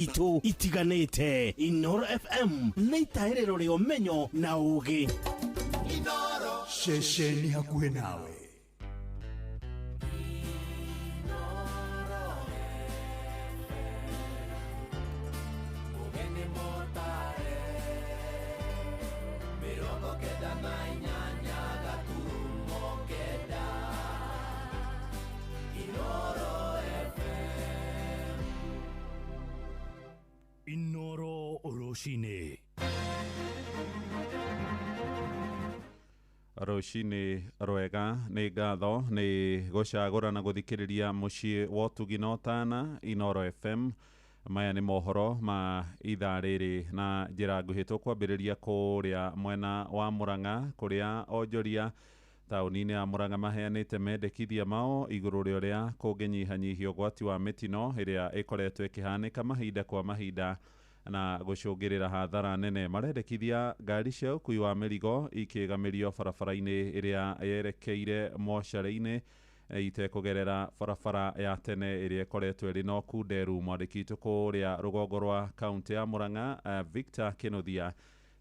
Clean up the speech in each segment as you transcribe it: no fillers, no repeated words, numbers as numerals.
Itũ itiganĩte. Inoro FM nĩ itaĩrĩro rĩa ũmenyo na ũgĩ. Ceceni hakuhĩ nawe. Inoro rũcinĩ. Rũcinĩ rwega, nĩ ngatho nĩ gũcagũra na gũthikĩrĩria mũciĩ wa ũtugi na ũtana Inoro FM. Maya nĩ mohoro ma ithaa rĩrĩ na njĩra nguhĩ. Tũkwambĩrĩria kũrĩa mwena wa Murang'a, kũrĩa onjoria taũni-inĩ ya Murang'a maheanĩte mendekithia mao igũrũ rĩa ũrĩa kũngĩnyihanyihia ũgwati wa mĩtino ĩrĩa ĩkoretwo ĩkĩhanĩka mahinda kwa mahinda na gũcũngĩrĩra hathara nene. Marendekithia ngari cia ũkui wa mĩrigo ikĩgamĩrio barabara-inĩ ĩrĩa yerekeire mocarĩ-inĩ itekũgerera barabara ya tene ĩrĩa ĩkoretwo ĩrĩ na ũkunderu. Mwandĩki witũ kũrĩa rũgongo rwa kaunti ya Murang'a, Victor Kinuthia,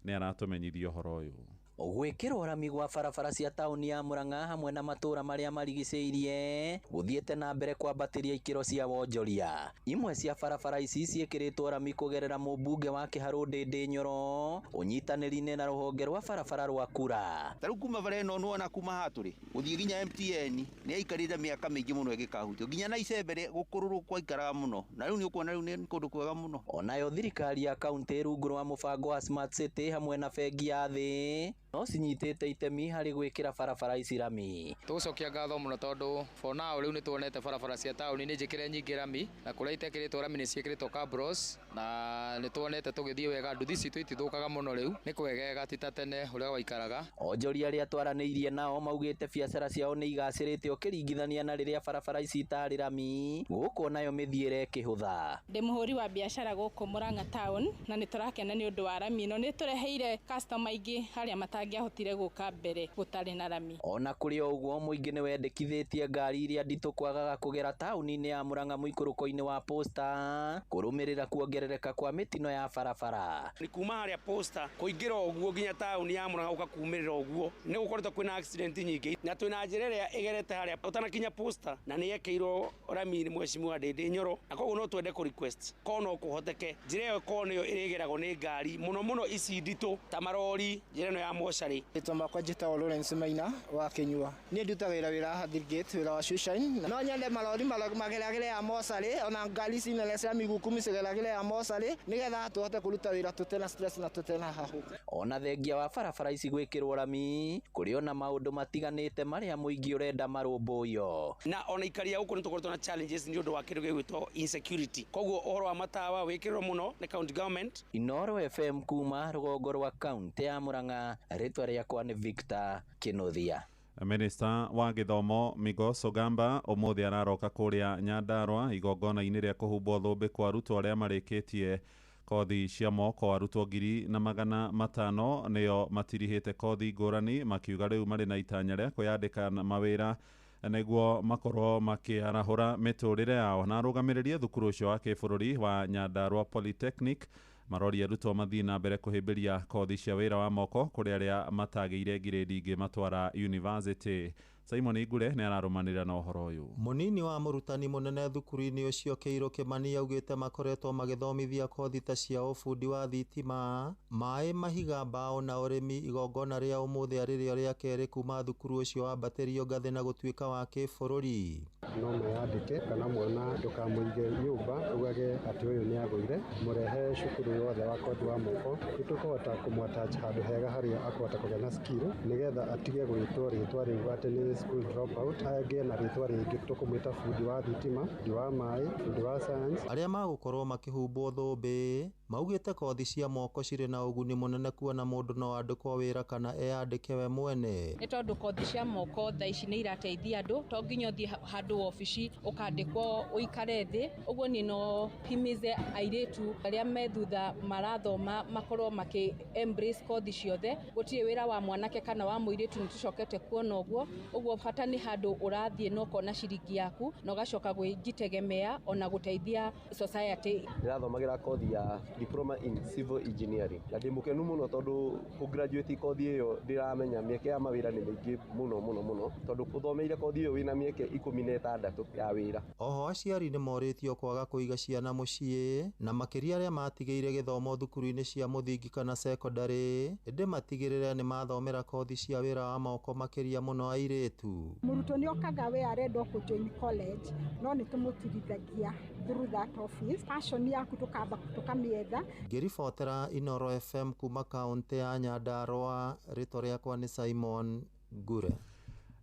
nĩ aratũmenyithia ũhoro ũyũ. Gwĩkĩrwo rami gwa barabara cia taũni ya Murang'a hamwe na matũũra marĩa marigicĩirie gũthiĩte na mbere kwambatĩria ikĩro cia wonjoria. Imwe cia barabara ici ciĩkĩrĩtwo rami kũgerera mũmbunge wa Kĩharũ Ndĩndĩ Nyoro ũnyitanĩri-inĩ na rũhonge rwa barabara rwa Kura. Ta rĩu kuma bara ĩno nĩwona kuma haha tũrĩ gũthiĩ nginya MTN nĩ yaikarire mĩaka mĩingĩ mũno ĩgĩkahutio, nginya na icembe gũkũrũrwo kwaikaraga mũno, na rĩu nĩ ũkuona rĩu nĩ kũndũ kwega mũno. Onayo thirikari ya kaunti rungu rwa mũbango wa Smart City hamwe na bengi ya thĩ no cinyitĩte itemi harĩ gwĩkĩra barabara ici rami. Tũgũcokia ngatho mũno tondũ for now rĩu nĩ tuonete barabara cia taũni nĩ njĩkĩre nyingĩ rami, na kũrĩa itekĩrĩtwo rami nĩ ciĩkĩrĩtwo cabros, na nĩ tuonete tũgĩthiĩ wega, nduthi citũ itithũkaga mũno rĩu, nĩ kwegega ti ta tene ũrĩa gwaikaraga. Onjoria arĩa twaranĩirie nao maugĩte biacara ciao nĩ igacĩrĩte ũkĩringithania na rĩrĩa barabara ici itarĩ rami, gũkũ nayo mĩthiĩre ĩkĩhũtha. Ndĩ mũhũri wa biacara gũkũ Murang'a town na nĩ tũrakena nĩ ũndũ wa rami ĩno, nĩ tũreheire customer aingĩ harĩa matangĩahotire gũka mbere gũtarĩ na rami. Ona kũrĩ o ũguo, mũingĩ nĩ wendekithĩtie ngari iria nditũ kwagaga kũgera taũni-inĩ ya Murang'a mũikũrũko-inĩ wa Posta kũrũmĩrĩra kuongerereka kwa mĩtino ya barabara. Nĩ kuma harĩa Posta kũingĩra ũguo nginya taũni ya Murang'a gũka kumĩrĩra ũguo nĩ gũkoretwo kwĩna accident nyingĩ, na twĩna njĩra ĩrĩa ĩgerete harĩa ũtanakinya Posta na nĩ yekĩirwo rami nĩ mheshimiwa Ndĩndĩ Nyoro, na koguo no twende kũ request korwo no kũhoteke njĩra ĩyo korwo nĩyo ĩrĩgeragwo nĩ ngari mũno mũno ici nditũ ta marori, njĩra ĩno ya mocarĩ. Rĩtwa makwa njĩtagwo Lawrence Maina wa Kĩnyua. Niĩ ndutaga wĩra haha Gate, wĩra wa shoeshine. No nyende marori mageragĩre ya mocarĩ, ona ngari ici nene cia miguu kumi cigeragĩre ya mocarĩ, nĩgetha tũhote kũruta wĩra tũtena stress na tũtena hahũ. Ona thengia wa barabara ici gwĩkĩrwo rami, kũrĩ ona maũndũ matiganĩte marĩa mũingĩ ũrenda marũmbũiyo. Na ona ikari a gũkũ nĩ tũkoretwo na challenges nĩ ũndũ wa kĩndũ gĩgwĩtwo insecurity, koguo ũhoro wa matawa wĩkĩrĩrwo mũno nĩ county government. Inoro FM kuma rũgongo rwa kaunti ya Murang'a, rĩtwa rĩakwa nĩ Victor Kinuthia. Minista wa gĩthomo Migos Ogamba ũmũthĩ araroka kũrĩa Nyandarua igongona-inĩ rĩa kũhumbwo thũmbĩ kwa arutwo arĩa marĩkĩtie kothi cia moko. Arutwo 1,500 nĩo matirihĩte kothi ngũrani, makiuga rĩu marĩ na itanya rĩa kwĩyandĩka mawĩra nĩguo makorwo makĩarahũra mĩtũrĩre yao. Na arũgamĩrĩri a thukuru ũcio wa kĩbũrũri wa Nyandarua Polytechnic maroria arutwo mathiĩ na mbere kũhĩmbĩria kothi cia wĩra wa moko kũrĩ arĩa matagĩire ngirĩndi ingĩ matwara university. Simon Igure nĩ ararũmanĩrĩra na ũhoro ũyũ. Mũnini wa mũrutani mũnene thukuru-inĩ ũcio Kĩirũ Kĩmani augĩte makoretwo magĩthomithia kothi ta cia ũbundi wa thitima, maĩ, mahiga, mbaũ na ũrĩmi. Igongona rĩa ũmũthĩ arĩ rĩo rĩa kerĩ kuma thukuru ũcio wambatĩrio ngathĩ na gũtuĩka wa kĩbũrũri. No meyandĩke kana mwana ndũkamũige nyũmba ugage atĩ ũyũ nĩ agũire, mũrehe cukuru yothe wa kothi wa moko, nĩtũkũhota kũmũ-attach handũ hega harĩa akũhota kũgĩa na skill nĩgetha atige gwĩtwo rĩtwa rĩu atĩ nĩ school dropout, agĩe na rĩtwa rĩngĩ tũkũmwĩta bundi wa thitima, bundi wa maĩ, bundi wa science. Arĩa magũkorwo makĩhumbwo thũmbĩ maugĩte kothi cia moko cirĩ na ũguni mũnene kuona mũndũ no andĩkwo wĩra kana eyandĩke we mwene. Nĩ tondũ kothi cia moko thaa ici nĩ irateithia andũ, to nginya ũthiĩ handũ wabici ũkandĩkwo ũikare thĩ. Ũguo niĩ no himize airĩtu arĩa me thutha marathoma makorwo makĩ embrace kothi ciothe. Gũtirĩ wĩra wa mwanake kana wa mũirĩtu, nĩ tũcokete kuona ũguo. Ũguo bata nĩ handũ ũrathiĩ na ũkona ciringi yaku na ũgacoka gwĩjitegemea ona gũteithia society. Ndĩrathomagĩra kothi ya diploma in civil engineering na ndĩ mũkenu mũno tondũ kũ graduate kothi ĩyo ndĩramenya mĩeke ya mawĩra nĩ mĩingĩ mũno mũno mũno, tondũ ũthomeire kothi ĩyo wĩna mĩeke 16 ya wĩra. Oho aciari nĩ morĩtio kwaga kũiga ciana mũciĩ na makĩria arĩa matigĩire gĩthomo thukuru-inĩ cia mũthingi kana sekondarĩ, ĩndĩ matigĩrĩre nĩ mathomera kothi cia wĩra wa moko makĩria mũno airĩtu. Mũrutwo nĩ okaga we arenda kũ join college no nĩ tũmũtirithagia through that office. Passion yaku tukamba tukamĩetha. Ngĩribotera Inoro FM kuma kaũntĩ ya Nyandarua, rĩtwa rĩakwa nĩ Simon Ngure.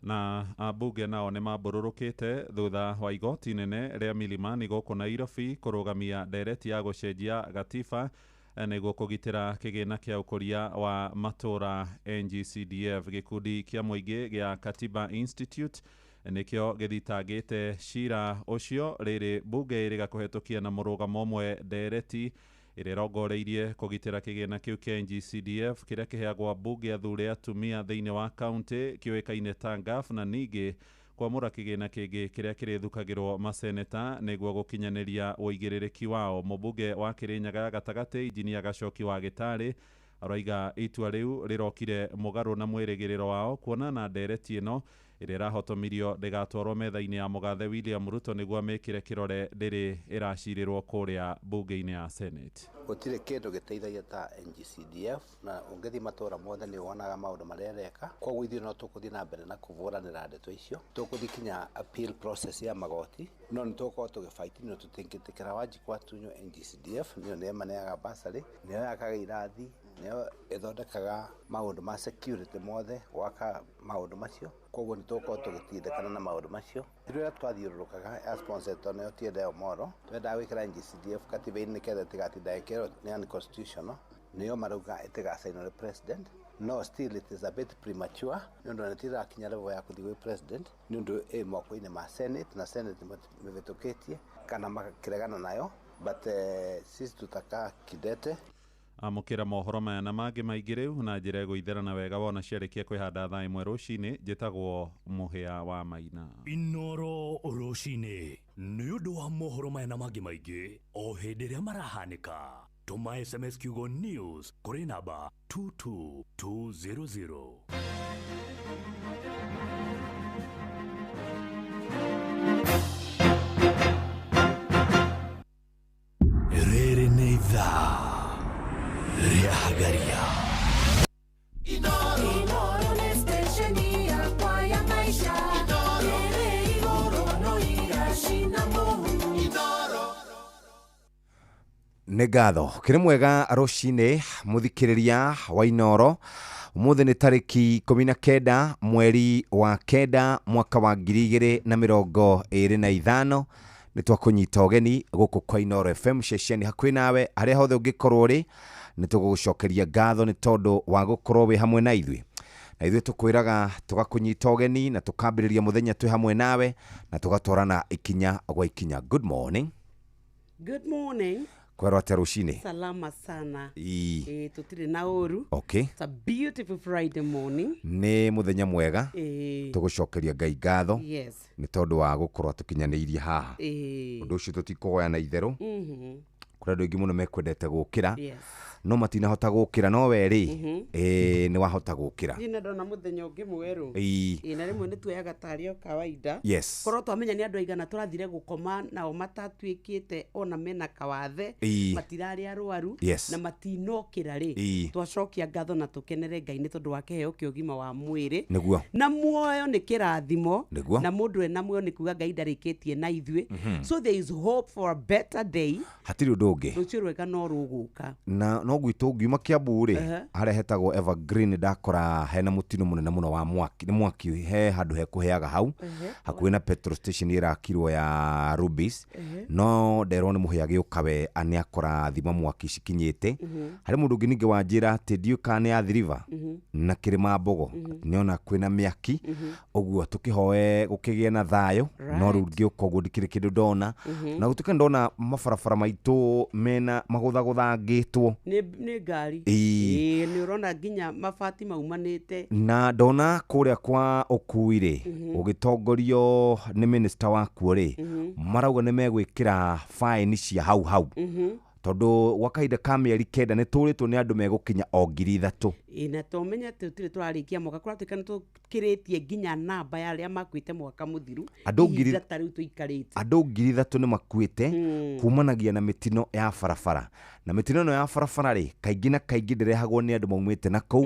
Na ambunge nao nĩ mambũrũrũkĩte thutha wa igoti nene rĩa Milimani gũkũ Nairobi kũrũgamia ndereti ya gũcenjia gatiba nĩguo kũgitĩra kĩgĩna kĩa ũkũria wa matũra NGCDF. Gĩkundi kĩa mũingĩ gĩa Katiba Institute nĩkĩo gĩthitangĩte cira ũcio, rĩrĩ bunge ĩrĩga kũhetũkia na mũrũgamo ũmwe ndereti ĩrĩa ĩrongoreirie kũgitĩra kĩgĩna kĩu kĩa NGCDF kĩrĩa kĩheagwo ambunge athure atumia thĩinĩ wa kaũntĩ kĩũĩkaine ta NGAAF, na ningĩ kwamũra kĩgĩna kĩngĩ kĩrĩa kĩrĩthukagĩrwo maseneta nĩguo gũkinyanĩria ũigĩrĩrĩki wao. Mũmbunge wa Kĩrĩnyaga gatagatĩ Injinia Gacoki wa Gĩtarĩ araiga itua rĩu rĩrokire mũgarũ na mwĩrĩgĩrĩro wao, kuona na ndereti ĩno ĩrĩa ĩrahotomirio ndĩgatwarwo metha-inĩ ya mũgathe William Ruto nĩguo amĩkĩre kĩrore ndĩrĩ ĩracirĩrwo kũrĩa bunge-inĩ ya Senate. Gũtirĩ kĩndũ gĩteithagia ta NGCDF, na ũngĩthiĩ matũra mothe nĩ wonaga maũndũ marĩa ĩreka. Koguo ithuĩ no tũkũthiĩ na mbere na kũbũranĩra ndeto icio, tũkũthiĩ kinya appeal process ya magoti, no nĩ tũgũkorwo tũgĩfight nĩ tũtingĩtĩkĩra Wanjikũ atunywo NGCDF. Nĩyo nĩyo ĩmaneaga bursary, nĩyo yakaga irathi, nĩyo ĩthondekaga maũndũ ma security mothe, gwaka maũndũ macio. Koguo nĩ tũgũkorwo tũgĩtindĩkana na maũndũ macio. Rĩrĩa twathiũrũrũkaga ya sponsor nĩyo Otiende Omollo, twendaga gwĩkĩra NGCDF katiba-inĩ nĩgetha ĩtigatinda ĩkĩrwo nĩ unconstitutional, nĩyo marauga ĩtigacainwo nĩ president. No still it is a bit premature nĩ ũndũ nĩtirakinya level ya kũthiĩ gwĩ president, nĩ ũndũ ĩ moko-inĩ ma Senate na Senate mĩhĩtũkĩtie kana makĩregana nayo, but sisi tutakaa kidete. Amũkĩra mohoro maya na mangĩ maingĩ rĩu na njĩra ĩgũitherana wega wona ciarĩkia kwĩhanda thaa 1 rũcinĩ. Njĩtagwo Mũhĩa wa Maina. Inoro rũcinĩ nĩ ũndũ wa mohoro maya na mangĩ maingĩ o hĩndĩ ĩrĩa marahanĩka. Tũma SMS kiugo news kũrĩ namba 22200. Rĩrĩ nĩ ithaa rĩa Hagaria. Inoro nĩ stesheni yakwa ya maisha. Ĩrĩ igũrũ no iracina mũhu. Nĩ ngatho kĩrĩ mwega rũcinĩ mũthikĩrĩria wa Inoro. Ũmũthĩ nĩ tarĩki 19 mweri wa 9 mwaka wa 2025. Nĩ twakũnyita ũgeni gũkũ kwa Inoro FM ceceni hakuhĩ nawe harĩa hothe ũngĩkorwo ũrĩ. Nĩ tũgũgũcokeria ngatho nĩ tondũ wa gũkorwo wĩ hamwe na ithuĩ, na ithuĩ tũkwĩraga tũgakũnyita ũgeni na tũkambĩrĩria mũthenya twĩ hamwe nawe na tũgatwarana ikinya gwa ikinya. Good morning. Good morning. Kwerwo atĩa rũcinĩ? Salama sana. Ii. Tutire na ũru. Okay. It's a beautiful Friday morning. Nĩ mũthenya mwega. Tũgũcokeria Ngai ngatho. Yes. Nĩ tondũ wa gũkorwo tũkinyanĩirie haha. Ũndũ ũcio tũtikũgoya na itherũ. Kũrĩ andũ aingĩ mũno mekwendete gũkĩra. Yes. No matinahota gũkĩra, no we rĩ, nĩ wahota gũkĩra. Niĩ ndona mũthenya ũngĩ mwerũ. Ii. Na rĩmwe nĩ tuoyaga tarĩ o kawaida. Yes. Korwo twamenya nĩ andũ aigana tũrathire gũkoma nao matatuĩkĩte ona mena kawathe, matirarĩ arwaru, Yes. na matinokĩra rĩ, twacokia ngatho na tũkenere Ngai nĩ tondũ wa kĩheo kĩa ũgima wa mwĩrĩ. Nĩguo. Na muoyo nĩ kĩrathimo. Nĩguo. Na mũndũ ena muoyo nĩ kuga Ngai ndarĩkĩtie na ithuĩ. So there is hope for a better day. Hatirĩ ũndũ ũngĩ. Rũciũ rwega no rũgũka. Na no No gwitũ ngiuma Kiambu rĩ, harĩa hetagwo Evergreen, ndakora hena mũtino mũnene mũno wa mwaki. Nĩ mwaki he handũ hekũheaga hau hakuhĩ na petrol station ĩrakirwo ya Rubis. No nderwo nĩ mũhĩa gĩũka we nĩ akora thima mwaki cikinyĩte. Harĩ mũndũ ũngĩ ningĩ wanjĩra atĩ ndiũĩ kana nĩ Athi River na Kĩrĩma Mbogo, nĩona kwĩna mĩaki. Ũguo tũkĩhoe gũkĩgĩe na thayũ. No rĩu ngĩũka ũguo ndikĩrĩ kĩndũ ndona. Na gũtuĩka ndona mabarabara maitũ mena magũthagũthangĩtwo Nĩ ngari. Ĩĩ. Ĩĩ, nĩ ũrona nginya mabati maumanĩte. Na ndona kũrĩa kwa ũkui rĩ, ũgĩtongorio nĩ minista wakuo rĩ, marauga nĩ megwĩkĩra faini cia hau hau, tondũ gwa kahinda ka mĩeri 9 nĩ tũrĩtwo nĩ andũ megũkinya o 3,000. Ĩĩ, na tomenya atĩ tũtirĩ tũrarĩkia mwaka, kũratuĩka nĩ tũkĩrĩtie nginya namba ya arĩa makuĩte mwaka mũthiru. Andũ ngiri- Ihinda ta rĩu tũikarĩte. Andũ 3,000 nĩ makuĩte kumanagia na mĩtino ya barabara. Na mĩtino ĩno ya barabara rĩ, kaingĩ na kaingĩ ndĩrehagwo nĩ andũ maumĩte na kũu,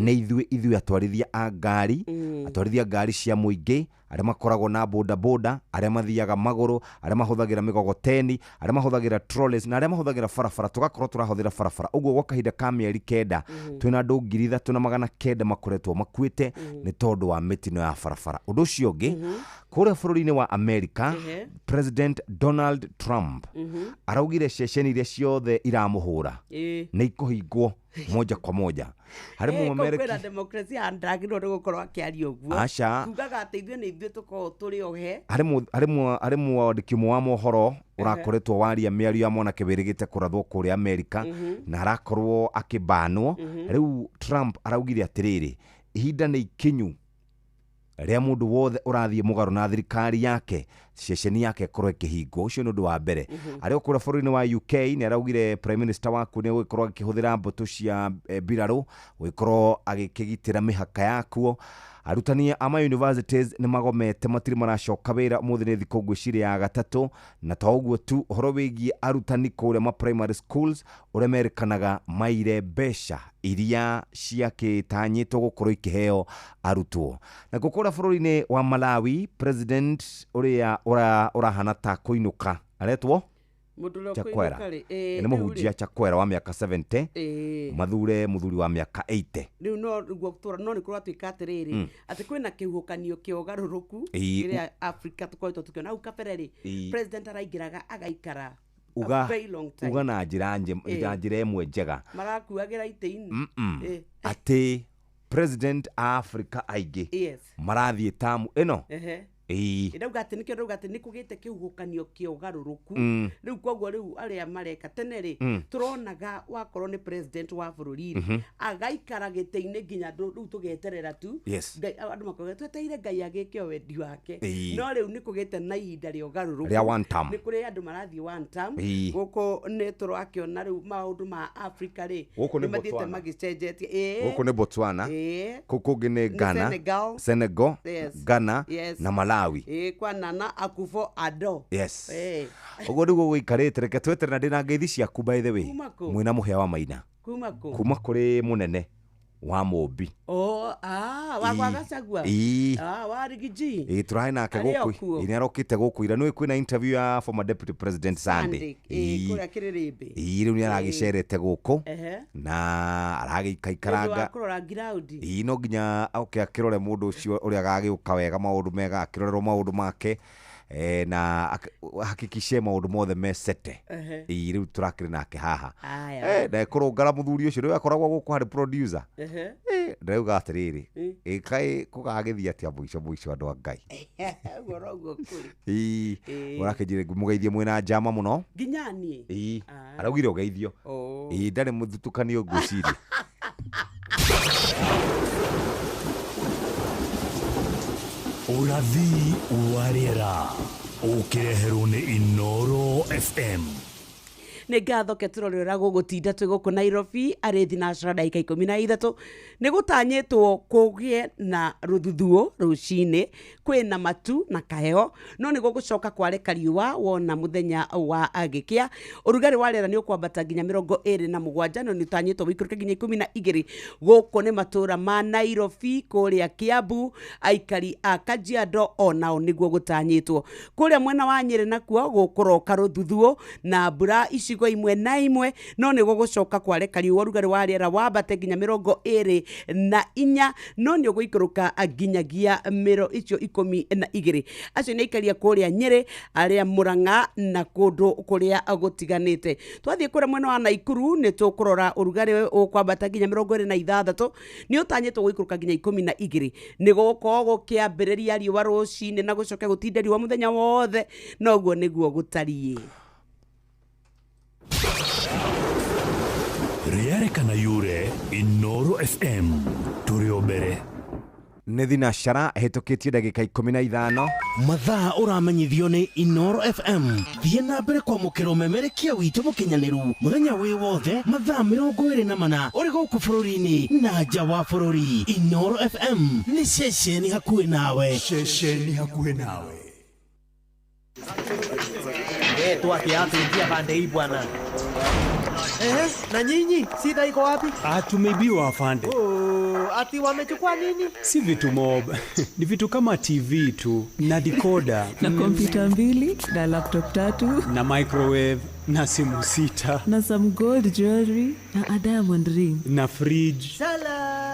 nĩ ithuĩ atwarithia a ngari, atwarithia ngari cia mũingĩ, arĩa makoragwo na boda boda, arĩa mathiaga magũrũ, arĩa mahũthagĩra mĩgogoteni, arĩa mahũthagĩra trolleys, na arĩa mahũthagĩra barabara. Tũgakorwo tũrahũthĩra barabara ũguo gwa kahinda ka mĩeri 9 twĩna andũ 3,900 makoretwo makuĩte nĩ tondũ wa mĩtino ya barabara. Ũndũ ũcio ũngĩ, kũrĩa bũrũri-inĩ wa America, President Donald Trump araugire ceceni iria ciothe iramũhũra nĩ ikũhingwo moja kwa moja. Harĩ Kũu mũamerika kwĩna demokrasia, ndagĩrĩirwo nĩ gũkorwo akĩaria ũguo. Aca. Kugaga atĩ ithuĩ nĩ ithuĩ tũkoragwo tũrĩ ohe. Harĩ mwandĩki ũmwe wa mohoro ũrakoretwo waria mĩario ya mwanake wĩrĩgĩte kũrathwo kũrĩa Amerika, na arakorwo akĩbanwo. Rĩu Trump araugire atĩrĩrĩ, ihinda nĩ ikinyu rĩa mũndũ wothe ũrathiĩ mũgarũ na thirikari yake, ceceni yake ĩkorwo ĩkĩhingwo. Ũcio nĩ ũndũ wa mbere. Arĩ o kũrĩa bũrũri-inĩ wa UK, nĩ araugire prime minister waku nĩ gũgĩkorwo agĩkĩhũthĩra mbũtũ cia mbirarũ gũgĩkorwo agĩkĩgitĩra mĩhaka yakuo. Arutani a ma universities nĩ magomete, matirĩ maracoka wĩra. Ũmũthĩ nĩ thikũ ngwĩciria ya gatatũ. Na to ũguo tu, ũhoro wĩgiĩ arutani kũrĩa ma primary schools ũrĩa merĩkanaga maire mbeca iria ciakĩtanyĩtwo gũkorwo ikĩheo arutwo. Nakuo kũrĩa bũrũri-inĩ wa Malawi, president ũrĩa ũrahana ta kũinũka aretwo Mũndũ ũrĩa Chakwera. ũkũinũka rĩ, ĩĩ, Nĩ rĩu mũhunjia rĩ, Chakwera wa mĩaka 70, mathure mũthuri wa mĩaka 80. Rĩu no guo tũra no nĩ kũratuĩka atĩrĩrĩ, atĩ kwĩna kĩhuhũkanio kĩa ũgarũrũku kĩrĩa Africa tũkoretwo tũkĩona hau kabere rĩ, president araingĩraga agaikara a Uga very long time. Uga na njĩra na njĩra ĩmwe njega. Marakuagĩra itĩ-inĩ. Atĩ president a Africa aingĩ marathiĩ tamu ĩno. Ndauga atĩ nĩkĩo ndauga atĩ nĩ kũgĩte kĩhuhũkanio kĩa ũgarũrũku. Rĩu koguo rĩu arĩa mareka tene rĩ, tũronaga wakorwo nĩ president wa bũrũri rĩ, agaikara gĩtĩ-inĩ nginya rĩu tũgeterera tu. Andũ makoiga twetereire Ngai agĩke o wendi wake. No rĩu nĩ kũgĩte na ihinda rĩa ũgarũrũku Rĩa one term. Nĩ kũrĩ andũ marathiĩ one term. Gũkũ nĩ tũrakĩona rĩu maũndũ ma Africa rĩ, Gũkũ nĩ nĩ mathiĩte Botswana. magĩcenjetie. Gũkũ nĩ Botswana. Kũu kũngĩ nĩ Nĩ Ghana. Senegal. Senegal. Ghana na Malawi. Kwa Nana Akufo-Addo. Ũguo nĩguo gũikarĩte. Reke tweterere, na ndĩna ngeithi ciaku, by the way. Kuma kũ? Mwĩna mũhĩa wa maina. Kuma kũ? Kuma kũrĩ mũnene wa mũmbi. Oh, ah, wa gwa Gachagua. Ah, wa Rigiji. Ĩĩ, tũrarĩ nake Arĩ o gũkũ. kuo? Ĩĩ, nĩ arokĩte gũkũ ira. Nĩũĩ kwĩna interview ya former deputy president Sunday. Sunday. Kũrĩa Kĩrĩrĩmbĩ. Ĩĩ, rĩu nĩ aragĩcerete gũkũ na Nĩ ũndũ wa aragĩikaikaranga. kũrora ground. Ĩĩ, no nginya oke akĩrore mũndũ ũcio ũrĩa agagĩũka wega, maũndũ mega, akĩrorerwo maũndũ make, na hakikishe maũndũ mothe mesete. Ĩĩ, rĩu tũrakĩrĩ nake haha. Aya. Ndekũrũngara mũthuri ũcio rĩu akoragwo gũkũ harĩ producer. Ndĩrauga atĩrĩrĩ, ĩ kaĩ kũgagĩthiĩ atĩa mũico mũico, andũ a Ngai? Ũguo noguo kũrĩ. Ĩĩ, ũrakĩnjĩre mũgeithie mwĩna njama mũno. Nginya niĩ. Ĩĩ, araugire ũgeithio. Ĩĩ, ndarĩ mũthutũkanio ngwĩciria. Ũrathi wa rĩera ũkĩreherwo nĩ Inoro FM. Nĩ ngatho ketũrore ũrĩa gũgũtinda twĩ gũkũ Nairobi arĩ thinacara ndagĩka 13. Nĩ gũtanyĩtwo kũgĩe na rũthuthuũ rũcinĩ, kwĩna matu na kaheo, no nĩ gũgũcoka kwareka riũa wona mũthenya wa gĩkĩa. Ũrugarĩ wa rĩera nĩ ũkwambata nginya 27, no nĩ ũtanyĩtwo wĩikũrũke nginya 12. Gũkũ nĩ matũra ma Nairobi, kũrĩa Kiambu, aikari a Kajiado onao nĩguo gũtanyĩtwo. Kũrĩa mwena wa Nyĩrĩ nakuo gũkũroka rũthuthuũ na mbura icigo icigo imwe na imwe, no nĩ gũgũcoka kwareka riũa, ũrugarĩ wa rĩera wambate nginya 24, no nĩ ũgũikũrũka nginyagia mĩro icio 12. Acio nĩ aikaria kũrĩa Nyĩrĩ, arĩa Mũrang'a na kũndũ kũrĩa gũtiganĩte. Twathiĩ kũrĩa mwena wa Naikuru nĩ tũkũrora ũrugarĩ ũkwambata nginya 26, nĩ ũtanyĩtwo gũikũrũka nginya 12. Nĩ gũgũkorwo gũkĩambĩrĩria riũa rũcinĩ na gũcoke gũtinde riũa mũthenya wothe, noguo nĩguo gũtariĩ. Rĩarĩ kana yure Inoro FM tũrĩ o mbere. Nĩ thinacara ĩhĩtũkĩtie ndagĩka 15. Mathaa ũramenyithio nĩ Inoro FM. Thiĩ na mbere kwamũkĩra ũmemerekia witũ mũkinyanĩru mũthenya wĩ wothe mathaa 24 ũrĩ gũkũ bũrũri-inĩ na nja wa bũrũri. Inoro FM nĩ ceceni hakuhĩ nawe. Ceceni hakuhĩ nawe. Tuatia pande hii bwana. Na nyinyi shida iko wapi? Tumeibiwa afande. Oh, ati wamechukua nini? Si vitu mob. Ni vitu kama TV tu na decoder na kompyuta 2 na laptop 3 na microwave na simu 6 na some gold jewelry na a diamond ring na fridge. Salale.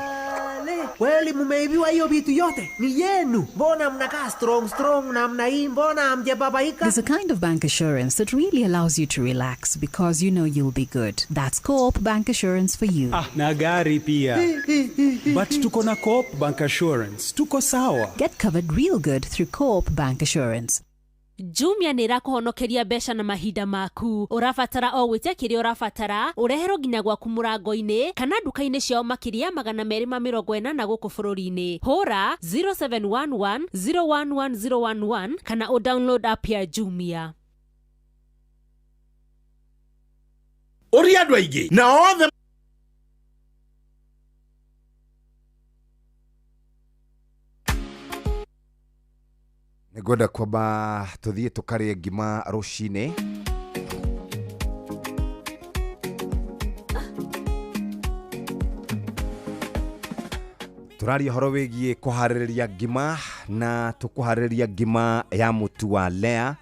Kweli mumeibiwa hiyo vitu yote? Ni yenu. Mbona mnakaa strong strong namna hii? Mbona hamjababaika? There's a kind of bank assurance that really allows you to relax because you know you'll be good. That's Co-op Bank Assurance for you. Na gari pia. But tuko na Co-op Bank Assurance. Tuko sawa. Get covered real good through Co-op Bank Assurance. Jumia nĩ ĩrakũhonokeria mbeca na mahinda maku. Ũrabatara o gwĩtia kĩrĩa ũrabatara, ũreherwo nginya gwaku mũrango-inĩ kana nduka-inĩ ciao makĩria 280 gũkũ bũrũri-inĩ. Hũra 0711 011011 kana ũdownload app ya Jumia. Ũria andũ aingĩ na othe. Nĩngwenda kwamba tũthiĩ tũkarĩe ngima rũcinĩ. Tũraria ũhoro wĩgiĩ kũharĩrĩria ngima, na tũkũharĩrĩria ngima ya mũtu wa Lea.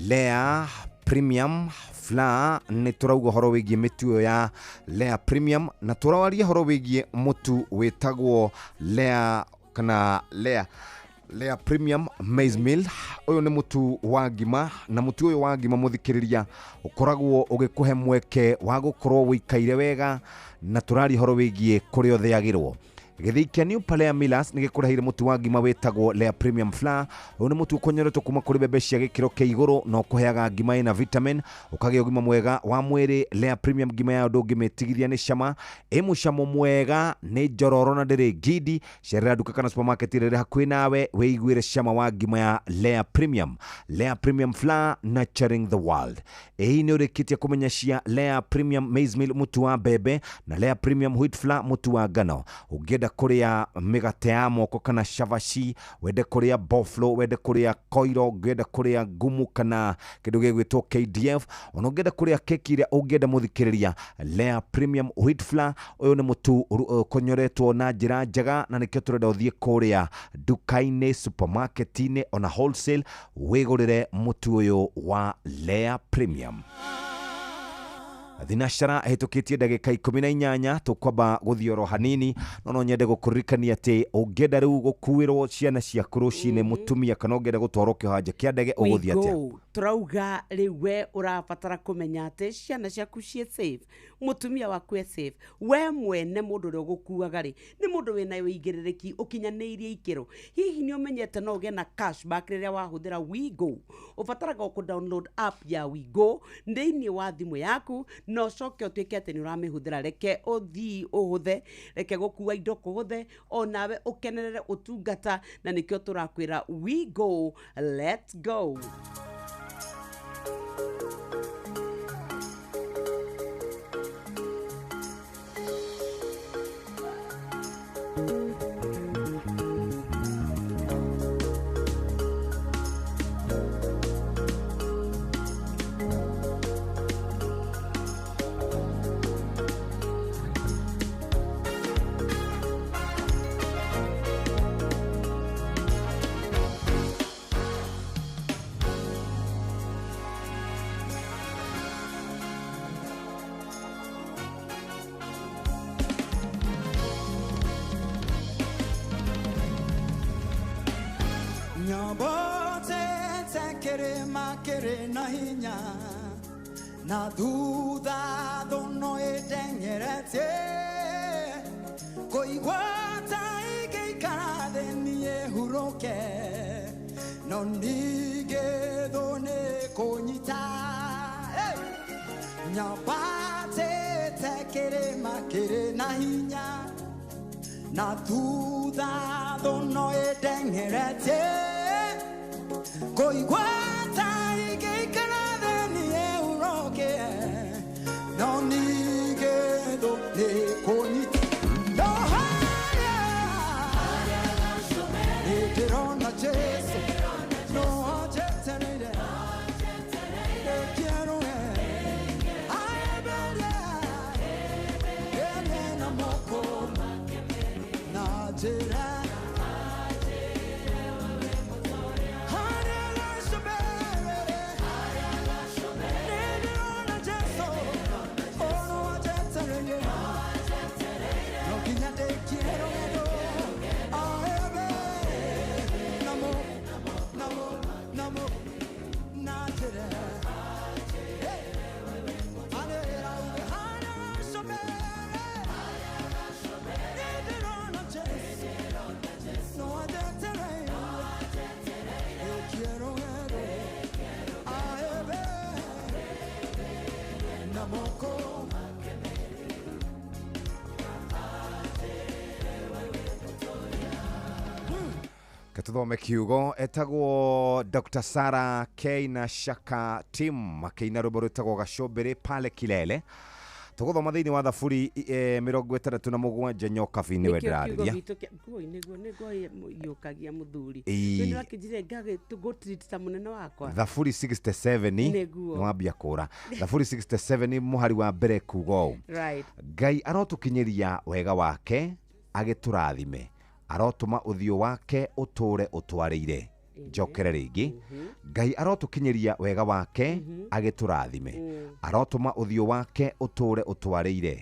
Lea Premium Flour. Nĩ tũrauga ũhoro wĩgiĩ mĩtu ĩyo ya Lea Premium, na tũrawaria ũhoro wĩgiĩ mũtu wĩtagwo Lea kana Lea Premium Maize Meal. Ũyũ nĩ mũtu wa ngima, na mũtu ũyũ wa ngima mũthikĩrĩria ũkoragwo ũgĩkũhe mweke wa gũkorwo wĩikaire wega, na tũraria ũhoro wĩgiĩ kũrĩa ũthĩagĩrwo. Gĩthĩi kĩa New Palea Millers nĩ gĩkũreheire mũtu wa ngima wĩtagwo Lea Premium Flour. Ũyũ nĩ mũtu ũkonyoretwo kuma kũrĩ mbembe cia gĩkĩro kĩa igũrũ na ũkũheaga ngima ĩna vitamin, ũkagĩa ũgima mwega wa mwĩrĩ. Lea Premium ngima yayo ndũngĩmĩtigithia nĩ cama, ĩ mũcamo mwega, nĩ njororo na ndĩrĩ ngindi. Cerera nduka kana supermarket ĩrĩa ĩrĩ hakuhĩ nawe wĩiguĩre cama wa ngima ya Lea Premium. Lea Premium Flour, nurturing the world. Ĩĩ nĩ ũrĩkĩtie kũmenya cia Lea Premium Maize Meal mũtu wa mbembe na Lea Premium Wheat Flour mũtu wa ngano. Ũngĩenda kũrĩa mĩgate ya moko kana cabaci, wende kũrĩa boflo, wende kũrĩa koiro, ũngĩenda kũrĩa ngumu kana kĩndũ gĩgwĩtwo KDF, ona ũngĩenda kũrĩa keki ĩrĩa ũngĩenda mũthikĩrĩria, Lea Premium Wheat Flour. Ũyũ nĩ mũtu ũkonyoretwo na njĩra njega, na nĩkĩo tũrenda ũthiĩ kũrĩa nduka-inĩ, supermarket-inĩ ona wholesale wĩgũrĩre mũtu ũyũ wa Lea Premium. Thinacara ĩhĩtũkĩtie ndagĩka 18. Tũkwamba gũthiĩ oro hanini, no nyende gũkũririkania atĩ ũngĩenda rĩu gũkuĩrwo ciana ciaku rũcinĩ mũtumia, kana ũngĩenda gũtwarwo kĩwanja kĩa ndege ũgũthiĩ atĩa? Tũrauga rĩu we ũrabatara kũmenya atĩ ciana ciaku ciĩ safe, mũtumia waku e safe, we mwene mũndũ ũrĩa ũgũkuaga rĩ nĩ mũndũ wĩna ũigĩrĩrĩki ũkinyanĩirie ikĩro. Hihi nĩ ũmenyete no ũgĩe na cashback rĩrĩa wahũthĩra WeGo? Ũbataraga o kũ-download app ya WeGo thĩinĩ wa thimũ yaku, na ũcoke ũtuĩke atĩ nĩ ũramĩhũthĩra. Reke ũthii ũhũthe, reke gũkua indo kũhũthe, onawe ũkenerere ũtungata, na nĩkĩo tũrakwĩra WeGo, let's go. kĩrĩ na hinya na thutha thũ no ĩteng'eretie kũigua ta ingĩikara thĩ niĩ hurũke no ningĩ thũ nĩ kũnyita. Hey! Nyambatĩte kĩrĩma kĩrĩ na hinya na thutha thũ no ĩteng'eretie kũigua ta ingĩikara thĩ niĩ hurũke no ningĩ thũ nĩ kũnyita. No harĩa nĩndĩrona Jesũ no anjetereire ndĩkĩerũe aemberie ene na moko na njĩra Tuthome kiugo etagwo Dr. Sarah K na Shaka Tim makĩina rwĩmbo rwĩtagwo Gacũmbĩrĩ pale Kilele. Tũgũthoma thĩinĩ wa Thaburi 67 Nyokabi nĩwe ndĩrarĩria. Nĩguo nĩguo yũkagia mũthuri. Ĩĩ. Nĩ wakĩnjire ngagĩtũgũtreat ta mũnene wakwa. Thaburi 67 Nĩguo. nĩwambia kũra. Thaburi 67 mũhari wa mbere kuga ũũ: Right. Ngai arotũkinyĩria wega wake agĩtũrathime, arotũma ũthiũ wake ũtũũre ũtwarĩire. Njokere rĩngĩ, Ngai arotũkinyĩria wega wake agĩtũrathime, arotũma ũthiũ wake ũtũũre ũtwarĩire.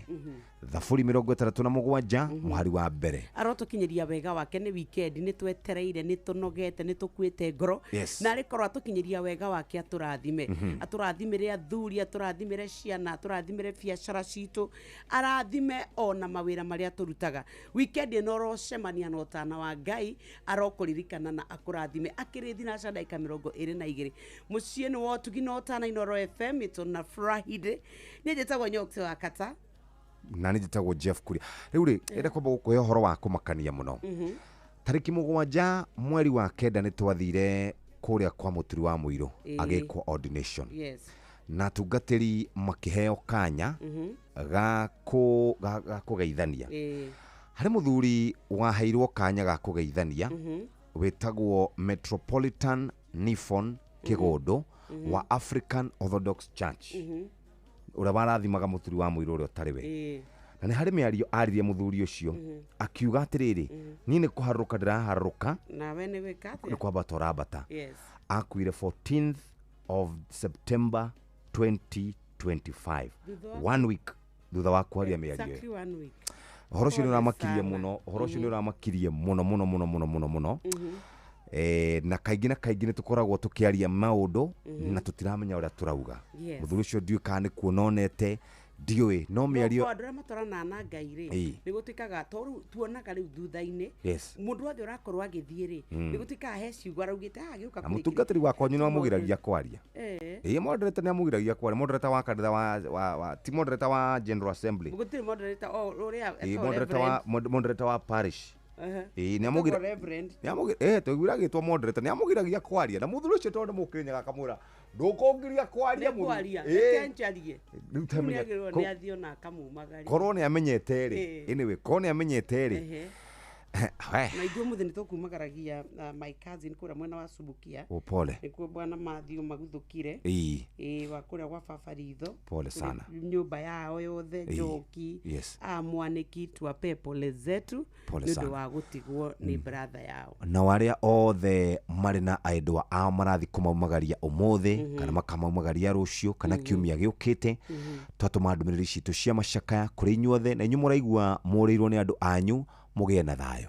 Thaburi 67 mũhari wa mbere. Arotũkinyĩria wega wake nĩ weekend nĩ twetereire nĩ tũnogete nĩ tũkuĩte ngoro. Yes. Na arĩ korwo atũkinyĩria wega wake atũrathime. Atũrathimĩre athuri, atũrathimĩre ciana, atũrathimĩre biacara citũ, arathime ona mawĩra marĩa tũrutaga. Weekend ĩno ũrocemania na ũtana wa Ngai, arokũririkana na akũrathime. Akĩrĩ thinaca ndagĩka 22. Mũciĩ nĩ wa ũtugi na ũtana Inooro FM ĩtũ na Friday. Niĩ njĩtagwo Nyoki wa Kata. Na nĩ njĩtagwo Jeff Kuria. Rĩu rĩ, ĩrenda kwamba gũkũhe ũhoro wa kũmakania mũno. Tarĩki 7 mweri wa 9 nĩ twathire kũrĩa kwa Mũturi wa Mũirũ agĩkwo ordination. Yes. Na atungatĩri makĩheo kanya ga kũgeithania. Harĩ mũthuri waheirwo kanya ga kũgeithania wĩtagwo Metropolitan Nifon Kĩgũndũ wa African Orthodox Church, ũrĩa warathimaga Mũturi wa Mũirũ ũrĩa ũtarĩ we. Na nĩ harĩ mĩario aririe mũthuri ũcio akiuga atĩrĩrĩ, niĩ nĩ kũharũrũka ndĩraharũrũka, Nawe nĩ gwĩka atĩa? nĩ kwambata ũrambata. Yes. Akuire 14th of September 2025, Thutha wa- 1 week thutha wa kwaria mĩario ĩyo. Exactly 1 week. Ũhoro ũcio nĩ Pole ũramakirie sana. mũno, ũhoro ũcio nĩ ũramakirie mũno mũno mũno mũno mũno mũno. Na kaingĩ na kaingĩ nĩ tũkoragwo tũkĩaria maũndũ na tũtiramenya ũrĩa tũrauga. Yes. Mũthuri ũcio ndiũĩ kana nĩ kuona onete, ndiũĩ, no mĩario andũ arĩa matwaranaga na Ngai rĩ, Ĩĩ. nĩ gũtuĩkaga to rĩu tuonaga rĩu thutha-inĩ Yes. mũndũ wothe ũrakorwo agĩthiĩ rĩ, nĩ gũtuĩkaga he ciugo araugĩte agĩũka na mũtungatĩri wakwa nĩ amũgiragia kwaria. Ĩĩ, moderator nĩ amũgiragia kwaria, moderator wa kanitha wa ti moderator wa General Assembly. Gũtirĩ moderator o ũrĩa Ĩĩ, etagwo moderator wa Reverend. moderator wa parish. Ĩĩ, nĩ Etagwo amũgira Reverend. nĩ amũgira tũiguire agĩtwo moderator, nĩ amũgiragia kwaria, na mũthuri ũcio tondũ nĩ mũkĩnyaga akamwĩra ndũkũngiria kwaria Nĩ mũthuri. kwaria, Ĩĩ. reke njarie. Rĩu Rĩu tamenya- nĩagĩrĩirwo nĩ athiĩ ona akamumagaria. korwo nĩ amenyete rĩ, Ĩĩ. anyway, korwo nĩ amenyete rĩ, Ehe. we, Na ithuĩ ũmũthĩ nĩ tũkumagaragia my cousin kũrĩa mwena wa Subukia. Oh, pole. Nĩkuo bwana Matthew maguthũkire. Ĩĩ. Ĩĩ, wa kũrĩa gwa baba Ritho. Pole sana. Nyũmba yao yothe Ĩĩ. Njoki. Yes. Amwanĩki tuwapee pole zetu Pole nĩ ũndũ sana. wa gũtigwo nĩ brother yao. Nao arĩa othe marĩ na endwa ao marathiĩ kũmaumagaria ũmũthĩ kana makamaumagaria rũciũ kana kiumia gĩũkĩte, twatũma ndũmĩrĩri citũ cia macakaya kũrĩ inyuothe, na inyuĩ mũraigua mũrĩirwo nĩ andũ anyu, mũgĩe na thayũ.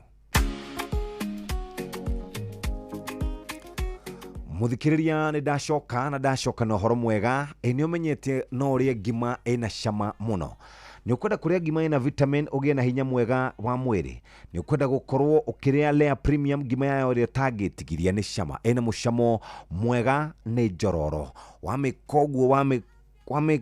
Muthikiriria nĩ ndacoka na ndacoka na ũhoro mwega. Ĩ nĩ ũmenyete no ũrĩe ngima ĩna cama mũno. Nĩ ũkwenda kũrĩa ngima ĩna vitamin ũgĩe na hinya mwega wa mwĩrĩ. Nĩ ũkwenda gũkorwo ũkĩrĩa Lea Premium ngima yayo ĩrĩa ũtangĩtigiria nĩ cama, ĩna mũcamo mwega, nĩ njororo. Wamĩka ũguo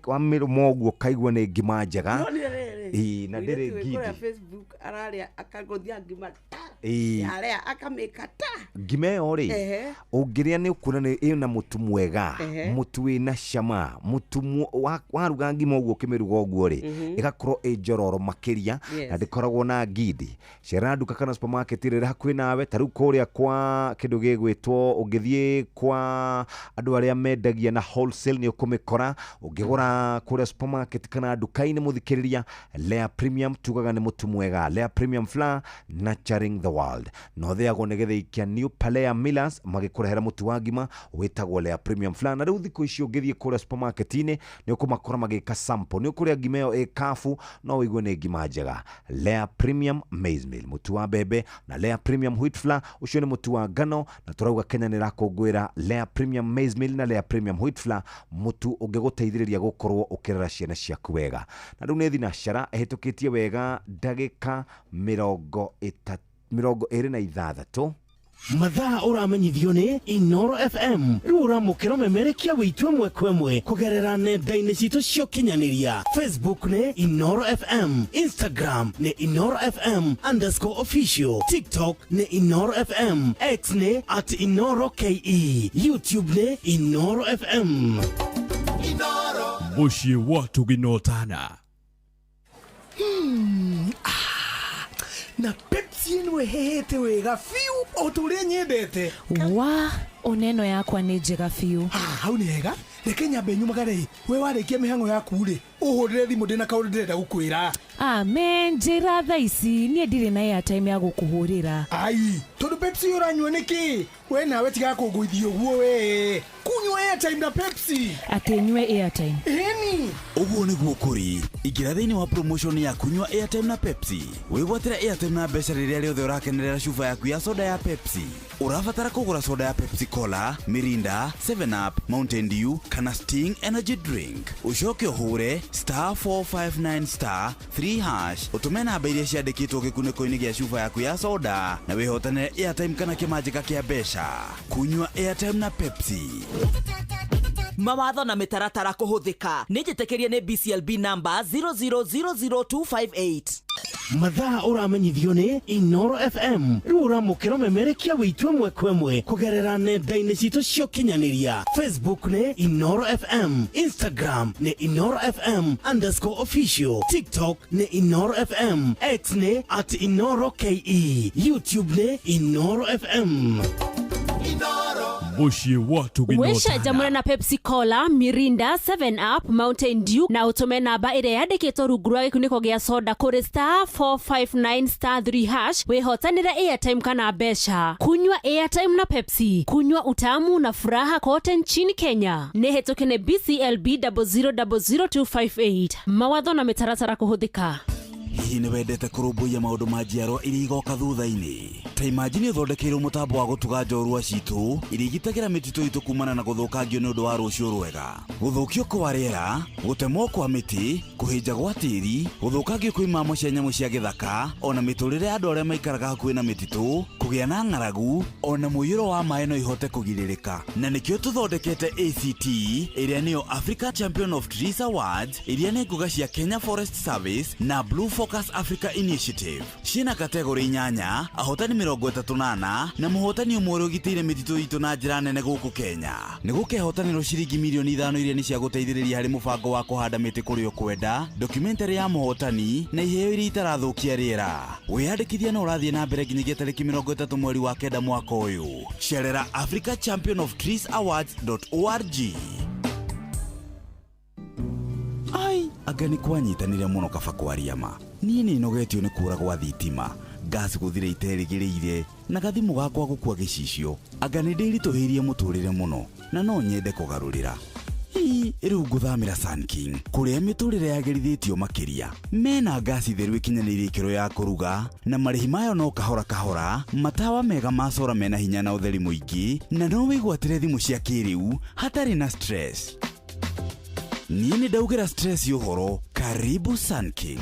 wamĩrũma ũguo ũkaigua nĩ ngima njega. Nonire rĩrĩ, Ĩĩ, na ndĩrĩ mũirĩtu wĩ kũrĩa ngindi. Facebook ararĩa akagũthia ngima ta Ĩĩ. yarĩa akamĩka ta Ngima ĩyo rĩ, Ehe. ũngĩrĩa nĩ ũkuona nĩ ĩna mũtu mwega, Ehe. mũtu wĩna cama, mũtu waruga ngima ũguo ũkĩmĩruga ũguo rĩ, ĩgakorwo ĩ njororo makĩria na ndĩkoragwo na ngindi. Cerera nduka kana supermarket ĩrĩa ĩrĩ hakuhĩ nawe, ta rĩu kũrĩa kwa kĩndũ gĩgwĩtwo, ũngĩthiĩ kwa andũ arĩa mendagia na wholesale nĩ ũkũmĩkora. Ũngĩgũra kũrĩa supermarket kana nduka-inĩ, mũthikĩrĩria, Lea Premium tugaga nĩ mũtu mwega. Lea Premium Flour, nurturing the world. Na ũthĩagwo nĩ gĩthĩi kĩa New Palea Millers magĩkũrehera mũtu wa ngima wĩtagwo Lea Premium Flour. Na rĩu thikũ ici ũngĩthiĩ kũrĩa supermarket-inĩ nĩ ũkũmakora magĩka sample, nĩ ũkũrĩa ngima ĩyo ĩ kabu no ũigue nĩ ngima njega. Lea Premium Maize Meal, mũtu wa mbembe, na Lea Premium Wheat Flour, ũcio nĩ mũtu wa ngano. Na tũrauga Kenya nĩ ĩrakũngũĩra Lea Premium Maize Meal na Lea Premium Wheat Flour, mũtu ũngĩgũteithĩrĩria gũkorwo ũkĩrera ciana ciaku wega. Na rĩu nĩ thinacara ĩhĩtũkĩtie wega ndagĩka 26. Mathaa ũramenyithio nĩ Inoro FM. Rĩu ũramũkĩra ũmemerekia wĩitũ ĩmwe kwa ĩmwe kũgerera nenda-inĩ citũ cia ũkinyanĩria. Facebook nĩ Inoro FM, Instagram nĩ Inoro FM underscore official, TikTok nĩ Inoro FM, X nĩ at Inoro KE, YouTube nĩ Inoro FM. Mũciĩ wa Tugina Ũtana. Na Pepsi ĩno ĩhĩhĩte wega biũ o ta ũrĩa nyendete. Wa ona ĩno yakwa nĩ njega biũ. Hau nĩ hega. Reke nyambe nyumagare. We warĩkia mĩhang'o yaku rĩ, ũhũrĩre thimũ, ndĩna kaũndũ ndĩrenda gũkwĩra. Amen, njĩra thaa ici, niĩ ndirĩ na airtime ya gũkũhũrĩra. Ai, tondũ Pepsi ũranyua nĩkĩ? We nawe tiga kũngũithia ũguo. We kunyua airtime na Pepsi. Atĩ nyue airtime? Ĩni. Ũguo nĩguo kũrĩ. Ingĩra thĩinĩ wa promotion ya kunyua airtime na Pepsi, wĩgwatĩre airtime na mbeca rĩrĩa rĩothe ũrakenerera cuba yaku ya soda ya Pepsi. Ũrabatara kũgũra soda ya Pepsi Cola, Mirinda, 7 Up, Mountain Dew kana Sting Energy Drink, ũcoke ũhũre *459*3# ũtũme namba iria ciandĩkĩtwo gĩkunĩko-inĩ gĩa cuba yaku ya soda na wĩhotanĩre airtime kana kĩmanjĩka kĩa mbeca. Kunyua airtime na Pepsi. Mawatho na mĩtaratara kũhũthĩka. Nĩ njĩtĩkĩrie nĩ BCLB number 0000258. Mathaa ũramenyithio nĩ Inoro FM. Rĩu ũramũkĩra ũmemerekia wĩitũ ĩmwe kwa ĩmwe kũgerera nenda-inĩ citũ cia ũkinyanĩria. Facebook nĩ Inoro FM, Instagram nĩ Inoro FM underscore official, TikTok nĩ Inoro FM, X nĩ at Inoro KE, YouTube nĩ Inoro FM. Mũciĩ wa Tugina Wĩcanjamũre na Pepsi Cola, Mirinda, 7 Up, Mountain Dew na ũtũme namba ĩrĩa yandĩkĩtwo rungu rwa gĩkunĩko gĩa soda kũrĩ *459*3# wĩhotanĩre airtime kana mbeca. Kunywa airtime na Pepsi, kunywa utamu na furaha kote nchini Kenya. Nĩ hĩtũke nĩ BCLB 0000258. Mawatho na mĩtaratara kũhũthĩka. Hihi nĩ wendete kũrũmbũiya maũndũ ma njiarwa iria igoka thutha-inĩ? Ta imagine ũthondekeirwo mũtambo wa gũtuga njorua citũ iria igitagĩra mĩtitũ itũ kumana na gũthũkangio nĩ ũndũ wa rũciũ rwega. Gũthũkio kwa rĩera, gũtemwo kwa mĩtĩ, kũhĩnja gwa tĩri, gũthũkangio kwa imamo cia nyamũ cia gĩthaka, ona mĩtũrĩre ya andũ arĩa maikaraga hakuhĩ na mĩtitũ, kũgĩa na ng'aragu, ona mũiyũro wa maĩ no ihote kũgirĩrĩka. Na nĩkĩo tũthondekete ACT, ĩrĩa nĩyo Africa Champion of Trees Awards, iria nĩ ngũga cia Kenya Forest Service na Blue Focus Africa Initiative. Ciĩna kategori 8, ahotani 34 na mũhotani ũmwe ũrĩa ũgitĩire mĩtitũ itũ na njĩra nene gũkũ Kenya. Nĩ gũkehotanĩrwo ciringi mirioni 5 iria nĩ cia gũteithĩrĩria harĩ mũbango wa kũhanda mĩtĩ kũrĩa ũkwenda, documentary ya mũhotani na iheo iria itarathũkia rĩera. Wĩyandĩkithia no ũrathiĩ na mbere nginyagia tarĩki 30 mweri wa 9 mwaka ũyũ. Cerera Africa Champion of Trees Awards.org. Ai, anga nĩ kwanyitanire mũno kaba kwaria ma. Niĩ nĩ nogetio nĩ kũra gwa thitima, ngasi gũthira iterĩgĩrĩire, na gathimũ gakwa gũkua gĩcicio. Anga nĩ ndĩritũhĩirie mũtũrĩre mũno na no nyende kũgarũrĩra. Ii, rĩu ngũthamĩra Sun King kũrĩa mĩtũrĩre yagĩrithĩtio makĩria. Mena ngasi theru ĩkinyanĩirie ikĩro ya kũruga na marĩhi mayo no kahora kahora, matawa mega ma cora mena hinya na ũtheri mũingĩ, na no wĩgwatĩre thimũ cia kĩrĩu hatarĩ na stress. Niĩ nĩ ndaugĩra stress ũhoro. Karibu Sun King.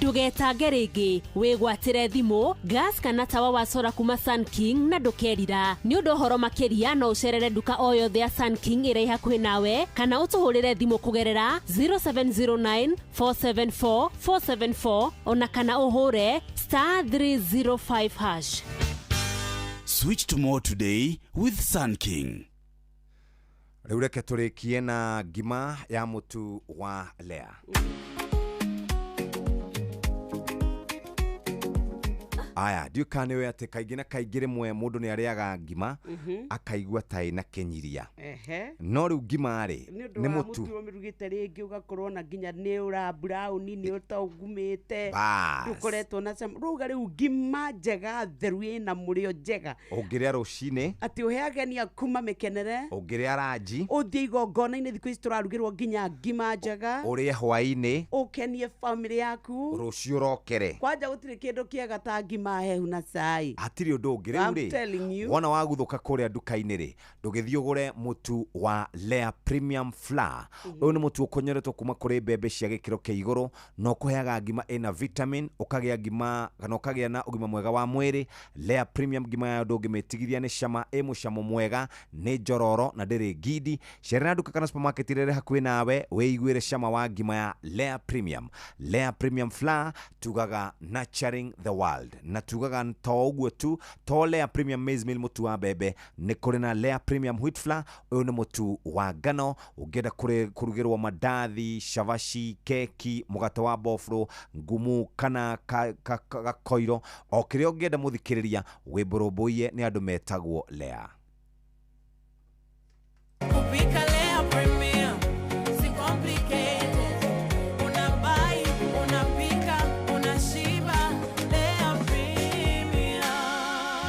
Ndũgetange rĩngĩ, wĩgwatĩre thimũ, gas kana tawa wa sora kuma Sun King na ndũkerira. Nĩ ũndũ ũhoro makĩria no ũcerere nduka o yothe ya Sun King ĩrĩa ĩ hakuhĩ nawe kana ũtũhũrĩre thimũ kũgerera 0709 474 474 ona kana ũhũre *305 hash. Switch to more today with Sun King. Rĩu reke tũrĩkie na ngima ya mũtu wa Lea. Aya, ndiũ kana nĩ ũĩ atĩ kaingĩ na kaingĩ rĩmwe mũndũ nĩ arĩaga ngima akaigua ta ĩna kĩnyiria. No rĩu ngima rĩ nĩ ũndũ nĩ wa mũtu. Mũtu ũmĩrugĩte rĩngĩ ũgakorwo na nginya nĩ ũra brown, nĩ ũtaũgumĩte, Bas. ndũkoretwo na cama. Rauga rĩu ngima njega theru ĩna mũrĩo njega ũngĩrĩa rũcinĩ, atĩ ũhe ageni aku mamĩkenere, ũngĩrĩa ranji, ũthiĩ igongona-inĩ, thikũ ici tũrarugĩrwo nginya ngima njega, ũrĩe hwaĩ-inĩ, ũkenie bamĩrĩ yaku. Rũciũ ũrokere. Kwanja gũtirĩ kĩndũ kĩega ta ngima hehu na cai. Hatirĩ ũndũ ũngĩ. Rĩu I'm rĩ, telling you. wona waguthũka kũrĩa nduka-inĩ rĩ, ndũgĩthiĩ ũgũre mũtu wa Lea Premium Flour. Ũyũ nĩ mũtu ũkonyoretwo kuma kũrĩ mbembe cia gĩkĩro kĩa igũrũ na ũkũheaga ngima ĩna vitamin, ũkagĩa ngima kana ũkagĩa na ũgima mwega wa mwĩrĩ. Lea Premium ngima yayo ndũngĩmĩtigithia nĩ cama, ĩ mũcamo mwega, nĩ njororo na ndĩrĩ ngindi. Cerera nduka kana supermarket ĩrĩa ĩrĩ hakuhĩ nawe wĩiguĩre cama wa ngima ya Lea Premium. Lea Premium Flour tugaga nurturing the world, na tugaga to ũguo tu, to Lea Premium Maize Meal mũtu wa mbembe, nĩ kũrĩ na Lea Premium Wheat Flour. Ũyũ nĩ mũtu wa ngano ũngĩenda kũrugĩrwo mandathi, cabaci, keki, mũgate wa bofro, ngumu kana gakoiro, o kĩrĩa ũngĩenda mũthikĩrĩria wĩmbũrũmbũiye nĩ andũ metagwo Lea. Kupika Lea Premium, si complicated. Unabuy, unapika, unashiba. Lea Premium.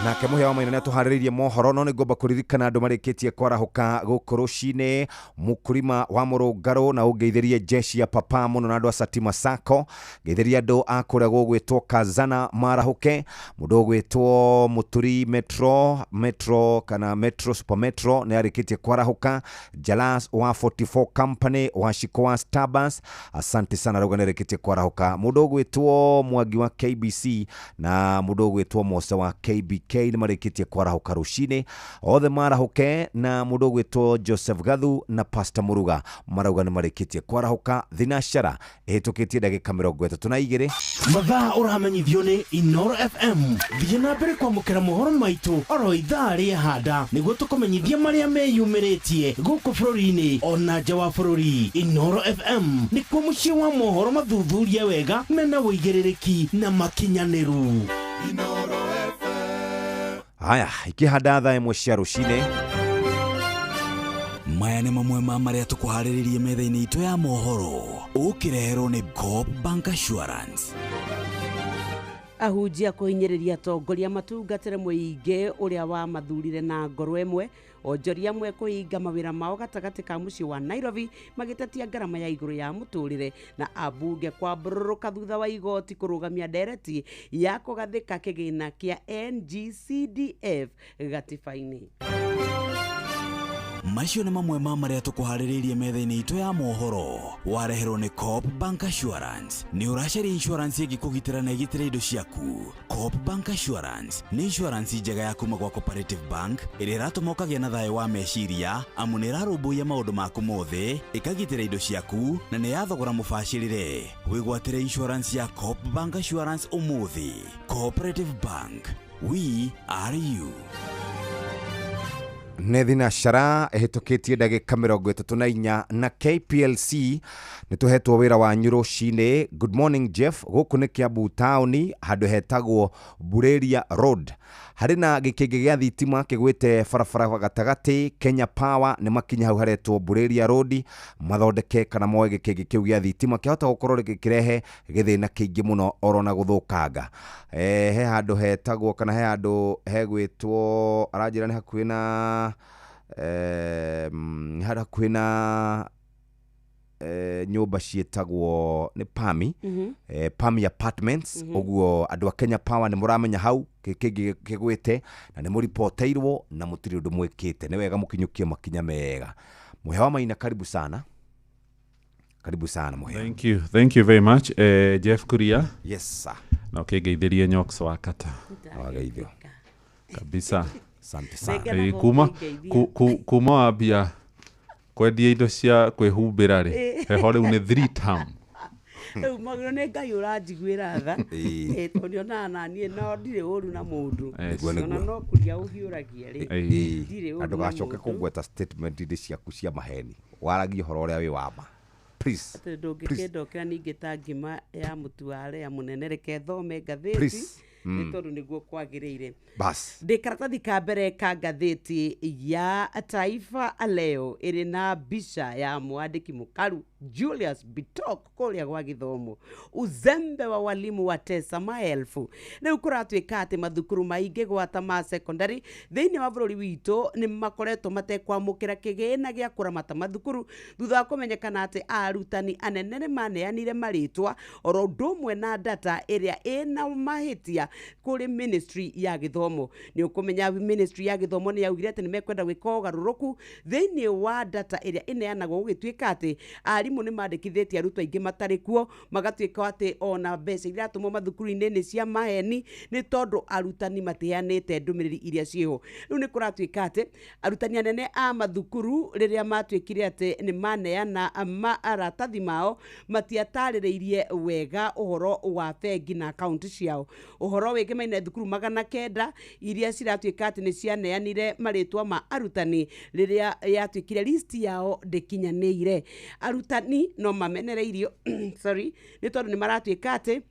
Nake mũhĩa wa maina nĩ atũharĩrĩirie mohoro, no nĩ ngomba kũririkana andũ marĩkĩtie kwarahũka gũkũ rũcinĩ. Mũkũrima wa mũrũngarũ na ũngeithĩrie jeshi ya papa mũno na andũ a Satima Sacco, ngeithĩrie andũ a kũrĩa gũgwĩtwo Kazana marahũke, mũndũ ũgwĩtwo Mũturi Metro, Metro kana Metro Super Metro nĩ arĩkĩtie kwarahũka, Jalas wa 44 Company wa Shiko wa Starbucks, asante sana, rauga nĩ arĩkĩtie kwarahũka, mũndũ ũgwĩtwo Mwangi wa KBC na mũndũ ũgwĩtwo Mose wa KBK nĩ marĩkĩtie kwarahũka rũcinĩ, othe marahũke, na mũndũ ũgwĩtwo Joseph Gathu na Pastor Muruga marauga nĩ marĩkĩtie kwarahũka. Thinacara ĩhĩtũkĩtie ndagĩka 32. Mathaa ũramenyithio nĩ Inoro FM. Thiĩ na mbere kwamũkĩra mohoro maitũ oro ithaa rĩa handa nĩguo tũkũmenyithia marĩa meyumĩrĩtie gũkũ bũrũri-inĩ ona nja wa bũrũri. Inoro FM nĩkuo mũciĩ wa mohoro mathuthurie wega mena ũigĩrĩrĩki na makinyanĩru. Haya, ikĩhanda thaa 1 cia rũcinĩ. Maya nĩ mamwe ma marĩa tũkũharĩrĩrie metha-inĩ itũ ya mohoro ũkĩreherwo nĩ Coop Bank Assurance. Ahunjia kũhinyĩrĩria atongoria matungatĩre mũingĩ ũrĩa wamathurire na ngoro ĩmwe. Onjoria amwe kũhinga mawĩra mao gatagatĩ ka mũciĩ wa Nairobi magĩtetia ngarama ya igũrũ ya mũtũrĩre, na ambunge kwambũrũrũka thutha wa igoti kũrũgamia ndereti ya kũgathĩka kĩgĩna kĩa NGCDF gatiba-inĩ. Macio nĩ mamwe ma marĩa tũkũharĩrĩirie metha-inĩ itũ ya mohoro wareherwo nĩ Coop Bank Assurance. Nĩ ũracaria insurance ĩngĩkũgitĩra na ĩgitĩre indo ciaku? Coop Bank Assurance nĩ insurance njega ya kuma gwa Cooperative Bank ĩrĩa ĩratũma ũkagĩa na thayũ wa meciria, amu nĩ ĩrarũmbũiya maũndũ maku mothe, ĩkagitĩra indo ciaku na nĩ ya thogora mũbacĩrĩre. Wĩgwatĩre insurance ya Coop Bank Assurance ũmũthĩ. Cooperative Bank, we are you. Nĩ thinacara ĩhĩtũkĩtie ndagĩka 34 na KPLC nĩ tũhetwo wĩra wanyu rũcinĩ. Good morning Jeff, gũkũ nĩ Kiambu taũni handũ hetagwo Bureria Road, harĩ na gĩkĩngĩ gĩa thitima kĩgwĩte barabara gatagatĩ. Kenya Power nĩ makinya hau haretwo Bureria Road mathondeke kana moe gĩkĩngĩ kĩu gĩa thitima kĩahota gũkorwo gĩkĩrehe gĩthĩna kĩingĩ mũno oro na gũthũkanga. He handũ hetagwo kana he handũ hegwĩtwo, aranjĩra nĩ hakuhĩ na Nĩ hakuhĩ na nyũmba ciĩtagwo nĩ Pami. Pami Apartments. Ũguo andũ a Kenya Power nĩ mũramenya hau kĩngĩ kĩgwĩte na nĩ mũripoteirwo na mũtirĩ ũndũ mwĩkĩte. Nĩ wega mũkinyũkie makinya mega. Mũhea wa Maina, karibu sana, karibu sana, Mũhea. Thank you, thank you very much, Jeff Kuria. Yes sir. Na ũkĩngeithĩrie Nyox wa Kata. Wageithio kabisa. Asante sana. Kuma kuma wambia kwendia indo cia kwĩhumbĩra rĩ, heho rĩu nĩ three term. Rĩu magĩrwo nĩ Ngai ũranjiguĩra tha. Tondũ nĩonaga naniĩ no ndirĩ ũru na mũndũ. Nĩguo, ona nĩguo. no kũria ũhiũragia rĩ, ndirĩ ũru na na ndũgacoke mũndũ. Kũgweta statement inĩ ciaku cia maheni, waragie ũhoro ũrĩa wĩ wa ma, please. Atĩ ndũngĩkĩndokera ningĩ ta ngima ya mũtu wa arĩa mũnene, reke thome ngathĩti. Please. Nĩ tondũ nĩguo kwagĩrĩire. Bas. Ndĩ karatathi ka mbere ka ngathĩti ya Taifa Leo ĩrĩ na mbica ya mwandĩki mũkaru Julius Bitok kũrĩa gwa gĩthomo, uzembe wa walimu watesa maelfu. Rĩu kũratuĩka atĩ mathukuru maingĩ gwata ma secondary thĩinĩ wa bũrũri witũ nĩ makoretwo matekwamũkĩra kĩgĩna gĩa kũramata mathukuru thutha wa kũmenyekana atĩ arutani anene nĩ maneanire marĩtwa oro ũndũ ũmwe na data ĩrĩa ĩna mahĩtia kũrĩ ministry ya gĩthomo. Nĩ ũkũmenya ministry ya gĩthomo nĩ yaugire atĩ nĩ mekwenda gwĩka ũgarũrũku thĩinĩ wa data ĩrĩa ĩneanagwo, gũgĩtuĩka atĩ arimũ nĩ mandĩkithĩtie arutwo aingĩ matarĩ kuo, magatuĩka atĩ ona mbeca iria iratũmwo mathukuru-inĩ nĩ cia maheni nĩ tondũ arutani matiheanĩte ndũmĩrĩri iria ciĩho. Rĩu nĩ kũratuĩka atĩ arutani anene a mathukuru rĩrĩa matuĩkire atĩ nĩ maneana maratathi mao, matiatarĩrĩirie wega ũhoro wa bengi na akaunti ciao. Ũhoro wĩgemaine thukuru 900 iria ciratuĩka atĩ nĩ cianeanire marĩtwa ma arutani rĩrĩa yatuĩkire list yao ndĩkinyanĩire. Arutani no mamenereirio, sorry, nĩ tondũ nĩ maratuĩka atĩ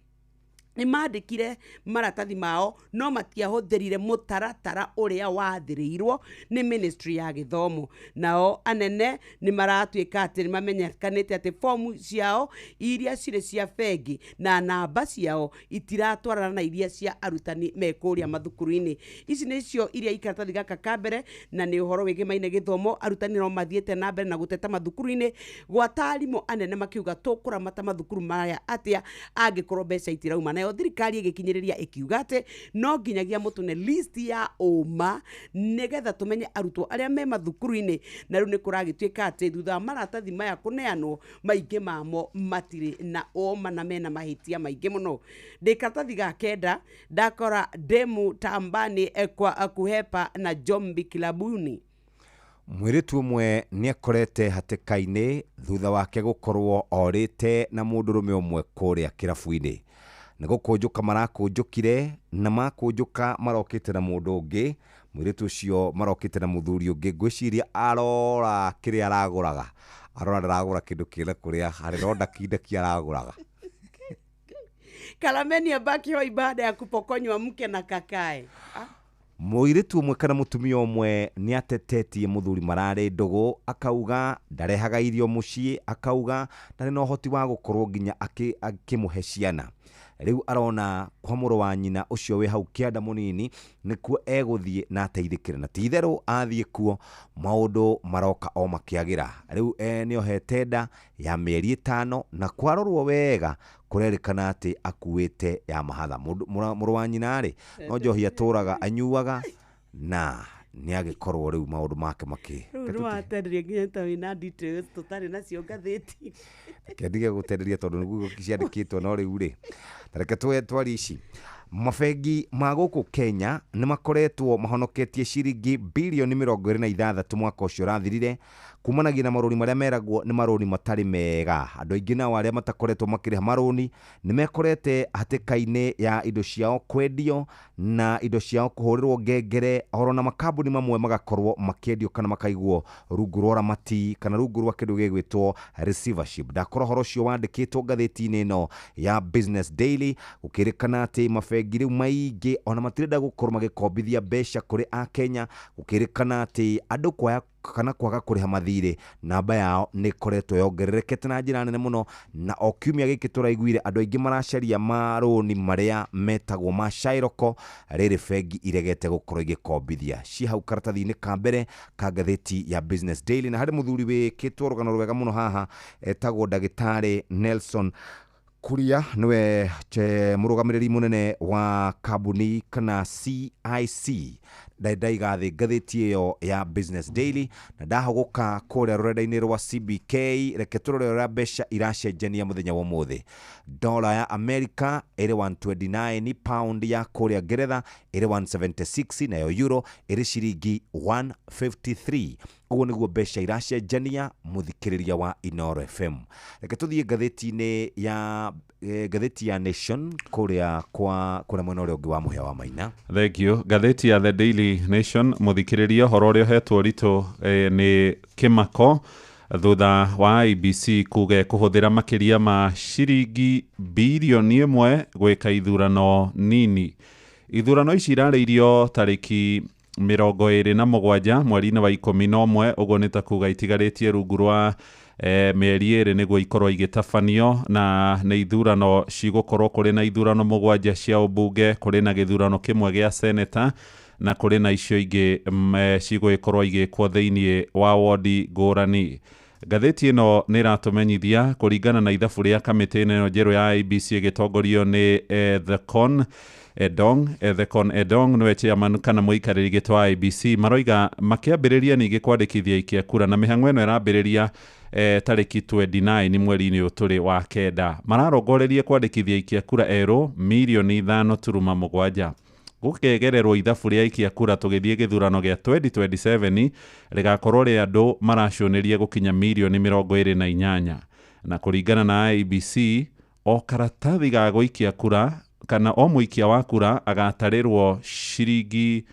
nĩ mandĩkire maratathi mao no matiahũthĩrire mũtaratara ũrĩa wathĩrĩirwo nĩ ministry ya gĩthomo. Nao anene nĩ maratuĩka atĩ nĩ mamenyekanĩte atĩ fomu ciao iria cirĩ cia bengi na namba ciao itiratwarana na iria cia arutani me kũrĩa mathukuru-inĩ. Ici nĩcio iria ikaratathi gaka ka mbere na nĩ ũhoro wĩgemaine gĩthomo. Arutani no mathiĩte na mbere na gũteta mathukuru-inĩ gwata arimũ anene makiuga tũkũramata mathukuru maya atĩa angĩkorwo mbeca itirauma. Nayo thirikari ĩgĩkinyĩrĩria ĩkiuga atĩ no nginyagia mũtũne list ya ũma nĩgetha tũmenye arutwo arĩa me mathukuru-inĩ. Na rĩu nĩ kũragĩtuĩka atĩ thutha wa maratathi maya kũneanwo, maingĩ mamo matirĩ na ũma na mena mahĩtia maingĩ mũno. Ndĩ karatathi ga kenda ndakora demu tambani kwa kuhepa na Jombi kilabuni. Mwĩrĩtu ũmwe nĩ akorete hatĩka-inĩ thutha wake gũkorwo orĩte na mũndũrũme ũmwe kũrĩa kĩrabu-inĩ. Nĩ gũkũnjũka marakũnjũkire na makũnjũka marokĩte na mũndũ ũngĩ. Mũirĩtu ũcio marokĩte na mũthuri ũngĩ, ngwĩciria arora kĩrĩa aragũraga, arora ndaragũra kĩndũ kĩna kũrĩa harĩ no ndakindaki aragũraga. Kalameni abaki hoi baada ya kupokonywa mke na kakae. Mũirĩtu ũmwe kana mũtumia ũmwe nĩ atetetie mũthuri mararĩ ndũgũ, akauga ndarehaga irio mũciĩ, akauga ndarĩ na ũhoti wa gũkorwo nginya akĩmũhe ciana. Rĩu arona kwa mũrũ wa nyina ũcio wĩ hau kĩanda mũnini nĩkuo egũthiĩ na ateithĩkĩre, na ti itherũ athiĩ kuo maũndũ maroka o makĩagĩra. Rĩu nĩohete nda ya mĩeri 5 na kwarorwo wega kũrerĩkana atĩ akuĩte ya mahatha. Mũrũ wa nyina rĩ, no njohi atũraga anyuaga na nĩ agĩkorwo rĩu maũndũ make makĩ Rĩu nĩwatenderia nginya ta wĩna details tũtarĩ nacio ngathĩti. Kendige gũtenderia tondũ nĩguo ciandĩkĩtwo. No rĩu rĩ, ta reke twarie ici. Mabengi ma gũkũ Kenya nĩ makoretwo mahonoketie ciringi birioni 26 mwaka ũcio ũrathirire kumanagia na marũni marĩa meragwo nĩ marũni matarĩ mega. Andũ aingĩ nao arĩa matakoretwo makĩrĩha marũni nĩ mekorete hatĩka-inĩ ya indo ciao kwendio na indo ciao kũhũrĩrwo ngengere, oro na makambuni mamwe magakorwo makĩendio kana makaigwo rungu rwa ũramati kana rungu rwa kĩndũ gĩgwĩtwo receivership. Ndakora ũhoro ũcio wandĩkĩtwo ngathĩti-inĩ ĩno ya Business Daily, gũkĩrĩkana atĩ mabengi Mabengi rĩu maingĩ ona matirenda gũkorwo magĩkombithia mbeca kũrĩ akenya, gũkĩrĩkana atĩ andũ kwaya kana kwaga kũrĩha mathirĩ namba yao nĩ ĩkoretwo yongererekete na njĩra nene mũno. Na o kiumia gĩkĩ tũraiguire andũ aingĩ maracaria marũni marĩa metagwo ma Shairoko, rĩrĩ bengi iregete gũkorwo igĩkombithia. Ci hau karatathi-inĩ ka mbere ka ngathĩti ya Business Daily. Na harĩ mũthuri wĩkĩtwo rũgano rwega mũno haha, etagwo ndagĩtarĩ Nelson Kuria, nĩwe mũrũgamĩrĩri mũnene wa kambuni kana CIC. Ndaiga thĩ ngathĩti ĩyo ya Business Daily na ndahũgũka kũrĩa rũrenda-inĩ rwa CBK. Reke tũrore ũrĩa mbeca iracenjania mũthenya wa ũmũthĩ. Dola ya America ĩrĩ 129, pound ya kũrĩa Ngeretha ĩrĩ 176, nayo euro ĩrĩ ciringi 153. Ũguo nĩguo mbeca iracenjania, mũthikĩrĩria wa Inoro FM. Reke tũthiĩ ngathĩti-inĩ ya ngathĩti ya Nation kũrĩa kwa kũrĩa mwena ũrĩa ũngĩ wa mũhĩa wa Maina. Thank you. Ngathĩti ya The Daily Nation, mũthikĩrĩria, ũhoro ũrĩa ũhetwo ũritũ nĩ kĩmako thutha wa IEBC kuga ĩkũhũthĩra makĩria ma ciringi birioni 1 gwĩka ithurano nini. Ithurano ici irarĩirio tarĩki 27 mweri-inĩ wa 11, ũguo nĩ ta kuga itigarĩtie rungu rwa mĩeri 2 nĩguo ikorwo igĩtabanio. Na nĩ ithurano cigũkorwo kũrĩ na ithurano mũgwanja cia ũmbunge, kũrĩ na gĩthurano kĩmwe gĩa seneta, na kũrĩ na icio ingĩ cigũgĩkorwo igĩkwo thĩinĩ wa wodi ngũrani. Ngathĩti ĩno nĩ ĩratũmenyithia kũringana na ithabu rĩa kamĩtĩ ĩno njerũ ya IEBC ĩgĩtongorio nĩ Ethekon Edong. Ethekon Edong nĩwe chairman kana mũikarĩri gĩtĩ wa IEBC. Maroiga makĩambĩrĩria ningĩ kwandĩkithia aikia kura, na mĩhang'o ĩno ĩrambĩrĩria tarĩki 29 mweri-inĩ ũyũ tũrĩ wa kenda. Mararongoreria kwandĩkithia aikia kura erũ mirioni 5.7. Gũkegererwo ithabu rĩa aikia kura tũgĩthiĩ gĩthurano gĩa 2027 rĩgakorwo rĩ andũ maracũnĩria gũkinya mirioni 28. Na kũringana na IEBC, o karatathi ga gũikia kura kana o mũikia wa kura agatarĩrwo ciringi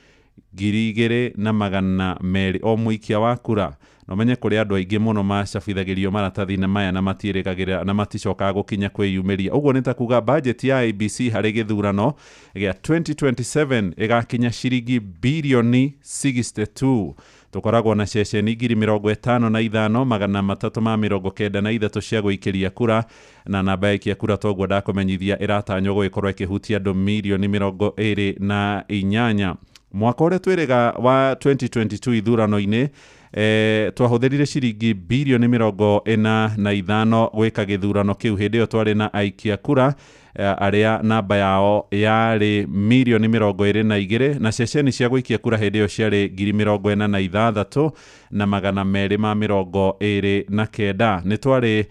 2,200 o mũikia wa kura. Na ũmenye kũrĩ andũ aingĩ mũno macabithagĩrio maratathi-inĩ maya na matiĩrĩgagĩrĩra na maticokaga gũkinya kwĩyumĩria. Ũguo nĩ ta kuga budget ya IEBC harĩ gĩthurano gĩa 2027 ĩgakinya ciringi birioni 62. Tũkoragwo na ceceni 55,393 cia gũikĩria kura, na namba ya aikia kura toguo ndakũmenyithia ĩratanywo gũgĩkorwo ĩkĩhutia andũ mirioni 28. Mwaka ũrĩa twĩrĩga wa 2022 ithurano-inĩ twahũthĩrire ciringi birioni 45 gwĩka gĩthurano kĩu. Hĩndĩ ĩyo twarĩ na aikia kura arĩa namba yao yarĩ mirioni 22, na ceceni cia gũikia kura hĩndĩ ĩyo ciarĩ 46,229. Nĩ twarĩ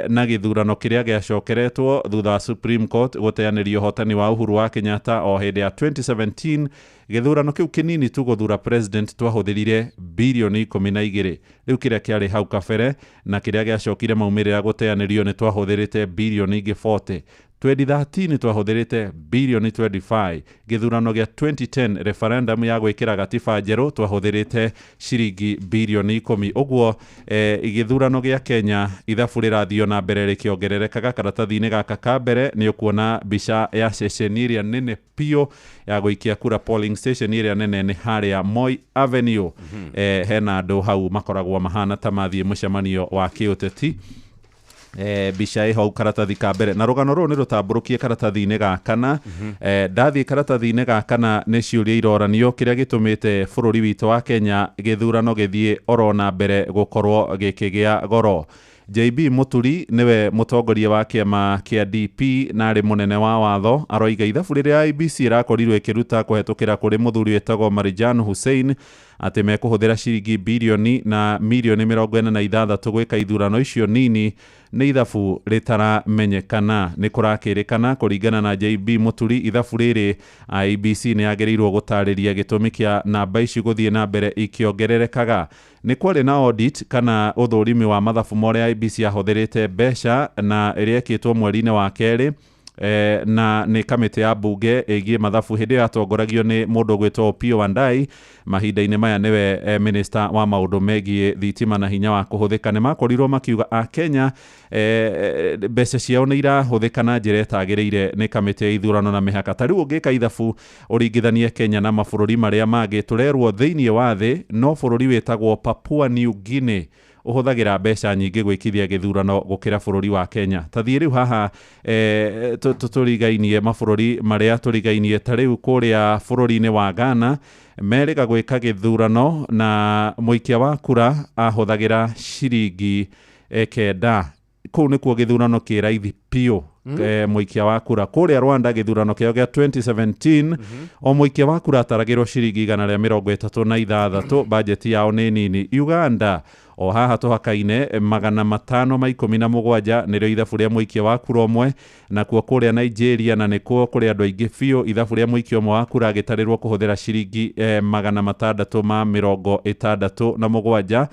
na gĩthurano kĩrĩa gĩacokeretwo thutha wa Supreme Court gũteanĩria ũhotani wa Uhuru wa Kenyatta o hĩndĩ ya 2017. Gĩthurano kĩu kĩnini tu gũthura president twahũthĩrire birioni 12. Rĩu kĩrĩa kĩarĩ hau kabere na kĩrĩa gĩacokire maumĩrĩra gũteanĩrio nĩ twahũthĩrĩte birioni ingĩ 40. 2013 twahũthĩrĩte birioni 25. Gĩthurano gĩa 2010, referendum ya gwĩkĩra gatiba njerũ, twahũthĩrĩte ciringi birioni 10. Ũguo gĩthurano gĩa Kenya ithabu rĩrathiĩ na mbere rĩkĩongererekaga. Karatathi-inĩ gaka ka mbere nĩ ũkuona mbica ya ceceni ĩrĩa nene biũ ya gũikia kura, polling station ĩrĩa nene nĩ harĩa Moi Avenue. Hena andũ hau makoragwo mahana ta mathiĩ mũcemanio wa kĩũteti. Mbica ĩho hau karatathi ka mbere, na rũgano rũrũ nĩ rũtambũrũkie karatathi-inĩ ga kana. Ndathiĩ karatathi-inĩ ga kana nĩ ciũria iroranio kĩrĩa gĩtũmĩte bũrũri witũ wa Kenya gĩthurano gĩthiĩ oro na mbere gũkorwo gĩkĩgĩa goro. JB Muturi nĩwe mũtongoria wa kĩama kĩa DP na arĩ mũnene wa watho, aroiga ithabu rĩrĩa IEBC ĩrakorirwo ĩkĩruta kũhetũkĩra kũrĩ mũthuri wĩtagwo Marijan Hussein atĩ mekũhũthĩra ciringi birioni na mirioni 46 gwĩka ithurano icio nini nĩ ithabu rĩtaramenyekana. Nĩ kũrakĩrĩkana kũringana na JB Muturi, ithabu rĩrĩ IEBC nĩ yagĩrĩirwo gũtarĩria gĩtũmi kĩa namba ici gũthiĩ na mbere ikĩongererekaga. Nĩ kwarĩ na audit kana ũthũrimi wa mathabu ma ũrĩa IEBC yahũthĩrĩte mbeca, na ĩrĩa ĩkĩtwo mweri-inĩ wa kerĩ. na nĩ kamĩtĩ ya bunge ĩgiĩ mathabu hĩndĩ ĩyo yatongoragio nĩ mũndũ ũgwĩtwo Opiyo Wandayi. Mahinda-inĩ maya nĩwe minister wa maũndũ megiĩ thitima na hinya wa kũhũthĩka. Nĩ makorirwo makiuga a Kenya mbeca ciao nĩ irahũthĩka na njĩra ĩtagĩrĩire nĩ kamĩtĩ ya ithurano na mĩhaka. Ta rĩu ũngĩka ithabu ũringithanie Kenya na mabũrũri marĩa mangĩ, tũrerwo thĩinĩ wa thĩ no bũrũri wĩtagwo Papua New Guinea ũhũthagĩra mbeca nyingĩ gwĩkithia gĩthurano gũkĩra bũrũri wa Kenya. Ta thiĩ rĩu haha tũrigainie mabũrũri marĩa tũrigainie, ta rĩu kũrĩa bũrũri-inĩ wa Ghana merĩga gwĩka gĩthurano na mũikia wa kura ahũthagĩra ciringi 9. Kũu nĩkuo gĩthurano kĩ raithi biũ. Mũikia wa kura kũrĩa Rwanda gĩthurano kĩao gĩa 2017 o mũikia wa kura ataragĩrwo ciringi 136, bajeti yao nĩ nini. Uganda o haha tũhakaine 517 nĩrĩo ithabu rĩa mũikia wa kura ũmwe. Nakuo kũrĩa Nigeria, na nĩkuo kũrĩ andũ aingĩ biũ, ithabu rĩa mũikia ũmwe wa kura agĩtarĩrwo kũhũthĩra ciringi 667.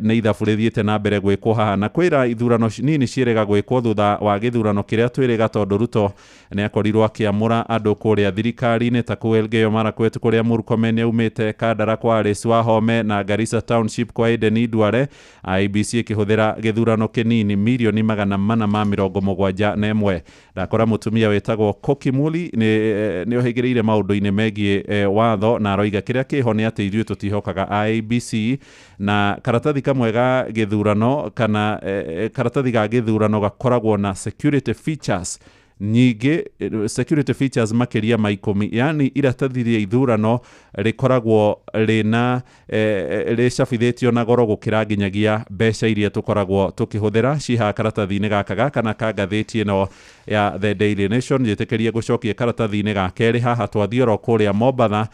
Nĩ ithabu rĩthiĩte na mbere gwĩkwo haha na kwĩra ithurano nini ciĩrĩga gwĩkwo thutha wa gĩthurano kĩrĩa twĩrĩga, tondũ Ruto nĩ akorirwo akĩamũra andũ kũrĩa thirikari-inĩ ta kũu Elgeyo Marakwet kũrĩa Murkomen aumĩte, Kandara kwa Alice Wahome na Garissa Township kwa Aden Duale. IEBC ĩkĩhũthĩra gĩthurano kĩnini mirioni 471. Ndakora mũtumia wĩtagwo Koki Muli nĩ ohĩgĩrĩire maũndũ-inĩ megiĩ watho na aroiga kĩrĩa kĩho nĩ atĩ ithuĩ tũtihokaga IEBC na karatathi kamwe ga gĩthurano kana karatathi ga gĩthurano gakoragwo na security features nyingĩ, security features makĩria ma 10, yani iratathi rĩa ithurano rĩkoragwo rĩna rĩcabithĩtio na goro gũkĩra nginyagia mbeca iria tũkoragwo tũkĩhũthĩra cihaha karatathi-inĩ gaka gaka na ka ngathĩti ĩno ya The Daily Nation. Njĩtĩkĩrie gũcokia karatathi-inĩ ga kerĩ haha twathiĩ oro kũrĩa Mombatha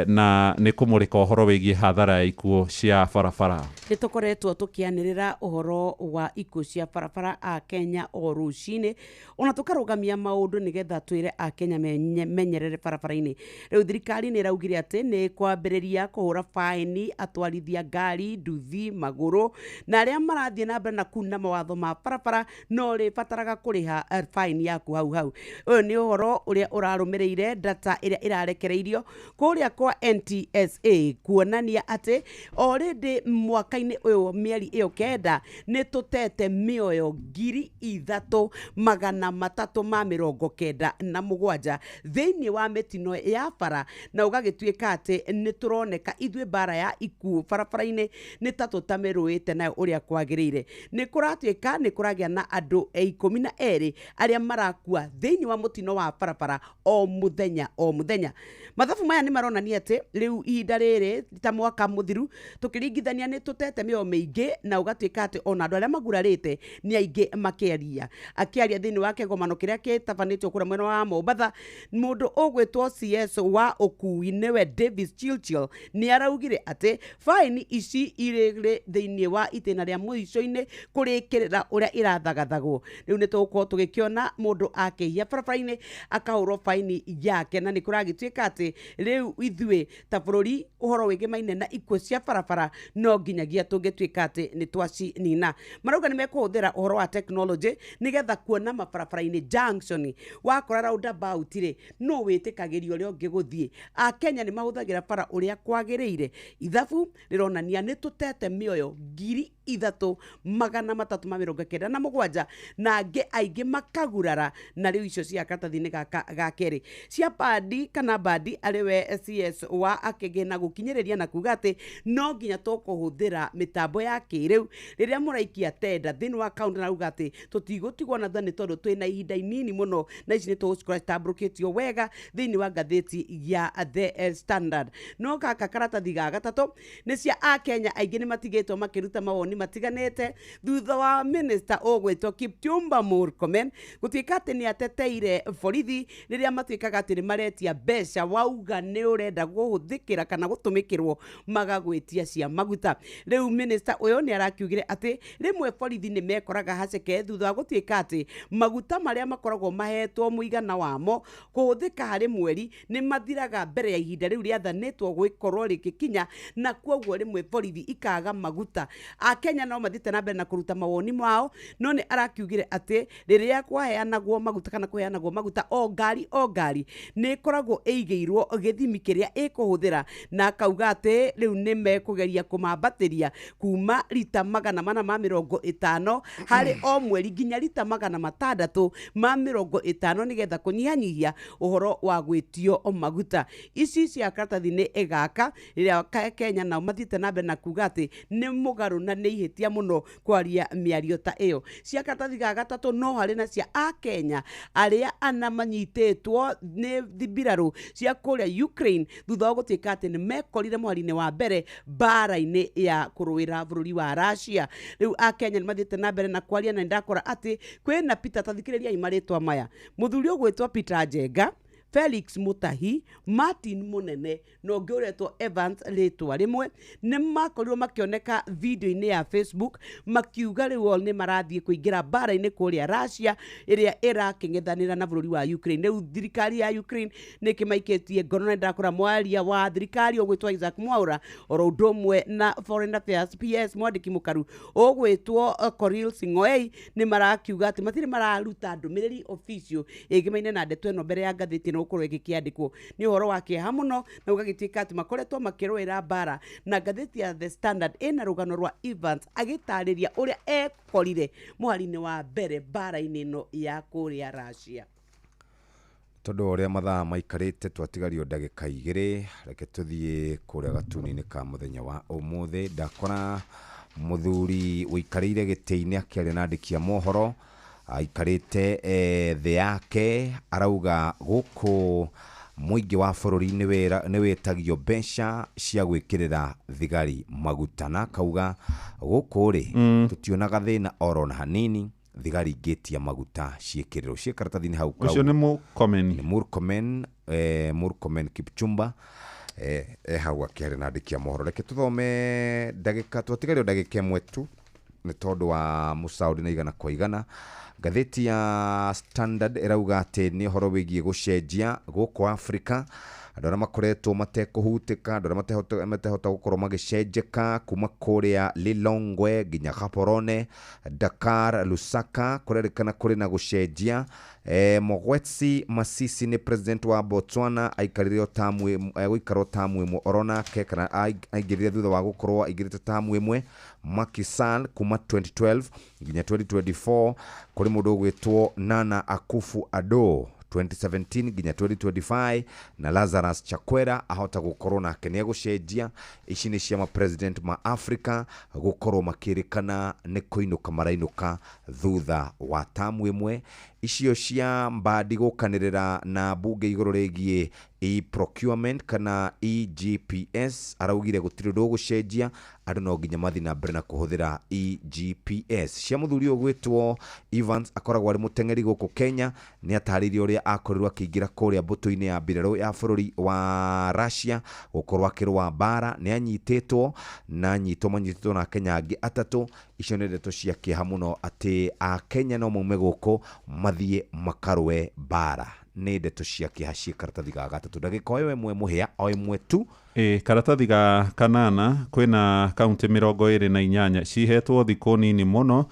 na nĩ kũmũrĩka ũhoro wĩgiĩ hathara ya ikuũ cia barabara. Nĩ tũkoretwo tũkĩanĩrĩra ũhoro wa ikuũ cia barabara a Kenya o rũcinĩ, ona tũkarũgamia maũndũ nĩgetha twĩre a Kenya menyerere barabara-inĩ. Rĩu thirikari nĩ ĩraugire atĩ nĩ kwambĩrĩria kũhũra faini atwarithia ngari, nduthi, magũrũ na arĩa marathiĩ na mbere na kuna mawatho ma barabara, no rĩbataraga kũrĩha faini yaku hau hau. Ũyũ nĩ ũhoro ũrĩa ũrarũmĩrĩire data ĩrĩa ĩrarekereirio kũrĩa kwa NTSA kuonania atĩ already mwaka-inĩ ũyũ mĩeri ĩyo 9 nĩ tũtete mĩoyo 3,397 thĩinĩ wa mĩtino ya bara, na ũgagĩtuĩka atĩ nĩ tũroneka ithuĩ mbara ya ikuũ barabara-inĩ nĩ ta tũtamĩrũĩte nayo ũrĩa kwagĩrĩire. Nĩ kũratuĩka nĩ kũragĩa na andũ 12 arĩa marakua thĩinĩ wa mũtino wa barabara o mũthenya o mũthenya. Mathabu maya nĩ maronania atĩ rĩu ihinda rĩrĩ ta mwaka mũthiru tũkĩringithania nĩ tũtete mĩoyo mĩingĩ, na ũgatuĩka atĩ ona andũ arĩa magurarĩte nĩ aingĩ makĩaria. Akĩaria thĩinĩ wa kĩgomano kĩrĩa gĩtabanĩtio kũrĩa mwena wa Mombatha, mũndũ ũgwĩtwo CS wa ũkui nĩwe Davis Chilchil nĩ araugire atĩ faini ici irĩ thĩinĩ wa itĩna rĩa mũico-inĩ kũrĩkĩrĩra ũrĩa irathagathagwo. Rĩu nĩ tũgũkorwo tũgĩkĩona mũndũ akĩhia barabara-inĩ akahũrwo faini yake, na nĩ kũragĩtuĩka atĩ rĩu ithuĩ ta bũrũri ũhoro wĩgĩmaine na ikuũ cia barabara no nginyagia tũngĩtuĩka atĩ nĩ twacinina. Marauga nĩ mekũhũthĩra ũhoro wa technology nĩgetha kuona mabarabara-inĩ junction wakora roundabout rĩ no wĩtĩkagĩrio ũrĩa ũngĩ gũthiĩ. Akenya nĩ mahũthagĩra bara ũrĩa kwagĩrĩire. Ithabu rĩronania nĩ tũtete mĩoyo 3,397 na angĩ aingĩ makagurara, na rĩu icio cia karatathi-inĩ gaka ga kerĩ cia padi kana badi arĩwe CS wa akĩgĩna gũkinyĩrĩria na kuga atĩ no nginya tũkũhũthĩra mĩtambo ya kĩrĩu rĩrĩa mũraikia tenda thĩinĩ wa kaunti, na auga atĩ tũtigũtigwo na thutha nĩ tondũ twĩna ihinda inini mũno na ici nĩ tũgũcikora citambũrũkĩtio wega thĩinĩ wa ngathĩti ya The Standard. No gaka karatathi ga gatatũ nĩ cia akenya aingĩ nĩ matigĩtwo makĩruta mawoni matiganĩte thutha wa minister ũgwĩtwo Kipchumba Murkomen gũtuĩka atĩ nĩ ateteire borithi rĩrĩa matuĩkaga atĩ nĩ maretia mbeca wauga nĩ ũrenda kũhũthĩkĩra kana gũtũmĩkĩrwo magagwĩtia cia maguta. Rĩu minister ũyũ nĩ arakiugire atĩ rĩmwe borithi nĩ mekoraga haceke thutha wa gũtuĩka atĩ maguta marĩa marĩa makoragwo mahetwo mũigana wamo kũhũthĩka harĩ mweri nĩ mathiraga mbere ya ihinda rĩu rĩathanĩtwo gwĩkorwo rĩgĩkinya, na kwoguo rĩmwe borithi ikaga maguta. Akenya no mathiĩte na mbere na kũruta mawoni mao, no nĩ arakiugire atĩ rĩrĩa kwaheanagwo maguta kana kũheanagwo maguta o ngari o ngari nĩ ĩkoragwo ĩigĩirwo gĩthimi kĩrĩa ĩkũhũthĩra, na akauga atĩ rĩu nĩ mekũgeria kũmambatĩria kuma rita 450 harĩ o mweri nginya rita 650 nĩgetha kũnyihanyihia ũhoro wa gwĩtio maguta. Ici cia karatathi nĩ ĩgaka rĩrĩa Kenya nao mathiĩte na mbere na kuga atĩ nĩ mũgarũ na nĩ ihĩtia mũno kwaria mĩario ta ĩyo. Cia karatathi ga gatatũ no harĩ na cia akenya arĩa ana manyitĩtwo nĩ mbirarũ cia kũrĩa Ukraine thutha wa gũtuĩka atĩ nĩ mekorire mweri-inĩ wa mbere mbara-inĩ ya kũrũĩra bũrũri wa Russia. Rĩu akenya nĩ mathiĩte na mbere na kwaria, na nĩndakora atĩ kwĩna Peter, tathikĩrĩriai marĩtwa maya, mũthuri ũgwĩtwo Peter Njenga, Felix Mutahi, Martin Munene na ũngĩ ũretwo Evans rĩtwa rĩmwe, nĩ makorirwo makĩoneka video-inĩ ya Facebook makiuga rĩu o nĩ marathiĩ kũingĩra mbara-inĩ kũrĩa Russia ĩrĩa ĩrakĩng'ethanĩra na bũrũri wa Ukraine. Rĩu thirikari ya Ukraine nĩ ĩkĩmaikĩtie ngoro, na ndakora mwaria wa thirikari ũgwĩtwo Isaac Mwaura oro ũndũ ũmwe na Foreign Affairs PS mwandĩki mũkaru ũgwĩtwo Korir Sing'oei nĩ marakiuga atĩ matirĩ mararuta ndũmĩrĩri official ĩgĩmaine na ndeto ĩno mbere ya ngathĩti ĩno gũkorwo ĩgĩkĩandĩkwo. Nĩ ũhoro wa kĩeha mũno na ũgagĩtuĩka atĩ makoretwo makĩrũĩra mbara, na ngathĩti ya The Standard ĩna rũgano rwa Evans agĩtarĩria ũrĩa ekorire mũhari-inĩ wa mbere mbara-inĩ ĩno ya kũrĩa Russia. Tondũ wa ũrĩa mathaa maikarĩte twatigario ndagĩka 2, reke tũthiĩ kũrĩa gatuni-inĩ ka mũthenya wa ũmũthĩ. Ndakora mũthuri ũikarĩire gĩtĩ-inĩ akĩaria na andĩki a mohoro, aikarĩte thĩ yake, arauga gũkũ mũingĩ wa bũrũri nĩ wĩtagio mbeca cia gwĩkĩrĩra thigari maguta, na akauga gũkũ rĩ tũtionaga thĩna oro na hanini, thigari ingĩtia maguta ciĩkĩrĩrwo ciĩ karatathi-inĩ hau kau. Ũcio nĩ Murkomen. Nĩ Murkomen, Murkomen Kipchumba, hau akĩaria na andĩki a mohoro. Reke tũthome ndagĩka, twatigario ndagĩka 1 tu nĩ tondũ wa mũcaũri na igana kwa igana. Ngathĩti ya Standard ĩrauga atĩ nĩ ũhoro wĩgiĩ gũcenjia gũkũ Afrika, andũ arĩa makoretwo matekũhutĩka, andũ arĩa matehota gũkorwo magĩcenjeka kuma kũrĩa Lilongwe nginya Gaborone, Dakar, Lusaka, kũrerĩkana kũrĩ na gũcenjia. Mokgweetsi Masisi nĩ president wa Botswana, aikarire tamu gũikara tamu ĩmwe oro nake, kana aingĩrire thutha wa gũkorwo aingĩrĩte tamu ĩmwe. Macky Sall kuma 2012 nginya 2024, kũrĩ mũndũ ũgwĩtwo Nana Akufo-Addo 2017 nginya 2025, na Lazarus Chakwera ahota gũkorwo nake nĩ egũcenjia. Ici nĩ ciama president ma Africa gũkorwo makĩrĩkana nĩ kũinũka marainũka thutha wa tamu ĩmwe. Icio cia Mbadi gũkanĩrĩra na mbunge igũrũ rĩgiĩ e-procurement kana EGPS, araugire gũtirĩ ũndũ ũgũcenjia, andũ no nginya mathiĩ na mbere na kũhũthĩra EGPS. Cia mũthuri ũgwĩtwo Evans akoragwo arĩ mũteng'eri gũkũ Kenya, nĩ atarĩirie ũrĩa akorirwo akĩingĩra kũrĩa mbũtũ-inĩ ya mbirarũ ya bũrũri wa Russia gũkorwo akĩrũa mbara, nĩ anyitĩtwo na anyitwo manyitĩtwo na Akenya angĩ 3. Icio nĩ ndeto cia kĩeha mũno atĩ Akenya no maume gũkũ mathiĩ makarũe mbara. Nĩ ndeto cia kĩeha ciĩ karatathi ga gatatũ. Ndagĩka o ĩmwe mũhĩa o ĩmwe tu. Karatathi ga kanana kwĩna kaunti 28 cihetwo thikũ nini mũno,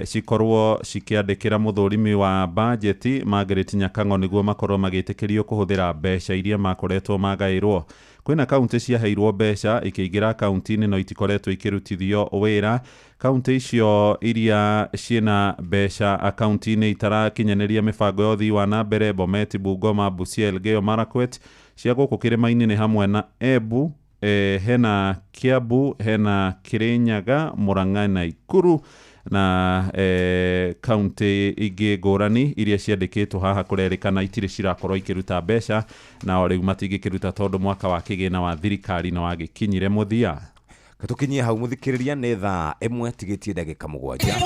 cikorwo cikĩandĩkĩra mũthũrimi wa bajeti Margaret Nyakang'o nĩguo makorwo magĩtĩkĩrio kũhũthĩra mbeca iria makoretwo magaĩrwo. Kwĩna kaunti ciaheirwo mbeca ikĩingĩra kaunti-inĩ no itikoretwo ikĩrutithio wĩra. Kaunti icio iria ciĩna mbeca akaunti-inĩ itarakinyanĩria mĩbango ya ũthii wa na mbere, Bomet, Bungoma, Busia, Elgeyo Marakwet. Cia gũkũ kĩrĩma-inĩ nĩ hamwe na Embu, hena Kiambu, hena Kirinyaga, Murang'a na Nakuru na kaunti ingĩ ngũrani iria ciandĩkĩtwo haha kũrerĩkana itirĩ cirakorwo ikĩruta mbeca, na o rĩu matingĩkĩruta tondũ mwaka wa kĩgĩna wa thirikari nĩ wagĩkinyire mũthia. Tũkinyie hau mũthikĩrĩria, nĩ thaa 1 tigĩtie ndagĩka 7.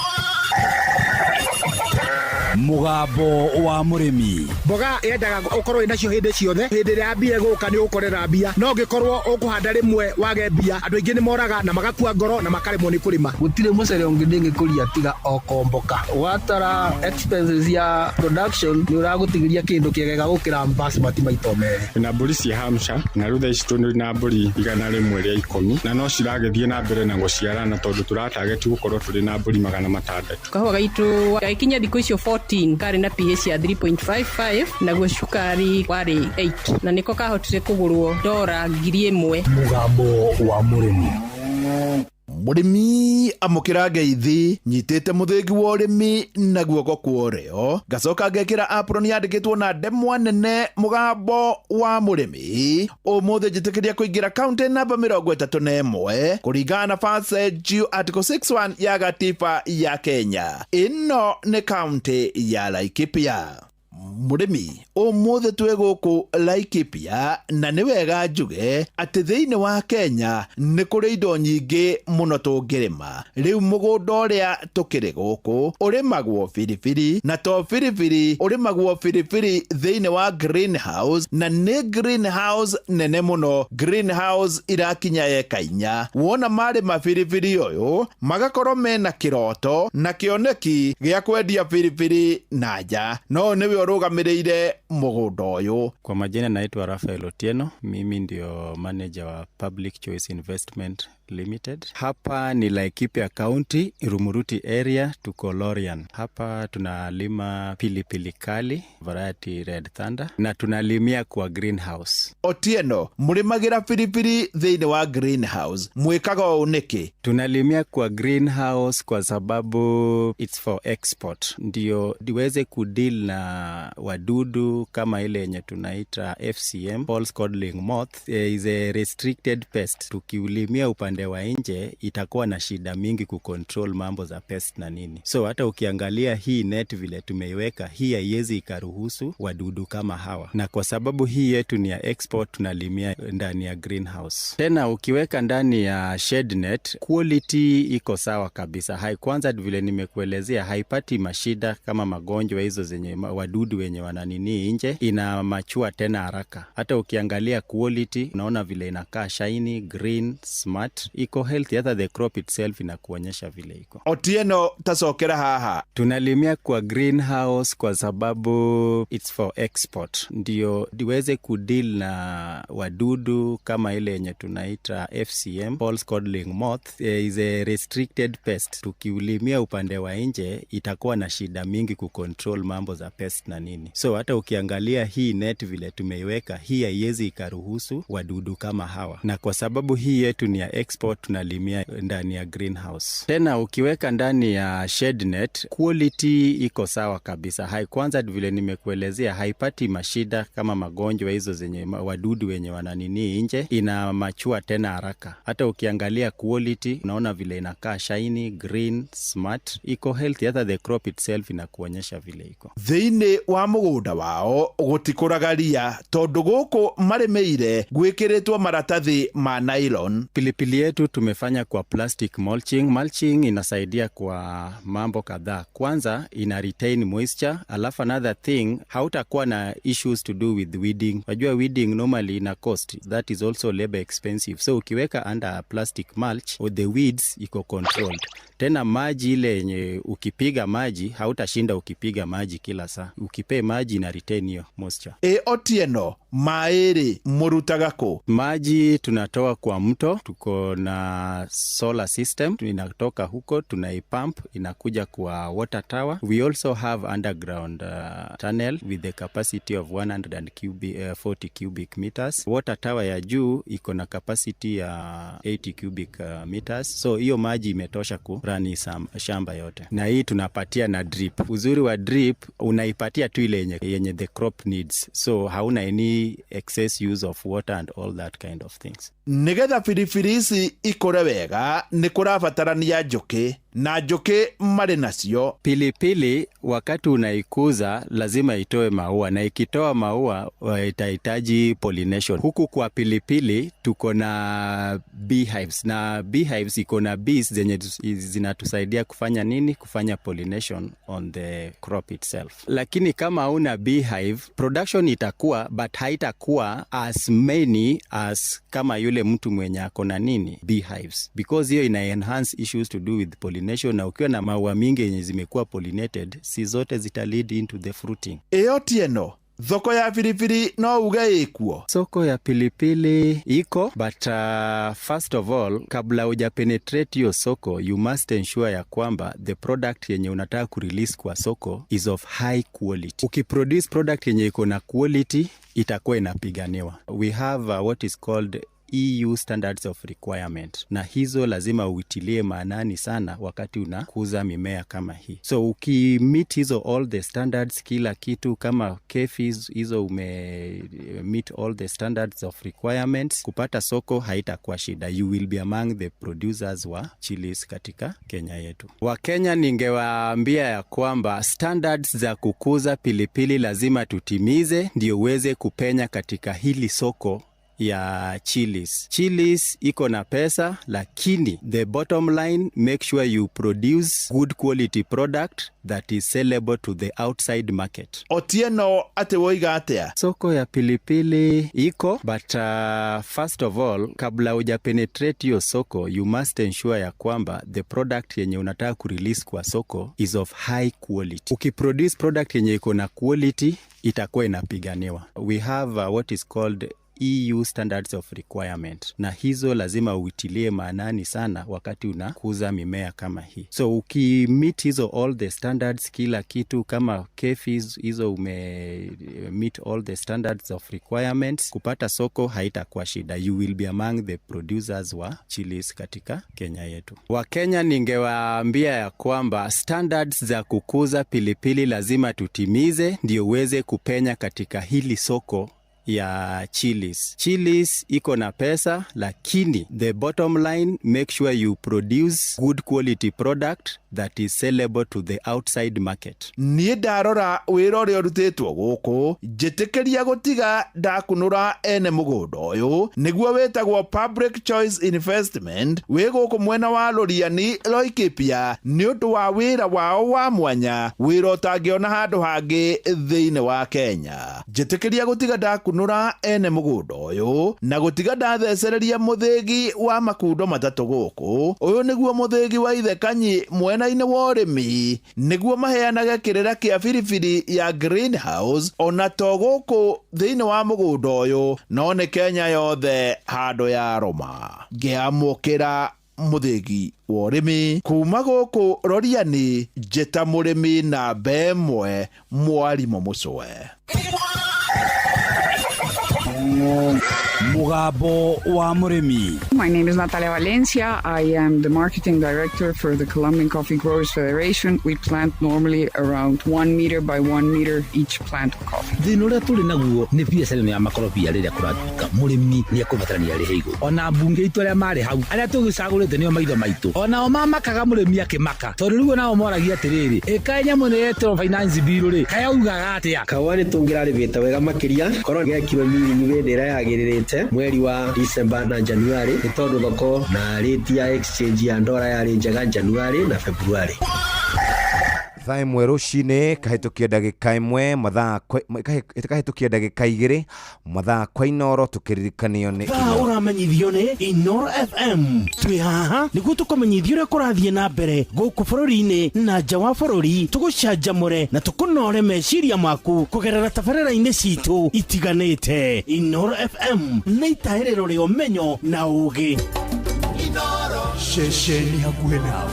Mũgambo wa mũrĩmi. Mboga yendaga ũkorwo wĩ nacio hĩndĩ ciothe. Hĩndĩ ĩrĩa mbia ĩgũka nĩ ũgũkorera mbia, no ũngĩkorwo ũkũhanda rĩmwe wage mbia, andũ aingĩ nĩ moraga na magakua ngoro na makaremwo nĩ kũrĩma. Gũtirĩ mũcere ũngĩ ndĩngĩkũria tiga o komboka. Watara expenses ya production nĩ ũragũtigĩria kĩndũ kĩega gũkĩra basmati maita merĩ. Na mbũri cia Hampshire na rĩu thaa ici tũrĩ na mbũri 110 na no ciragĩthiĩ na mbere na gũciarana tondũ tũratageti gũkorwo tũrĩ na mbũri 600. Kahũa gaitũ gagĩkinya thikũ icio 14 karĩ na pH ya 3.55 naguo cukari warĩ 8 na nĩko kahotire kũgũrwo dora 1000. Mũgambo wa mũrĩmi. Mũrĩmi amũkĩra ngeithi nyitĩte mũthĩgi wa ũrĩmi na guoko kwa ũrĩo ngacoka ngekĩra apron yandĩkĩtwo na ndemwa nene mũgambo wa mũrĩmi. Ũmũthĩ njĩtĩkĩria kũingĩra kaunti namba 31 kũringana na Passage Article 61 ya gatiba ya Kenya. Ĩno nĩ kaunti ya Laikipia. Mũrĩmi ũmũthĩ twĩ gũkũ Laikipia na nĩ wega njuge atĩ thĩinĩ wa Kenya nĩ kũrĩ indo nyingĩ mũno tũngĩrĩma. Rĩu mũgũnda ũrĩa tũkĩrĩ gũkũ ũrĩmagwo biribiri, na to biribiri, ũrĩmagwo biribiri thĩinĩ wa greenhouse, na nĩ greenhouse nene mũno, greenhouse irakinya eka 4. Wona marĩma biribiri ũyũ magakorwo mena kĩroto na kĩoneki gĩa kwendia biribiri na nja, no nĩwe ũrũgamĩrĩire mũgũnda ũyũ. Kwa majina naitwa Rafael Otieno, mimi ndio manager wa Public Choice Investment Limited. Hapa ni Laikipia County, Rumuruti area, tuko Lorian. Hapa tunalima pilipili kali, variety Red Thunder, na tunalimia kwa greenhouse. Otieno, mũrĩmagĩra pilipili thĩinĩ wa greenhouse, mwĩkaga ũũ nĩkĩ? Tunalimia kwa greenhouse kwa sababu it's for export. Ndio iweze kudeal na wadudu kama ile yenye tunaita FCM, false codling moth, is a restricted pest. Tukiulimia upande wa nje itakuwa na shida mingi kucontrol mambo za pest na nini. So hata ukiangalia hii net vile tumeiweka, hii haiwezi ikaruhusu wadudu kama hawa. Na kwa sababu hii yetu ni ya export, tunalimia ndani ya greenhouse. Tena ukiweka ndani ya shade net, quality iko sawa kabisa. Kwanza vile nimekuelezea, haipati mashida kama magonjwa hizo zenye wadudu wenye wananini nje, ina machua tena haraka. Hata ukiangalia quality, unaona vile inakaa shiny, green, smart, iko healthy. Hata the crop itself inakuonyesha vile iko. Otieno, tacokera haha. Tunalimia kwa greenhouse kwa sababu it's for export. Ndio iweze kudeal na wadudu kama ile yenye tunaita FCM, false codling moth, is a restricted pest. Tukiulimia upande wa nje itakuwa na shida mingi kucontrol mambo za pest na nini. So hata ukiangalia hii net vile tumeiweka, hii haiwezi ikaruhusu wadudu kama hawa. Na kwa sababu hii yetu ni ya export, tunalimia ndani ya greenhouse. Tena ukiweka ndani ya shade net, quality iko sawa kabisa. Kwanza vile nimekuelezea, haipati mashida kama magonjwa hizo zenye wadudu wenye wananini nje, ina machua tena haraka. Hata ukiangalia quality, unaona vile inakaa shiny, green, smart, iko healthy. Hata the crop itself inakuonyesha vile iko. Thĩinĩ wa mũgũnda wao gũtikũraga ria tondũ gũkũ marĩmĩire gwĩkĩrĩtwo maratathi ma nylon. Pilipili yetu tumefanya kwa plastic mulching. Mulching inasaidia kwa mambo kadhaa. Kwanza ina retain moisture, alafu another thing, hautakuwa na issues to do with weeding. Wajua weeding normally ina cost, that is also labor expensive. So ukiweka under plastic mulch, the weeds iko controlled. Tena maji ile yenye ukipiga maji, hautashinda ukipiga maji kila saa. Ukipe maji ina retain hiyo moisture. Otieno, maĩ mũrutaga kũ? Maji tunatoa kwa mto, tuko na solar system, inatoka huko, tunaipump, inakuja kwa water tower. We also have underground tunnel with the capacity of 140 cubic meters. Water tower ya juu iko na capacity ya 80 cubic meters. So hiyo maji imetosha kurani shamba yote. Na hii tunapatia na drip. Uzuri wa drip, unaipatia tu ile yenye the crop needs. So hauna any excess use of water and all that kind of things. Nigetha biribiri ici Biribiri ikũre wega nĩ kũrabatarania njũkĩ na njũkĩ marĩ nacio. Pilipili wakati unaikuza lazima itoe maua, na ikitoa maua itahitaji pollination. Huku kwa pilipili tuko na beehives, na beehives iko na bees zenye zinatusaidia kufanya nini? Kufanya pollination on the crop itself. Lakini kama hauna beehive, production itakuwa but haitakuwa as many as kama yule mtu mwenye ako na nini beehives, because hiyo ina enhance issues to do with pollination, na ukiwa na maua mingi yenye zimekuwa pollinated, si zote zita lead into the fruiting. Ĩyo Tieno, thoko ya biribiri no uge ĩkuo? Soko ya pilipili iko, but first of all, kabla huja penetrate hiyo soko, you must ensure ya kwamba the product yenye unataka kurelease kwa soko is of high quality. Ukiproduce product yenye iko na quality, itakuwa inapiganiwa. We have what is called EU standards of requirement, na hizo lazima uitilie maanani sana wakati unakuza mimea kama hii. So ukimeet hizo all the standards, kila kitu kama KEFIs hizo ume meet all the standards of requirements, kupata soko haitakuwa shida. You will be among the producers wa chilies katika Kenya yetu. Wakenya ningewaambia ya kwamba standards za kukuza pilipili lazima tutimize ndio uweze kupenya katika hili soko ya chilies. Chilies iko na pesa, lakini the bottom line, make sure you produce good quality product that is sellable to the outside market. Otieno atĩ woiga atĩa? Soko ya pilipili iko, but first of all, kabla huja penetrate hiyo soko, you must ensure ya kwamba the product yenye unataka kurelease kwa soko is of high quality. Ukiproduce product yenye iko na quality, itakuwa inapiganiwa. We have what is called EU standards of requirement, na hizo lazima uitilie maanani sana wakati unakuza mimea kama hii. So ukimeet hizo all the standards, kila kitu kama KEFIs hizo ume meet all the standards of requirements, kupata soko haitakuwa shida. You will be among the producers wa chilies katika Kenya yetu. Wakenya ningewaambia ya kwamba standards za kukuza pilipili lazima tutimize ndio uweze kupenya katika hili soko ya chilies. Chilies iko na pesa, lakini the bottom line, make sure you produce good quality product that is sellable to the outside market. Niĩ ndarora wĩra ũrĩa ũrutĩtwo gũkũ, njĩtĩkĩria gũtiga ndakunũra ene mũgũnda ũyũ nĩguo wĩtagwo Public Choice Investment wĩ gũkũ mwena wa Loriani, Laikipia, nĩ ũndũ wa wĩra wao wa mwanya, wĩra ũtangĩona handũ hangĩ thĩinĩ wa Kenya. Njĩtĩkĩria gũtiga ndakunũra ene mũgũnda ũyũ na gũtiga ndathecereria mũthĩgi wa makundo matatũ gũkũ. Ũyũ nĩguo mũthĩgi wa Ithekanyi mwena-inĩ wa ũrĩmi, nĩguo maheanage kĩrĩra kĩa biribiri ya greenhouse ona to gũkũ thĩinĩ wa mũgũnda ũyũ, no nĩ Kenya yothe handũ ya rũma. Ngĩamũkĩra mũthĩgi wa ũrĩmi kuma gũkũ Roriani, njĩta mũrĩmi namba 1 mwarimũ Mũcwe. Mugambo wa mũrĩmi. My name is Natalia Valencia. I am the marketing director for the Colombian Coffee Growers Federation. We plant normally around 1 meter by 1 meter each plant of coffee. Thĩna ũrĩa tũrĩ naguo nĩ biacara ĩno ya makorobia rĩrĩa kũratuĩka mũrĩmi nĩ ekũbatarania arĩhe igũrũ. Ona mbunge itũ arĩa marĩ hau arĩa tũgĩcagũrĩte nĩo maitho maitũ, onao mamakaga mũrĩmi akĩmaka, tondũ rĩu onao moragia atĩrĩrĩ, ĩkaĩ nyamũ ĩno yetĩrwo finance bill rĩ, kaĩ augaga atĩa? Kahũa nĩ tũngĩrarĩmĩte wega makĩria korwo gekirwo mĩrĩmi hĩndĩ ĩrĩa yagĩrĩrĩte mweri wa December na January, nĩ tondũ thoko na rate ya exchange ya ndora yarĩ njega January na February. Thaa 1 rũcinĩ kahĩtũkia ndagĩka 1, mathaa kahĩtũkia ndagĩka 2, mathaa kwa Inoro tũkĩririkanio nĩ Thaa ũramenyithio nĩ Inoro FM. Twĩ haha nĩguo tũkũmenyithia ũrĩa kũrathiĩ na mbere gũkũ bũrũri-inĩ na nja wa bũrũri, tũgũcanjamũre na tũkũnore meciria maku kũgerera tabarĩra-inĩ citũ itiganĩte. Inoro FM nĩ itahĩrĩro rĩa ũmenyo na ũũgĩ. Ceceni hakuhĩ nawe.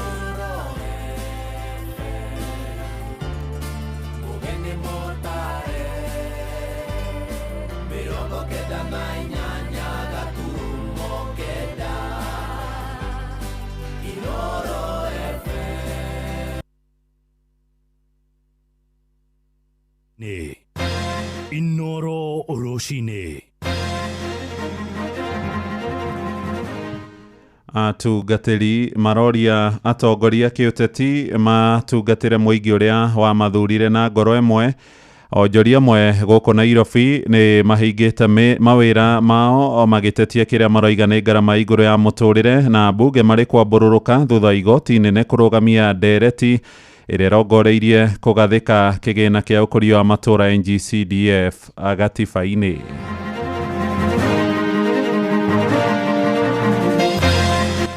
Nĩ Inoro rũcinĩ. Atungatĩri maroria atongoria kĩũteti matungatĩre mũingĩ ũrĩa wamathurire na ngoro ĩmwe. Onjoria amwe gũkũ Nairobi nĩ mahingĩte mawĩra mao magĩtetia kĩrĩa maroiga nĩ ngarama igũrũ ya mũtũrĩre, na mbunge marĩ kwambũrũrũka thutha wa igoti inene kũrũgamia ndereti ĩrĩa ĩrongoreirie kũgathĩka kĩgĩna kĩa ũkũria wa matũũra NGCDF gatiba-inĩ.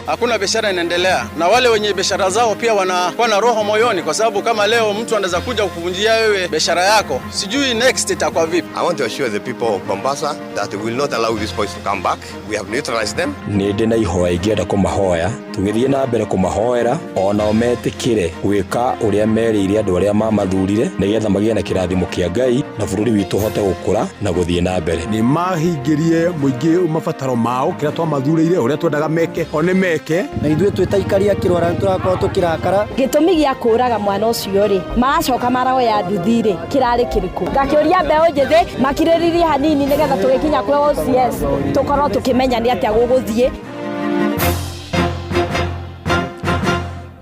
Hakuna biashara inaendelea, na wale wenye biashara zao pia wanakuwa na roho moyoni, kwa sababu kama leo mtu anaweza kuja kukuvunjia wewe biashara yako, sijui next itakuwa vipi. I want to assure the people of Mombasa that we will not allow these boys to come back. We have neutralized them. Nĩ ndĩ na ihoya ingĩenda kũmahoya, tũgĩthiĩ na mbere kũmahoera onao metĩkĩre gwĩka ũrĩa merĩire andũ arĩa mamathurire, nĩgetha magĩe na kĩrathimo kĩa Ngai na bũrũri witũ ũhote gũkũra na gũthiĩ na mbere. Nĩ mahingĩrie mũingĩ mabataro mao, kĩrĩa twamathurĩire, ũrĩa twendaga meke, o nĩ meke. Na ithuĩ twĩ ta aikari a Kĩrwara nĩ tũrakorwo tũkĩrakara. Gĩtũmi gĩa kũraga mwana ũcio rĩ, maracoka maroya nduthi rĩ, kĩrarĩ kĩrĩkũ? Ngakĩũria mbeũ njĩthĩ makirĩrĩrie hanini nĩgetha tũgĩkinya kwĩ OCS tũkorwo tũkĩmenya nĩ atĩa gũgũthiĩ.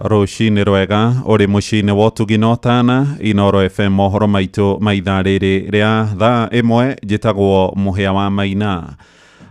Rũcinĩ rwega ũrĩ mũciĩ-inĩ wa ũtugi na ũtana Inoro FM, mohoro maitũ ma ithaa rĩrĩ rĩa thaa 1. Njĩtagwo Mũhĩa wa Maina.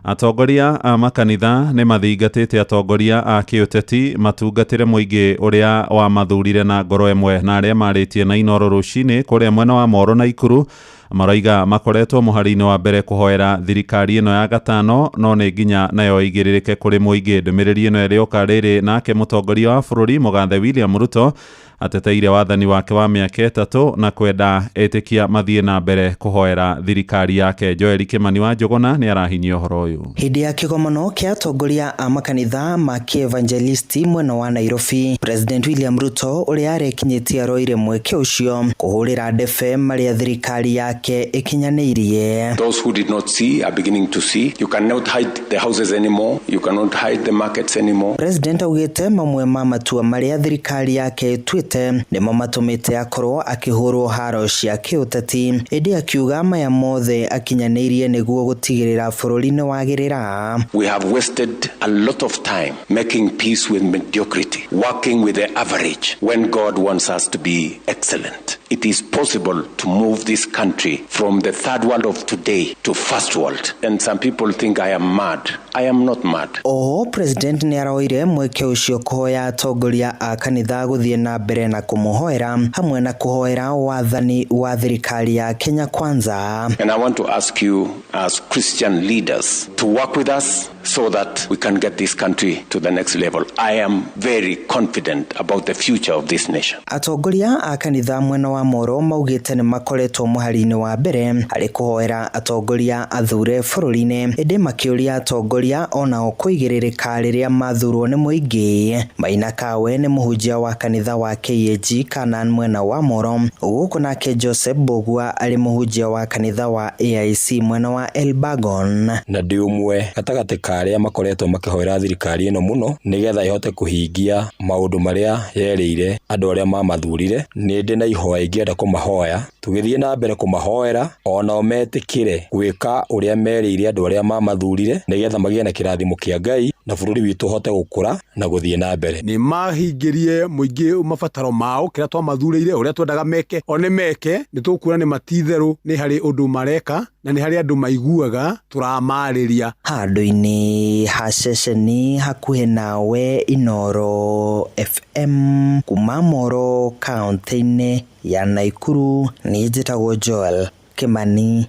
Atongoria a makanitha nĩ mathingatĩte atongoria a kĩũteti matungatĩre mũingĩ ũrĩa wamathurire na ngoro ĩmwe, na arĩa marĩtie na Inoro rũcinĩ kũrĩa mwena wa Moro na Ikuru maroiga makoretwo mũhari-inĩ wa mbere kũhoera thirikari ĩno ya gatano, no nĩ nginya nayo ĩigĩrĩrĩke kũrĩ mũingĩ. Ndũmĩrĩri ĩno ĩrĩoka rĩrĩ nake mũtongoria wa bũrũri Mũgathe William Ruto ateteire wathani wake wa mĩaka 3 na kwenda etĩkia mathiĩ na mbere kũhoera thirikari yake. Joel Kĩmani wa Njũgũna nĩ arahinyia ũhoro ũyũ. Hĩndĩ ya kĩgomano kĩa atongoria a makanitha ma kĩevangelisti mwena wa Nairobi, President William Ruto ũrĩa arekinyĩtie aroire mweke ũcio kũhũrĩra ndebe marĩa thirikari yake ĩkinyanĩirie. Those who did not see are beginning to see. You cannot hide the houses anymore. You cannot hide the markets anymore. President augĩte mamwe ma matua marĩa thirikari yake ĩtuĩte nĩmo matũmĩte akorwo akĩhũrwo haro cia kĩũteti, ĩndĩ akiuga maya mothe akinyanĩirie nĩguo gũtigĩrĩra bũrũri nĩ wagĩrĩra. We have wasted a lot of time making peace with mediocrity, working with the average when God wants us to be excellent. It is possible to move this country from the third world of today to first world. And some people think I am mad. I am not mad. Oho President nĩ aroire mweke ũcio kũhoya atongoria a kanitha gũthiĩ na mbere na kũmũhoera hamwe na kũhoera wathani wa thirikari ya Kenya Kwanza. And I want to ask you as Christian leaders to work with us so that we can get this country to the next level. I am very confident about the future of this nation. Atongoria a kanitha mwena wa Moro maugĩte nĩ makoretwo mũhari-inĩ wa mbere harĩ kũhoera atongoria athure bũrũri-inĩ, ĩndĩ makĩũria atongoria onao kũigĩrĩrĩka rĩrĩa mathurwo nĩ mũingĩ. Maina Kawe nĩ mũhunjia wa kanitha wa KAG Canaan mwena wa Moro, gũkũ nake Joseph Mbugua arĩ mũhunjia wa kanitha wa AIC mwena wa Elbagon. Na ndĩ ũmwe gatagatĩ ka arĩa makoretwo makĩhoera thirikari ĩno mũno nĩgetha ĩhote kũhingia maũndũ marĩa yerĩire andũ arĩa mamathurire. Nĩ ndĩ na ihoya ingĩenda kũmahoya, tũgĩthiĩ na mbere kũmahoera onao metĩkĩre gwĩka ũrĩa merĩire andũ arĩa mamathurire, nĩgetha magĩe na kĩrathimo kĩa Ngai na bũrũri witũ ũhote gũkũra na gũthiĩ na mbere. Nĩ mahingĩrie mũingĩ mabataro mao, kĩrĩa twamathurĩire, ũrĩa twendaga meke, o nĩ meke. Nĩ tũkuona nĩ matitherũ nĩ harĩ ũndũ mareka na nĩ harĩ andũ maiguaga tũramarĩria. Handũ-inĩ ha ceceni hakuhĩ nawe Inoro FM kuma Moro kaunti-inĩ ya Naikuru, niĩ njĩtagwo Joel Kĩmani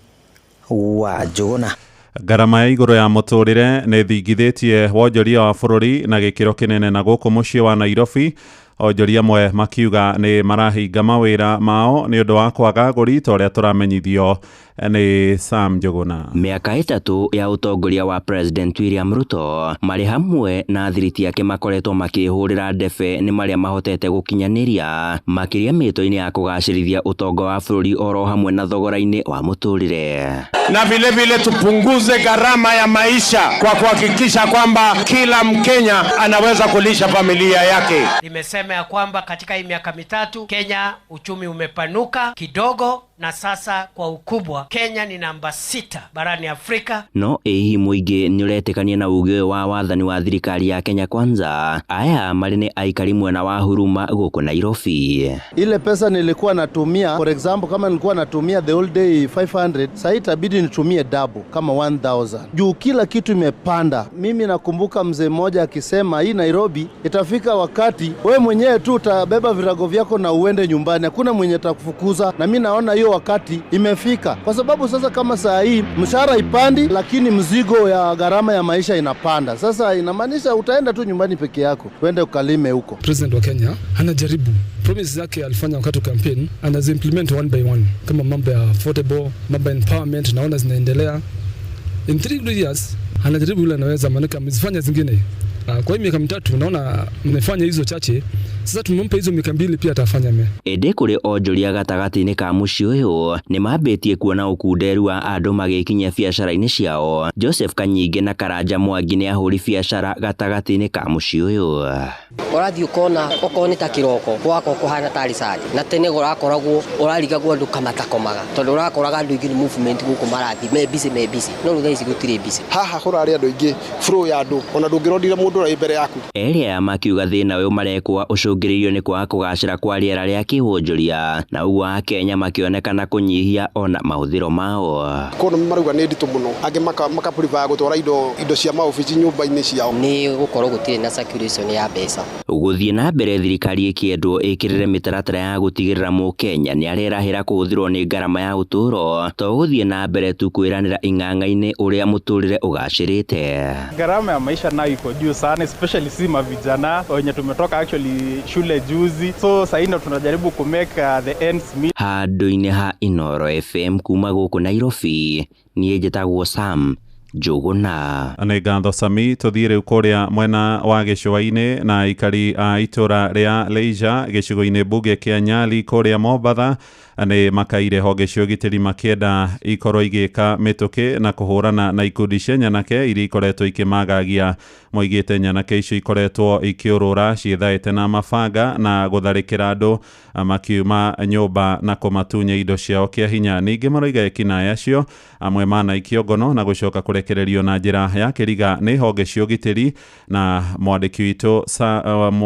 wa Njũgũna. Ngarama ya igũrũ ya mũtũrĩre nĩ thingithĩtie wonjoria wa bũrũri na gĩkĩro kĩnene, na gũkũ mũciĩ wa Nairobi onjoria amwe makiuga nĩ marahinga mawĩra mao nĩ ũndũ wa kwaga agũri ta ũrĩa tũramenyithio nĩ Sam Njũgũna. Mĩaka 3 ya ũtongoria wa President William Ruto marĩ hamwe na athiriti ake makoretwo makĩhũrĩra ndebe nĩ marĩa mahotete gũkinyanĩria makĩria mĩto-inĩ ya kũgacĩrithia ũtonga wa bũrũri oro hamwe na thogora-inĩ wa mũtũrĩre. Na vile vile tupunguze gharama ya maisha kwa kuhakikisha kwamba kila Mkenya anaweza kulisha familia yake. Nimesema ya kwamba katika hii miaka 3 Kenya uchumi umepanuka kidogo na sasa kwa ukubwa Kenya ni namba 6 barani Afrika. No ĩ hihi mũingĩ nĩ ũretĩkania na uge ũyũ wa wathani wa thirikari ya Kenya Kwanza? Aya marĩ nĩ aikari mwena wa Huruma gũkũ Nairobi. Ile pesa nilikuwa natumia, for example, kama nilikuwa natumia the whole day 500, sasa itabidi nitumie double kama 1000. Juu kila kitu imepanda. Mimi nakumbuka mzee mmoja akisema hii Nairobi itafika wakati we mwenyewe tu utabeba virago vyako na uende nyumbani, hakuna mwenye atakufukuza. Na mimi naona hiyo wakati imefika, kwa sababu sasa kama saa hii mshahara ipandi, lakini mzigo ya gharama ya maisha inapanda. Sasa inamaanisha utaenda tu nyumbani peke yako, uende ukalime huko. President wa Kenya anajaribu promise zake alifanya wakati wa campaign, anaziimplement one by one, kama mambo ya affordable, mambo ya empowerment, naona zinaendelea. In 3 years anajaribu yule anaweza, maanake amezifanya zingine. Kwa hiyo miaka 3 naona mmefanya hizo chache. Sasa tumempa hizo miaka 2 pia atafanya me. Ĩndĩ kũrĩ onjoria gatagatĩ-inĩ ka mũciĩ ũyũ nĩ mambĩtie kuona ũkunderu wa andũ magĩkinyia biacara-inĩ ciao. Joseph Kanyingĩ na Karanja Mwangi nĩ ahũri biacara gatagatĩ-inĩ ka mũciĩ ũyũ. Ũrathiĩ ũkona okorwo nĩ ta kĩroko gwakwa kũhana tarĩ cari, na tene ũrakoragwo ũrarigagwo andũ kamatakomaga, tondũ ũrakoraga andũ aingĩ nĩ movement gũkũ marathiĩ me busy me busy, no rĩu thaa ici gũtirĩ busy. Haha kũrarĩ andũ aingĩ, flow ya andũ, ona ndũngĩrondire mũndũ ũrĩa wĩ mbere yaku. Erĩ aya makiuga thĩna ũyũ marekwo ũcũngĩrĩirio nĩ kwaga kũgacĩra kwa rĩera rĩa kĩwonjoria, na ũguo Akenya makĩonekana kũnyihia ona mahũthĩro mao. Economy marauga nĩ nditũ mũno, angĩ maka prefer gũtwara indo cia maobici nyũmba-inĩ ciao. Nĩ gũkorwo gũtirĩ na circulation ya mbeca. Gũthiĩ na mbere thirikari ĩkĩendwo ĩkĩrĩre mĩtaratara ya gũtigĩrĩra mũkenya nĩ arerahĩra kũhũthĩrwo nĩ ngarama ya ũtũũro, to gũthiĩ na mbere tu kwĩranĩra ing'ang'a-inĩ ũrĩa mũtũrĩre ũgacĩrĩte. Gharama ya maisha nayo iko juu sana, especially si mavijana wenye tumetoka actually shule juzi, so sasa ndo tunajaribu ku make the ends meet. Handũ-inĩ ha Inooro FM kuma gũkũ Nairobi, niĩ njĩtagwo Sam Njũgũna. Nĩ ngatho Sami. Tũthiĩ rĩu kũrĩa mwena wa gĩcũa-inĩ na aikari a itũra rĩa Leisure gĩcigo-inĩ mbunge kĩa Nyali kũrĩa Mombatha nĩ makaire honge cia ũgitĩri makĩenda ikorwo igĩka mĩtũkĩ na kũhũrana na ikundi cia nyanake iria ikoretwo ikĩmagagia. Moigĩte nyanake icio ikoretwo ikĩũrũra ciĩthaĩte na mabanga na gũtharĩkĩra andũ makiuma nyũmba na kũmatunya indo ciao kĩa hinya. Ningĩ maroiga ekinaĩ acio amwe manaikio ngono na gũcoka kũrekererio na njĩra ya kĩriga nĩ honge cia ũgitĩri. Na mwandĩki witũ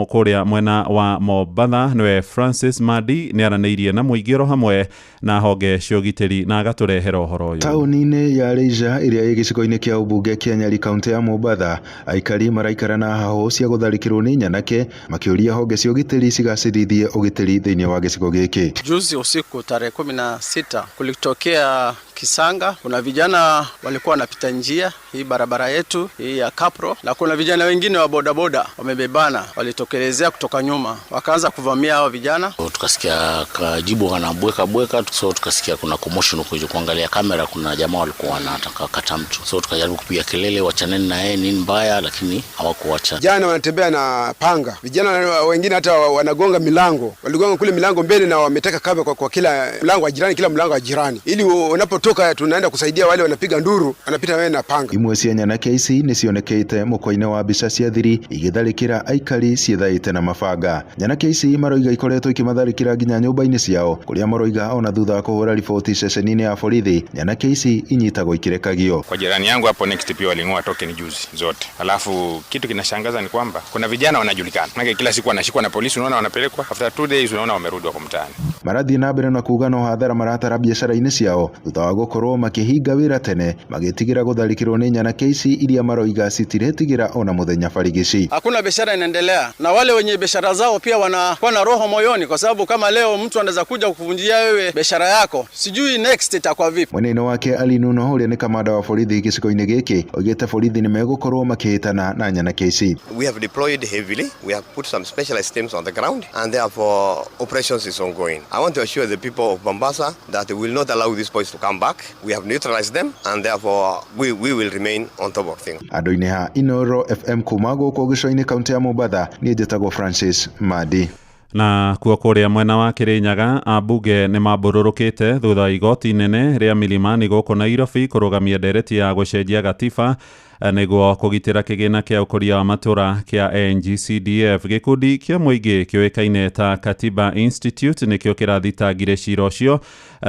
kũrĩa mwena wa Mombatha nĩwe Francis Madi nĩaranĩirie na mũingĩ oro hamwe na honge cia ũgitĩri na agatũrehera ũhoro ũyũ. Taũni-inĩ ya Leisure ĩrĩa ĩ gĩcigo-inĩ kĩa ũmbunge kĩa Nyali kaunti ya Mombatha, aikari maraikara na hahũ cia gũtharĩkĩrwo nĩ nyanake makĩũria honge cia ũgitĩri cigacĩrithie ũgitĩri thĩinĩ wa gĩcigo gĩkĩ. Juzi usiku tarehe 16 kulitokea kisanga, kuna vijana walikuwa wanapita njia hii barabara yetu hii ya Kapro, na kuna vijana wengine wa bodaboda wamebebana, walitokelezea kutoka nyuma wakaanza kuvamia hao vijana. Tukasikia kajibu wanabweka bweka, so tukasikia kuna commotion huko hiyo, kuangalia kamera kuna jamaa walikuwa wanataka kata mtu, so tukajaribu kupiga kelele wachaneni na yeye nini mbaya, lakini hawakuacha. Vijana wanatembea na panga, vijana wengine hata wanagonga milango, waligonga kule milango mbele na wameteka cover kwa kila mlango wa jirani, kila mlango wa jirani, ili unapotoka tunaenda kusaidia wale wanapiga nduru, wanapita wewe na panga. Imwe cia nyanake ici nĩcionekete mũkwa-inĩ wa mbica cia thiri igĩtharĩkĩra aikari ciĩthaĩte na mabanga. Nyanake ici maroiga ikoretwo ikimatharĩkĩra nginya nyũmba-inĩ ciao, kũrĩa maroiga ona thutha wa kũhũra riboti ceceni-inĩ ya borithi nyanake ici inyitagwo ikirekagio. Kwa jirani yangu hapo next pia waling'oa token juzi zote. Alafu kitu kinashangaza ni kwamba kuna vijana wanajulikana, maana kila siku wanashikwa na polisi, unaona wanapelekwa, after 2 days unaona wamerudi wako mtaani. Marathiĩ na mbere na kuga no hathara maratara biacara-inĩ ciao thutha wa gũkorwo makĩhinga wĩra tene magĩtigĩra gũtharĩkĩrwo nĩ nyanake ici iria maroiga citiretigĩra ona mũthenya barigici. Hakuna biashara inaendelea, na wale wenye biashara zao pia wanakuwa na roho moyoni, kwa sababu kama leo mtu anaweza kuja kukuvunjia wewe biashara yako, sijui next itakuwa vipi. Mwenene wake Ali Nuno ũrĩa nĩ kamanda wa borithi gĩcigo-inĩ gĩkĩ oigĩte borithi nĩ megũkorwo makĩhĩtana na nyanake ici. We have deployed heavily, we have put some specialized teams on the ground, and therefore operations is ongoing. I want to assure the people of Mombasa that we will not allow these boys to come back. We have neutralized them, and therefore we will remain on top of things. Andũ-inĩ ha Inooro FM kuma gũkũ gĩcũa-inĩ kaunti ya Mombatha, niĩ njĩtagwo Francis Madi. Na kuo kũrĩa mwena wa Kirinyaga ambunge nĩ mambũrũrũkĩte thutha wa igoti inene rĩa Milimani gũkũ Nairobi kũrũgamia ndereti ya gũcenjia gatiba Nĩguo kũgitĩra kĩgĩna kĩa ũkũria wa matũra kĩa NGCDF. Gĩkundi kĩa mũingĩ kĩũĩkaine ta Katiba Institute nĩkĩo kĩrathitangire cira ũcio,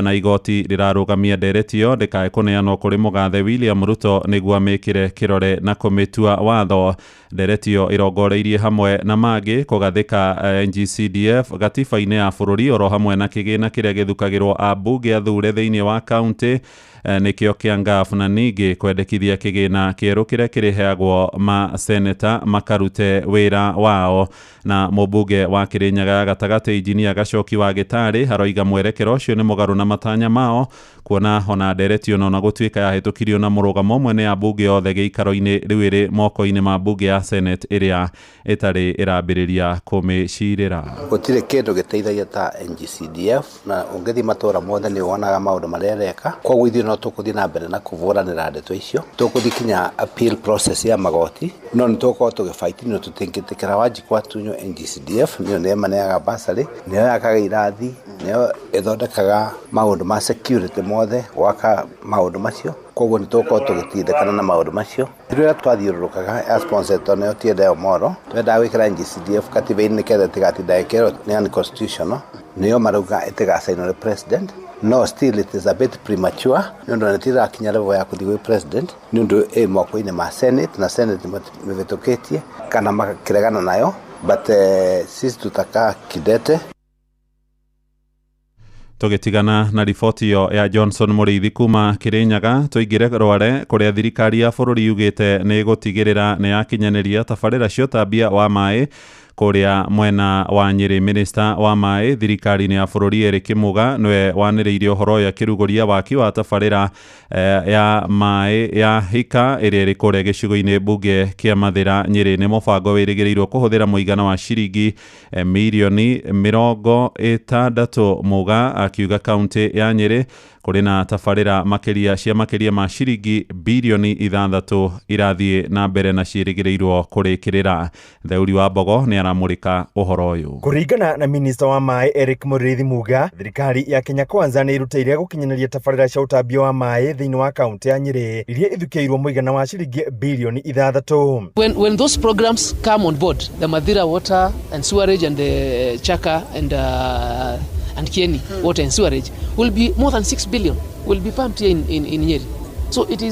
na igoti rĩrarũgamia ndereti ĩyo ndĩkae kũneanwo kũrĩ mũgathe William Ruto nĩguo amĩkĩre kĩrore na kũmĩtua watho. Ndereti ĩyo ĩrongoreirie hamwe na mangĩ kũgathĩka NGCDF gatiba-inĩ ya bũrũri, oro hamwe na kĩgĩna kĩrĩa gĩthukagĩrwo ambunge athure thĩinĩ wa kaunti, nĩkĩo kĩa NGAAF, na ningĩ kwendekithia kĩgĩna kĩerũ kĩrĩa kĩrĩheagwo maseneta makarute wĩra wao. Na mũmbunge wa Kĩrĩnyaga ya gatagatĩ Injinia Gacoki wa Gĩtarĩ aroiga mwerekero ũcio nĩ mũgarũ na matanya mao, kuona ona ndereti ĩno ona gũtuĩka yahĩtũkirio na mũrũgamo ũmwe nĩ ambunge othe gĩikaro-inĩ, rĩu ĩrĩ moko-inĩ ma mbunge ya Senate ĩrĩa ĩtarĩ ĩrambĩrĩria kũmĩcirĩra. Gũtirĩ kĩndũ gĩteithagia ta NGCDF, na ũngĩthiĩ matũra mothe nĩ wonaga maũndũ marĩa ĩreka. Koguo ithuĩ no tũkũthiĩ na mbere na kũbũranĩra ndeto icio, tũkũthiĩ kinya appeal process ya magoti, no nĩ tũgũkorwo tũgĩfight no tũtingĩtĩkĩra Wanjikũ atunywo NGCDF. Nĩyo nĩyo ĩmaneaga bursary, nĩyo yakaga irathi, nĩyo ĩthondekaga maũndũ ma security mothe, gwaka maũndũ macio. Koguo nĩ tũgũkorwo tũgĩtindĩkana na maũndũ macio. Rĩrĩa twathiũrũrũkaga ya sponsor nĩyo Otiende Omollo, twendaga gwĩkĩra NGCDF katiba-inĩ nĩgetha ĩtigatinda ĩkĩrwo nĩ unconstitutional, nĩyo marauga ĩtigacainwo nĩ president. No still it is a bit premature nĩ ũndũ nĩtirakinya level ya kũthiĩ gwĩ president, nĩ ũndũ ĩ moko-inĩ ma Senate, na Senate mĩhĩtũkĩtie kana makĩregana nayo, but sisi tutakaa kidete. Tũgĩtigana na riboti ĩyo ya Johnson Mũrĩithi kuma Kĩrĩnyaga, tũingĩre Rware kũrĩa thirikari ya bũrũri yugĩte nĩ ĩgũtigĩrĩra nĩ yakinyanĩria tabarĩra cia ũtambia wa maĩ kũrĩa mwena wa Nyĩrĩ. Minista wa maĩ thirikari-inĩ ya bũrũri Eric Muga nĩwe wanĩrĩirie ũhoro ũyũ akĩrugũria waki wa tabarĩra ya maĩ ya Hika ĩrĩa ĩrĩ kũrĩa gĩcigo-inĩ mbunge kĩa Mathĩra Nyĩrĩ. Nĩ mũbango wĩrĩgĩrĩirwo kũhũthĩra mũigana wa ciringi mirioni 60. Muga akiuga kaunti ya Nyĩrĩ kũrĩ na tabarĩra makĩria cia makĩria ma ciringi birioni 6 irathiĩ na mbere na ciĩrĩgĩrĩirwo kũrĩkĩrĩra. Theuri wa Mbogo nĩ aramũrĩka ũhoro ũyũ. Kũringana na minista wa maĩ Eric Mũrĩithi Muga, thirikari ya Kenya Kwanza nĩ ĩrutĩire gũkinyanĩria tabarĩra cia ũtambia wa maĩ thĩinĩ wa kaunti ya Nyĩrĩ iria ithukĩirwo mũigana wa ciringi birioni 6. When those programs come on board, the Mathira water and sewerage and the Chaka and Kieni water and sewerage will be more than 6 billion will be pumped here in Nyeri. So it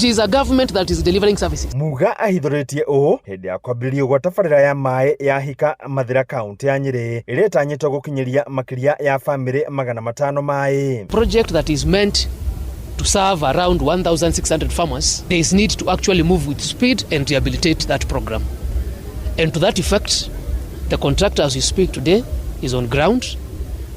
is a government that is delivering services. Muga ahithũrĩtie ũũ hĩndĩ ya kwambĩrĩrio gwa tabarĩra ya maĩ ya Hika Mathira kaunti ya Nyĩrĩ ĩrĩa ĩtanyĩtwo gũkinyĩria makĩria ya famĩlĩ 500 maĩ. Project that is meant to serve around 1,600 farmers, there is need to actually move with speed and rehabilitate that program. And to that effect, the contractor as we speak today is on ground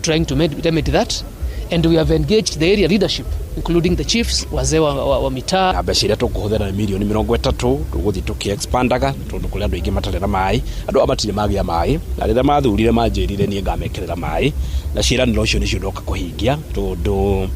trying to remedy that, and we have engaged the area leadership including the chiefs, wazee wa mitaa. Mbeca iria tũkũhũthĩra nĩ mirioni 30, tũgũthiĩ tũkĩ-expandaga tondũ kũrĩ andũ aingĩ matarĩ na maĩ, andũ matirĩ magĩa maĩ, na rĩrĩa mathurire manjĩrire niĩ ngamekĩrĩra maĩ, na ciĩranĩro icio nĩcio ndoka kũhingia tondũ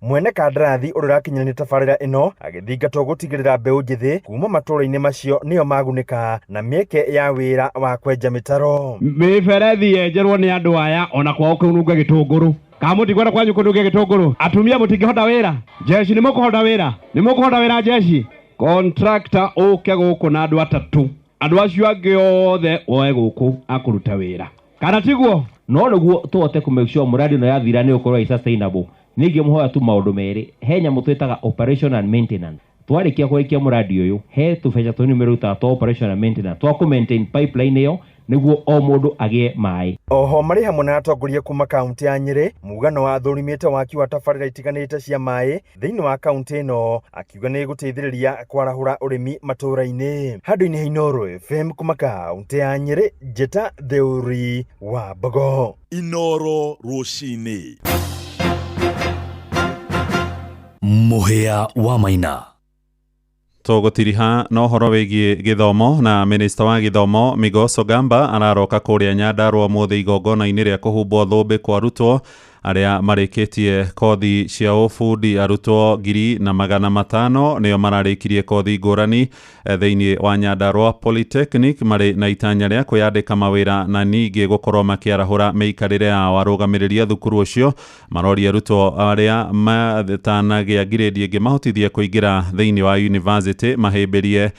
mwene kandarathi ũrĩa ũrakinyĩra nĩ tabarĩra ĩno agĩthingatwo gũtigĩrĩra mbeũ njĩthĩ kuma matũũra-inĩ macio nĩo magunĩka na mĩeke ya wĩra wa kwenja mĩtaro. Mĩberethi yenjerwo nĩ andũ aya ona kwao kũnunga gĩtũngũrũ. Kana mũtikwenda kwanyu kũnunga gĩtũngũrũ? Atumia mũtingĩhota wĩra? Jeshi nĩ mũkũhota wĩra? Nĩ mũkũhota wĩra jeshi? Contractor ũke gũkũ na andũ atatũ, andũ acio angĩ othe woe gũkũ akũruta wĩra, kana tiguo? No nĩguo tũhote kũ make sure mũradi ĩno yathira nĩ ũkorwo ĩ sustainable, ningĩ mũhoya tu maũndũ merĩ. He nyamũ twĩtaga operation and maintenance. Twarĩkia kũrĩkia mũradi ũyũ, he tũbeca tũnini merutaga twa operation and maintenance twa kũ maintain pipeline ĩyo nĩguo o mũndũ agĩe maĩ. Oho marĩ hamwe na atongoria kuma kaunti ya Nyĩrĩ, Mugano wathũrimĩte waki wa tabarĩra itiganĩte cia maĩ thĩinĩ wa kaunti ĩno, akiuga nĩ ĩgũteithĩrĩria kwarahũra ũrĩmi matũũra-inĩ. Handũ-inĩ ha Inooro FM kuma kaunti ya Nyĩrĩ, njĩta Theuri wa Mbogo. Inooro rũcinĩ. Mũhĩa wa Maina. Tũgũtiriha na ũhoro wĩgiĩ gĩthomo, na minista wa gĩthomo Migos Ogamba araroka kũrĩa Nyandarua ũmũthĩ igongona-inĩ rĩa kũhumbwo thũmbĩ kwa arutwo Arĩa marĩkĩtie kothi cia ũbundi, arutwo 1,500 nĩo mararĩkirie kothi ngũrani thĩinĩ wa Nyandarua Polytechnic, marĩ na itanya rĩa kwĩyandĩka mawĩra na ningĩ gũkorwo makĩarahũra mĩikarĩre yao. Arũgamĩrĩri a thukuru ũcio maroria arutwo arĩa matanagĩa ngirĩndi ĩngĩ mahotithie kũingĩra thĩinĩ wa university mahĩmbĩrie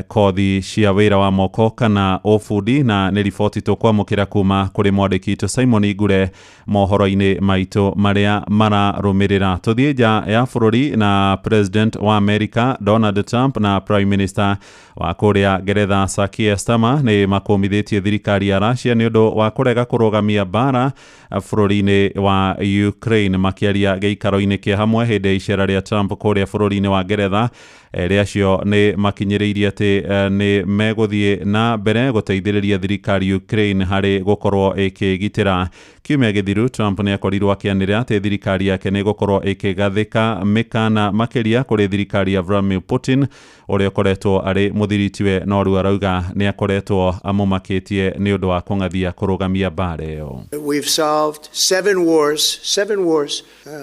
kothi cia wĩra wa moko kana ũbundi. Na nĩ riboti tũkwamũkĩra kuma kũrĩ mwandĩki witũ Simon Ngure mohoro-inĩ maitũ marĩa mararũmĩrĩra. Tũthiĩ nja ya bũrũri, na President wa America Donald Trump na Prime Minister wa kũrĩa Ngeretha Sir Keir Starmer nĩ makũmithĩtie thirikari ya Russia nĩ ũndũ wa kũrega kũrũgamia mbara bũrũri-inĩ wa Ukraine. Makĩaria gĩikaro-inĩ kĩa hamwe hĩndĩ ya icera rĩa Trump kũrĩa bũrũri-inĩ wa Ngeretha, erĩ acio nĩ makinyĩrĩirie atĩ nĩ megũthiĩ na mbere gũteithĩrĩria thirikari Ukraine harĩ gũkorwo ĩkĩgitĩra. Kiumia gĩthiru, Trump nĩ akorirwo akĩanĩrĩra atĩ thirikari yake nĩ ĩgũkorwo ĩkĩgathĩka mĩkana makĩria kũrĩ thirikari ya Vladimir Putin, ũrĩa ũkoretwo arĩ mũthiritiwe, no rĩu arauga nĩ akoretwo amũmakĩtie nĩ ũndũ wa kũng'athia kũrũgamia mbara ĩyo. We've solved seven wars,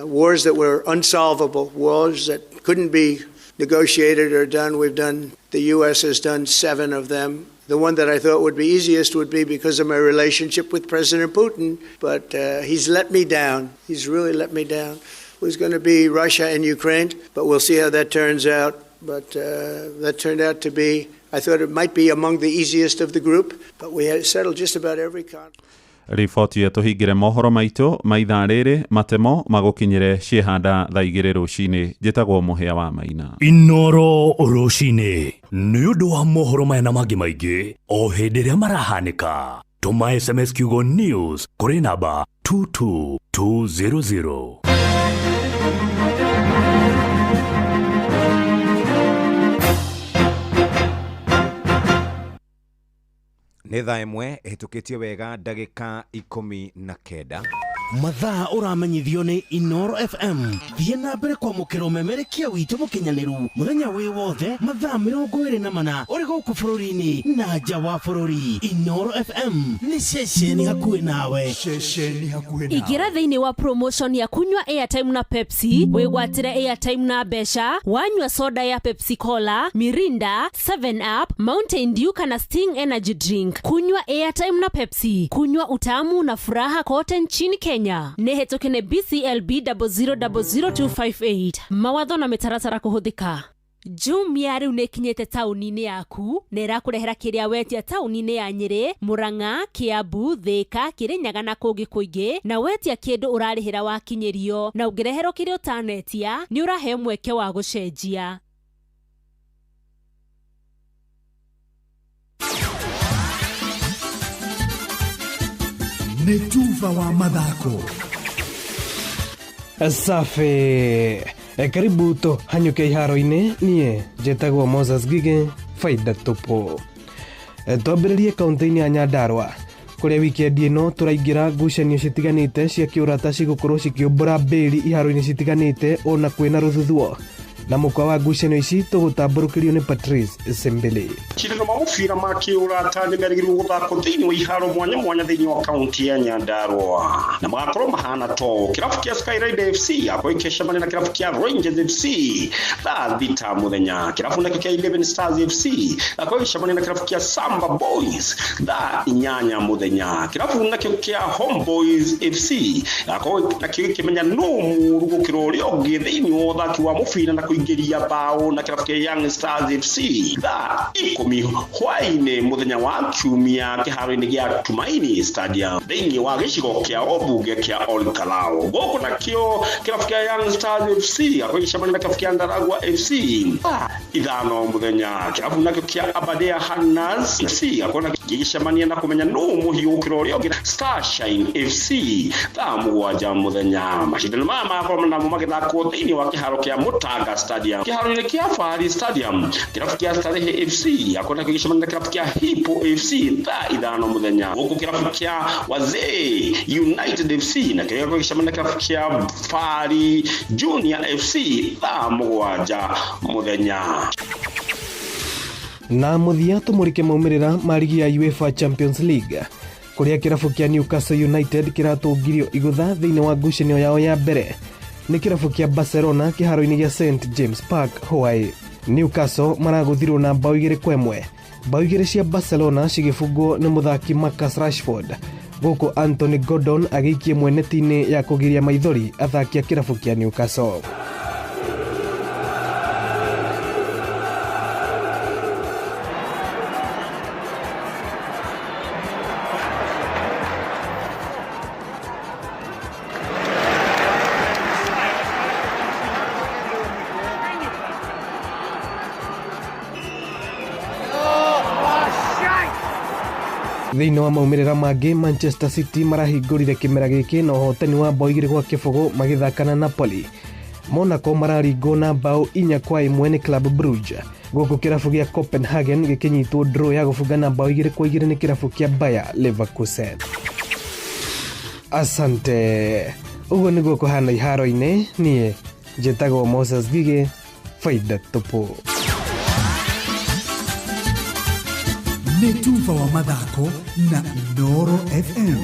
wars that were unsolvable, wars that couldn't be negotiated or done. We've done, the U.S. has done seven of them. The one that I thought would be easiest would be because of my relationship with President Putin, but he's let me down. He's really let me down. It was going to be Russia and Ukraine, but we'll see how that turns out. But that turned out to be, I thought it might be among the easiest of the group, but we had settled just about every conflict. Riboti ĩyo tũhingĩre mohoro maitũ ma ithaa rĩrĩ, matemo magũkinyĩre ciĩhanda thaa 2 rũcinĩ. Njĩtagwo Mũhĩa wa Maina. Inoro Rũcinĩ, nĩ ũndũ wa mohoro maya na mangĩ maingĩ o hĩndĩ ĩrĩa marahanĩka, tũma SMS kiugo NEWS kũrĩ namba 22200. Nĩ thaa 1 ĩhĩtũkĩtie wega ndagĩka 19. Mathaa ũramenyithio nĩ Inoro FM. Thiĩ na mbere kwamũkĩra ũmemerekia witũ mũkinyanĩru mũthenya wĩ wothe, mathaa 24, ũrĩ gũkũ bũrũri-inĩ na nja wa bũrũri. Inoro FM nĩ ceceni hakuhĩ nawe. Ceceni hakuhĩ nawe. Ingĩra thĩinĩ wa promotion ya kunywa airtime na Pepsi, wĩgwatĩre airtime na mbeca wanyua soda ya Pepsi Cola, Mirinda, 7 Up, Mountain Dew kana Sting Energy Drink. Kunywa airtime na Pepsi, kunywa utamu na furaha kote nchini Kenya. Nĩ hetũke nĩ BCLB 0000258. Mawatho na mĩtaratara kũhũthĩka. Jumia rĩu nĩ ĩkinyĩte taũni-inĩ yaku na ĩrakũrehera kĩrĩa wetia taũni-inĩ ya Nyĩrĩ, Mũrang'a, Kĩambu, Thĩka, Kĩrĩnyaga na kũngĩ kũingĩ, na wetia kĩndũ ũrarĩhĩra wakinyĩrio, na ũngĩreherwo kĩrĩa ũtanetia nĩ ũraheo mweke wa gũcenjia. Nĩ tuba wa mathako. Safi. Karibu tũhanyũke iharo-inĩ. Niĩ njĩtagwo Moses Gige, faida tupu. Twambĩrĩrie kaũntĩ-inĩ ya Nyandarua, kũrĩa wikendi ĩno tũraingĩra ngucanio citiganĩte cia kĩũrata cigũkorwo cikĩũmbũra mbĩri iharo-inĩ citiganĩte ona kwĩna rũthuthuo. Na mũkwa wa ngucanio ici tũgũtambũrũkĩrio nĩ Patrice Sembele. Macindano ma mũbira ma kĩũrata nĩ merĩgĩrĩirwo gũthakwo thĩinĩ wa iharo mwanya mwanya thĩinĩ wa kaunti ya Nyandarua, na magakorwo mahana to kĩrabu kĩa Skyrider FC akorwo ikĩcemania na kĩrabu kĩa Rangers FC thaa 6 mũthenya. Kĩrabu nakĩo kĩa 11 Stars FC akorwo gĩcemania na kĩrabu kĩa Samba Boys thaa 8 mũthenya. Kĩrabu nakĩo kĩa Homeboys FC akorwo nakĩo gĩkĩmenya nũ mũũru gũkĩra ũrĩa ũngĩ thĩinĩ wa ũthaki wa mũbira na kũingĩria bao na kĩrabu kĩa Young Stars FC thaa 10 hwaĩ-inĩ mũthenya wa Kiumia kĩharo-inĩ gĩa Tumaini Stadium thĩinĩ wa gĩcigo kĩa ũmbunge kĩa Olkalau. Gũkũ nakĩo kĩrabu kĩa Young Stars FC akorwo gĩcemania na kĩrabu kĩa Ndaragwa FC thaa 5 mũthenya. Kĩrabu nakĩo kĩa Aberdare Hunters FC akorwo gĩgĩcemania na kũmenya nũ mũhiũ gũkĩra ũrĩa ũngĩ Starshine FC thaa 7 mũthenya. Macindano maya magakorwo namo magĩthakwo thĩinĩ wa kĩharo kĩa Mũtanga Stadium. Kĩharo-inĩ kĩa Fahari Stadium, kĩrabu kĩa Starehe FC akorwo gĩgĩcemania na kĩrabu kĩa Hippo FC thaa 5 mũthenya. Gũkũ kĩrabu kĩa Wazee United FC na kĩo gĩgakorwo gĩgĩcemania na kĩrabu kĩa Fahari Junior FC thaa 7 mũthenya. Na mũthia tũmũrĩke maumĩrĩra ma rigi ya UEFA Champions League, Kũrĩa kĩrabu kĩa Newcastle United kĩratũngirio igũtha thĩinĩ wa ngucanio yao ya mbere nĩ kĩrabu kĩa Barcelona kĩharo-inĩ gĩa St James Park Hawaii. Newcastle maragũthirwo na bao 2-1. Bao 2 cia Barcelona cigĩbungwo nĩ mũthaki Marcus Rashford, gũkũ Anthony Gordon agĩikie ĩmwe neti-inĩ ya kũgiria maithori athaki a kĩrabu kĩa Newcastle. Thĩinĩ wa maumĩrĩra mangĩ, Manchester City marahingũrire kĩmera gĩkĩ na ũhotani wa bao 2-0 magĩthaka na Napoli. Monaco mararingwo na bao 4-1 nĩ Club Brugge, gũkũ kĩrabu gĩa Copenhagen gĩkĩnyitwo draw ya gũbungana bao 2-2 nĩ kĩrabu kĩa Bayer Leverkusen. Asante. Ũguo nĩguo kũhana iharo-inĩ. Niĩ njĩtagwo Moses Gige, faida tupu. Nĩ tuba wa mathako na Inooro FM.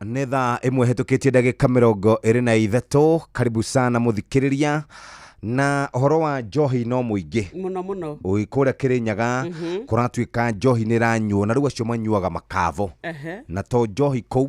Nĩ thaa 1 hetũkĩtie ndagĩka 23. Karibu sana mũthikĩrĩria. Na ũhoro wa njohi no mũingĩ mũno mũno. Ũĩ kũrĩa Kĩrĩnyaga kũratuĩka njohi nĩ ĩranyuo na rĩu acio manyuaga makavo. Na to njohi kũu,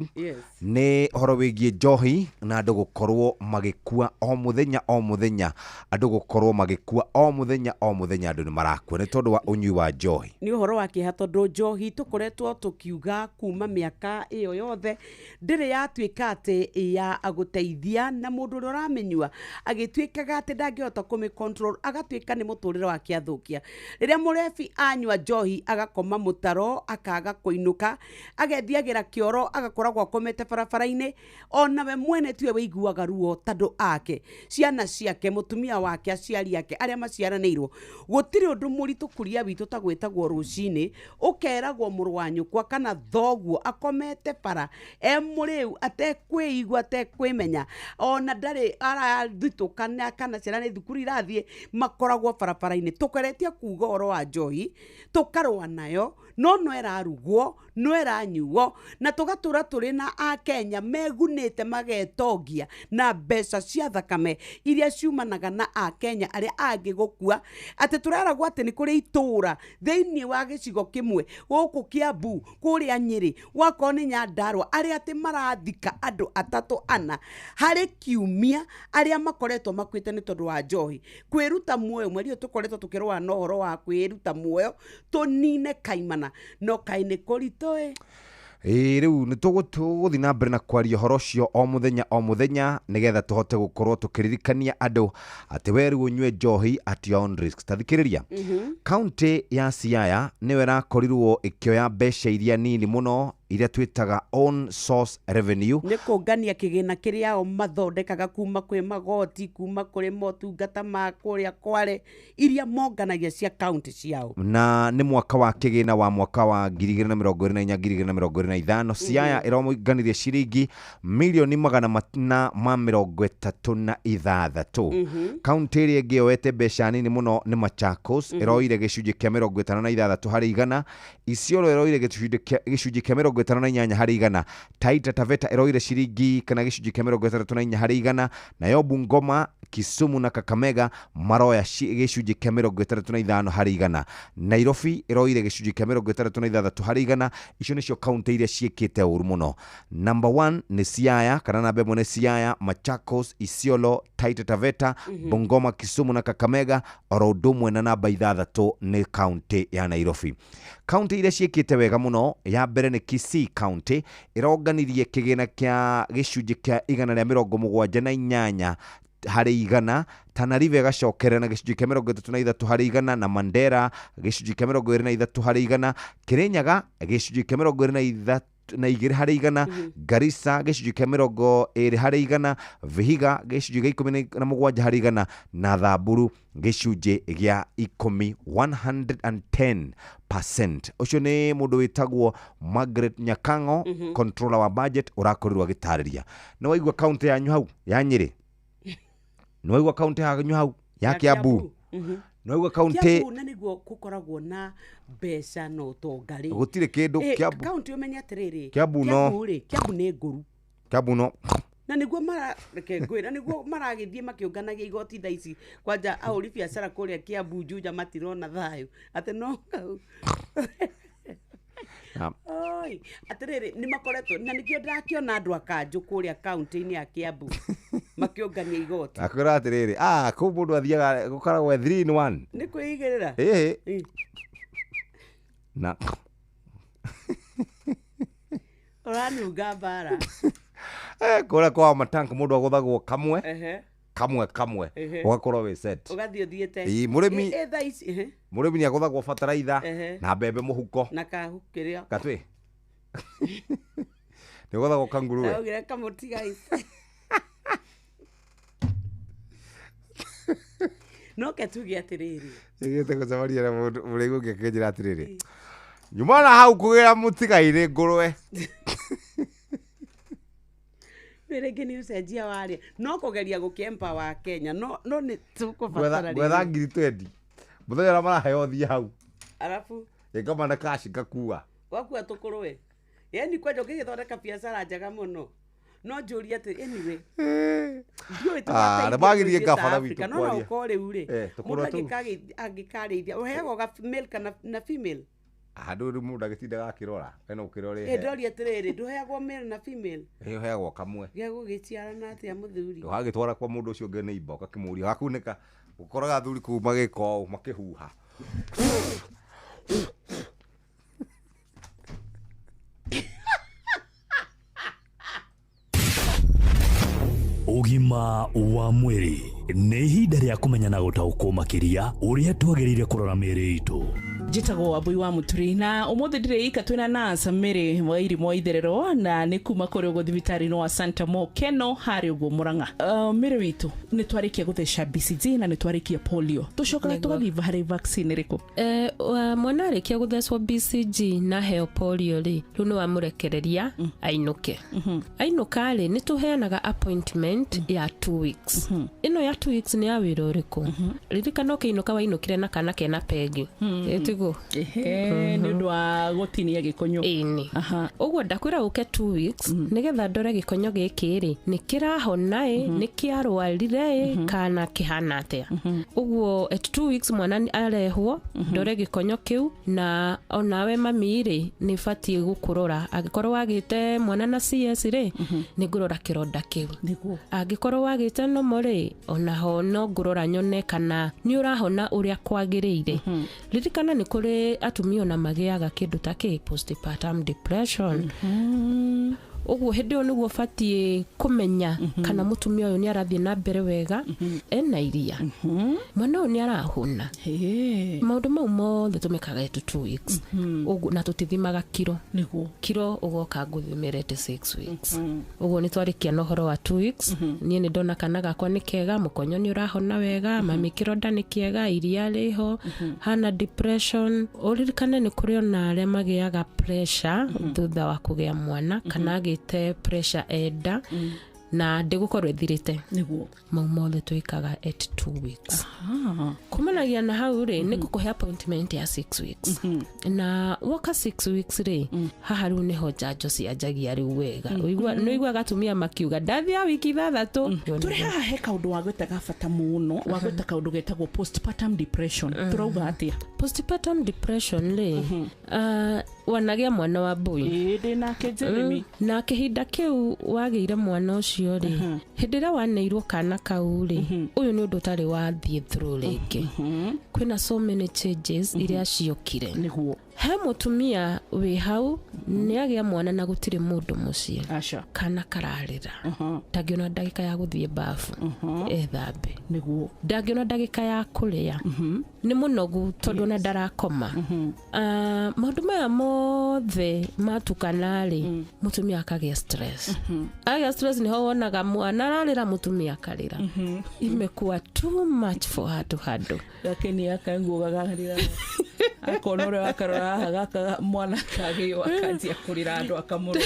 nĩ ũhoro wĩgiĩ njohi na andũ gũkorwo magĩkua o mũthenya o mũthenya, andũ gũkorwo magĩkua o mũthenya o mũthenya, andũ nĩ marakua nĩ tondũ wa ũnyui wa njohi. Nĩ ũhoro wa kĩeha tondũ njohi tũkoretwo tũkiuga kuma mĩaka ĩyo yothe ndĩrĩ yatuĩka atĩ ya gũteithia, na mũndũ ũrĩa ũramĩnyua agĩtuĩkaga atĩ ndangĩhota kũmĩ control, agatuĩka nĩ mũtũrĩre wake athũkia. Rĩrĩa mũrebi anyua njohi agakoma mũtaro, akaga kũinũka, agethiagĩra kĩoro, agakoragwo akomete barabara-inĩ, onawe mwene tiwe wĩiguaga ruo tondũ ake, ciana ciake, mũtumia wake, aciari ake arĩa maciaranĩirwo. Gũtirĩ ũndũ mũritũ kũria witũ ta gwĩtagwo rũcinĩ ũkeragwo mũrũ wa nyũkwa kana thoguo akomete bara e mũrĩu, atekwĩigua, atekwĩmenya, ona ndarĩ arathitũkana kana ciana nĩ thukuru irathiĩ, makoragwo barabara-inĩ. Tũkeretie kuga ũhoro wa njohi, tũkarũa nayo, no no ĩrarugwo, no ĩranyuo, na tũgatũra tũrĩ na akenya megunĩte magetongia na mbeca cia thakame iria ciumanaga na akenya arĩa angĩ gũkua. Atĩ tũreragwo atĩ nĩ kũrĩ itũra thĩinĩ wa gĩcigo kĩmwe gũkũ Kiambu, kũrĩa Nyĩrĩ, gwakorwo nĩ Nyandarũa, arĩa atĩ marathika andũ 3 4 harĩ kiumia arĩa makoretwo makuĩte nĩ tondũ wa njohi. Kwĩruta muoyo, mweri ũyũ tũkoretwo tũkĩrũa na ũhoro wa kwĩruta muoyo tũnine kaimana, no kaĩ nĩ kũritũ ĩ. Rĩu nĩ tũgũthiĩ na mbere na kwaria ũhoro ũcio o mũthenya o mũthenya nĩgetha tũhote gũkorwo tũkĩririkania andũ atĩ we rĩu ũnyue njohi at your own risk. Ta thikĩrĩria, kaunti ya Siaya nĩyo ĩrakorirwo ĩkĩoya mbeca iria nini mũno iria twĩtaga own source revenue. Nĩ kũngania kĩgĩna kĩrĩa o mathondekaga kuma kwĩ magoti, kuma kũrĩ motungata ma kũrĩa kware, iria monganagia cia kaunti ciao. Na nĩ mwaka wa kĩgĩna wa mwaka wa 2024 2025, Siaya ĩronganirie ciringi milioni 436. Kaunti ĩrĩa ĩngĩ yoete mbeca nini mũno nĩ Machakos, ĩroire gĩcunjĩ kĩa 56 harĩ igana. Isiolo ĩroire gĩcunjĩ kĩa 58 harĩ igana. Taita Taveta ĩroire ciringi kana gĩcunjĩ kĩa 34 harĩ igana. Nayo Bungoma, Kisumu na Kakamega maroya gĩcunjĩ kĩa 65 harĩ igana. Nairobi ĩroire gĩcunjĩ kĩa 66 harĩ igana. Icio nĩcio kaunti iria ciĩkĩte ũru mũno. Number 1 nĩ Siaya, kana namba 1 nĩ Siaya, Machakos, Isiolo, Taita Taveta, Bungoma, Kisumu na Kakamega, oro ũndũ ũmwe na namba 6 nĩ kaunti ya Nairobi. Kaunti iria ciĩkĩte wega mũno, ya mbere nĩ Kisii County, ĩronganirie kĩgĩna kĩa gĩcunjĩ kĩa 178 harĩ igana. Tana River ĩgacokerera na gĩcunjĩ kĩa 33 harĩ igana, na Mandera gĩcunjĩ kĩa 23 harĩ igana, Kirinyaga gĩcunjĩ kĩa 22 harĩ igana, Garissa gĩcunjĩ kĩa 20 harĩ igana, Vihiga gĩcunjĩ kĩa 17 harĩ igana, na Thamburu gĩcunjĩ gĩa 10, 110%. Ũcio nĩ mũndũ wĩtagwo Margaret Nyakango, controller wa budget, ũrakorirwo agĩtarĩria. Nĩ waigua kaunti yanyu hau ya Nyĩrĩ? Nĩ waigua kaunti yanyu hau ya Kiambu? Nĩwaigua kaunti- Kiambu na nĩguo gũkoragwo na mbeca na ũtonga rĩ. Gũtirĩ kĩndũ Eh, Kiambu- kaunti ũmenye atĩrĩrĩ, Kiambu no- rĩ, Kiambu nĩ ngũru Kiambu no na nĩguo mara reke ngwĩra nĩguo maragĩthiĩ makĩũnganagia igoti thaa ici kwanja ahũri biacara kũrĩa Kiambu Juja matirona thayũ atĩ no Oi, atĩrĩrĩ nĩ makoretwo na nĩkĩo ndĩrakĩona andũ a kanjũ kũrĩa kaunti-inĩ ya Kiambu makĩũngania igoti. Akwĩra atĩrĩrĩ, ah, kũu mũndũ athiaga gũkoragwo 3 in 1. Nĩ kwĩigĩrĩra. Ĩhĩ. Na Ũranunga mbara. Eh, kũrĩa kwa matank mũndũ agũthagwo kamwe Ehe. kamwe kamwe Ehe. ũgakorwo wĩ set. Ũgathiĩ ũthiĩte. Ĩĩ, mũrĩmi- Ĩ, thaa ici ehe. Mũrĩmi nĩ agũthagwo bataraitha Ehe. na mbembe mũhuko. Na kahu kĩrĩa. Gatwĩ. Nĩ ũgũthagwo kanguruwe. Ndaugire kamũtiga ici. No ke tuge atĩrĩrĩ. Njĩgĩte gũcemania na mũndũ mũrĩmi ũngĩ akĩnjĩra atĩrĩrĩ, nyuma na hau kũgĩra mũtigairĩ ngũrwe. Rĩu rĩngĩ nĩ ũcenjia warĩa no kũgeria gũkĩempa wa Kenya no no nĩ tũkũbatara Gwetha rĩrĩ. ngiri twendi mũthenya ũrĩa maraheo thiĩ hau Arabu ĩngoma na cash ngakua. wakua tũkũrwe yani kwanja ũngĩgĩthondeka biacara njega mũno no njũrie atĩ anyway ndiũĩ Ah, tũgateithio nĩ magĩthiĩ ithuĩ ta ngabana Africa. witũ No no kwaria. ũkorwo rĩu rĩ Eh, tũkũrwe mũndũ tũu. angĩkarĩithia ũheagwo ga male kana na female. Handũ rĩu mũndũ agĩtindaga akĩrora ena ũkĩrora Ĩ ndoria atĩrĩrĩ ndũheagwo male na female ĩhe ũheagwo kamwe. gĩa gũgĩciarana atĩa mũthuri. Ũgagĩtwara kwa mũndũ ũcio ũngĩ neighbor ũgakĩmũria ũgakunĩka ũkoraga athuri kũu magĩka ũũ makĩhuha. Ũgima wa mwĩrĩ nĩ ihinda rĩa kũmenya na gũtaũkwo makĩria ũrĩa twagĩrĩire kũrora mĩĩrĩ itũ. Njĩtagwo Wambui wa Mũturi na ũmũthĩ ndirĩ ika twĩna nurse Mary Wairimu wa Itherero na nĩ kuma kũrĩ ũguo thibitarĩ-inĩ wa Santa Mo Keno harĩ ũguo Mũrang'a. Mary witũ nĩ twarĩkia gũtheca BCG na nĩ twarĩkia polio tũcokaga Nĩguo. tũgathiĩ harĩ vaccine ĩrĩkũ? Eh, mwana arĩkia gũthecwo BCG na heo polio rĩ, rĩu nĩ wamũrekereria ainũke. Ainũka rĩ, nĩ tũheanaga appointment ya 2 weeks. Ĩno ya 2 weeks nĩ ya wĩra ũrĩkũ? Ririkana ũkĩinũka wainũkire na kana kena pegi. Ĩtiguo? Ehe, nĩ ũndũ wa gũtinia gĩkonyo. Ĩni. Ũguo ndakwĩra ũke 2 weeks nĩgetha ndore gĩkonyo gĩkĩ rĩ nĩ kĩrahona ĩ, nĩ kĩarwarire ĩ, kana kĩhana atĩa. Ũguo at 2 weeks mwana nĩ arehwo ndore gĩkonyo kĩu na onawe mami rĩ nĩ batiĩ gũkũrora angĩkorwo wagĩte mwana na CS rĩ nĩ ngũrora kĩronda kĩu. Angĩkorwo wagĩte nomo rĩ onaho no ngũrora nyone kana nĩ ũrahona ũrĩa kwagĩrĩire. Ririkana nĩ kũrĩ atumia ona magĩaga kĩndũ ta kĩ postpartum depression. Ũguo hĩndĩ ĩyo nĩguo ũbatiĩ kũmenya kana mũtumia ũyũ nĩ arathiĩ na mbere wega ena iria mwana ũyũ nĩ arahũna. Maũndũ mau mothe tũmekaga at 2 weeks. Ũguo na tũtithimaga kiro. Nĩguo. Kiro ũgoka ngũthimĩre at 6 weeks. Ũguo nĩ twarĩkia na ũhoro wa 2 weeks. Niĩ nĩ ndona kana gakwa nĩ kega, mũkonyo nĩ ũrahona wega, mami kĩronda nĩ kĩega, iria rĩho, hana depression. Ũririkane nĩ kũrĩ ona arĩa magĩaga pressure thutha wa kũgĩa mwana kana agĩte pressure enda na ndĩgũkorwo ĩthirĩte. Nĩguo. Mau mothe twĩkaga at 2 weeks. Kumanagia na hau rĩ nĩ ngũkũhe appointment ya 6 weeks na woka 6 weeks rĩ haha rĩu nĩho njanjo cianjagia rĩu wega. Ũigua- nĩ ũiguaga atumia makiuga ndathia wiki 6. Tũrĩ haha he kaũndũ wagwetaga bata mũno wagweta kaũndũ getagwo postpartum depression. Tũrauga atĩa? Postpartum depression rĩ, wanagĩa mwana wa mbui. Ĩĩ, ndĩ nake Jeremy. Na kĩhinda kĩu wagĩire mwana ũcio rĩ hĩndĩ ĩrĩa waneirwo kana kau rĩ ũyũ nĩ ũndũ ũtarĩ wathiĩ through rĩngĩ. Kwĩna so many changes iria ciokire. Nĩguo. He mũtumia wĩ hau nĩ agĩa mwana na gũtirĩ mũndũ mũciĩ. Aca. Kana kararĩra ndangĩona ndagĩka ya gũthiĩ babu ethambe. Nĩguo. Ndangĩona ndagĩka ya kũrĩa nĩ mũnogu tondũ ona ndarakoma. Ah, maũndũ maya mothe matukana rĩ mũtumia akagĩa stress. Agĩa stress nĩho wonaga mwana ararĩra mũtumia akarĩra. Imekuwa too much for her to handle. Gake nĩ akanguo gagarĩra. Akona ũrĩa wakarora haha gaka mwana kagĩo akanjia kũrĩra andũ akamũrora.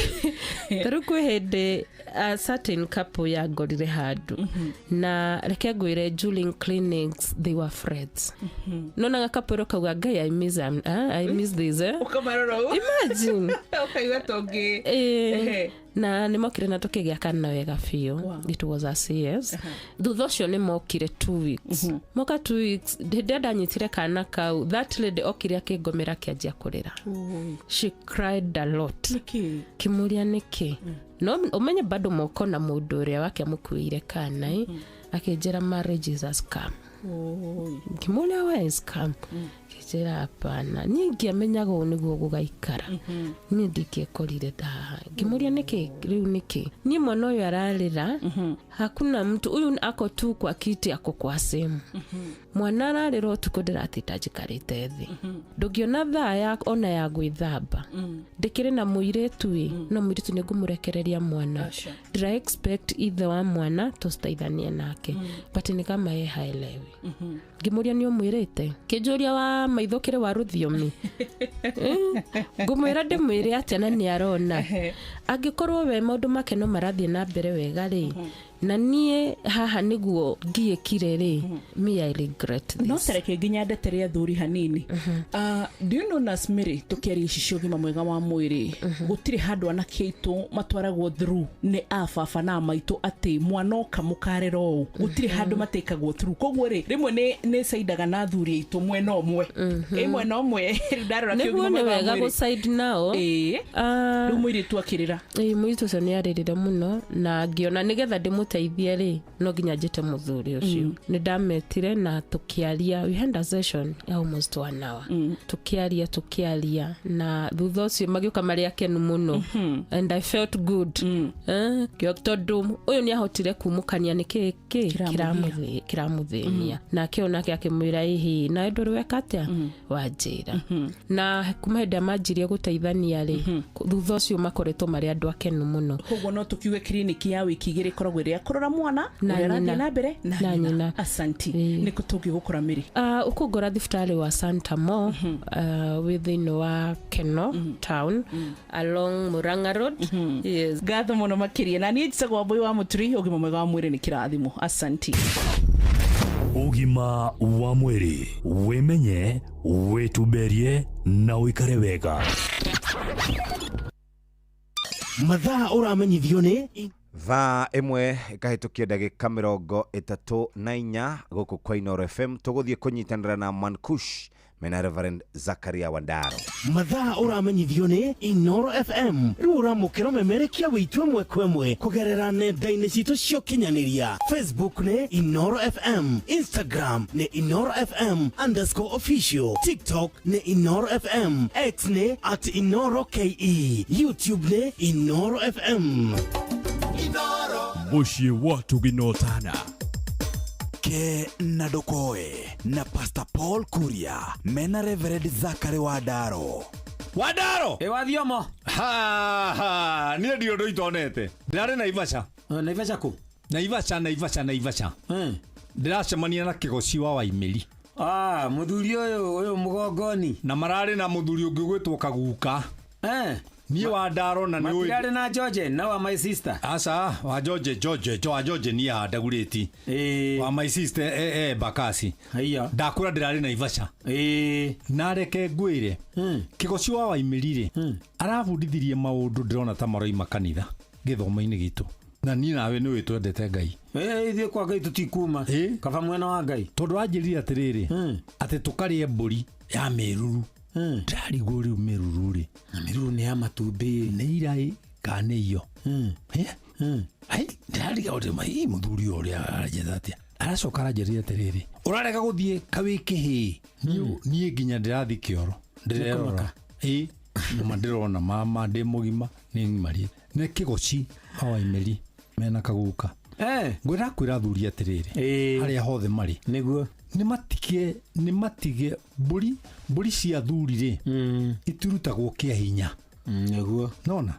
Tarĩu kwĩ hĩndĩ a certain couple yangorire handũ, na reke ngwĩre, during clinics they were friends. Nonaga couple kauga, "Ngai, I miss this, eh?" Ũkamarora ũguo. Imagine. Ũkaigua tũngĩ. Na nĩ mokire na tũkĩgĩa kana wega biũ. It was a CS. Thutha ũcio nĩ mokire 2 weeks. Moka 2 weeks, hĩndĩ ĩrĩa ndanyitire kana kau, that lady okire akĩngomera, akĩanjia kũrĩra. She cried a lot. Nĩkĩ? Kĩmũria nĩkĩ, no ũmenye bado moko na mũndũ ũrĩa wake amũkuĩire kana akĩnjĩra, "Marriage is a scam." Ngĩmũria, "Why is scam?" Akĩnjĩra, "Hapana, niĩ ngĩamenyaga ũũ nĩguo gũgaikara, niĩ ndingĩekorire haha." Ngĩmũria, "Nĩkĩ rĩu, nĩkĩ niĩ mwana ũyũ ararĩra, hakuna mtu huyu ako tu kwa kiti, ako kwa simu, mwana ararĩra ũtukũ, ndĩratinda njikarĩte thĩ, ndũngĩona thaa ya ona ya gwĩthamba, ndĩkĩrĩ na mũirĩtu ĩ, no mũirĩtu nĩ ngũmũrekereria mwana, ndĩra expect ithe wa mwana tũciteithanie nake, but nĩ kama ye haelewi." Ngĩmũria, "Nĩ ũmwĩrĩte?" Kĩnjũria wa maitho kĩrĩ wa rũthiomi. Ngũmwĩra ndĩmwĩre atĩa na nĩ arona angĩkorwo we maũndũ make no marathiĩ na mbere wega rĩ, na niĩ haha nĩguo ngiĩkire rĩ, me, I regret this. No tareke nginya ndetere athuri hanini. Do you know, Nurse Mary, tũkĩaria ici cia ũgima mwega wa mwĩrĩ, gũtirĩ handũ anake aitũ matwaragwo through nĩ ababa na maitũ atĩ mwana oka mũkarera ũũ, gũtirĩ handũ matĩkagwo through. Koguo rĩ, rĩmwe nĩ caidaga na athuri aitũ mwena ũmwe, ĩ mwena ũmwe rĩu ndarora Nĩguo kĩũgima nĩ mwega wa wega mwĩrĩ. Gũside nao. Rĩu mũirĩtu akĩrĩra. Ĩĩ, mũirĩtu ũcio nĩ arĩrire mũno, na ngĩona nĩgetha ndĩmũteithie rĩ, no nginya njĩte mũthuri ũcio. Nĩ ndametire na tũkĩaria. We had a session ya almost one hour, tũkĩaria, na thutha ũcio magĩũka marĩ akenu mũno, and I felt good. Tondũ ũyũ nĩ ahotire kumũkania nĩ kĩ kĩ kĩramũthĩnia, nake ũyũ nake akĩmwĩra, "Ĩhĩ, nawe ndũrĩ weka atĩa wanjĩra." Na kuma hĩndĩ ĩrĩa manjirie gũteithania rĩ, thutha ũcio makoretwo marĩ andũ akenu mũno. Koguo no tũkiuge kiriniki ya wiki 2 ĩkoragwo ĩrĩ ya kũrora mwana Na ũrĩa arathiĩ nyina. na mbere na Na nyina. nyina. Asanti. Nĩkũ tũngĩgũkora, Mary? Ũkũngora thibitarĩ wa Santa Mo, wĩ thĩinĩ wa Keno town, along Murang'a Road, yes. Ngatho mũno makĩria. Na niĩ njĩtagwo Wambui wa Mũturi. Ũgima mwega wa mwĩrĩ nĩ kĩrathimo. Asanti. Ũgima wa mwĩrĩ: wĩmenye, wĩtumberie na ũikare wega. Mathaa ũramenyithio nĩ Thaa 1 ĩkahĩtũkia ndagĩka 34 gũkũ kwa Inoro FM. Tũgũthiĩ kũnyitanĩra na Mankush mena Reverend Zakaria Wandaro. Mathaa ũramenyithio nĩ Inoro FM. Rĩu ũramũkĩra ũmemerekia witũ ĩmwe kwa ĩmwe kũgerera nenda-inĩ citũ cia ũkinyanĩria. Facebook nĩ Inoro FM, Instagram nĩ InoroFM_official, TikTok nĩ Inoro FM, X nĩ @InoroKE, YouTube nĩ Inoro FM. Mũciĩ wa Tugina Ũtana. Ke na ndũkoe na Pastor Paul Kuria mena Reverend Zakari Wandaro. Wandaro. Ĩ wathiomo. Ha niĩ ndirĩ ũndũ itonete. Ndĩrarĩ Naivasha. Naivasha kũ? Naivasha, Naivasha, Naivasha. Ndĩracemania na kĩgoci wa Waimĩri. Ah, mũthuri ũyũ mũgongoni. Na mararĩ na mũthuri ũngĩ ũgwĩtwo Kaguka. Niĩ Wandaro na nĩ ũĩ Matirarĩ na George na wa my sister. Aca, wa George, George, wa George niĩ andagurĩti. Wa my sister Bakasi. Haiya. Ndakũra ndĩrarĩ Naivasha. Na reke ngwĩre, kĩgoci wa Waimĩri rĩ, arabundithirie maũndũ ndĩrona ta maroima kanitha gĩthomo-inĩ gitũ, na niĩ nawe nĩ ũĩ twendete Ngai. Ithuĩ kwa Ngai tũtikuma. Kaba mwena wa Ngai. Tondũ anjĩrire atĩrĩrĩ, atĩ tũkarĩe mbũri ya mĩruru. Ndarigwo rĩu mĩruru rĩ, na mĩruru nĩ ya matumbĩ? Nĩ iraĩ kana nĩ iyo? Ndĩrariga ũrĩ mũthuri ũyũ ũrĩa aranjetha atĩa. Aracoka aranjĩrire atĩrĩrĩ, ũrarega gũthiĩ kawĩ kĩhĩĩ. Niĩ nginya ndĩrathiĩ kĩoro ndĩrerora, ĩ nama ndĩrona mama ndĩ mũgima nĩ ng'imarie nĩ kĩgoci wa Waimĩri mena Kaguka. Ngwĩra kwĩra athuri atĩrĩrĩ, harĩa hothe marĩ, nĩguo nĩ matige mbũri cia athuri rĩ, itirutagwo kĩa hinya. Nĩguo. Nona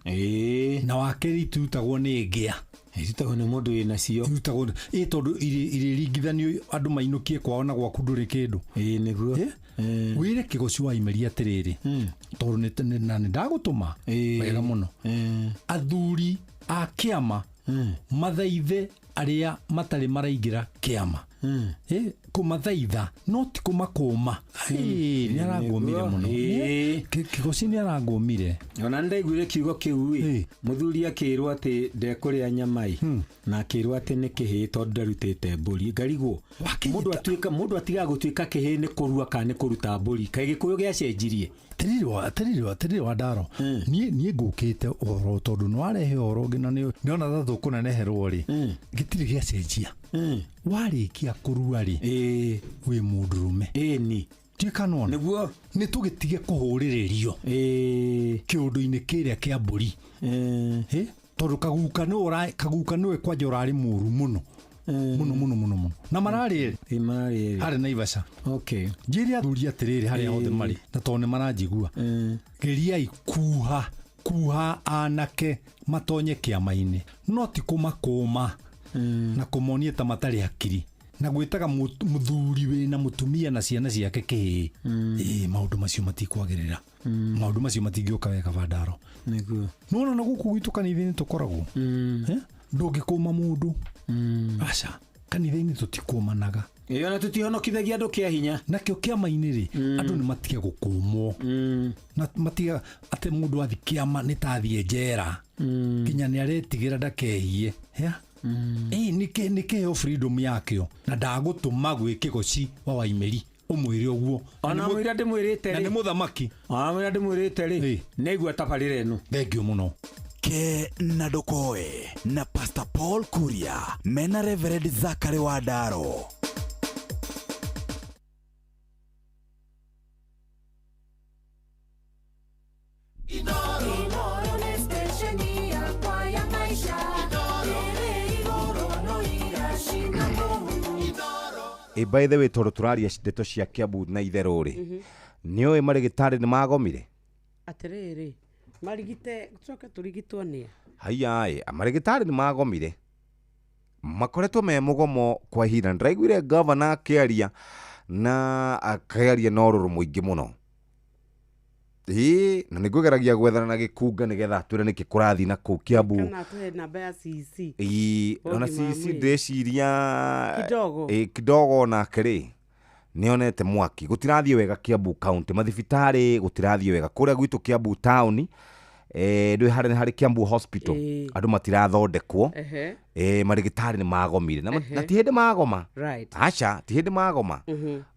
na wakerĩ itirutagwo nĩ ngĩa. Irutagwo nĩ mũndũ wĩ nacio. Irutagwo ĩ tondũ irĩringithanio andũ mainũkie kwao na gwaku ndũrĩ kĩndũ. Ĩ nĩguo. Wĩre kĩgoci wa imeri atĩrĩrĩ, tondũ na nĩ ndagũtũma wega mũno, athuri a kĩama mathaithe arĩa matarĩ maraingĩra kĩama, kũmathaitha no ti kũmakũma. Nĩ arangũmire mũno. Kĩgoci nĩ arangũmire. Ona nĩndaiguire kiugo kĩu ĩ, mũthuri akĩrwo atĩ ndekũrĩa nyama ĩ, na akĩrwo atĩ nĩ kĩhĩĩ tondũ ndarutĩte mbũri. Ngarigwo mũndũ atuĩka, mũndũ atigaga gũtuĩka kĩhĩĩ nĩ kũrua kana nĩ kũruta mbũri? Kaĩ gĩkũyũ gĩacenjirie? Atĩrĩrĩ wa ndaro, niĩ ngũkĩte ũhoro tondũ nĩ warehe ũhoro ũngĩ na nĩona ta tũkũneneherwo rĩ, gĩtirĩ gĩacenjia. Warĩkia kũrua rĩ, wĩ mũndũrũme. Ĩni tuĩka nona nĩguo nĩ tũgĩtige kũhũrĩrĩrio kĩũndũ-inĩ kĩrĩa kĩa mbũri. Tondũ kaguka nĩwe kwanja ũrarĩ mũru mũno mũno mũno mũno mũno, na mararĩ erĩ harĩ Naivasha. Okay. Njĩre athuri atĩrĩrĩ, harĩa hothe marĩ, na tondũ nĩ maranjigua, geriai kuha anake matonye kĩama-inĩ, no ti kũmakũma na kũmonia ta matarĩ hakiri na gwĩtaga mũthuri wĩna mũtumia na ciana ciake kĩhĩĩ. Maũndũ macio matikwagĩrĩra, maũndũ macio matingĩũka wega bandaro. Nĩguo. Nĩwona na gũkũ gwitũ kanitha-inĩ tũkoragwo, ndũngĩkũma mũndũ, aca, kanitha-inĩ tũtikũmanaga. Ĩĩ, ona tũtihonokithagia andũ kĩa hinya. Nakĩo kĩama-inĩ rĩ, andũ nĩ matige gũkũmwo, na matiga atĩ mũndũ athi kĩama nĩ ta athiĩ njera, nginya nĩ aretigĩra ndakehie. Nĩ kĩheo freedom yakĩo, na ndagũtũma gwĩ kĩgoci wa Waimeri ũmwĩre ũguo. Ona mwĩra ndĩmwĩrĩte na rĩ. nĩ mũthamaki. Ona mwĩra ndĩmwĩrĩte rĩ, nĩaigua tabarĩra ĩno. Thengiũ mũno. Ke na ndũkoe na Pastor Paul Kuria mena Reverend Zachary wa Ndaro. By the way, tondũ tũraria ndeto cia Kiambu na itherũ rĩ, nĩũĩ marĩgĩtarĩ nĩ magomire? Atĩrĩrĩ, marigite tũcoke tũrigitwo nĩa? Haiya, marĩgĩtarĩ nĩ magomire, makoretwo me mũgomo kwa ihinda. Ndĩraiguire gavana akĩaria na akĩaria na ũrũrũ mũingĩ mũno. Ĩĩ, na nĩngũgeragia gwethana na gĩkunga nĩgetha atwĩre nĩkĩ kũrathiĩ na kũu Kiambu. Kana atũhe namba ya CC. Ĩĩ, ona Ũgima wa CC mwĩrĩ. ndĩreciria Kidogo. Ĩĩ, kidogo nake rĩ nĩonete mwaki. Gũtirathiĩ wega Kiambu county, mathibitarĩ gũtirathiĩ wega kũrĩa gwitũ Kiambu town. Ndũĩ harĩa nĩ harĩ Kiambu hospital, andũ matirathondekwo. Marĩgĩtarĩ nĩ magomire na ti hĩndĩ magoma. Aca, ti hĩndĩ magoma.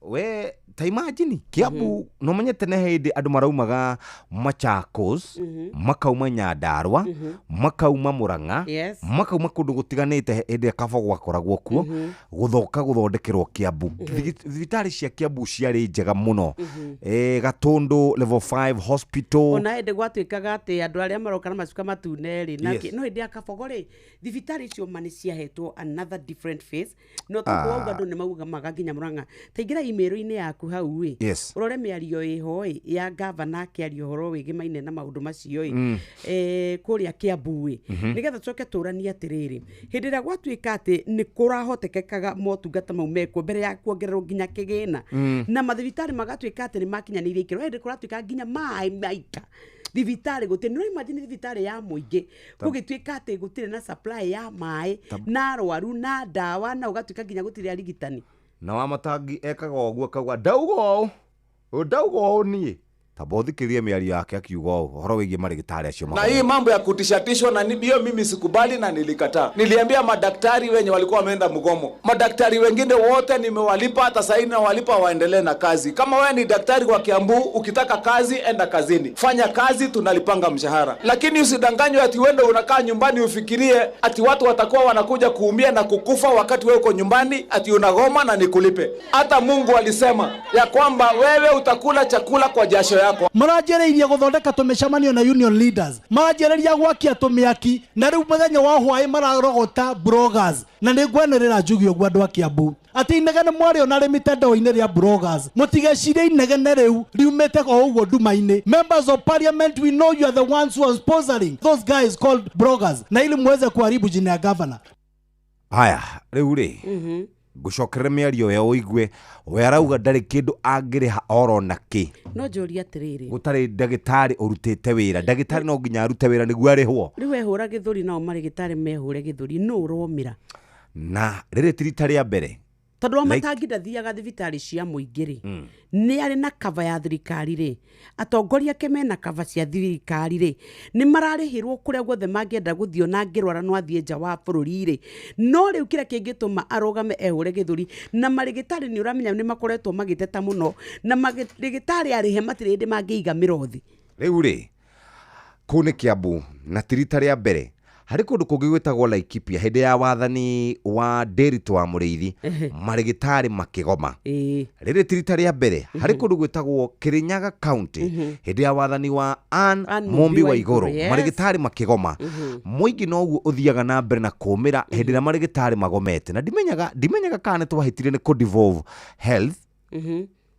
We ta imagine Kiambu, no menye tene hĩndĩ andũ maraumaga Machakos, makauma Nyandarua, makauma Murang'a, makauma kũndũ gũtiganĩte hĩndĩ ĩrĩa Kabogo gwakoragwo kuo, gũthoka gũthondekerwo Kiambu. Thibitarĩ cia Kiambu ciarĩ njega mũno. Gatũndũ level 5 hospital. Ona hĩndĩ gwatuĩkaga atĩ andũ arĩa maroka na macuka matune rĩ, na no hĩndĩ ya Kabogo rĩ, thibitarĩ icio ma nĩ ciahetwo another different face. No tondũ wauga andũ nĩ maugamaga nginya Murang'a. Ta ingĩra email-inĩ yaku hau ĩ, ũrore mĩario ĩho ĩ ya gavana akĩaria ũhoro wĩgĩmaine na maũndũ macio ĩ, kũrĩa Kiambu ĩ, nĩgetha tũcoke tũranie atĩrĩrĩ, hĩndĩ ĩrĩa gwatuĩka atĩ nĩ kũrahotekekaga motungata mau mekwo mbere ya kuongererwo nginya kĩgĩna, na mathibitarĩ magatuĩka atĩ nĩ makinyanĩirie ikĩro, hĩndĩ kũratuĩka nginya maĩ maika thibitarĩ gũtirĩ. Nĩ imagine thibitarĩ ya mũingĩ gũgĩtuĩka atĩ gũtirĩ na supply ya maĩ na arwaru na ndawa, na ũgatuĩka nginya gũtirĩ arigitani. Na wa matangi ekaga ũguo akauga ndauga ũũ, ndauga ũũ niĩ. Tamba ũthikĩrĩrie mĩario yake akiuga ũũ ũhoro wĩgiĩ marĩgĩtarĩ acio Na hii mambo ya kutishatishwa na hiyo mimi sikubali na nilikataa. Niliambia madaktari wenye walikuwa wameenda mgomo, madaktari wengine wote nimewalipa, hata sasa nawalipa waendelee na kazi. Kama wewe ni daktari wa Kiambu, ukitaka kazi enda kazini, fanya kazi, tunalipanga mshahara. Lakini usidanganywe ati uende unakaa nyumbani ufikirie ati watu watakuwa wanakuja kuumia na kukufa wakati wewe uko nyumbani ati unagoma na nikulipe. Hata Mungu alisema ya kwamba wewe utakula chakula kwa jasho yako. Maranjĩrĩirie gũthondeka tũmĩcemanio na union leaders, maranjĩrĩria gwakia tũmĩaki, na rĩu mũthenya wa hwaĩ mararogota bloggers. Na nĩ ngwenĩrĩra njuge ũguo andũ a Kiambu atĩ inegene mwarĩona rĩ mitandao-inĩ rĩa bloggers, mũtigecirie inegene rĩu riumĩte o ũguo nduma-inĩ. Members of parliament, we know you are the ones who are sponsoring those guys called bloggers, na ili muweze kuharibu jina ya governor. Haya, rĩu rĩ, Ngũcokerere mĩario ĩyo ũigue. We arauga ndarĩ kĩndũ angĩrĩha oro na kĩ. No njũrie atĩrĩrĩ, Gũtarĩ ndagĩtarĩ ũrutĩte wĩra. Ndagĩtarĩ no nginya arute wĩra nĩguo arĩhwo. Rĩu ehũra gĩthũri, nao marĩgĩtarĩ mehũre gĩthũri, nũ ũromĩra? Na rĩrĩ ti rita rĩa mbere. Tondũ wa Matangi ndathiaga thibitarĩ cia mũingĩ rĩ, nĩ arĩ na kava ya thirikari rĩ, atongoria ake mena kava cia thirikari rĩ, nĩ mararĩhĩrwo kũrĩa guothe mangĩenda gũthiĩ, ona angĩrwara no athiĩ nja wa bũrũri rĩ. No rĩu kĩrĩa kĩngĩtũma arũgame ehũre gĩthũri na marĩgĩtarĩ, nĩ ũramenya nĩ makoretwo magĩteta mũno, na marĩgĩtarĩ arĩhe matirĩ hĩndĩ mangĩiga mĩrothi. Rĩu rĩ, kũu nĩ Kiambu, na ti rita rĩa mbere. Harĩ kũndũ kũngĩ gwĩtagwo Laikipia, hĩndĩ ya wathani wa Nderitu wa Mũrĩithi, marĩgĩtarĩ makĩgoma. Rĩrĩ ti rita rĩa mbere. Harĩ kũndũ gwĩtagwo Kirinyaga County, hĩndĩ ya wathani wa Ann Ann Mumbi wa Igũrũ, marĩgĩtarĩ makĩgoma. Mũingĩ noguo ũthiaga na mbere na kũmĩra hĩndĩ ĩrĩa marĩgĩtarĩ magomete, na ndimenyaga kana nĩ twahĩtire nĩ kũ devolve health.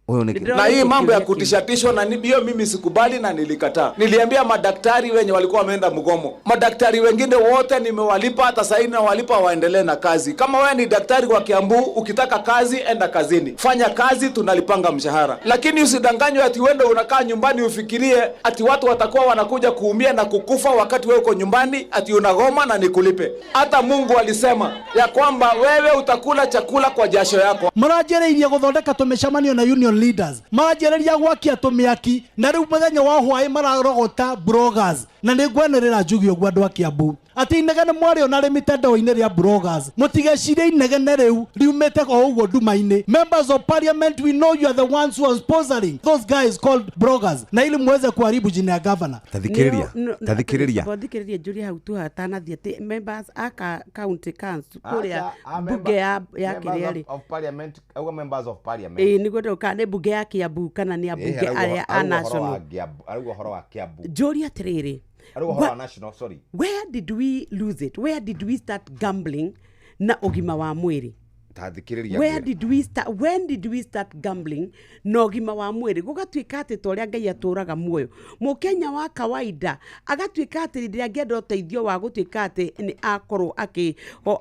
Ũyũ nĩ Na hii mambo ya kutishatishwa na hiyo mimi sikubali na nilikataa. Niliambia madaktari wenye walikuwa wameenda mgomo, madaktari wengine wote nimewalipa, hata sasa nawalipa waendelee na kazi. Kama wewe ni daktari wa Kiambu, ukitaka kazi enda kazini, fanya kazi, tunalipanga mshahara. Lakini usidanganywe ati uende unakaa nyumbani ufikirie ati watu watakuwa wanakuja kuumia na kukufa wakati wewe uko nyumbani ati unagoma na nikulipe. Hata Mungu alisema ya kwamba wewe utakula chakula kwa jasho yako. Maranjĩrĩirie gũthondeka tũmĩcemanio na union leaders, manjĩrĩria gwakia tũmĩaki, na rĩu mũthenya wa hwaĩ mararogota bloggers, na nĩ ngwenĩrĩra njuge ũguo andũ a Kiambu atĩ inegene mwarĩona rĩ mitandao-inĩ rĩa bloggers, mũtigecirie inegene rĩu riumĩte o ũguo nduma-inĩ. Members of parliament, we know you are the ones who are sponsoring those guys called bloggers, na ili muweze kuharibu jina ya governor. Tathikĩrĩria, tathikĩrĩria. Thikĩrĩria njũrie hau tu hatanathiĩ atĩ members a county council kũrĩa bunge ya kĩrĩa rĩ, of parliament, auga members of parliament. Ĩĩ, nĩguo ndauga nĩ bunge ya Kiambu kana nĩ ambunge arĩa a national. Arauga ũhoro wa Kiambu. Njũrie atĩrĩrĩ, Arauga ũhoro wa national, sorry. Where did we lose it? Where did we start gambling na ũgima wa mwĩrĩ? Tathikĩrĩria Where ngwĩre. did we start, when did we start gambling na ũgima wa mwĩrĩ? Gũgatuĩka atĩ ta ũrĩa Ngai atũraga muoyo, mũkenya wa kawaida agatuĩka atĩ rĩrĩa angĩenda ũteithio wa gũtuĩka atĩ nĩ akorwo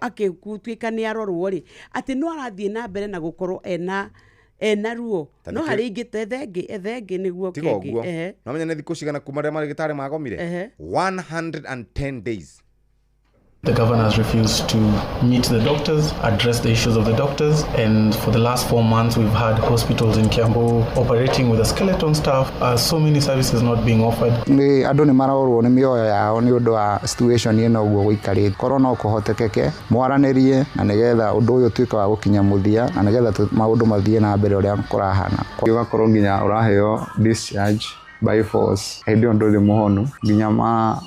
akĩtuĩka nĩ arorwo rĩ, atĩ no arathiĩ na mbere na gũkorwo ena ruo. No harĩ ingĩ ta ethengĩ nĩguo Tiga kengĩ. ũguo. No menya nĩ thikũ cigana kuma rĩrĩa marĩgĩtarĩ magomire? 110 days. The governor has refused to meet the doctors, address the issues of the doctors, and for the last 4 months we've had hospitals in Kiambu operating with a skeleton staff, so many services not being offered. Nĩ andũ nĩ marorwo nĩ mĩoyo yao nĩ ũndũ wa situation ĩno ũguo gũikarĩte. Korwo no kũhotekeke mwaranĩrie na nĩgetha ũndũ ũyũ ũtuĩke wa gũkinya mũthia, na nĩgetha maũndũ mathiĩ na mbere ũrĩa kũrahana. Ũgakorwo nginya ũraheo discharge by force hĩndĩ ĩyo ndũrĩ mũhonu, nginya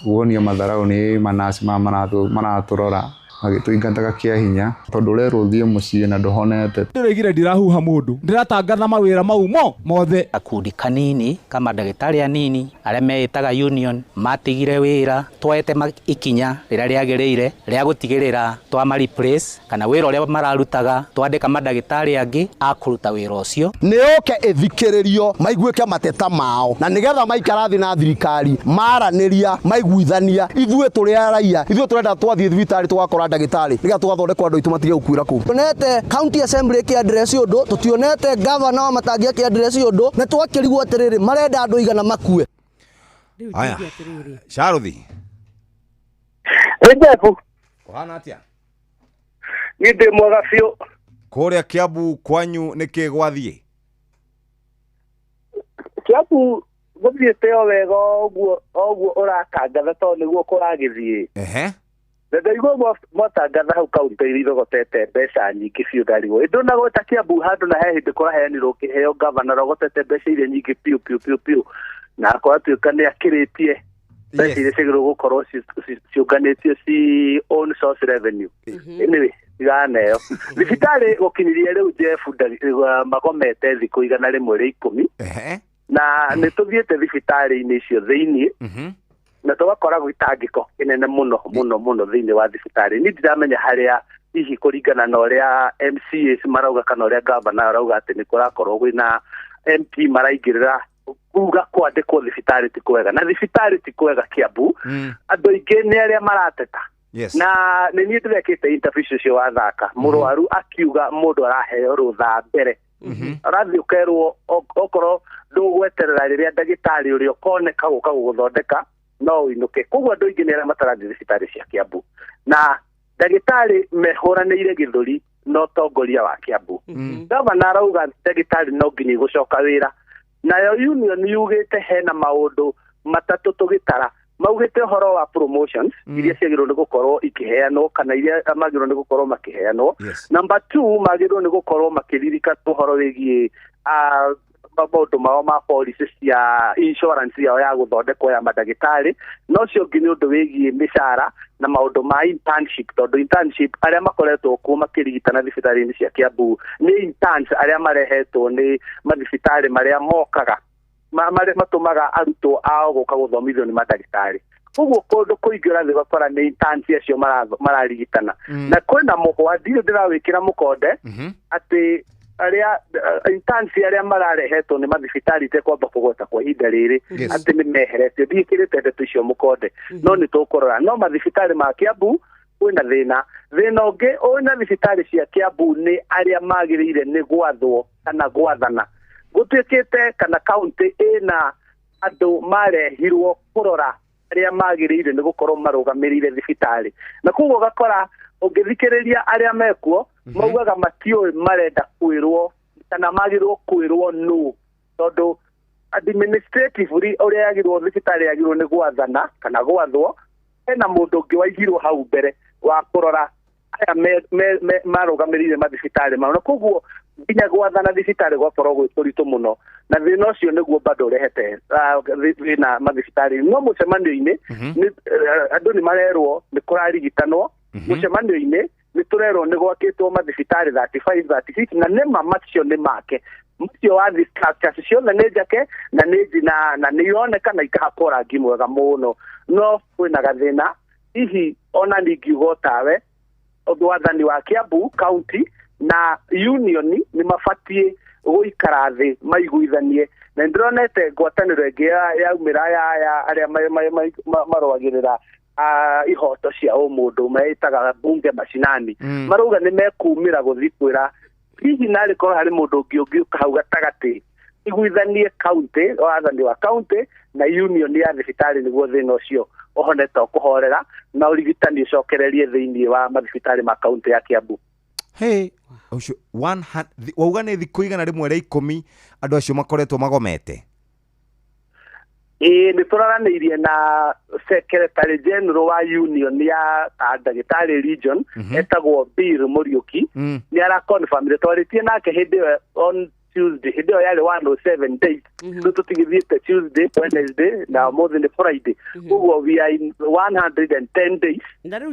guonio matharau nĩ manasi maya maratũrora magĩtũingataga kĩa hinya, tondũ ũrerwo ũthiĩ mũciĩ na ndũhonete. Ndĩroigire ndirahuha mũndũ, ndĩratangatha mawĩra mau mothe. Gakundi kanini ka mandagĩtarĩ anini arĩa meĩtaga union matigire wĩra, twoete ikinya rĩrĩa rĩagĩrĩire rĩa gũtigĩrĩra twama replace kana wĩra ũrĩa mararutaga, twandĩka mandagĩtarĩ angĩ a kũruta wĩra ũcio. Nĩ yũke ĩthikĩrĩrio maiguĩke mateta mao, na nĩgetha maikara thĩ na thirikari maranĩria maiguithania. Ithuĩ tũrĩ araiya, ithuĩ tũrenda twathiĩ thibitarĩ tũgakora ndagĩtarĩ nĩgetha tũgathondekwo andũ aitũ matige gũkuĩra kũu. Tuonete county assembly ĩkĩ address ũndũ, tũtionete governor wa Matangi akĩ address ũndũ, na twakĩrigwo atĩrĩrĩ, marenda andũ igana makue. Aya, Sharuthi. Ĩ Jeff. Kũhana atĩa? Niĩ ndĩ mwega biũ. Kũrĩa Kiambu kwanyu nĩkĩ gwathiĩ? Kiambu gũthiĩte o wega ũguo ũratangatha, tondũ nĩguo kũragĩthiĩ. Ndaigua mwatangatha hau kaunti irogotete mbeca nyingĩ biũ ndarigwo. Ĩ ndũnagweta Kiambu handũ na he hĩndĩ kũraheanirwo kĩheo gavana rogotete mbeca iria nyingĩ biũ biũ biũ biũ, na akorwo nĩ akĩrĩtie mbeca iria ciagĩrĩirwo gũkorwo ciũnganĩtio ci own source revenue. Anyway, tigana ĩyo. Thibitarĩ gũkinyĩria rĩu Jeff magomete thikũ 110, na nĩ tũthiĩte thibitarĩ-inĩ icio thĩiniĩ, na tũgakora gĩtangĩko kĩnene mũno mũno mũno thĩinĩ wa thibitarĩ. Niĩ ndiramenya harĩa hihi kũringana na ũrĩa MCAs marauga kana ũrĩa governor arauga atĩ nĩ kũrakorwo kwĩna MP maraingĩrĩra kuga kwandĩkwo thibitarĩ ti kwega, na thibitarĩ ti kwega Kiambu. Andũ aingĩ nĩ arĩa marateta Yes. Na nĩ niĩ ndĩrekĩte interview ũcio wa Thaka, mũrwaru akiuga mũndũ araheo rũtha mbere, ũrathiĩ ũkerwo okorwo ndũgweterera rĩrĩa ndagĩtarĩ ũrĩa ũkoneka gũka gũgũthondeka no ũinũke. Koguo andũ aingĩ nĩ arĩa matarathiĩ thibitarĩ cia Kiambu, na ndagĩtarĩ mehũranĩire gĩthũri na ũtongoria wa Kiambu. Gavana arauga ndagĩtarĩ no nginya igũcoka wĩra, nayo union yugĩte hena maũndũ matatũ tũgĩtara. Maugĩte ũhoro wa promotions iria ciagĩrĩirwo nĩ gũkorwo ikĩheanwo kana iria magĩrĩirwo nĩ gũkorwo makĩheanwo. Number 2, magĩrĩirwo nĩ gũkorwo makĩririkana ũhoro wĩgiĩ maũndũ mao ma policy cia insurance yao ya gũthondekwo ya mandagĩtarĩ. Na ũcio ũngĩ nĩ ũndũ wĩgiĩ mĩcara na maũndũ ma internship, tondũ internship arĩa makoretwo kuo makĩrigitana thibitarĩ-inĩ cia Kiambu nĩ interns arĩa marehetwo nĩ mathibitarĩ marĩa mokaga marĩa matũmaga arutwo ao gũka gũthomithio nĩ mandagĩtarĩ. Koguo kũndũ kũingĩ ũrathiĩ ũgakora nĩ interns acio mararigitana. Na kwĩna mũhwa, ndirĩ ndĩrawĩkĩra mũkonde atĩ arĩa interns arĩa mararehetwo nĩ mathibitarĩ itekwamba kũgweta kwa ihinda rĩrĩ atĩ nĩ meheretio. Ndiĩkĩrĩte ndeto icio mũkonde, no nĩ tũkũrora. No mathibitarĩ ma Kiambu kwĩna thĩna. Thĩna ũngĩ wĩna thibitarĩ cia Kiambu nĩ arĩa magĩrĩire nĩ gwathwo kana gwathana. Gũtuĩkĩte kana kaunti ĩna andũ marehirwo kũrora arĩa magĩrĩire nĩ gũkorwo marũgamĩrĩire thibitarĩ, na koguo ũgakora ũngĩthikĩrĩria arĩa mekuo maugaga matiũĩ marenda kwĩrwo kana magĩrĩirwo kwĩrwo nũ, tondũ administratively ũrĩa yagĩrĩirwo thibitarĩ yagĩrĩirwo nĩ gwathana kana gwathwo, hena mũndũ ũngĩ waigirwo hau mbere wa kũrora aya marũgamĩrĩire mathibitarĩ mao, na koguo nginya gwathana thibitarĩ gwakorwo gwĩ kũritũ mũno, na thĩna ũcio nĩguo bado ũrehete thĩna mathibitarĩ. No mũcemanio-inĩ andũ nĩ marerwo nĩ kũrarigitanwo, mũcemanio-inĩ nĩ tũrerwo nĩ gwakĩtwo mathibitarĩ 35 36, na nĩma macio nĩ make macio wa structures ciothe nĩ njake na nĩ na nĩ ironeka na ikahakwo rangi mwega mũno. No kwĩna gathĩna hihi ona ningiuga tawe wathani wa Kiambu county na union nĩ mabatiĩ gũikara thĩ maiguithanie, na ndĩronete ngwatanĩro ĩngĩ yaumĩra ya arĩa marũagĩrĩra ihoto cia ũmũndũ meĩtaga bunge mashinani, marauga nĩ mekumĩra gũthiĩ kwĩra hihi narĩ korwo harĩ mũndũ ũngĩ ũngĩũka hau gatagatĩ iguithanie county, wathani wa county na union ya thibitarĩ nĩguo thĩna ũcio ũhonete kũhorera na ũrigitani ũcokererie thĩinĩ wa mathibitarĩ ma county ya Kiambu. Hey, ũcio wauga nĩ thikũ 110 andũ acio makoretwo magomete. Ĩĩ, nĩ tũraranĩirie na secretary general wa union ya ndagĩtarĩ region etagwo Bill Muriuki, nĩ araconfirmire twarĩtie nake hĩndĩ ĩyo on Tuesday, hĩndĩ ĩyo yarĩ 107 days, rĩu tũtigĩthiĩte Tuesday, Wednesday na ũmũthĩ nĩ Friday, koguo we are in 110 days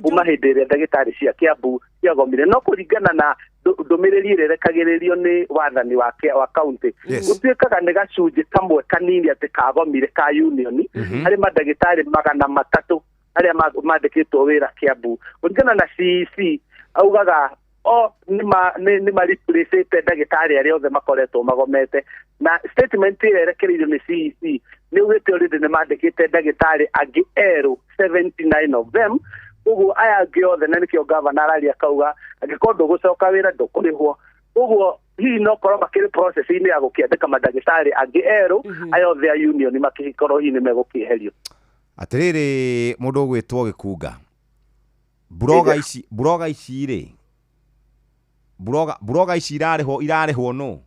kuma hĩndĩ ĩrĩa ndagĩtarĩ cia Kiambu ciagomire. No kũringana na ndũmĩrĩri ĩrĩa ĩrekagĩrĩrio nĩ wathani wa county, gũtuĩkaga nĩ gacunjĩ kamwe kanini atĩ kagomire ka union harĩ mandagĩtarĩ 300 arĩa mandĩkĩtwo wĩra Kiambu. Kũringana na CEC augaga o nĩ mareplacĩte ndagĩtarĩ arĩa othe makoretwo magomete, na statement ĩrĩa ĩrekereirio nĩ CEC nĩ ugĩte already nĩ mandĩkĩte ndagĩtarĩ angĩ erũ 79 of them, koguo aya angĩ othe, na nĩkĩo gavana araria akauga angĩkorwo ndũgũcoka wĩra ndũkũrĩhwo. Koguo hihi no korwo makĩrĩ process-inĩ ya gũkĩandĩka mandagĩtarĩ angĩ erũ aya othe a union makĩkorwo hihi nĩ megũkĩeherio. Atĩrĩrĩ, mũndũ ũgwĩtwo Gĩkunga, buroga ici rĩ, buroga ici irarĩhwo nũ?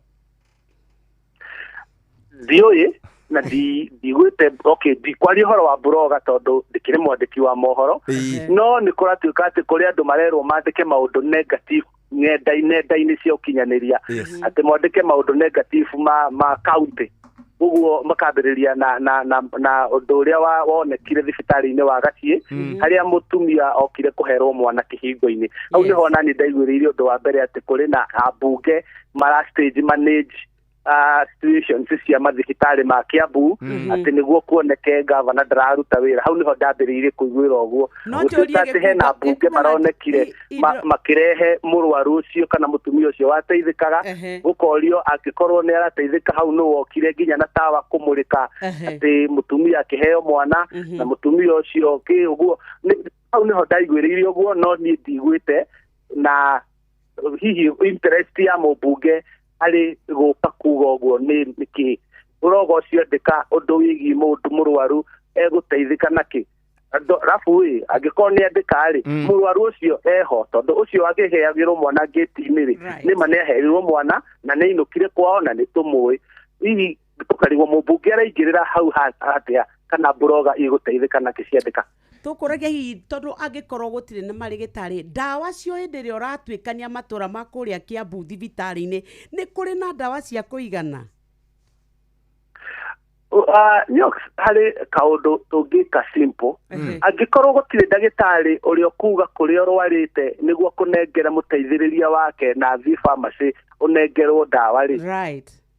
Ndiũĩ na ndigwĩte, okay, ndikwaria ũhoro wa buroga tondũ ndikĩrĩ mwandĩki wa mohoro, no nĩ kũratuĩka atĩ kũrĩ andũ marerwo mandĩke maũndũ negative nenda-inĩ cia ũkinyanĩria, atĩ mwandĩke maũndũ negative ma county, ũguo makambĩrĩria na ũndũ ũrĩa wonekire thibitarĩ-inĩ wa Gaciĩ harĩa mũtumia okire kũherwo mwana kĩhingo-inĩ. Hau nĩho nani ndaiguĩrĩire ũndũ wa mbere atĩ kũrĩ na ambunge mara stage manage situations cia mathibitarĩ ma Kiambu atĩ nĩguo kuoneke gavana ndararuta wĩra. Hau nĩho ndambĩrĩirie kũiguĩra ũguo. No Gũtuĩka njũrie atĩ hena Gĩkunga- mbunge Gĩkunga na- maronekire makĩrehe mũrwaru ũcio kana mũtumia ũcio wateithĩkaga, gũkorio angĩkorwo nĩ arateithĩka hau nũ wokire nginya na tawa kũmũrĩka atĩ mũtumia akĩheo mwana na mũtumia ũcio kĩ ũguo. Hau nĩho ndaiguĩrĩire ũguo, no niĩ ndiguĩte na hihi interest ya mũmbunge harĩ gũka kuga ũguo nĩ nĩkĩ. Ũroga ũcio andĩka ũndũ wĩgiĩ mũndũ mũrwaru egũteithĩka nakĩ. Arabu ĩ angĩkorwo nĩ andĩka rĩ, mũrwaru ũcio eho, tondũ ũcio akĩheagĩrwo mwana ngĩti-inĩ rĩ, nĩma nĩ aheirwo mwana na nĩ ainũkire kwao na nĩ tũmũĩ. Hihi tũkarigwo mũmbunge araingĩrĩra hau atĩa kana mburoga igũteithĩka nakĩ ciandĩka. Tũkũragia hihi tondũ angĩkorwo gũtirĩ na marĩgĩtarĩ ndawa cio hĩndĩ ĩrĩa ũratuĩkania matũra ma kũrĩa Kiambu thibitarĩ-inĩ nĩ kũrĩ na ndawa cia kũigana? Nyox, harĩ kaũndũ tũngĩka simple. Angĩkorwo gũtirĩ ndagĩtarĩ ũrĩa ũkuga kũrĩa ũrwarĩte nĩguo kũnengera mũteithĩrĩria wake na athiĩ pharmacy ũnengerwo ndawa rĩ,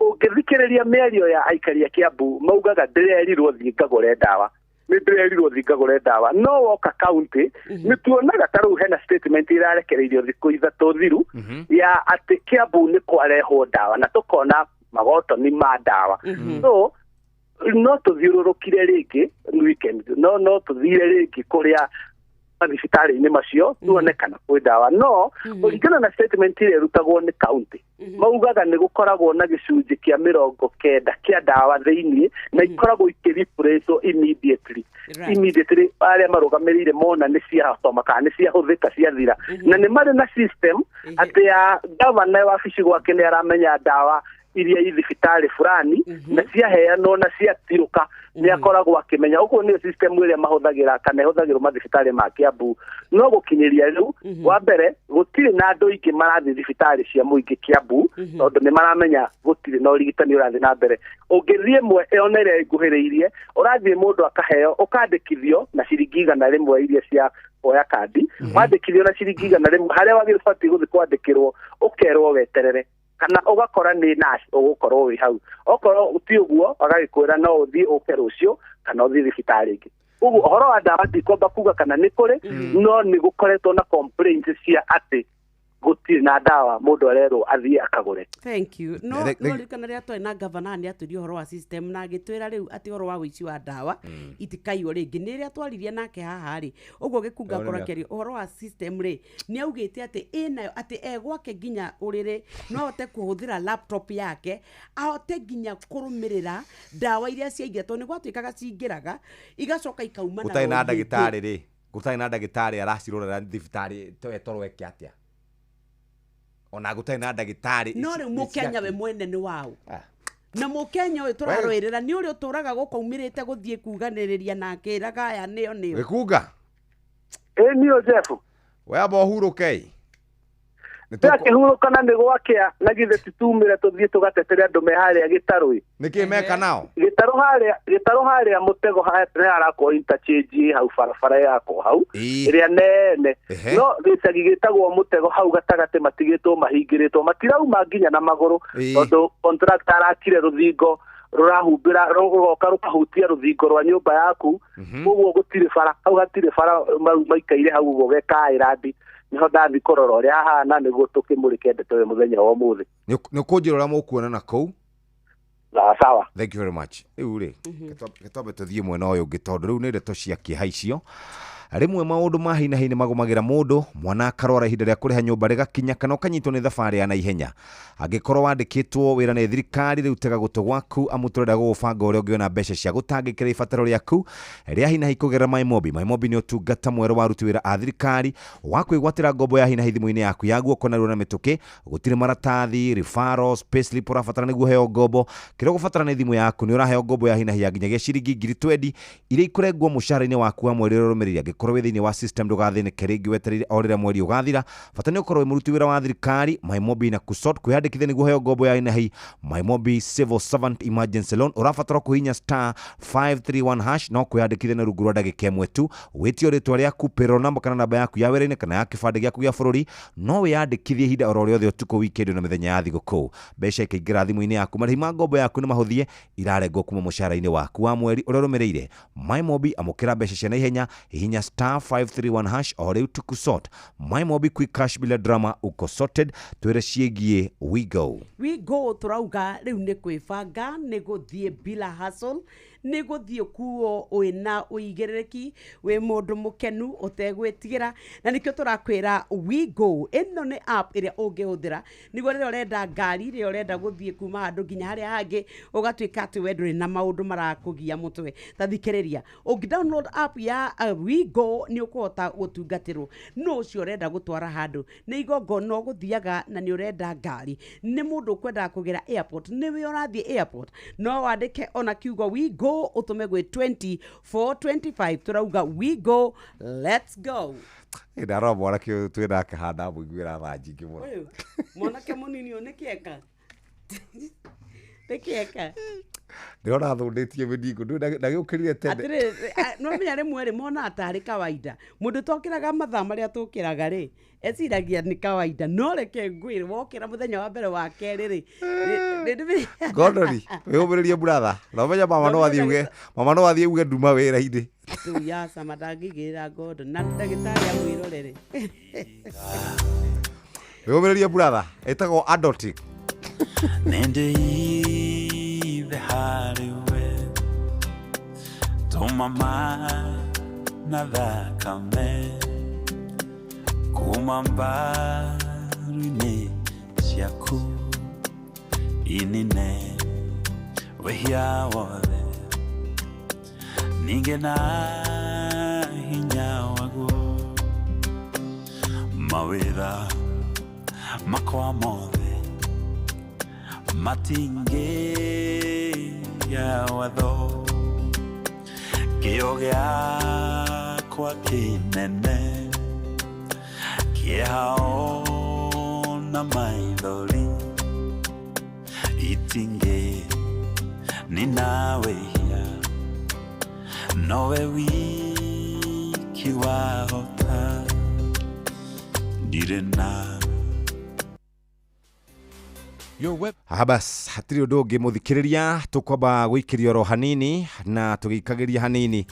ũngĩthikĩrĩria mĩario ya aikari a Kiambu maugaga ndĩrerirwo thiĩ ngagũre ndawa, nĩ ndĩrerirwo thiĩ ngagũre ndawa. No woka county nĩ tuonaga ta rĩu hena statement ĩrarekereirio thikũ 3 thiru ya atĩ Kiambu nĩ kwarehwo ndawa na tũkona magotoni ma ndawa. So no tũthiũrũrũkire rĩngĩ weekend, no tũthire rĩngĩ kũrĩa mathibitarĩ-inĩ macio tuone kana kwĩ ndawa. No kũringana na statement ĩrĩa ĩrutagwo nĩ county, maugaga nĩ gũkoragwo na gĩcunjĩ kĩa 90 kĩa ndawa thĩiniĩ na ikoragwo ikĩreplacewo immediately. Immediately arĩa marũgamĩrĩire mona nĩ ciatoma kana nĩ ciahũthĩka ciathira, na nĩ marĩ na system atĩ ya gavana wabici gwake nĩ aramenya ndawa iria i thibitarĩ fulani na ciaheanwo na ciatirũka nĩ akoragwo akĩmenya. Ũguo nĩyo system ĩrĩa mahũthagĩra kana ĩhũthagĩrwo mathibitarĩ ma Kiambu. No gũkinyĩria rĩu, wa mbere gũtirĩ na andũ aingĩ marathiĩ thibitarĩ cia mũingĩ Kiambu tondũ nĩ maramenya gũtirĩ na ũrigitani ũrathiĩ na mbere. Ũngĩthiĩ ĩmwe ona ĩrĩa ĩnguhĩrĩirie, ũrathiĩ mũndũ akaheo ũkandĩkithio na ciringi 100 iria cia kuoya kandi, wandĩkithio na ciringi 100 harĩa wagĩrĩirwo ũbatiĩ gũthiĩ kwandĩkĩrwo ũkerwo weterere kana ũgakora nĩ nurse ũgũkorwo wĩ hau. Okorwo ti ũguo agagĩkwĩra no ũthiĩ ũke rũciũ kana ũthiĩ thibitarĩ ĩngĩ. Ũguo ũhoro wa ndawa ndikwamba kuga kana nĩ kũrĩ, no nĩ gũkoretwo na complaints cia atĩ gũtirĩ na ndawa mũndũ arerwo athiĩ akagũre. Thank you. No no ririkana rĩrĩa twarĩ na gavana nĩ atwĩrire ũhoro wa system na agĩtwĩra rĩu atĩ ũhoro wa ũici wa ndawa itikaiywo rĩngĩ. Nĩ rĩrĩa twaririe nake haha rĩ, ũguo Gĩkunga Ĩyo nĩ akorwo mĩaka. akĩaria ũhoro wa system rĩ, nĩ augĩte atĩ ĩnayo atĩ e gwake nginya ũrĩrĩ no ahote kũhũthĩra laptop yake ahote nginya kũrũmĩrĩra ndawa iria ciaingĩra, tondũ nĩ gwatuĩkaga cingĩraga igacoka ikauma na Gũtarĩ na rori ĩngĩ. ndagĩtarĩ rĩ, gũtarĩ na ndagĩtarĩ aracirorera thibitarĩ toro eke atĩa? Ona gũtarĩ na ndagĩtarĩ No rĩu mũkenya we mwene nĩ waũ? Na mũkenya ũyũ tũrarũĩrĩra nĩ ũrĩa ũtũraga gũkũ aumĩrĩte gũthiĩ kuganĩrĩria na akĩraga aya nĩo nĩo. Gĩkunga. Ĩ niĩ Jeff. We amba ũhurũke. Ndakĩhurũka na nĩ gwakĩa na githĩ titumĩre tũthiĩ tũgatetere andũ me harĩa gĩtarũ-ĩ. Nĩkĩ meka nao? Gĩtarũ harĩa, gĩtarũ harĩa mũtego nĩ harakwo interchange ĩ hau barabara yakwo hau ĩrĩa nene. No gĩcagi gĩtagwo mũtego hau gatagatĩ matigĩtwo mahingĩrĩtwo, matirauma nginya na magũrũ tondũ contractor arakire rũthingo rũrahumbĩra rũgoka rũkahutia rũthingo rwa nyũmba yaku. Ũguo gũtirĩ bara hau, hatirĩ bara maikaire hau ũguo gekaĩrandi. Nĩho ndathiĩ kũrora ũrĩa hahana nĩguo tũkĩmũrĩke ndeto ĩyo mũthenya wa ũmũthĩ. Nĩ ũkũnjĩra ũrĩa mũkuona na kũu? Sawa sawa. Thank you very much. Rĩu rĩ, twambe tũthiĩ mwena ũyũ ũngĩ tondũ rĩu nĩ ndeto cia kĩeha icio. Rĩmwe maũndũ ma hi na hi nĩ magũmagĩra mũndũ, mwana akarwara ihinda rĩa kũrĩha nyũmba rĩgakinya kana ũkanyitwo nĩ thabarĩ ya naihenya. Angĩkorwo wandĩkĩtwo wĩra nĩ thirikari rĩu tega gũtũ gwaku amu tũrenda gũgũbanga ũrĩa ũngĩona mbeca cia gũtangĩkĩra ibataro rĩaku rĩa hi na hi kũgerera MyMobi. MyMobi nĩ ũtungata mwerũ wa aruti wĩra a thirikari wa kwĩgwatĩra ngombo ya hi na hi thimũ-inĩ yaku ya guoko narua na mĩtũkĩ. Gũtirĩ maratathi, referrals, payslip ũrabatara nĩguo ũheo ngombo. Kĩrĩa ũgũbatara nĩ thimũ yaku. Nĩ ũraheo ngombo ya hi na hi ya nginyagia ciringi ngiri twendi iria ikũrengwo mũcara-inĩ waku wa mweri ũrĩa ũrũmĩrĩire. Angĩkorwo Ũngĩkorwo wĩ thĩinĩ wa system ndũgathĩnĩke rĩngĩ wetereire o rĩrĩa mweri ũgathira. Bata nĩ ũkorwo wĩ mũruti wĩra wa thirikari. MyMobi na kusort kwĩyandĩkithia nĩguo ũheo ngombo ya inahi. MyMobi Civil Servant Emergency Loan, ũrabatara kũhihinya star 531 hash no kwĩyandĩkithia nĩ rungu rwa ndagĩka ĩmwe tu. Wĩtio rĩtwa rĩaku, payroll number kana namba yaku ya wĩra-inĩ kana ya kĩbandĩ gĩaku gĩa bũrũri. No wĩyandĩkithie ihinda oro rĩothe, ũtukũ, weekend na mĩthenya ya thigũkũ. Mbeca ikaingĩra thimũ-inĩ yaku. Marĩhi ma ngombo yaku nĩ mahũthie, irarengwo kuma mũcara-inĩ waku wa mweri ũrĩa ũrũmĩrĩire. MyMobi, amũkĩra mbeca cia naihenya, hihinya star 531 hash o rĩu tukusort. MyMobi, quick cash bila drama, uko sorted. Twĩre ciĩgiĩ WeGo. WeGo tũrauga rĩu nĩ kwĩbanga, nĩ gũthiĩ bila hustle, nĩ gũthiĩ kuo wĩna ũigĩrĩrĩki, wĩ mũndũ mũkenu ũtegwĩtigĩra, na nĩkĩo tũrakwĩra WeGo ĩno nĩ app ĩrĩa ũngĩhũthĩra nĩguo rĩrĩa ũrenda ngari, rĩrĩa ũrenda gũthiĩ kuma handũ nginya harĩa hangĩ, ũgatuĩka atĩ we ndũrĩ na maũndũ marakũgia mũtwe. Ta thikĩrĩria, ũngĩ download app ya WeGo nĩ ũkũhota gũtungatĩrwo. No ũcio ũrenda gũtwara handũ, nĩ igongona ũgũthiaga na nĩ ũrenda ngari, nĩ mũndũ ũkwendaga kũgĩra airport, nĩwe ũrathiĩ airport, no wandĩke ona kiugo WeGo ũtũme gwĩ 2425. Tũrauga WeGo, let's go. Ndarora mwanake ũyũ twĩ nake haha ndamũiguĩra tha nyingĩ mũno. Ũyũ mwanake mũnini ũyũ nĩkĩeka nĩkĩeka. Ndĩrona athũndĩtie mĩningũ ndagĩũkĩrire tene. Atĩrĩrĩ, no menya rĩmwe rĩ monaga tarĩ kawaida mũndũ tokĩraga mathaa marĩa tũkĩraga rĩ, eciragia nĩ kawaida, no reke ngwĩre, wokĩra mũthenya wa mbere, wa kerĩ rĩ, Gondori wĩyũmĩrĩrie buratha, na ũmenye mama no athiĩ uge, mama no athiĩ uge nduma wĩra-inĩ. Rĩu ya cama ndangĩigĩrĩra ngondo na ndagĩtarĩ amwĩrorere. Wĩyũmĩrĩrie buratha, ĩtagwo adulting. Nĩndĩithe harĩwe tũma na thakame kuma mbaru-inĩ ciaku inine wĩhia wothe, ningĩ na hinya waguo mawĩra makwa mothe matingĩya watho, kĩo gĩakwa kĩnene kĩeha ona maithori itingĩ nina wĩhia, nowe wiki wahota ndirĩ na. Haha bas hatirĩ ũndũ ũngĩ mũthikĩrĩria, tũkwamba gũikĩria oro hanini na tũgĩikagĩria hanini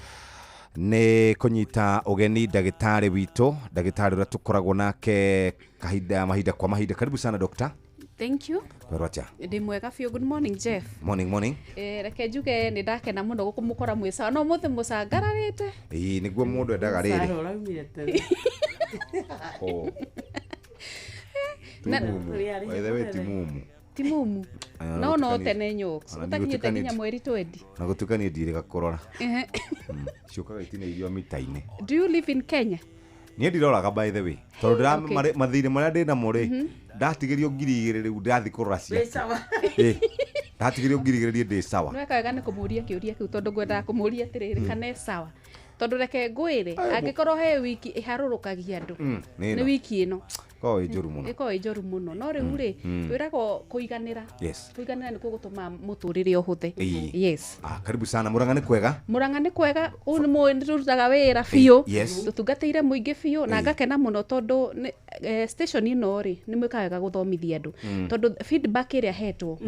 nĩ kũnyita ũgeni ndagĩtarĩ witũ, ndagĩtarĩ ũrĩa tũkoragwo nake kahinda mahinda kwa mahinda. Karibu sana, doctor. Thank you. Kwerwo atĩa? Ndĩ mwega biũ. Good morning, Jeff. Morning, morning. Reke njuge nĩ ndakena mũno gũkũmũkora mwĩ sawa, no mũthĩ mũcangararĩte. Ĩĩ, nĩguo mũndũ endaga rĩrĩ. Ũraumire tene. Oh, Na- mumu. By the way, ti mumu. Ti mumu. Aya, No no tene nyũks ona ũtakinyĩte nĩgũtuĩkanĩtie. nginya mweri 20. Na gũtuĩka niĩ ndirĩga kũrora. Ciũkaga itinĩirio mita-inĩ. Do you live in Kenya? Niĩ ndiroraga, by the way, tondũ ndĩra mathirĩ marĩa ndĩ namo rĩ, ndatigĩrio 2000 rĩu ndathiĩ kũrora ciake. Sawa. Ĩ, ndatigĩrio 2000 niĩ ndĩ sawa. Nĩweka wega nĩ kũmũria kĩũria kĩu, tondũ ngwendaga kũmũria atĩrĩrĩ, kana e sawa, tondũ reke ngwĩre, angĩkorwo he wiki ĩharũrũkagia andũ, nĩ nĩ ĩno. wiki ĩno. Koragwo ĩ njũru mũno. Ĩkoragwo ĩ njũru mũno, no rĩu rĩ, twĩragwo kũiganĩra. Kũiganĩra nĩkuo gũtũmaga mũtũrĩre ũhũthe. Yes. Ah, karibu sana. Mũrang'a nĩ kwega? Mũrang'a nĩ kwega, ũũ nĩ mũĩ nĩ tũrutaga wĩra biũ. Tũtungatĩire mũingĩ biũ na ngakena mũno tondũ station ĩno rĩ, nĩ mwĩkaga wega gũthomithia andũ, tondũ feedback ĩrĩa hetwo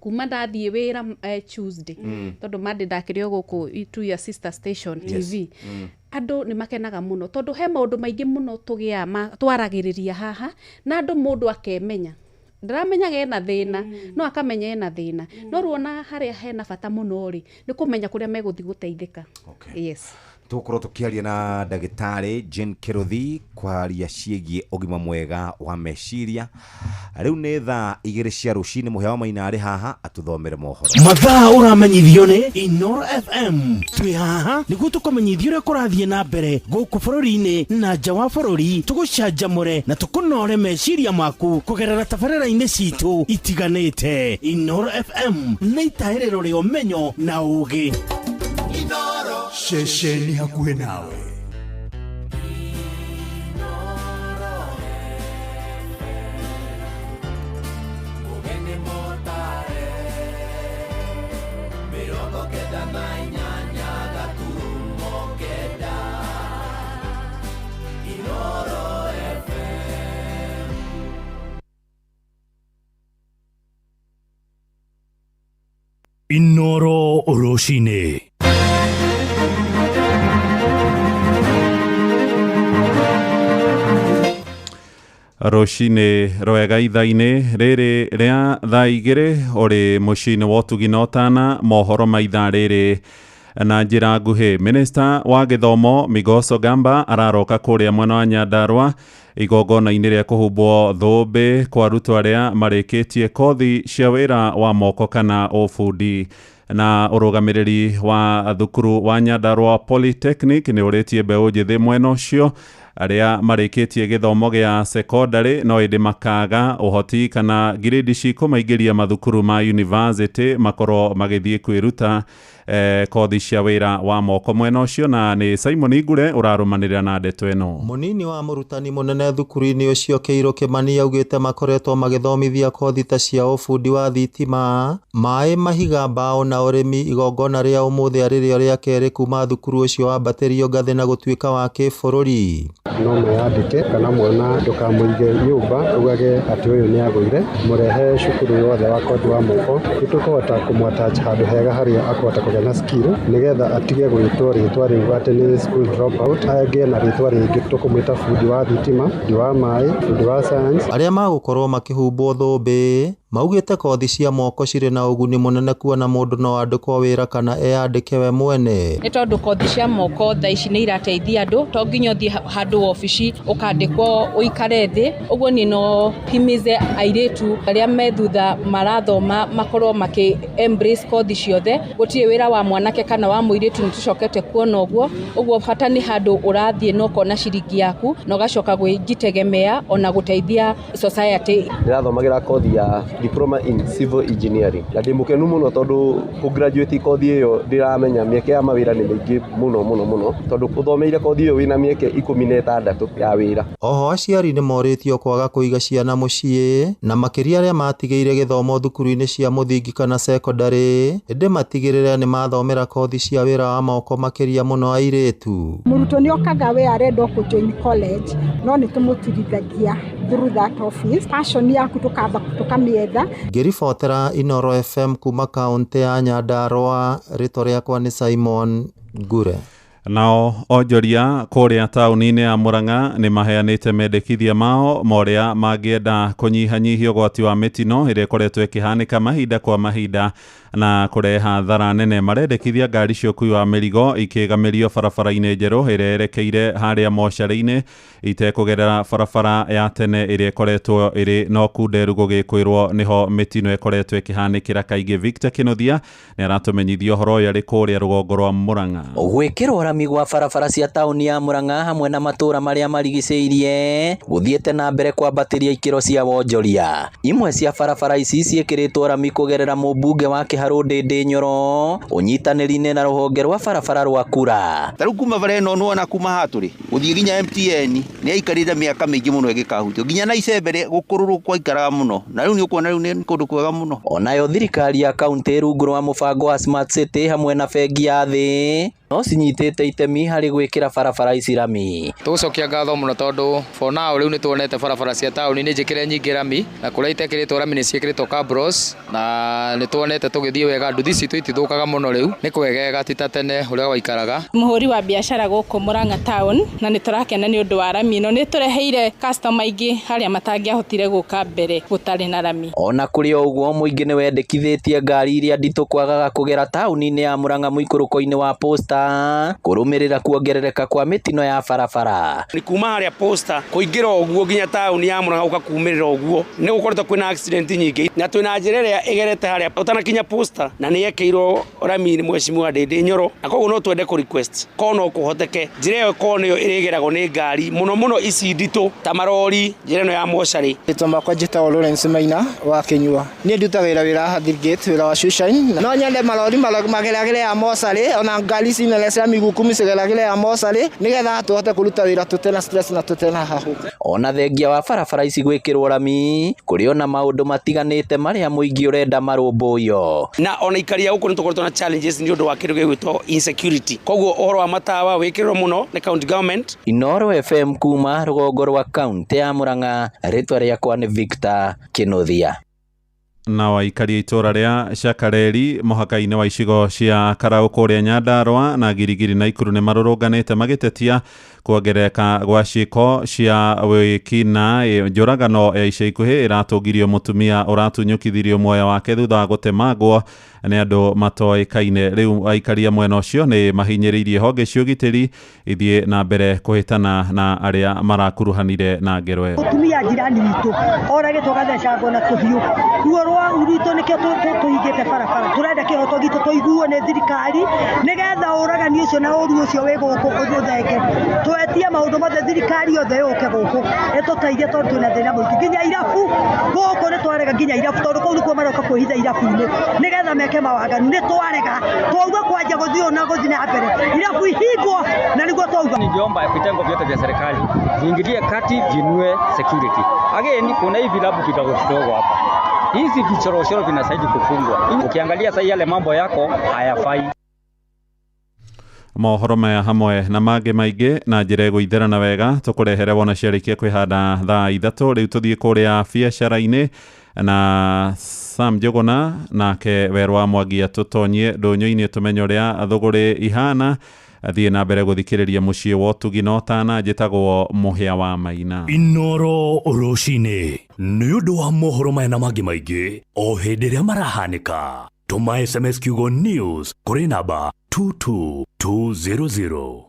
kuma ndathiĩ wĩra Tuesday, tondũ Monday ndakĩrĩ o gũkũ to your sister station TV, andũ nĩ makenaga mũno tondũ he maũndũ maingĩ mũno tũgĩaga twaragĩrĩria haha na andũ, mũndũ akemenya ndaramenyaga ena thĩna, no akamenya ena thĩna, no ruona harĩa hena bata mũno rĩ, nĩ kũmenya kũrĩa megũthiĩ gũteithĩka. Yes. Tũgũkorwo tũkĩaria na ndagĩtarĩ Jane Kĩrũthi kwaria ciĩgiĩ ũgima mwega wa meciria. Rĩu nĩ thaa 2 cia rũcinĩ. Mũhĩa wa Maina arĩ haha atũthomere mohoro. Mathaa ũramenyithio nĩ Inoro FM. Twĩ haha nĩguo tũkũmenyithia ũrĩa kũrathiĩ na mbere gũkũ bũrũri-inĩ na nja wa bũrũri, tũgũcanjamũre na tũkũnore meciria maku kũgerera tabarĩra-inĩ citũ itiganĩte. Inoro FM nĩ itahĩrĩro rĩa ũmenyo na ũũgĩ. Ceceni hakuhĩ nawe. Inoro rũcinĩ. Rũcinĩ rwega ithaa-inĩ rĩrĩ rĩa thaa 2 ũrĩ mũciĩ-inĩ wa ũtugi na ũtana mohoro ma ithaa rĩrĩ na njĩra nguhĩ. Minista wa gĩthomo Migoso Gamba araroka kũrĩa mwena wa Nyandarua igongona-inĩ rĩa kũhumbwo thũmbĩ kwa arutwo arĩa marĩkĩtie kothi cia wĩra wa moko kana ũbundi. Na ũrũgamĩrĩri wa thukuru wa Nyandarua Polytechnic nĩ ũrĩtie mbeũ njĩthĩ mwena ũcio arĩa marĩkĩtie gĩthomo gĩa secondary no ĩndĩ makaga ũhoti kana ngirĩndi cikũmaingĩria mathukuru ma university makorwo magĩthiĩ kwĩruta kothi cia wĩra wa moko mwena ũcio. Na nĩ Simon Ngure ũrarũmanĩrĩra na ndeto ĩno. Mũnini wa mũrutani mũnene thukuru-inĩ ũcio Kĩirũ Kĩmani augĩte makoretwo magĩthomithia kothi ta cia ũbundi wa thitima, maĩ, mahiga, mbaũ na ũrĩmi. Igongona rĩa ũmũthĩ arĩ rĩo rĩa kerĩ kuma thukuru ũcio wambatĩrio ngathĩ na gũtuĩka wa kĩbũrũri. No meyandĩke kana mwana ndũkamũige nyũmba ugage atĩ ũyũ nĩ agũire, mũrehe cukuru yothe wa kothi wa moko, nĩtũkũhota kũmũ-attach handũ hega harĩa akũhota kũgĩa na skill nĩgetha atige gwĩtwo rĩtwa rĩu atĩ nĩ school dropout, agĩe na rĩtwa rĩngĩ tũkũmwĩta bundi wa thitima, bundi wa maĩ, bundi wa science. Arĩa magũkorwo makĩhumbwo thũmbĩ maugĩte kothi cia moko cirĩ na ũguni mũnene kuona mũndũ no andĩkwo wĩra kana eyandĩke we mwene. Nĩ tondũ kothi cia moko thaa ici nĩ irateithia andũ, to nginya ũthiĩ handũ wabici ũkandĩkwo ũikare thĩ. Ũguo niĩ no himize airĩtu arĩa me thutha marathoma makorwo makĩ embrace kothi ciothe. Gũtirĩ wĩra wa mwanake kana wa mũirĩtu, nĩ tũcokete kuona ũguo. Ũguo bata nĩ handũ ũrathiĩ na ũkona ciringi yaku na ũgacoka gwĩjitegemea ona gũteithia society. Ndĩrathomagĩra kothi ya diploma in civil engineering na ndĩ mũkenu mũno tondũ kũ graduate kothi ĩyo ndĩramenya mĩeke ya mawĩra nĩ mĩingĩ mũno mũno mũno, tondũ ũthomeire kothi ĩyo wĩna mĩeke 16 ya wĩra. Oho aciari nĩ morĩtio kwaga kũiga ciana mũciĩ na makĩria arĩa matigĩire gĩthomo thukuru-inĩ cia mũthingi kana secondary, ĩndĩ matigĩrĩre nĩ mathomera kothi cia wĩra wa moko makĩria mũno airĩtu. Mũrutwo nĩ okaga we arenda kũ join college no nĩ tũmũtirithagia through that office. Passion yaku tũkamba tũkamĩetha. Ngĩribotera Inoro FM kuma kaũntĩ ya Nyandarua, rĩtwa rĩakwa nĩ Simon Ngure. Nao onjoria kũrĩa taũni-inĩ ya Murang'a nĩ maheanĩte mendekithia mao morĩa mangĩenda kũnyihanyihia ũgwati wa mĩtino ĩrĩa ĩkoretwo ĩkĩhanĩka mahinda kwa mahinda na kũreha hathara nene. Marendekithia ngari cia ũkui wa mĩrigo ikĩgamĩrio barabara-inĩ njerũ ĩrĩa yerekeire harĩa mocarĩ-inĩ itekũgerera barabara ya tene ĩrĩa ĩkoretwo ĩrĩ na ũkunderu gũgĩkwĩrwo nĩho mĩtino ĩkoretwo ĩkĩhanĩkĩra kaingĩ. Victor Kĩnuthia nĩ aratũmenyithia ũhoro ũyũ arĩ kũrĩa rũgongo rwa Murang'a. Gwĩkĩrwo rami gwa barabara cia taũni ya Murang'a hamwe na matũũra marĩa marigicĩirie gũthiĩte na mbere kwambatĩria ikĩro cia wonjoria. Imwe cia barabara ici ciĩkĩrĩtwo rami kũgerera mũmbunge wa Kĩharũ Ndĩndĩ Nyoro ũnyitanĩri-inĩ na rũhonge rwa barabara rwa Kura. Ta rĩu kuma bara ĩno nĩwona kuma haha tũrĩ gũthiĩ nginya MTN nĩ yaikarire mĩaka mĩingĩ mũno ĩgĩkahutio nginya na icembe gũkũrũrwo kwaikaraga mũno, na rĩu nĩ ũkuona rĩu nĩ kũndũ kwega mũno. Onayo thirikari ya kaũntĩ rungu rwa mũbango wa Smart City hamwe na bengi ya thĩ no cinyitĩte itemi harĩ gwĩkĩra barabara ici rami. Tũgũcokia ngatho mũno tondũ for now rĩu nĩ tuonete barabara cia taũni nĩ njĩkĩre nyingĩ rami, na kũrĩa itekĩrĩtwo rami nĩ ciĩkĩrĩtwo cabros, na nĩ tuonete tũgĩthiĩ wega, nduthi citũ itithũkaga mũno rĩu nĩ kwegega ti ta tene ũrĩa waikaraga. Mũhũri wa biacara gũkũ Murang'a town, na nĩ tũrakena nĩ ũndũ wa rami ĩno, nĩ tũreheire customer aingĩ harĩa matangĩahotire gũka mbere gũtarĩ na rami. Ona kũrĩ o ũguo mũingĩ nĩ wendekithĩtie ngari iria nditũ kwagaga kũgera taũni-inĩ ya Murang'a mũikũrũko-inĩ wa Posta kũrũmĩrĩra kuongerereka kwa mĩtino ya barabara. Nĩ kuma harĩa Posta kũingĩra ũguo nginya taũni ya Murang'a ũgakumĩrĩra ũguo nĩ gũkoretwo kwĩna accident nyingĩ, na twĩna njĩra ĩrĩa ĩgerete harĩa ũtanakinya Posta na nĩ yekĩirwo rami nĩ mheshimiwa Ndĩndĩ Nyoro, na koguo no twende kũ request korwo no kũhoteke njĩra ĩyo korwo nĩyo ĩrĩgeragwo nĩ ngari mũno mũno ici nditũ ta marori njĩra ĩno ya mocarĩ. Rĩtwa makwa njĩtagwo Lawrence Maina wa Kĩnyua. Niĩ ndutaga wĩra haha Gate, wĩra wa shoeshine. No nyende marori mageragĩre ya mocarĩ ona ngari ici nene cia miguu kumi cigeragĩre ya mocarĩ nĩgetha tũhote kũruta wĩra tũtena stress na tũtena hahũ. Ona thengia wa barabara ici gwĩkĩrwo rami kũrĩ ona maũndũ matiganĩte marĩa mũingĩ ũrenda marũmbũiyo. Na ona ikaria gũkũ nĩ tũkoretwo na challenges nĩ ũndũ wa kĩndũ gĩgwĩtwo insecurity, koguo ũhoro wa matawa wĩkĩrĩrwo mũno nĩ county government. Inoro FM kuma rũgongo rwa kaũntĩ ya Murang'a, rĩtwa rĩakwa nĩ Victor Kĩnuthia. Nao aikari a itũra rĩa Shakareri mũhaka-inĩ wa icigo cia Karau kũrĩa Nyandarua na Girigiri na Ikuru nĩ marũrũnganĩte magĩtetia kuongerereka gwa ciĩko cia wĩkinaĩ. Njũragano ya ica ikuhĩ ĩratũngirio mũtumia ũratunyũkithirio muoyo wake thutha wa gũtemangwo nĩ andũ matoĩkaine. Rĩu aikari a mwena ũcio nĩ mahinyĩrĩirie honge cia ũgitĩri ithiĩ na mbere kũhĩtana na arĩa marakuruhanire na ngero ĩyo. Mũtumia jirani witũ oragĩtwo gathecangwo na tũhiũ, ruo rwa rwitũ nĩkĩo tũhingĩte barabara. Tũrenda kĩhoto gitũ tũiguo nĩ thirikari nĩgetha ũragani ũcio na ũru ũcio wĩ gũkũ ũthenge. Twetie maũndũ mothe thirikari yothe yũke gũkũ ĩtũteithie tondũ twĩna thĩna mũingĩ. Nginya irabu gũkũ nĩ twarega, nginya irabu tondũ kũu nĩkuo maroka kwĩhitha irabu-inĩ nĩgetha meke mawaganu. Nĩ twarega, twauga kwanja gũthiĩ ũũ na gũthiĩ na mbere, irabu ihingwo na nĩguo twauga. Ningeomba vitengo vyote vya serikali viingilie kati, vinue security. Again, kuna hivi vilabu vidogo vidogo hapa, hizi vichorochoro vinastahili kufungwa. Ukiangalia sasa yale mambo yako hayafai. Mohoro maya hamwe na mangĩ maingĩ na njĩra ĩgũitherana wega tũkũrehere wona ciarĩkia kwĩhanda thaa 3. Rĩu tũthiĩ kũrĩa biacara-inĩ na Sam Njũgũna nake Werũ wa Mwangi atũtonyie ndũnyũ-inĩ tũmenye ũrĩa thũgũrĩ ihana. Athiĩ na mbere gũthikĩrĩria mũciĩ wa ũtugi na ũtana. Njĩtagwo Mũhĩa wa Maina. Inoro rũcinĩ nĩ ũndũ wa mohoro maya na mangĩ maingĩ o hĩndĩ ĩrĩa marahanĩka. Tũma SMS kiugo news kũrĩ namba 22200.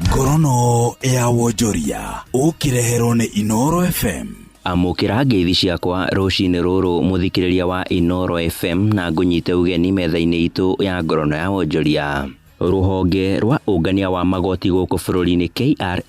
Ngorono ya wonjoria ũkĩreherwo nĩ Inoro FM. Amũkĩra ngeithi ciakwa rũcinĩ rũrũ mũthikĩrĩria wa Inoro FM na ngũnyite ũgeni metha-inĩ itũ ya ngorono ya wonjoria. Rũhonge rwa ũngania wa magoti gũkũ bũrũri-inĩ KRA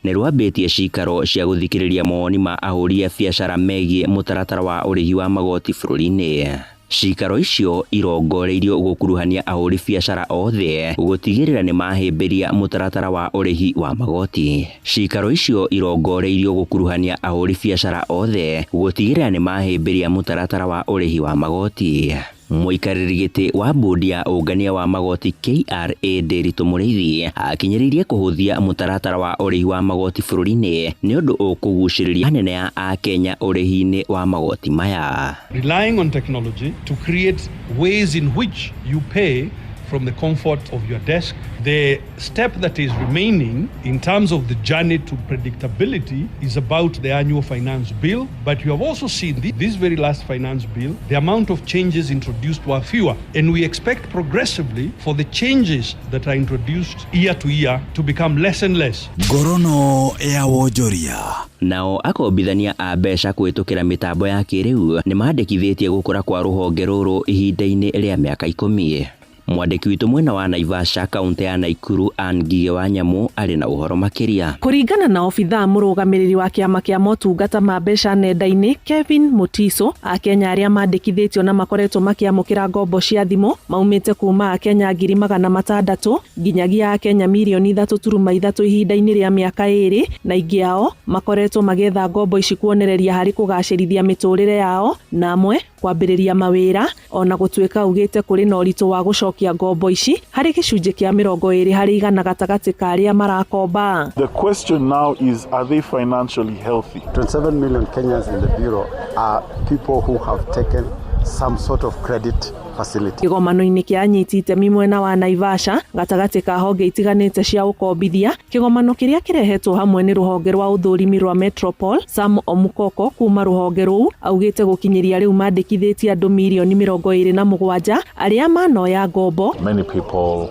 nĩ rwambĩtie cikaro cia gũthikĩrĩria mawoni ma ahũri a biacara megiĩ mũtaratara wa ũrĩhi wa magoti bũrũri-inĩ. Cikaro icio irongoreirio gũkuruhania ahũri biacara othe gũtigĩrĩra nĩ mahĩmbĩria mũtaratara wa ũrĩhi wa magoti. Cikaro icio irongoreirio gũkuruhania ahũri biacara othe gũtigĩrĩra nĩ mahĩmbĩria mũtaratara wa ũrĩhi wa magoti. Mũikarĩri gĩtĩ wa bodi ya ũngania wa magoti KRA Ndiritu Mũrĩithi akinyĩrĩirie kũhũthia mũtaratara wa ũrĩhi wa magoti bũrũri-inĩ nĩ ũndũ ũkũgucĩrĩria anene a Akenya ũrĩhi-inĩ wa magoti maya. Relying on technology to create ways in which you pay from the comfort of your desk. The step that is remaining in terms of the journey to predictability is about the annual finance bill. But you have also seen this very last finance bill, the amount of changes introduced were fewer. And we expect progressively for the changes that are introduced year to year to become less and less. Ngorono ya wonjoria. Nao akombithania a mbeca kũhĩtũkĩra mĩtambo ya kĩrĩu nĩ mandĩkithĩtie gũkũra kwa rũhonge rũrũ ihinda-inĩ rĩa mĩaka 10. Mwandĩki witũ mwena wa Naivasha kaunti ya Naikuru Ann Ngige wa Nyamu arĩ na ũhoro makĩria. Kũringana na obithaa mũrũgamĩrĩri wa kĩama kĩa motungata ma mbeca nenda-inĩ Kevin Mutiso, Akenya arĩa mandĩkithĩtio na makoretwo makĩamũkĩra ngombo cia thimũ maumĩte kuma Akenya 600,000 nginyagia Akenya mirioni 3.3 ihinda-inĩ rĩa mĩaka 2, na aingĩ ao makoretwo magĩetha ngombo ici kuonereria harĩ kũgacĩrithia mĩtũrĩre yao na amwe kwambĩrĩria mawĩra, ona gũtuĩka augĩte kũrĩ na ũritũ wa gũcokia ngombo ici harĩ gĩcunjĩ kĩa 20 harĩ igana gatagatĩ ka arĩa marakomba. The question now is, are they financially healthy? 27 million Kenyans in the bureau are people who have taken some sort of credit facility. Kĩgomano-inĩ kĩa anyiti itemi mwena wa Naivasha gatagatĩ ka honge itiganĩte cia ũkombithia, kĩgomano kĩrĩa kĩrehetwo hamwe nĩ rũhonge rwa ũthũrimi rwa Metropol, Sam Omukoko kuma rũhonge rũu augĩte gũkinyĩria rĩu mandĩkithĩtie andũ mirioni 27 arĩa manoya ngombo. Many people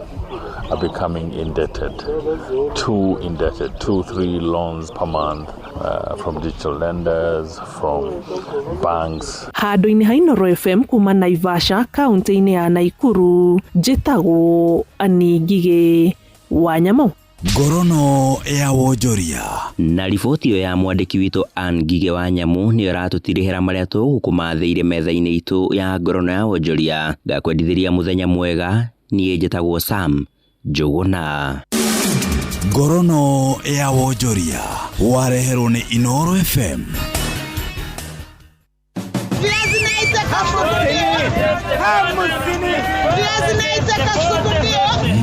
are becoming indebted, too indebted, 2-3 loans per month from digital lenders, from banks. Handũ-inĩ ha Inoro FM kuma Naivasha kaunti-inĩ ya Naikuru, njĩtagwo Ann Ngige wa Nyamu. Ngorono ya wonjoria. Na riboti ĩyo ya mwandĩki witũ Ann Ngige wa Nyamu nĩyo ĩratũtirihĩra marĩa tũgũkũmathĩire metha-inĩ itũ ya ngorono ya wonjoria. Ngakwendithĩria mũthenya mwega, niĩ njĩtagwo Sam Njũgũna. Ngorono ya wonjoria wareherwo nĩ Inoro FM.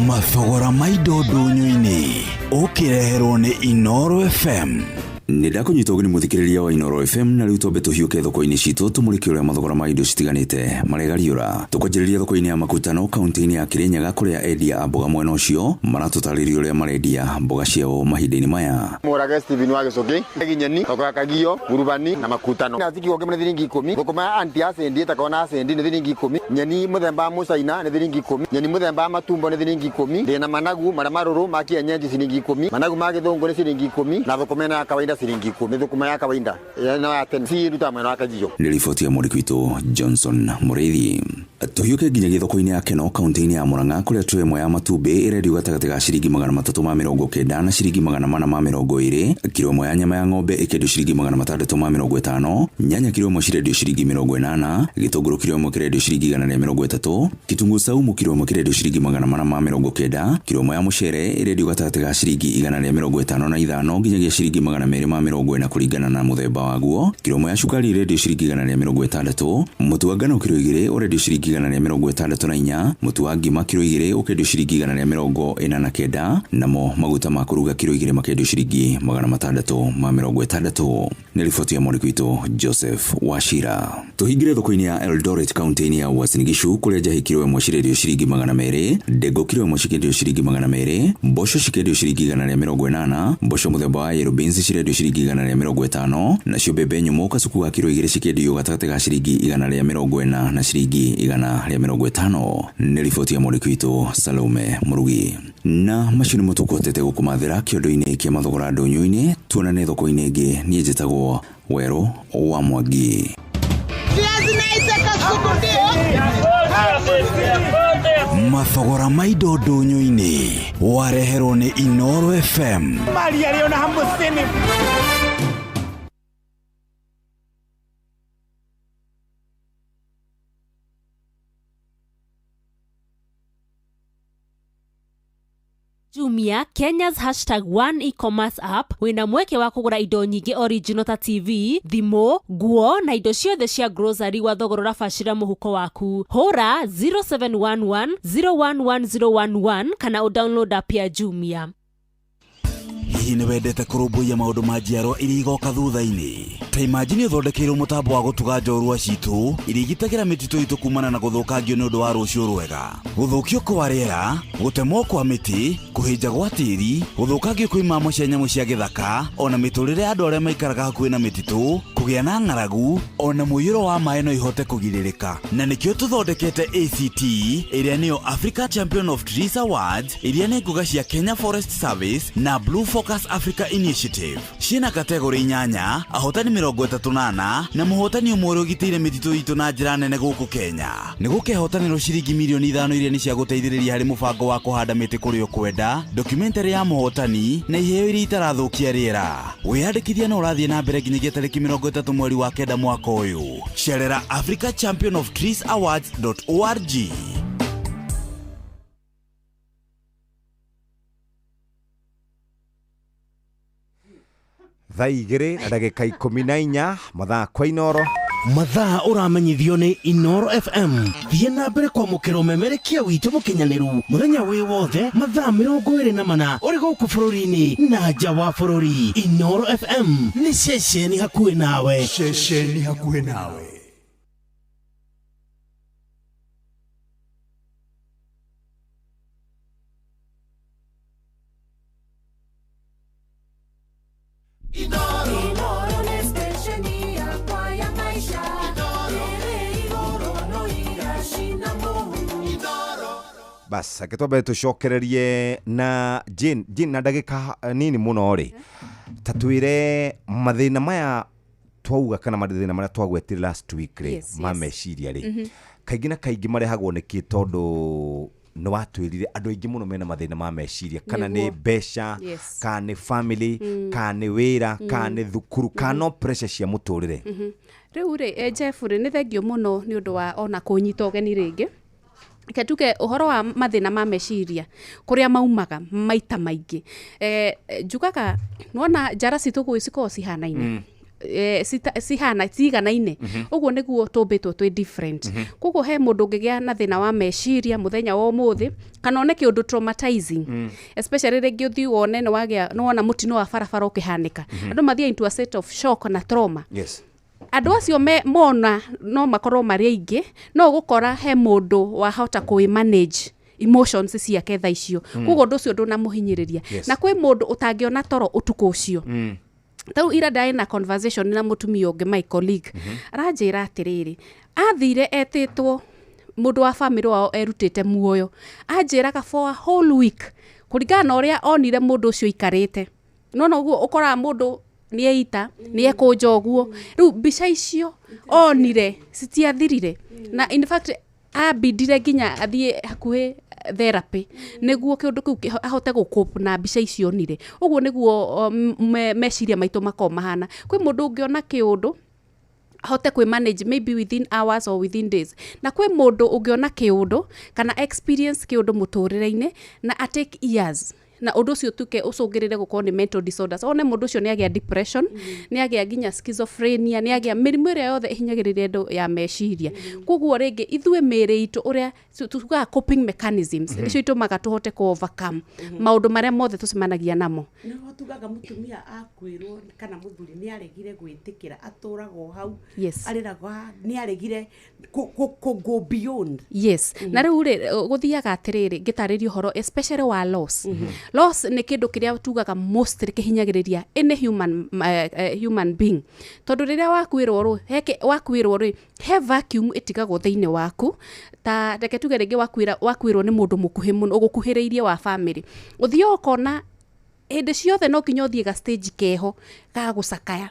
Mathogora ma indo ndũnyũ-inĩ ũkĩreherwo nĩ Inooro FM. Nĩ ndakũnyita ũgeni mũthikĩrĩria wa Inooro FM, na rĩu twambe tũhiũke thoko-inĩ citũ tũmũrĩke ũrĩa mathogora ma indo citiganĩte maregariũra. Tũkwanjĩrĩria thoko-inĩ ya Makutano kaunti-inĩ ya Kirinyaga, kũrĩa endia a mboga mwena ũcio maratũtarĩria ũrĩa marendia mboga ciao mahinda-inĩ maya. Mũrage Steven wa Gĩcũkĩ, Ginyeni, thoko ya Kagio, Ngurubani na Makutano. Na ziki nĩ thiringi 10, thũkũma ya anti acendi ĩtakona na acendi nĩ thiringi 10, nyeni mũthemba wa mũcaina nĩ thiringi 10, nyeni mũthemba wa matumbo nĩ thiringi 10, ndĩna managu marĩa marũrũ ma kienyeji ciringi 10, managu ma gĩthũngũ nĩ ciringi 10, na thũkũma ĩno ya kawaida ciringi 10, thũkũma ya kawaida ĩno ya 10 ciruta mwena wa Kagio. Nĩ riboti ya mwandĩki witũ Johnson Mũrĩithi. Tũhiũke nginyagia thoko-inĩ ya Keno kaunti-inĩ ya Murang'a, kũrĩa tray ĩmwe ya matumbĩ ĩrendio gatagatĩ ga ciringi 390 na ciringi 420, kiro ĩmwe ya nyama ya ng'ombe ĩkendio ciringi 650, nyanya kiro ĩmwe cirendio ciringi 80, gĩtũngũrũ kiro ĩmwe kĩrendio ciringi 130, kitunguu saumu kiro ĩmwe kĩrendio ciringi 490, kiro ĩmwe ya mũcere ĩrendio gatagatĩ ga ciringi 155 nginyagia ciringi 240 kũringana na mũthemba waguo, kiro ĩmwe ya cukari ĩrendio ciringi 160, mũtu wa ngano kiro 2 ũrendio ciringi 164, mũtu wa ngima kiro 2 ũkendio ciringi 149, namo maguta ma kũruga kiro 2 makendio ciringi 660. Nĩ riboti ya mwandĩki witũ Joseph Wachira. Tũhingĩre thoko-inĩ ya Eldoret kaunti-inĩ ya Uasin Gishu, kũrĩa njahĩ kiro ĩmwe cirendio ciringi 200, ndengũ kiro ĩmwe cikendio ciringi 200, mboco cikendio ciringi 180, mboco mũthemba wa yellow beans cirendio ciringi 150, nacio mbembe nyũmũ kasuku ga kiro 2 cikendio gatagatĩ ga ciringi 140 na ciringi 150. Nĩ riboti ya mwandĩki witũ Salome Murugi. Na macio nĩmo tũkũhotete gũkũmathĩra kĩondo-inĩ kĩa mathogora ndũnyũ-inĩ. Tuonane thoko-inĩ ĩngĩ. Niĩ njĩtagwo Werũ wa Mwangi. Mathogora ma indo ndũnyũ-inĩ wareherwo nĩ Inooro FM. Jumia, Kenya's #1 e-commerce app, wĩna mweke wa kũgũra indo nyingĩ original ta TV, thimũ, nguo na indo ciothe cia grocery wa thogora ũrabacĩra mũhuko waku. Hũra 0711 011011 kana ũdownload app ya Jumia. Hihi nĩ wendete kũrũmbũiya maũndũ ma njiarwa iria igoka thutha-inĩ? Ta imagine ũthondekeirwo mũtambo wa gũtuga njorua citũ iria igitagĩra mĩtitũ itũ kumana na gũthũkangio nĩ ũndũ wa rũciũ rwega. Gũthũkio kwa rĩera, gũtemwo kwa mĩtĩ, kũhĩnja gwa tĩri, gũthũkangio kwa imamo cia nyamũ cia gĩthaka, ona mĩtũrĩre ya andũ arĩa maikaraga hakuhĩ na mĩtitũ, kũgĩa na ng'aragu, ona mũiyũro wa maĩ no ihote kũgirĩrĩka. Na nĩkĩo tũthondekete ACT, ĩrĩa nĩyo Africa Champion of Trees Awards, iria nĩ ngũga cia Kenya Forest Service na Blue Focus Africa Initiative. Ciĩna kategori 8, ahotani 38 na mũhotani ũmwe ũrĩa ũgitĩire mĩtitũ itũ na njĩra nene gũkũ Kenya. Nĩ gũkehotanĩrwo ciringi mirioni 5 iria nĩ cia gũteithĩrĩria harĩ mũbango wa kũhanda mĩtĩ kũrĩa ũkwenda, documentary ya mũhotani na iheo iria itarathũkia rĩera. Wĩyandĩkithia no ũrathiĩ na mbere nginyagia tarĩki 30 mweri wa 9 mwaka ũyũ. Cerera Africa Champion of Trees Awards.org. Thaa 2 na ndagĩka 14 mathaa kwa Inooro. Mathaa ũramenyithio nĩ Inooro FM. Thiĩ na mbere kwamũkĩra ũmemerekia witũ mũkinyanĩru mũthenya wĩ wothe mathaa 24 ũrĩ gũkũ bũrũri-inĩ na nja wa bũrũri. Inooro FM nĩ ceceni hakuhĩ nawe. Ceceni hakuhĩ nawe. Bas, akitwambe tucokererie na Jane, Jane na ndagĩka nini mũno rĩ, ta twĩre mathĩna maya twauga kana mathĩna marĩa twagwetire last week rĩ, ma meciria rĩ, kaingĩ na kaingĩ marehagwo nĩkĩ? Tondũ nĩ watwĩrire andũ aingĩ mũno mena mathĩna ma meciria, kana nĩ mbeca, kana nĩ family, kana nĩ wĩra, kana nĩ thukuru, kana no pressure cia mũtũrĩre. Rĩu rĩ, Jeff rĩ, nĩ thengio mũno nĩ ũndũ wa ona kũnyita ũgeni rĩngĩ. Reke tuge ũhoro wa mathĩna ma meciria kũrĩa maumaga maita maingĩ, njugaga nĩwona njara citũ gwĩ cikoragwo cihanaine. Cihana ciganaine. Ũguo nĩguo tũmbĩtwo twĩ different. Koguo he mũndũ ũngĩgĩa na thĩna wa meciria mũthenya wa ũmũthĩ, kana one kĩũndũ traumatizing, especially rĩngĩ ũthiĩ wone nĩ wagĩa nĩ wona mũtino wa barabara ũkĩhanĩka. Andũ mathiĩ into a state of shock na trauma. Andũ acio me mona no makorwo marĩ aingĩ, no ũgũkora he mũndũ wahota kũĩ manage emotions ciake tha icio. Koguo ũndũ ũcio ndũnamũhinyĩrĩria. Na kwĩ mũndũ ũtangĩona toro ũtukũ ũcio. Tarĩu ira ndarĩ na conversation na mũtumia ũngĩ, my colleague. Aranjĩra atĩrĩrĩ, athire etĩtwo mũndũ wa famĩlĩ wao erutĩte muoyo. Anjĩraga for a whole week, kũringana na ũrĩa onire mũndũ ũcio aikarĩte, nona ũguo ũkoraga mũndũ nĩ eita, nĩ ekũnja ũguo. Rĩu mbica icio onire citiathirire, na in fact ambindire nginya athiĩ hakuhĩ therapy nĩguo kĩũndũ kĩu ahote gũcope na mbica icio onire. Ũguo nĩguo meciria maitũ makoragwo mahana. Kwĩ mũndũ ũngĩona kĩũndũ ahote kwĩ manage maybe within hours or within days, na kwĩ mũndũ ũngĩona kĩũndũ kana experience kĩũndũ mũtũrĩre-inĩ na a take years, na ũndũ ũcio ũtuĩke ũcũngĩrĩre gũkorwo nĩ mental disorders. One mũndũ ũcio nĩ agĩa depression, nĩ agĩa nginya schizophrenia, nĩ agĩa mĩrimũ ĩrĩa yothe ĩhinyagĩrĩria andũ ya meciria. Koguo rĩngĩ ithuĩ mĩĩrĩ itũ, ũrĩa tugaga coping mechanisms, nĩcio itũmaga tũhote kũ overcome maũndũ marĩa mothe tũcemanagia namo. Nĩho tugaga mũtumia akwĩrwo kana mũthuri nĩ aregire gwĩtĩkĩra, atũraga o hau, arĩraga nĩ aregire kũ go beyond. Yes. Na rĩu rĩ, gũthiaga atĩrĩrĩ, ngĩtarĩria ũhoro especially wa loss. Loss nĩ kĩndũ kĩrĩa tugaga most kĩhinyagĩrĩria any human being, tondũ rĩrĩa wakuĩrwo rĩ, wakuĩrwo rĩ, he vacuum ĩtigagwo thĩinĩ waku. Ta reke tuge rĩngĩ wakuĩrwo nĩ mũndũ mũkuhĩ mũno, ũgũkuhĩrĩirie wa family, ũthiaga ũkona hĩndĩ ciothe no nginya ũthiĩ ga stage keho ga gũcakaya.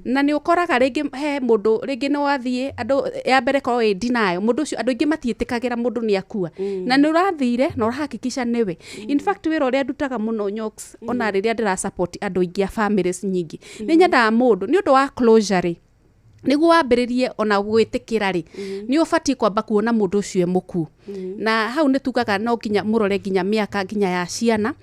Na nĩ ũkoraga rĩngĩ he mũndũ rĩngĩ nĩ wathiĩ andũ ya mbere korwo ĩ denial, mũndũ ũcio andũ aingĩ matiĩtĩkagĩra mũndũ nĩ akua, na nĩ ũrathire na ũrahakikisha nĩwe. In fact, wĩra ũrĩa ndutaga mũno, Nyox, ona rĩrĩa ndĩra support andũ aingĩ a families nyingĩ, nĩ nyendaga mũndũ nĩ ũndũ wa closure rĩ, nĩguo wambĩrĩrie ona gwĩtĩkĩra rĩ, nĩ ũbatiĩ kwamba kuona mũndũ ũcio e mũkuũ. Na hau nĩ tugaga no nginya mũrore nginya mĩaka nginya ya ciana,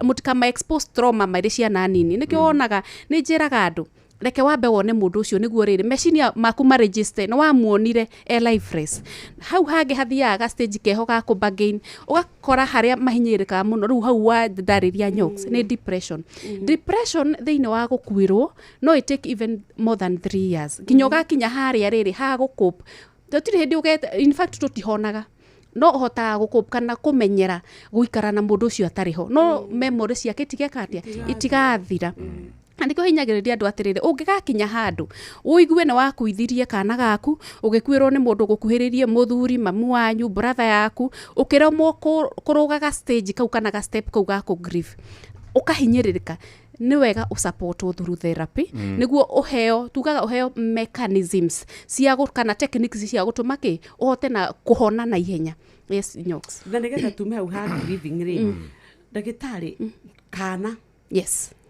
mũtikama expose trauma marĩ ciana nini. Nĩkĩo wonaga nĩ njĩraga andũ, reke wambe wone mũndũ ũcio, nĩguo rĩrĩ meciria maku maregister nĩ wamuonire e lifeless. Hau hangĩ hathiaga ga stage keho ga kũ bargain, ũgakora harĩa mahinyĩrĩrĩkaga mũno rĩu hau wa ndarĩria, Nyox, nĩ depression. Depression thĩinĩ wa gũkuĩrwo no it take even more than 3 years nginya ũgakinya harĩa rĩrĩ ha gũcope. Tũtirĩ hĩndĩ ũgeta, in fact tũtihonaga, no ũhotaga gũcope kana kũmenyera gũikara na mũndũ ũcio atarĩ ho, no memory ciake itigeka atĩa, itigathira. Na nĩkĩo hinyagĩrĩria andũ atĩrĩrĩ, ũngĩgakinya handũ ũigue nĩ wakuithirie kana gaku, ũgĩkuĩrwo nĩ mũndũ gũkuhĩrĩrie, mũthuri, mamu wanyu, brother yaku, ũkĩremwo kũrũga ga stage kau kana ga step kau ga kũ grieve, ũkahinyĩrĩrĩka, nĩ wega ũsupportwo through therapy, nĩguo ũheo, tugaga ũheo mechanisms cia kana techniques cia gũtũma kĩ ũhote na kũhona na ihenya. Yes, Nyox. Na nĩgetha tume hau ha grieving rĩ, ndagĩtarĩ, kana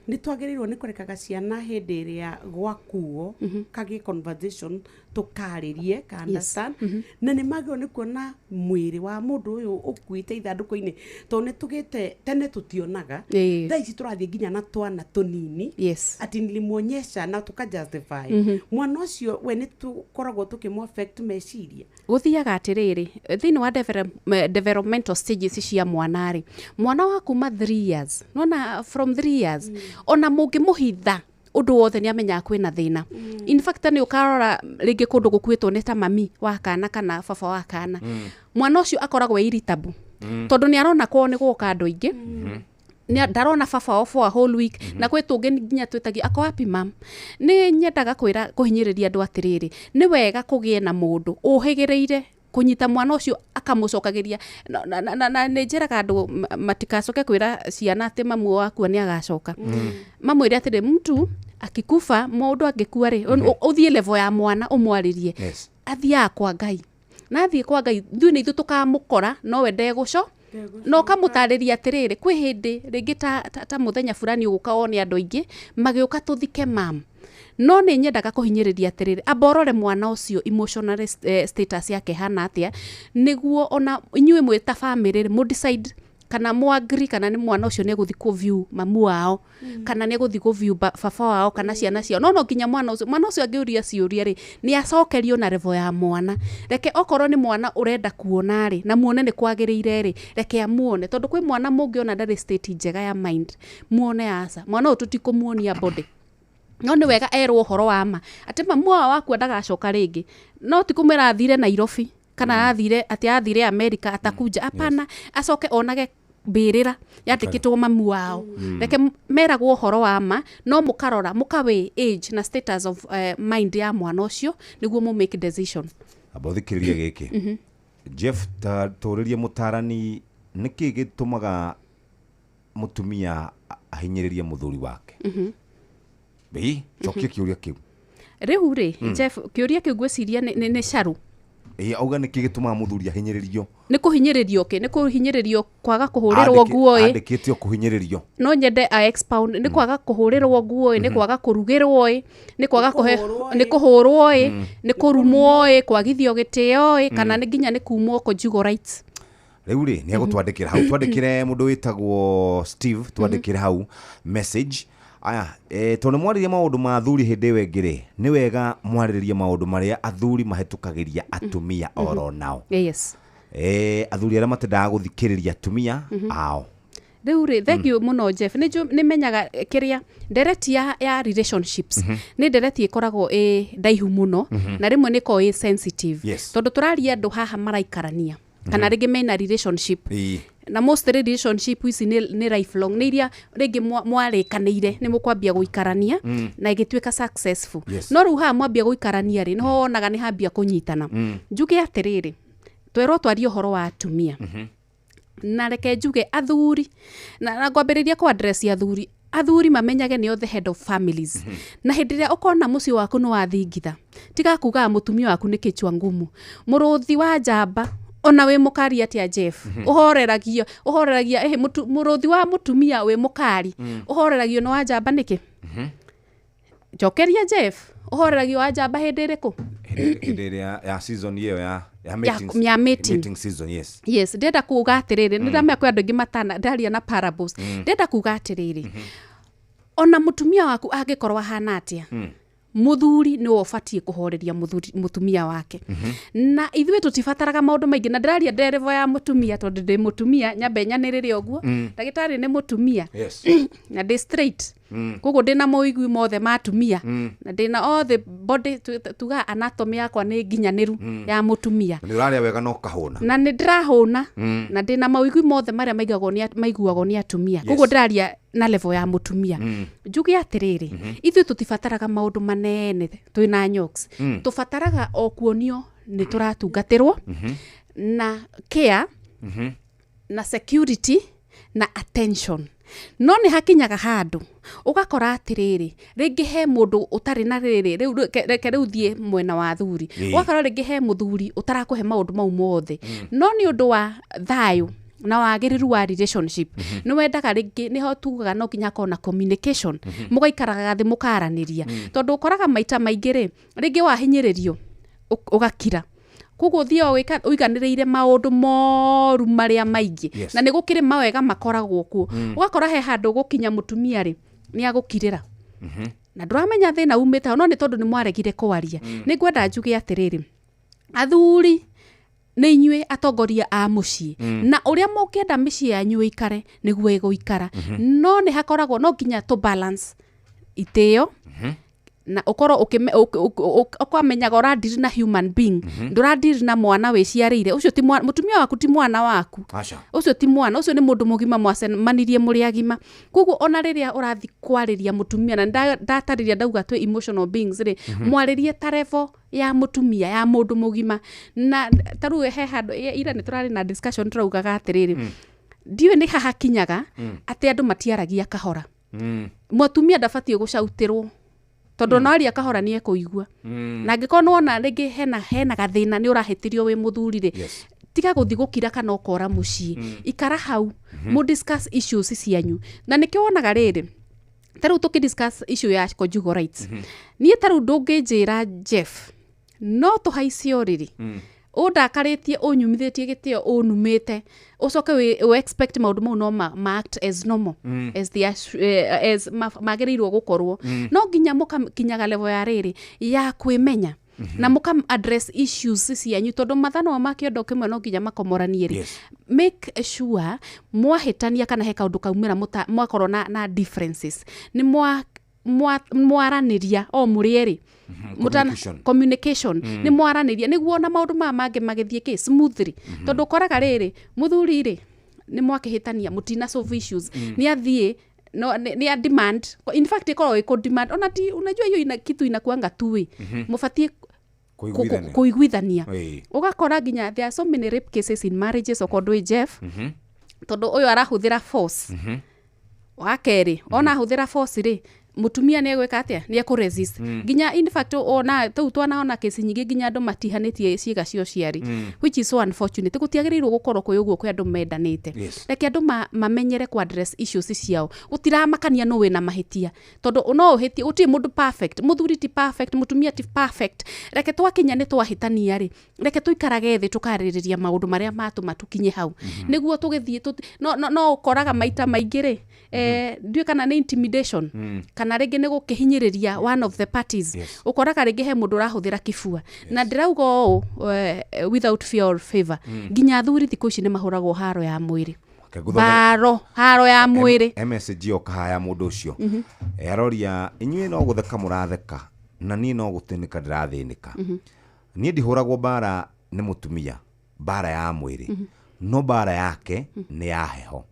nĩ twagĩrĩirwo nĩ kũrekaga ciana hĩndĩ ĩrĩa gwakuo kagĩe conversation, tũkarĩrie ka understand, na nĩ magĩrĩirwo nĩ kuona mwĩrĩ wa mũndũ ũyũ ũkuĩte ithandũkũ-inĩ, tondũ nĩ tũgĩte tene tũtionaga. Thaa ici tũrathiĩ nginya na twana tũnini, ati nilimuonyesha na tuka justify mwana ũcio, we nĩ tũkoragwo tũkĩmũ affect meciria. Gũthiaga atĩrĩrĩ, thĩinĩ wa developmental stages cia mwana rĩ, mwana wa kuma 3 years, nona from 3 years, ona mũngĩmũhitha ũndũ wothe nĩ amenyaga kwĩna thĩna. In fact, nĩ ũkarora rĩngĩ kũndũ gũkuĩtwo nĩ ta mami wa kana kana baba wa kana, mwana ũcio akoragwo e irritable, tondũ nĩ arona kwao nĩ gũka andũ aingĩ, ndarona baba wao for a whole week. Na kwĩ tũngĩ nginya twĩtagia ako wapi mam. Nĩ nyendaga kwĩra kũhinyĩrĩria andũ atĩrĩrĩ, nĩ wega kũgĩe na mũndũ ũhĩgĩrĩire kũnyita mwana ũcio akamũcokagĩria. Na nĩ njĩraga andũ matikacoke kwĩra ciana atĩ mamu wakua nĩ agacoka. Mamwĩre atĩrĩ, mtu akikufa, mũndũ angĩkua rĩ, ũthiĩ level ya mwana ũmwarĩrie. Athiaga kwa Ngai, na athiĩ kwa Ngai ithuĩ nĩ ithuĩ tũkamũkora, nowe ndegũco na ũkamũtarĩria atĩrĩrĩ, kwĩ hĩndĩ rĩngĩ ta mũthenya fulani ũgũka wone andũ aingĩ magĩũka tũthike mam. No nĩ nyendaga kũhinyĩrĩria atĩrĩrĩ, amba ũrore mwana ũcio emotional status yake hana atĩa, nĩguo ona inyuĩ mwĩ ta family rĩ, mũ decide Kana mwagri kana nĩ mwana ũcio nĩ egũthiĩ kũ view mamu wao, kana nĩ egũthiĩ kũ view baba wao kana ciana ciao. No nginya mwana ũcio angĩũria ciũria rĩ, nĩ acokerio na level ya mwana. Reke okorwo nĩ mwana ũrenda kuona rĩ, na muone nĩ kwagĩrĩire rĩ, reke amuone, tondũ kwĩ mwana mũngĩona ndarĩ state njega ya mind, muone aca mwana ũyũ tũtikũmuonia body. No nĩ wega erwo ũhoro wa ma atĩ mamu wao wakua ndagacoka rĩngĩ, no ti kũmwĩra athire Nairobi kana athire atĩ athire America atakuja, hapana. Acoke onage mbĩrĩra yandĩkĩtwo mamu wao. Reke meragwo ũhoro wa ma, no mũkarora mũkawe age na status of mind ya mwana ũcio nĩguo mũ make decision. Amba ũthikĩrĩrie gĩkĩ. Jeff, ta tũrĩrie mũtarani, nĩkĩ gĩtũmaga mũtumia ahinyĩrĩrie mũthuri wake? Ĩ, cokia kĩũria kĩu. Rĩu rĩ, Jeff, kĩũria kĩu ngwĩciria nĩ caru. Ĩ, auga nĩkĩ gĩtũmaga mũthuri ahinyĩrĩrio? Nĩ kũhinyĩrĩrio kĩ? Nĩ kũhinyĩrĩrio kwaga kũhũrĩrwo nguo ĩ? Andĩkĩte o kũhinyĩrĩrio. No nyende a expound. Nĩ kwaga kũhũrĩrwo nguo ĩ, nĩ kwaga kũrugĩrwo ĩ, nĩ kwaga kũhe, nĩ kũhũrwo ĩ, nĩ kũrumwo ĩ, kwagithio gĩtĩo ĩ, kana nĩ nginya nĩ kumwo conjugal rights. Rĩu rĩ, nĩ egũtwandĩkĩra hau, twandĩkĩre mũndũ wĩtagwo Steve, twandĩkĩre hau message. Aya, tondũ mwarĩrie maũndũ ma athuri hĩndĩ ĩyo ĩngĩ rĩ, nĩ wega mwarĩrĩrie maũndũ marĩa athuri mahĩtũkagĩria atumia oro nao. Yes. Athuri arĩa matendaga gũthikĩrĩria atumia ao. Rĩu rĩ, thank you mũno Jeff. Nĩ menyaga kĩrĩa ndereti ya relationships. Nĩ ndereti ĩkoragwo ĩ ndaihu mũno, na rĩmwe nĩ ĩkoragwo ĩ sensitive. Yes. Tondũ tũraria andũ haha maraikarania kana rĩngĩ mena relationship. Na most relationship ici nĩ lifelong, nĩ iria rĩngĩ mwarĩkanĩire nĩ mũkwambia gũikarania na ĩgĩtuĩka successful. Yes. No rĩu haha mwambia gũikarania rĩ, nĩho wonaga nĩ hambia kũnyitana. Njuge atĩrĩrĩ, twerwo twarie ũhoro wa atumia. Na reke njuge athuri, na ngwambĩrĩria kũ address athuri. Athuri mamenyage nĩo the head of families. Na hĩndĩ ĩrĩa ũkona mũciĩ waku nĩ wathingitha, tiga kugaga mũtumia waku nĩ kĩchwa ngumu. Mũrũthi wa njamba ona wĩ mũkari atĩa Jeff, ũhoreragia mũrũthi wa mũtumia wĩ mũkari, ũhoreragio nĩ wa njamba nĩkĩ? Njokeria Jeff, ũhoreragio wa njamba hĩndĩ ĩrĩkũ? Hĩndĩ ĩrĩa ya season ĩyo ya ya mating. Mating season, yes. Yes, ndĩrenda kuga atĩrĩrĩ, nĩ ndamenya kwĩ andũ aingĩ matana ndaria na parables. Ndĩrenda kuga atĩrĩrĩ, ona mũtumia waku angĩkorwo ahana atĩa, mũthuri nĩwe ũbatiĩ kũhoreria mũtumia wake. Na ithuĩ tũtibataraga maũndũ maingĩ, na ndĩraria nderevo ya mũtumia tondũ ndĩ mũtumia, nyambe nyanĩrĩre ũguo. Ndagĩtarĩ nĩ mũtumia. Yes. Na ndĩ straight. Koguo ndĩna moigui mothe ma atumia. Na ndĩna all the body, tugaga anatomy yakwa nĩ nginyanĩru ya mũtumia. Nĩ ũrarĩa wega na ũkahũna. Na nĩ ndĩrahũna. Na ndĩna mawĩigwi mothe marĩa maiguagwo nĩ atumia. Koguo ndĩraria na level ya mũtumia. Njuge atĩrĩrĩ, ithuĩ tũtibataraga maũndũ manene twĩna nyoks. Tũbataraga o kuonio nĩ tũratungatĩrwo na care na security na attention. No nĩ hakinyaga handũ ũgakora atĩrĩrĩ, rĩngĩ he mũndũ ũtarĩ na rĩrĩ, rĩu reke rĩu thiĩ mwena wa athuri. Ũgakora rĩngĩ he mũthuri ũtarakũhe maũndũ mau mothe. No nĩ ũndũ wa thayũ na wagĩrĩru wa relationship, nĩ wendaga rĩngĩ nĩho tugaga no nginya hakorwo na communication. Mũgaikaraga thĩ mũkaranĩria. Tondũ ũkoraga maita maingĩ rĩ, rĩngĩ wahinyĩrĩrio ũgakira. Koguo ũthiaga ũiganĩrĩire maũndũ moru marĩa maingĩ. Yes. Na nĩ gũkĩrĩ mawega makoragwo kuo. Ũgakora he handũ gũkinya mũtumia rĩ, nĩ agũkirĩra. Na ndũramenya thĩna umĩte hau, no nĩ tondũ nĩ mwaregire kwaria. Nĩ ngwenda njuge atĩrĩrĩ, athuri nĩ inyuĩ atongoria a mũciĩ. Na ũrĩa mũngĩenda mĩciĩ yanyu ĩikare nĩguo ĩgũikara. No nĩ hakoragwo no nginya tũ balance itĩo, na ũkorwo ũkamenyaga ũradiri na human being. Ndũradiri na mwana wĩciarĩire. Ũcio ti mũtumia waku ti mwana waku. Ũcio ti mwana, ũcio nĩ mũndũ mũgima mwacemanirie mũrĩ agima. Koguo ona rĩrĩa ũrathi kwarĩria mũtumia, na ndatarĩria ndauga twĩ emotional beings rĩ, mwarĩrie ta level ya mũtumia, ya mũndũ mũgima. Na ta rĩu he handũ, ira nĩ tũrarĩ na discussion tũraugaga atĩrĩrĩ, ndiũĩ nĩ hahakinyaga atĩ andũ matiaragia kahora. Mũtumia ndabatiĩ gũcautĩrwo, tondũ ona aria kahora nĩ ekũigua. Na angĩkorwo nĩwona rĩngĩ hena gathĩna nĩ ũrahĩtĩrio wĩ mũthuri rĩ, tiga gũthiĩ gũkira kana ũkora mũciĩ. Ikara hau, mũ discuss issues cianyu. Na nĩkĩo wonaga rĩrĩ, ta rĩu tũkĩ discuss issue ya conjugal rights. Niĩ ta rĩu ndũngĩnjĩra Jeff, no tũhaice ũrĩrĩ. Ũndakarĩtie, ũnyumithĩtie gĩtĩo, ũnumĩte, ũcoke wĩ expect maũndũ mau no ma act as normal, as they are, as magĩrĩirwo gũkorwo. No nginya mũkakinyaga level ya rĩrĩ ya kwĩmenya na mũka address issues cianyu, tondũ mathanwa ma kĩondo kĩmwe no nginya makomoranie rĩ. Make sure mwahĩtania kana he kaũndũ kaumĩra, mwakorwo na differences, nĩ mwaranĩria o mũrĩ erĩ. Communication. Communication. Nĩ mwaranĩria nĩguo ona maũndũ maya mangĩ magĩthiĩ kĩ smoothly, tondũ ũkoraga rĩrĩ, mũthuri rĩ, nĩ mwakĩhĩtania, mũtina solve issues, nĩ athiĩ no nĩ a demand, in fact ĩkoragwo ĩ demand ona ti, unajua hiyo ina kitu inakuanga tuwe mũbatiĩ Kũiguithania. Kũiguithania. Ũgakora nginya there are so many rape cases in marriages, okorwo ndũĩ, Jeff, tondũ ũyũ arahũthĩra force. Wa kerĩ, ona ahũthĩra force rĩ, mũtumia nĩ egwĩka atĩa? Nĩ ekũ resist. Nginya in fact ona tũu twanaona kesi nyingĩ, nginya andũ matihanĩtie ciĩga cia ũciari, which is so unfortunate. Gũtiagĩrĩirwo gũkorwo kwĩ ũguo kwĩ andũ mendanĩte. Reke andũ mamenyere ku address issues ciao. Gũtiramakania nũ wĩna mahĩtia, tondũ no ũhĩtie, gũtirĩ mũndũ perfect. Mũthuri ti perfect, mũtumia ti perfect. Reke twakinya nĩ twahĩtania rĩ, reke tũikarage thĩ tũkarĩrĩria maũndũ marĩa matũma tũkinye hau, nĩguo tũgĩthiĩ no ũkoraga maita maingĩ rĩ, ndiũĩ kana nĩ intimidation kana rĩngĩ nĩ gũkĩhinyĩrĩria one of the parties. Ũkoraga rĩngĩ he mũndũ ũrahũthĩra kĩbua, na ndĩrauga ũũ without fear or favor, nginya athuri thikũ ici nĩ mahũragwo haro ya mwĩrĩ. Okay, ngũthomere- Mbaro haro ya mwĩrĩ. Message yoka haya, mũndũ ũcio. Aroria, inyuĩ no gũtheka mũratheka na niĩ no gũthĩnĩka ndĩrathĩnĩka. Niĩ ndihũragwo mbara nĩ mũtumia mbara ya mwĩrĩ, no mbara yake nĩ ya heho.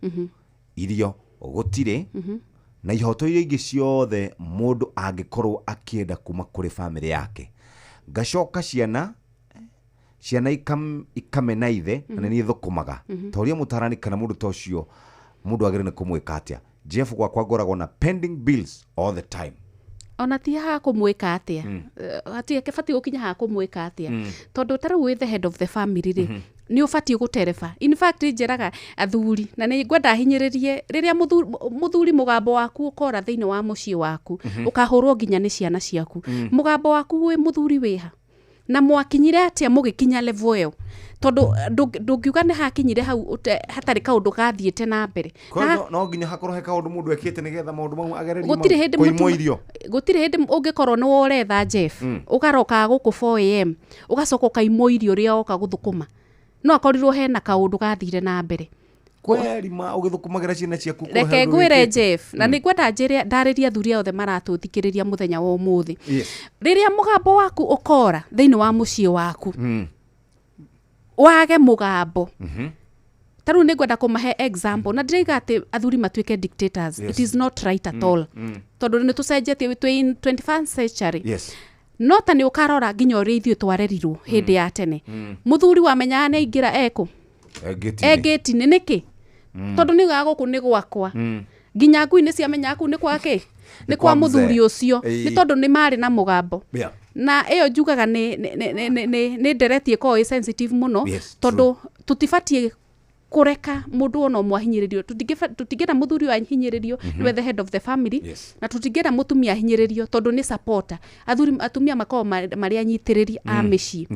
Irio gũtirĩ na ihoto iria ingĩ ciothe mũndũ angĩkorwo akĩenda kuma kũrĩ bamĩrĩ yake. Ngacoka ciana ikamena ithe na nĩ niĩ thũkũmaga. Ta ũrĩa mũtarani kana mũndũ ta ũcio, mũndũ agĩrĩire nĩ kũmwĩka atĩa? Jeff, gwakwa ngoragwo na pending bills all the time. Ona ti haha kũmwĩka atĩa. Hatirĩ batiĩ gũkinya haha kũmwĩka atĩa, tondũ ta rĩu wĩ the head of the family rĩ, nĩ ũbatiĩ gũtereba. In fact njĩraga athuri, na nĩ ngwenda hinyĩrĩrie, rĩrĩa mũthuri mũgambo waku ũkora thĩinĩ wa mũciĩ waku, ũkahũrwo nginya nĩ ciana ciaku. Mũgambo waku wĩ mũthuri wĩha? Na mwakinyire atĩa mũgĩkinya level ĩyo? Tondũ ndũngiuga nĩ hakinyire hau hatarĩ kaũndũ gathiĩte na mbere. Koguo no nginya hakorwo he kaũndũ mũndũ ekĩte nĩgetha maũndũ mau agererio. Gũtirĩ hĩndĩ kũimwo irio. Gũtirĩ hĩndĩ ũngĩkorwo nĩ woretha, Jeff, ũgarokaga gũkũ 4 a.m., ũgacoka ũkaimwo irio ũrĩa woka gũthũkũma, no akorirwo hena kaũndũ gathire na mbere. Kweri ma ũgĩthũkũmagĩra ciana ciaku korwo Reke he ũndũ ngwĩre, wĩkĩte. Jeff, na nĩ ngwenda njĩre ndarĩrie athuri othe maratũthikĩrĩria mũthenya wa ũmũthĩ, rĩrĩa mũgambo waku ũkora thĩinĩ wa mũciĩ waku, wage mũgambo. Ta rĩu nĩ ngwenda kũmahe example, na ndĩraiga atĩ athuri matuĩke dictators. It is not right at all, tondũ nĩ tũcenjetie, twĩ in 21st century. No ta nĩ ũkarora nginya ũrĩa ithuĩ twarerirwo hĩndĩ ya tene, mũthuri wamenyaga nĩ aingĩra ekũ? Ngĩti-inĩ. Ngĩti-inĩ nĩkĩ? Tondũ nĩ ugaga gũkũ nĩ gwakwa. Nginya ngui nĩ ciamenyaga kũu nĩ kwa kĩ? Nĩ kwa kwa mzee. Mũthuri ũcio. Nĩ tondũ nĩ marĩ na mũgambo. Na ĩyo njugaga nĩ ndereti ĩkoragwo ĩ sensitive mũno, tondũ tũtibatiĩ kũreka mũndũ ona ũmwe ahinyĩrĩrio. Tũtingĩenda mũthuri ũyũ ahinyĩrĩrio, nĩwe the head of the family, na tũtingĩenda mũtumia ahinyĩrĩrio tondũ nĩ supporter. Athuri, atumia makoragwo marĩ anyitĩrĩri a mĩciĩ.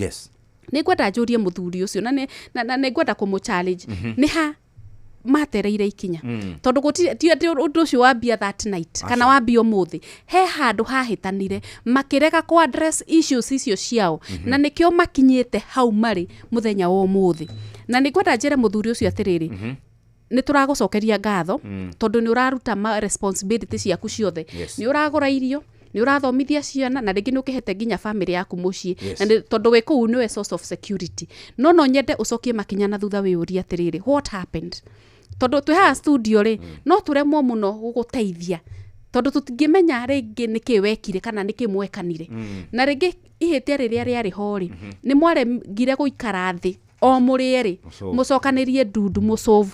Nĩ ngwenda njũrie mũthuri ũcio, na nĩ ngwenda kũmũ challenge, nĩ ha matereire ikinya? Tondũ gũtirĩ, ti atĩ ũndũ ũcio wambia that night kana wambia ũmũthĩ. He handũ hahĩtanire, makĩrega kũ address issues icio ciao, na nĩkĩo makinyĩte hau marĩ mũthenya wa ũmũthĩ. Na nĩ ngwenda njĩre mũthuri ũcio atĩrĩrĩ, nĩ tũragũcokeria ngatho tondũ nĩ ũraruta ma responsibility ciaku ciothe. Nĩ ũragũra irio, nĩ ũrathomithia ciana, na rĩngĩ nĩ ũkĩhete nginya family yaku mũciĩ. Na tondũ wĩ kũu nĩwe source of security. No nyende ũcokie makinya na thutha, wĩyũrie atĩrĩrĩ, what happened? Tondũ twĩ haha studio rĩ, no tũremwo mũno gũgũteithia, tondũ tũtingĩmenya rĩngĩ nĩkĩ wekire kana nĩkĩ mwekanire. Na rĩngĩ ihĩtia rĩrĩa rĩarĩ ho rĩ, nĩ mwaremgire gũikara thĩ o mũrĩ erĩ, Mũcovu. Mũcokanĩrie ndundu mũcovu.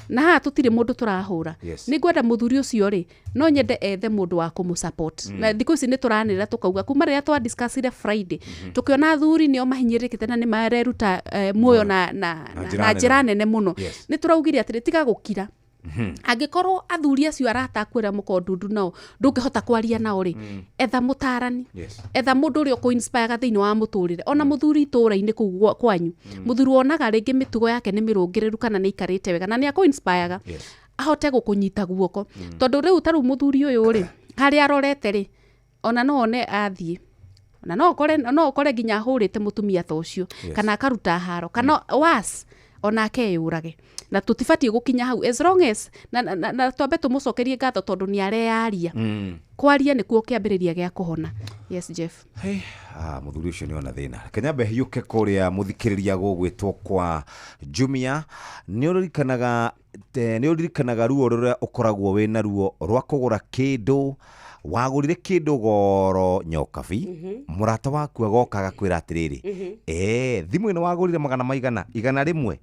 Na haha tũtirĩ mũndũ tũrahũra. Nĩ ngwenda mũthuri ũcio rĩ, no nyende ethe mũndũ wa kũmũ support. Na thikũ ici nĩ tũranĩrĩra tũkauga, kuma rĩrĩa twa discussire Friday, tũkĩona athuri nĩo mahinyĩrĩrĩkĩte na nĩ mareruta muoyo na njĩra na njĩra nene. nene mũno. Nĩ tũraugire atĩrĩ, tiga gũkira. Angĩkorwo athuri acio arata aku arĩa mũkorwo ndundu nao ndũngĩhota kwaria nao rĩ, etha mũtarani, etha mũndũ ũrĩa ũkũ-inspire thĩinĩ wa mũtũrĩre, ona mũthuri itũũra-inĩ kũu kwanyu, mũthuri wonaga rĩngĩ mĩtugo yake nĩ mĩrũngĩrĩru kana nĩ aikarĩte wega na nĩ akũ-inspireaga, ahote gũkũnyita guoko. Tondũ rĩu ta rĩu mũthuri ũyũ rĩ, harĩa arorete rĩ, ona no one athiĩ na no ũkore nginya ahũrĩte mũtumia ta ũcio, kana akaruta haro, kana was onake eyũrage, na tũtibatiĩ gũkinya hau. As long as na twambe tũmũcokerie ngatho tondũ nĩ areyaria. Kwaria nĩkuo kĩambĩrĩria gĩa kũhona. Yes, Jeff. Ah, mũthuri ũcio nĩ ona thĩna. Reke nyambe hiũke kũrĩa mũthikĩrĩria gũgwĩtwo kwa Jumia. Nĩ ũririkanaga ruo rũrĩa ũkoragwo wĩna ruo rwa kũgũra kĩndũ, wagũrire kĩndũ goro nyokabi, mũrata waku agoka agakwĩra atĩrĩrĩ, "Thimũ ĩno wagũrire magana maigana, 100,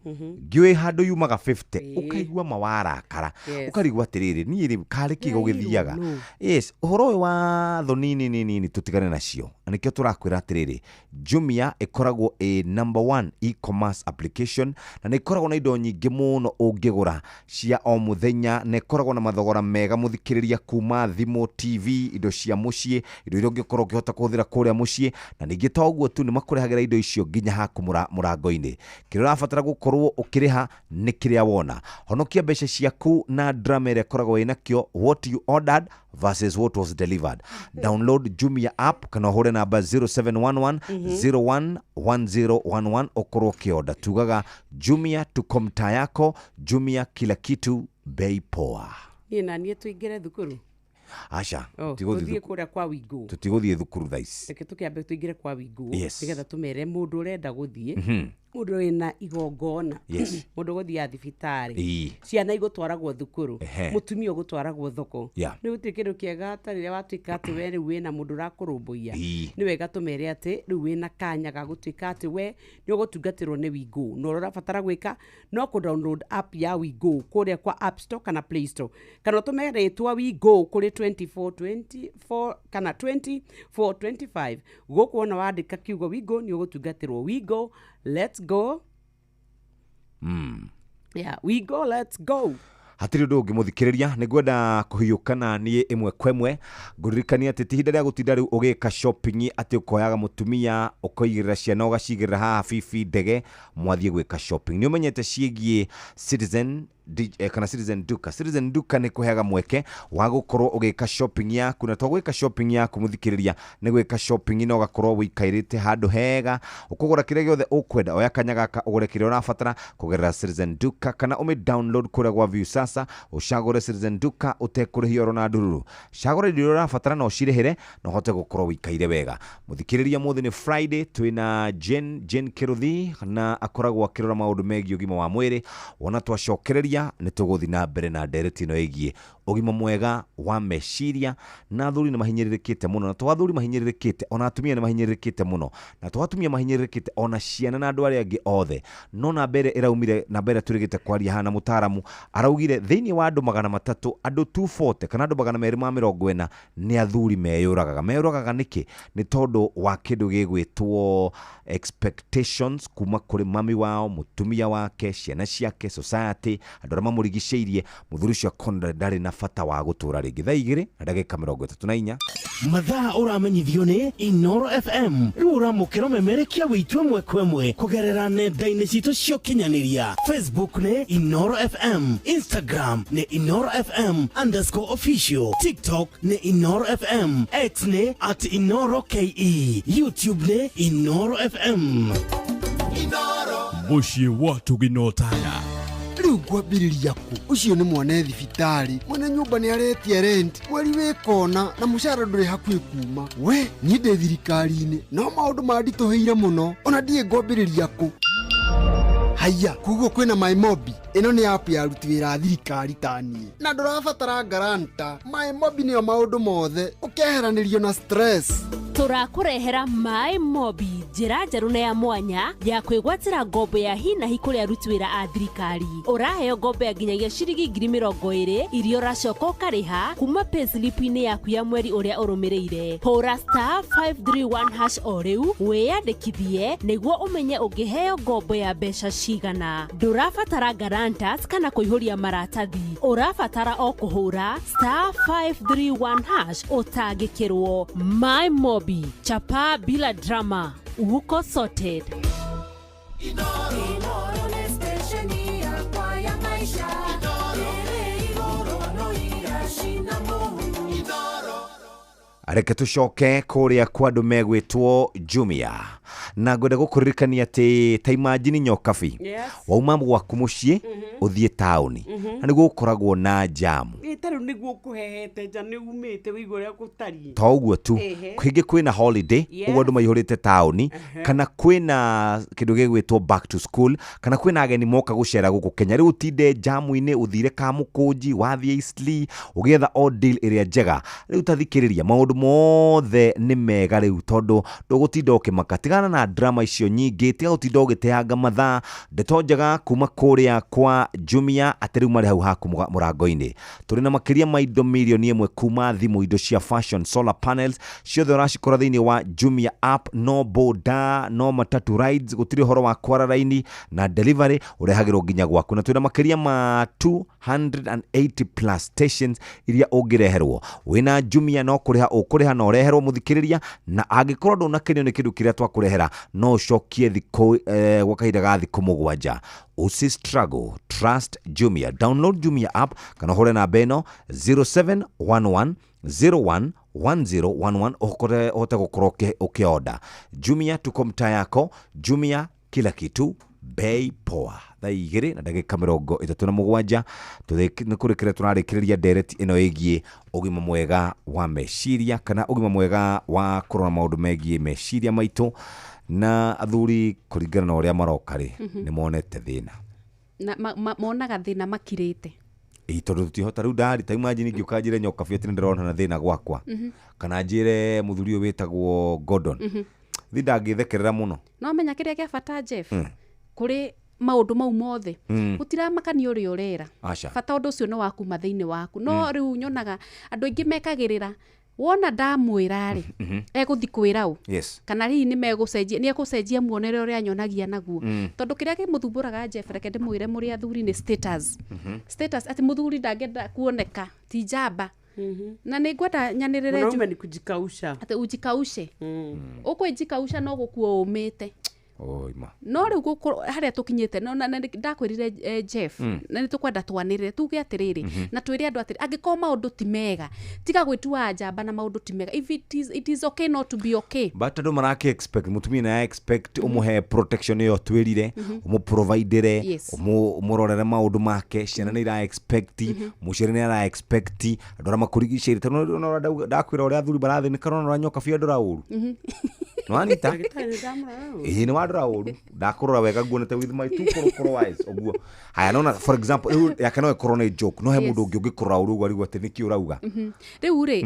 ngĩũĩ handũ yumaga 50." Ũkaigua ma warakara. Ũkarigwo atĩrĩrĩ, niĩ rĩ karĩ kĩ gũgĩthiaga? No. Yes, ũhoro ũyũ wa thoni nini nini tũtigane nacio, na nĩkĩo tũrakwĩra atĩrĩrĩ, Jumia ĩkoragwo ĩ number one e-commerce application, na nĩ ĩkoragwo na indo nyingĩ mũno ũngĩgũra cia o mũthenya, na ĩkoragwo na mathogora mega, mũthikĩrĩria, kuma thimũ, TV, indo cia mũciĩ, indo iria ũngĩkorwo ũkĩhota kũhũthĩra kũrĩa mũciĩ. Na ningĩ to ũguo tu, nĩ makũrehagĩra indo icio nginya haku mũrango-inĩ. Kĩrĩa ũrabatara gũkorwo ũkĩrĩha nĩ kĩrĩa wona. Honokia mbeca ciaku na drama ĩrĩa ĩkoragwo ĩnakĩo, what you ordered versus what was delivered. Download Jumia app kana ũhũre namba 0711 011011 ũkorwo ũkĩorder. Tugaga Jumia, tuko mtaa yako. Jumia, kila kitu bei poa. Niĩ na niĩ tũingĩre thukuru. Aca. Oh, tigũthiĩ. Tũthiĩ kũrĩa kwa Wingũ. Tũtigũthiĩ thukuru thaa ici. Reke tũkĩambe tũingĩre kwa Wingũ, nĩgetha tũmere mũndũ ũrenda gũthiĩ, mũndũ wĩna igongona, mũndũ ũgũthiaga thibitarĩ, ciana igũtwaragwo thukuru, mũtumia ũgũtwaragwo thoko. Rĩu gũtirĩ kĩndũ kĩega ta rĩrĩa watuĩka atĩ we rĩu wĩna mũndũ ũrakũrũmbũiya. Nĩ wega tũmere atĩ rĩu wĩna kanya ga gũtuĩka atĩ we nĩ ũgũtungatĩrwo nĩ Wingũ, na ũrĩa ũrabatara gwĩka no kũ download app ya Wingũ kũrĩa kwa App Store kana Play Store, kana ũtũme rĩtwa Wingũ kũrĩ 2424 kana 2425. Gũkũ wona wandĩka kiugo Wingũ nĩ ũgũtungatĩrwo. Wingo, let's go. Yeah, we go, let's go. Hatirĩ ũndũ ũngĩ, mũthikĩrĩria, nĩ ngwenda kũhiũka na niĩ ĩmwe kwa ĩmwe ngũririkania atĩ ti ihinda rĩa gũtinda rĩu ũgĩka shopping, atĩ ũkoyaga mũtumia ũkoigĩrĩra ciana ũgacigĩrĩra haha bibi ndege mwathiĩ gwĩka shopping. Nĩ ũmenyete ciĩgiĩ Citizen kana Citizen Duka. Citizen Duka nĩ kũheaga mweke wa gũkorwo ũgĩka shopping yaku, na to gwĩka shopping yaku, mũthikĩrĩria, nĩ gwĩka shopping na ũgakorwo wĩikairĩte handũ hega ũkũgũra kĩrĩa gĩothe ũkwenda. Oya kanya gaka ũgũre kĩrĩa ũrabatara kũgerera Citizen Duka, kana ũmĩ download kũrĩa gwa Viusasa, ũcagũre Citizen Duka ũtekũrĩhia oro na ndururu. Cagũra indo iria ũrabatara na ũcirĩhĩre na ũhote gũkorwo wĩikaire wega. Mũthikĩrĩria, mũthĩ nĩ Friday, twĩna Jane Kĩrũthi, na akoragwo akĩrora maũndũ megiĩ ũgima wa mwĩrĩ. Wona twacokereria nĩ tũgũthiĩ na mbere na ndereti ĩno ĩgiĩ ũgima mwega wa meciria. Na athuri nĩ mahinyĩrĩrĩkĩte mũno, na to athuri mahinyĩrĩrĩkĩte, ona atumia nĩ mahinyĩrĩrĩkĩte mũno, na to atumia mahinyĩrĩrĩkĩte, ona ciana na andũ arĩa angĩ othe. No namba ĩrĩa ĩraumire, namba ĩrĩa tũrĩgĩte kwaria haha na mũtaaramu araugire thĩinĩ wa andũ 300, andũ 240 kana andũ 240 nĩ athuri meyũragaga. Meyũragaga nĩkĩ? Nĩ tondũ wa kĩndũ gĩgwĩtwo expectations kuma kũrĩ mami wao, mũtumia wake, ciana ciake, society, andũ arĩa mamũrigicĩirie. Mũthuri ũcio akona ndarĩ na bata wa gũtũra rĩngĩ. Thaa 2:34. Mathaa ũramenyithio nĩ Inoro FM. Rĩu ũramũkĩra ũmemerekia witũ ĩmwe kwa ĩmwe kũgerera nenda-inĩ citũ cia ũkinyanĩria. Facebook nĩ Inoro FM, Instagram nĩ InoroFM_official, TikTok nĩ Inoro FM, X nĩ @InoroKE, YouTube nĩ Inoro FM. Mũciĩ wa Tũginotana. Rĩu ngwambĩrĩria kũ? Ũcio nĩ mwana e thibitarĩ, mwene nyũmba nĩ aretia rent mweri wĩ kona, na mũcara ndũrĩ hakuhĩ kuma. We niĩ ndĩ thirikari-inĩ, no maũndũ manditũhĩire mũno, ona ndiĩ ngwambĩrĩria kũ. Haiya, koguo kwĩna MyMobi. Ĩno nĩ app ya aruti wĩra a thirikari ta niĩ, na ndũrabatara guarantor. MyMobi nĩyo maũndũ mothe, ũkeheranĩrio na stress. Tũrakũrehera My Mobi, njĩra njerũ na ya mwanya ya kwĩgwatĩra ngombo ya hi na hi kũrĩ aruti wĩra a thirikari. Ũraheo ngombo ya nginyagia ciringi 20,000 iria ũracoka ũkarĩha kuma payslip-inĩ yaku ya mweri ũrĩa ũrũmĩrĩire. Hũra *531# o rĩu wĩyandĩkithie nĩguo ũmenye ũngĩheo ngombo ya mbeca cigana. Ndũrabatara guarantors kana kũihũria maratathi, ũrabatara o kũhũra *531# ũtangĩkĩrwo. My Mobi, chapa bila drama, uko sorted. Inooro nĩ stesheni yakwa ya maisha ĩrĩ igũrũ no iracina mũhu. Reke tũcoke kũrĩa kwa andũ megwĩtwo Jumia, na ngwenda gũkũririkania atĩ ta imagine nyokabi, wauma gwaku mũciĩ ũthiĩ taũni, na nĩguo gũkoragwo na jamu. Ĩ, ta rĩu nĩguo ũkũhehete nja nĩ umĩte wĩigua ũrĩa gũtariĩ. To ũguo tu, kĩngĩ kwĩna holiday, ũguo andũ maihũrĩte taũni, kana kwĩna kĩndũ gĩgwĩtwo back to school, kana kwĩna ageni moka gũcera gũkũ Kenya. Rĩu ũtinde jamu-inĩ, ũthire Kamũkũnji, wathiĩ Eastleigh ũgĩetha o deal ĩrĩa njega. Rĩu ta thikĩrĩria, maũndũ mothe nĩ mega rĩu, tondũ ndũgũtinda ũkĩmaka. Tigana na drama icio nyingĩ, tiga gũtinda ũgĩteanga mathaa. Ndeto njega kuma kũrĩa kwa Jumia atĩ rĩu marĩ hau haku mũrango-inĩ. Tũrĩ na makĩria ma indo 1 million kuma thimũ, indo cia fashion, solar panels, ciothe ũracikora thĩinĩ wa Jumia app. No boda, no matatu rides, gũtirĩ ũhoro wa kwara raini, na delivery ũrehagĩrwo nginya gwaku. Na twĩna makĩria ma 280 plus stations iria ũngĩreherwo. Wĩna Jumia no kũrĩha ũkũrĩha na ũreherwo, mũthikĩrĩria. Na angĩkorwo ndũnakenio nĩ kĩndũ kĩrĩa twakũrehera, no ũcokie thikũ gwa kahinda ga thikũ 7. Usi struggle, trust Jumia. Download Jumia app kana ũhũre namba ĩno 0711 01 1011 ũhote ũhote gũkorwo ũkĩorder. Jumia, tuko mtaa yako. Jumia, kila kitu bei poa. Thaa 2:37, nĩ kũrĩkĩrĩria tũrarĩkĩrĩria ndereti ĩno ĩgiĩ ũgima mwega wa meciria, kana ũgima mwega wa kũrora maũndũ megiĩ meciria maitũ. Na athuri, kũringana na ũrĩa maroka rĩ, nĩ monete thĩna. Na monaga thĩna makirĩte. Ĩ, tondũ tũtihota rĩu ndari ta imagine ingĩũka njĩre nyokabi atĩ nĩ ndĩrona na thĩna gwakwa, kana njĩre mũthuri ũyũ wĩtagwo Gordon, thi ndangĩthekerera mũno. No menya kĩrĩa kĩa bata, Jeff, kũrĩ maũndũ mau mothe, gũtiramakania ũrĩa ũrera. Aca. Bata ũndũ ũcio nĩ wakuma thĩinĩ waku. No rĩu nyonaga andũ aingĩ mekagĩrĩra, wona ndamwĩra rĩ, egũthi kwĩra ũ, kana hihi nĩ megũcenjia, nĩ egũcenjia muonere ũrĩa nyonagia naguo. Tondũ kĩrĩa kĩmũthumbũraga, Jeff, reke ndĩmwĩre mũrĩ athuri, nĩ status. Status atĩ mũthuri ndangĩenda kuoneka ti njamba. Na nĩ ngwenda nyanĩrĩre Mwanaume ni kujikausha. Atĩ ujikaushe, ũkwĩjikausha no gũkua ũmĩte. Oima. No rĩu gũkũ harĩa tũkinyĩte, no na ndakwĩrire, Jeff, na nĩ tũkwenda twanĩrĩre tuge atĩrĩrĩ, na twĩre andũ atĩrĩ, angĩkorwo maũndũ ti mega, tiga gwĩtua njamba na maũndũ ti mega. If it is, it is okay not to be okay. But andũ marake expect mũtumia na expect ũmũhe protection ĩyo twĩrire, ũmũprovidere, ũmũrorere maũndũ make. Ciana nĩ ira expect, mũciari nĩ ara expect, andũ arĩa makũrigicĩirie. Tondũ no ndakwĩra ũrĩa athuri marathĩnĩka, no ũrĩa nyoka biũ andũra ũru nĩwanyita. Ndagĩtarĩ, ndamũrora ũru. Ĩĩ, nĩ wandora ũru, ndakũrora wega, nguonete with my two korokoro eyes ũguo. Haya, nona for example rĩu yake no ĩkorwo nĩ joke, no he mũndũ ũngĩ ũngĩkũrora ũru ũguo arigwo atĩ nĩkĩ ũrauga. Rĩu rĩ,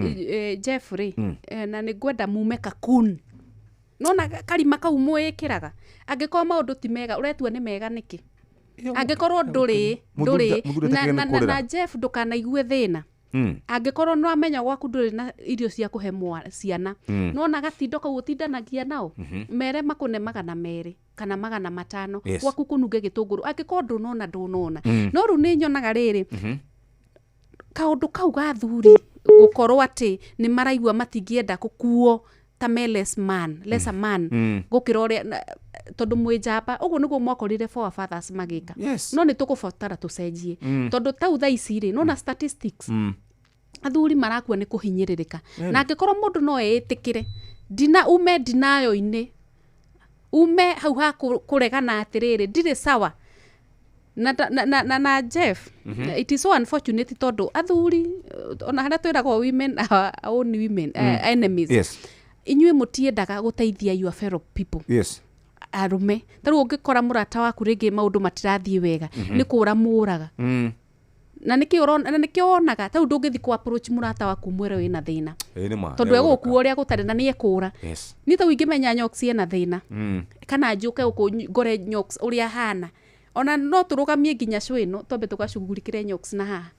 Jeff rĩ, na nĩ ngwenda mume kakun nona karima kau mwĩkĩraga. Angĩkorwo maũndũ ti mega, ũretua nĩ mega nĩkĩ angĩkorwo ndũrĩ ndũrĩ Mũthuri na, atakĩrĩ na, nĩ na, kũrĩra. Na Jeff, ndũkanaigue thĩna angĩkorwo nĩ wamenya gwaku ndũrĩ na irio cia kũhe ciana. Nona gatindo kau ũtindanagia nao, mere makũne 200 kana 500, gwaku kũnunge gĩtũngũrũ, angĩkorwo ndũnona ndũnona. No rĩu nĩ nyonaga rĩrĩ, kaũndũ kau ga thuri gũkorwo atĩ nĩ maraigua matingĩenda gũkuo ta me less man, lesser man, gũkĩra ũrĩa tondũ mwĩ njamba. Ũguo nĩguo mwakorire forefathers magĩka. No nĩ tũkũbatara tũcenjie, tondũ tau thaa ici rĩ, nona statistics, athuri marakua nĩ kũhinyĩrĩrĩka. Na angĩkorwo mũndũ no eĩtĩkĩre ndina ume ndinayo-inĩ, ume hau ha kũregana atĩrĩrĩ, ndirĩ sawa na Jeff, it is so unfortunate tondũ athuri, ona harĩa twĩragwo women are our own women, enemies. Inyuĩ mũtiendaga gũteithia your fellow people. Arũme, ta rĩu ũngĩkora mũrata waku rĩngĩ maũndũ matirathiĩ wega, nĩ kũra mũraga. Na nĩkĩo ũrona, na nĩkĩo wonaga ta rĩu ndũngĩthiĩ kũ approach mũrata waku mwĩre wĩna thĩna, Ĩĩ nĩ ma. tondũ egũgũkua ũrĩa gũtarĩ na nĩ ekũra. Niĩ ta ingĩmenya Nyox ena thĩna, kana njũke gũkũ ngore Nyox ũrĩa ahana, ona no tũrũgamie nginya show ĩno twambe tũgacugurikĩre Nyox na haha.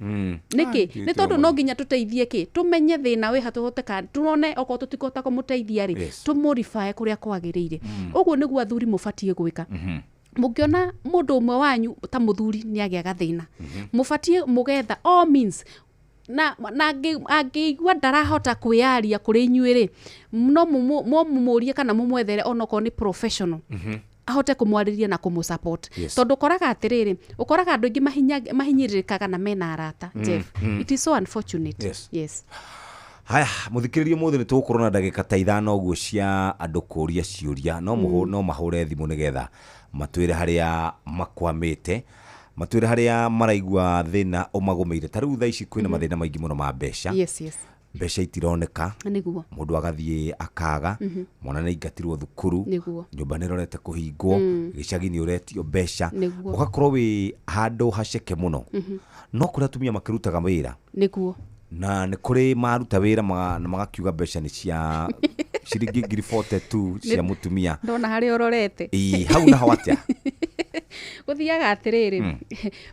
Nĩkĩ? Nĩ tondũ no nginya tũteithie kĩ tũmenye thĩna wĩ ha, tũhote ka tuone okorwo tũtikũhota kũmũteithia rĩ, tũmũribae kũrĩa kwagĩrĩire. Ũguo nĩguo athuri mũbatiĩ gwĩka. Mũngĩona mũndũ ũmwe wanyu ta mũthuri nĩ agĩa gathĩna, mũbatiĩ mũgetha all means, na angĩigua ndarahota kwĩyaria kũrĩ inyuĩ rĩ, no mũmũrie kana mũmwethere onokorwo nĩ professional, ahote kũmwarĩria na kũmũ-support. Tondũ ũkoraga atĩrĩrĩ, ũkoraga andũ aingĩ mahinyĩrĩrĩkaga na mena arata. Jeff, it is so unfortunate. Yes. Haya, muthikiririe, mũthĩ nĩ tũgũkorwo na ndagĩka ta 5 ũguo cia andũ kũria ciũria. No no mahũre thimũ nĩgetha matwĩre harĩa makwamĩte, matwĩre harĩa maraigua thĩna ũmagũmĩire. Ta rĩu thaa ici kwĩna mathĩna maingĩ mũno ma mbeca. Mbeca itironeka. Mũndũ agathiĩ akaga, mwana nĩ aingatirwo thukuru, nyũmba nĩ ĩrorete kũhingwo, gĩcagi nĩ ũretio mbeca, ũgakorwo wĩ handũ haceke mũno. No kũrĩ atumia makĩrutaga wĩra, na nĩ kũrĩ maruta wĩra na magakiuga mbeca nĩ cia ciringi 42,000 cia mũtumia. Ndona harĩa ũrorete. Ĩĩ, hau naho atĩa? Gũthiaga atĩrĩrĩ,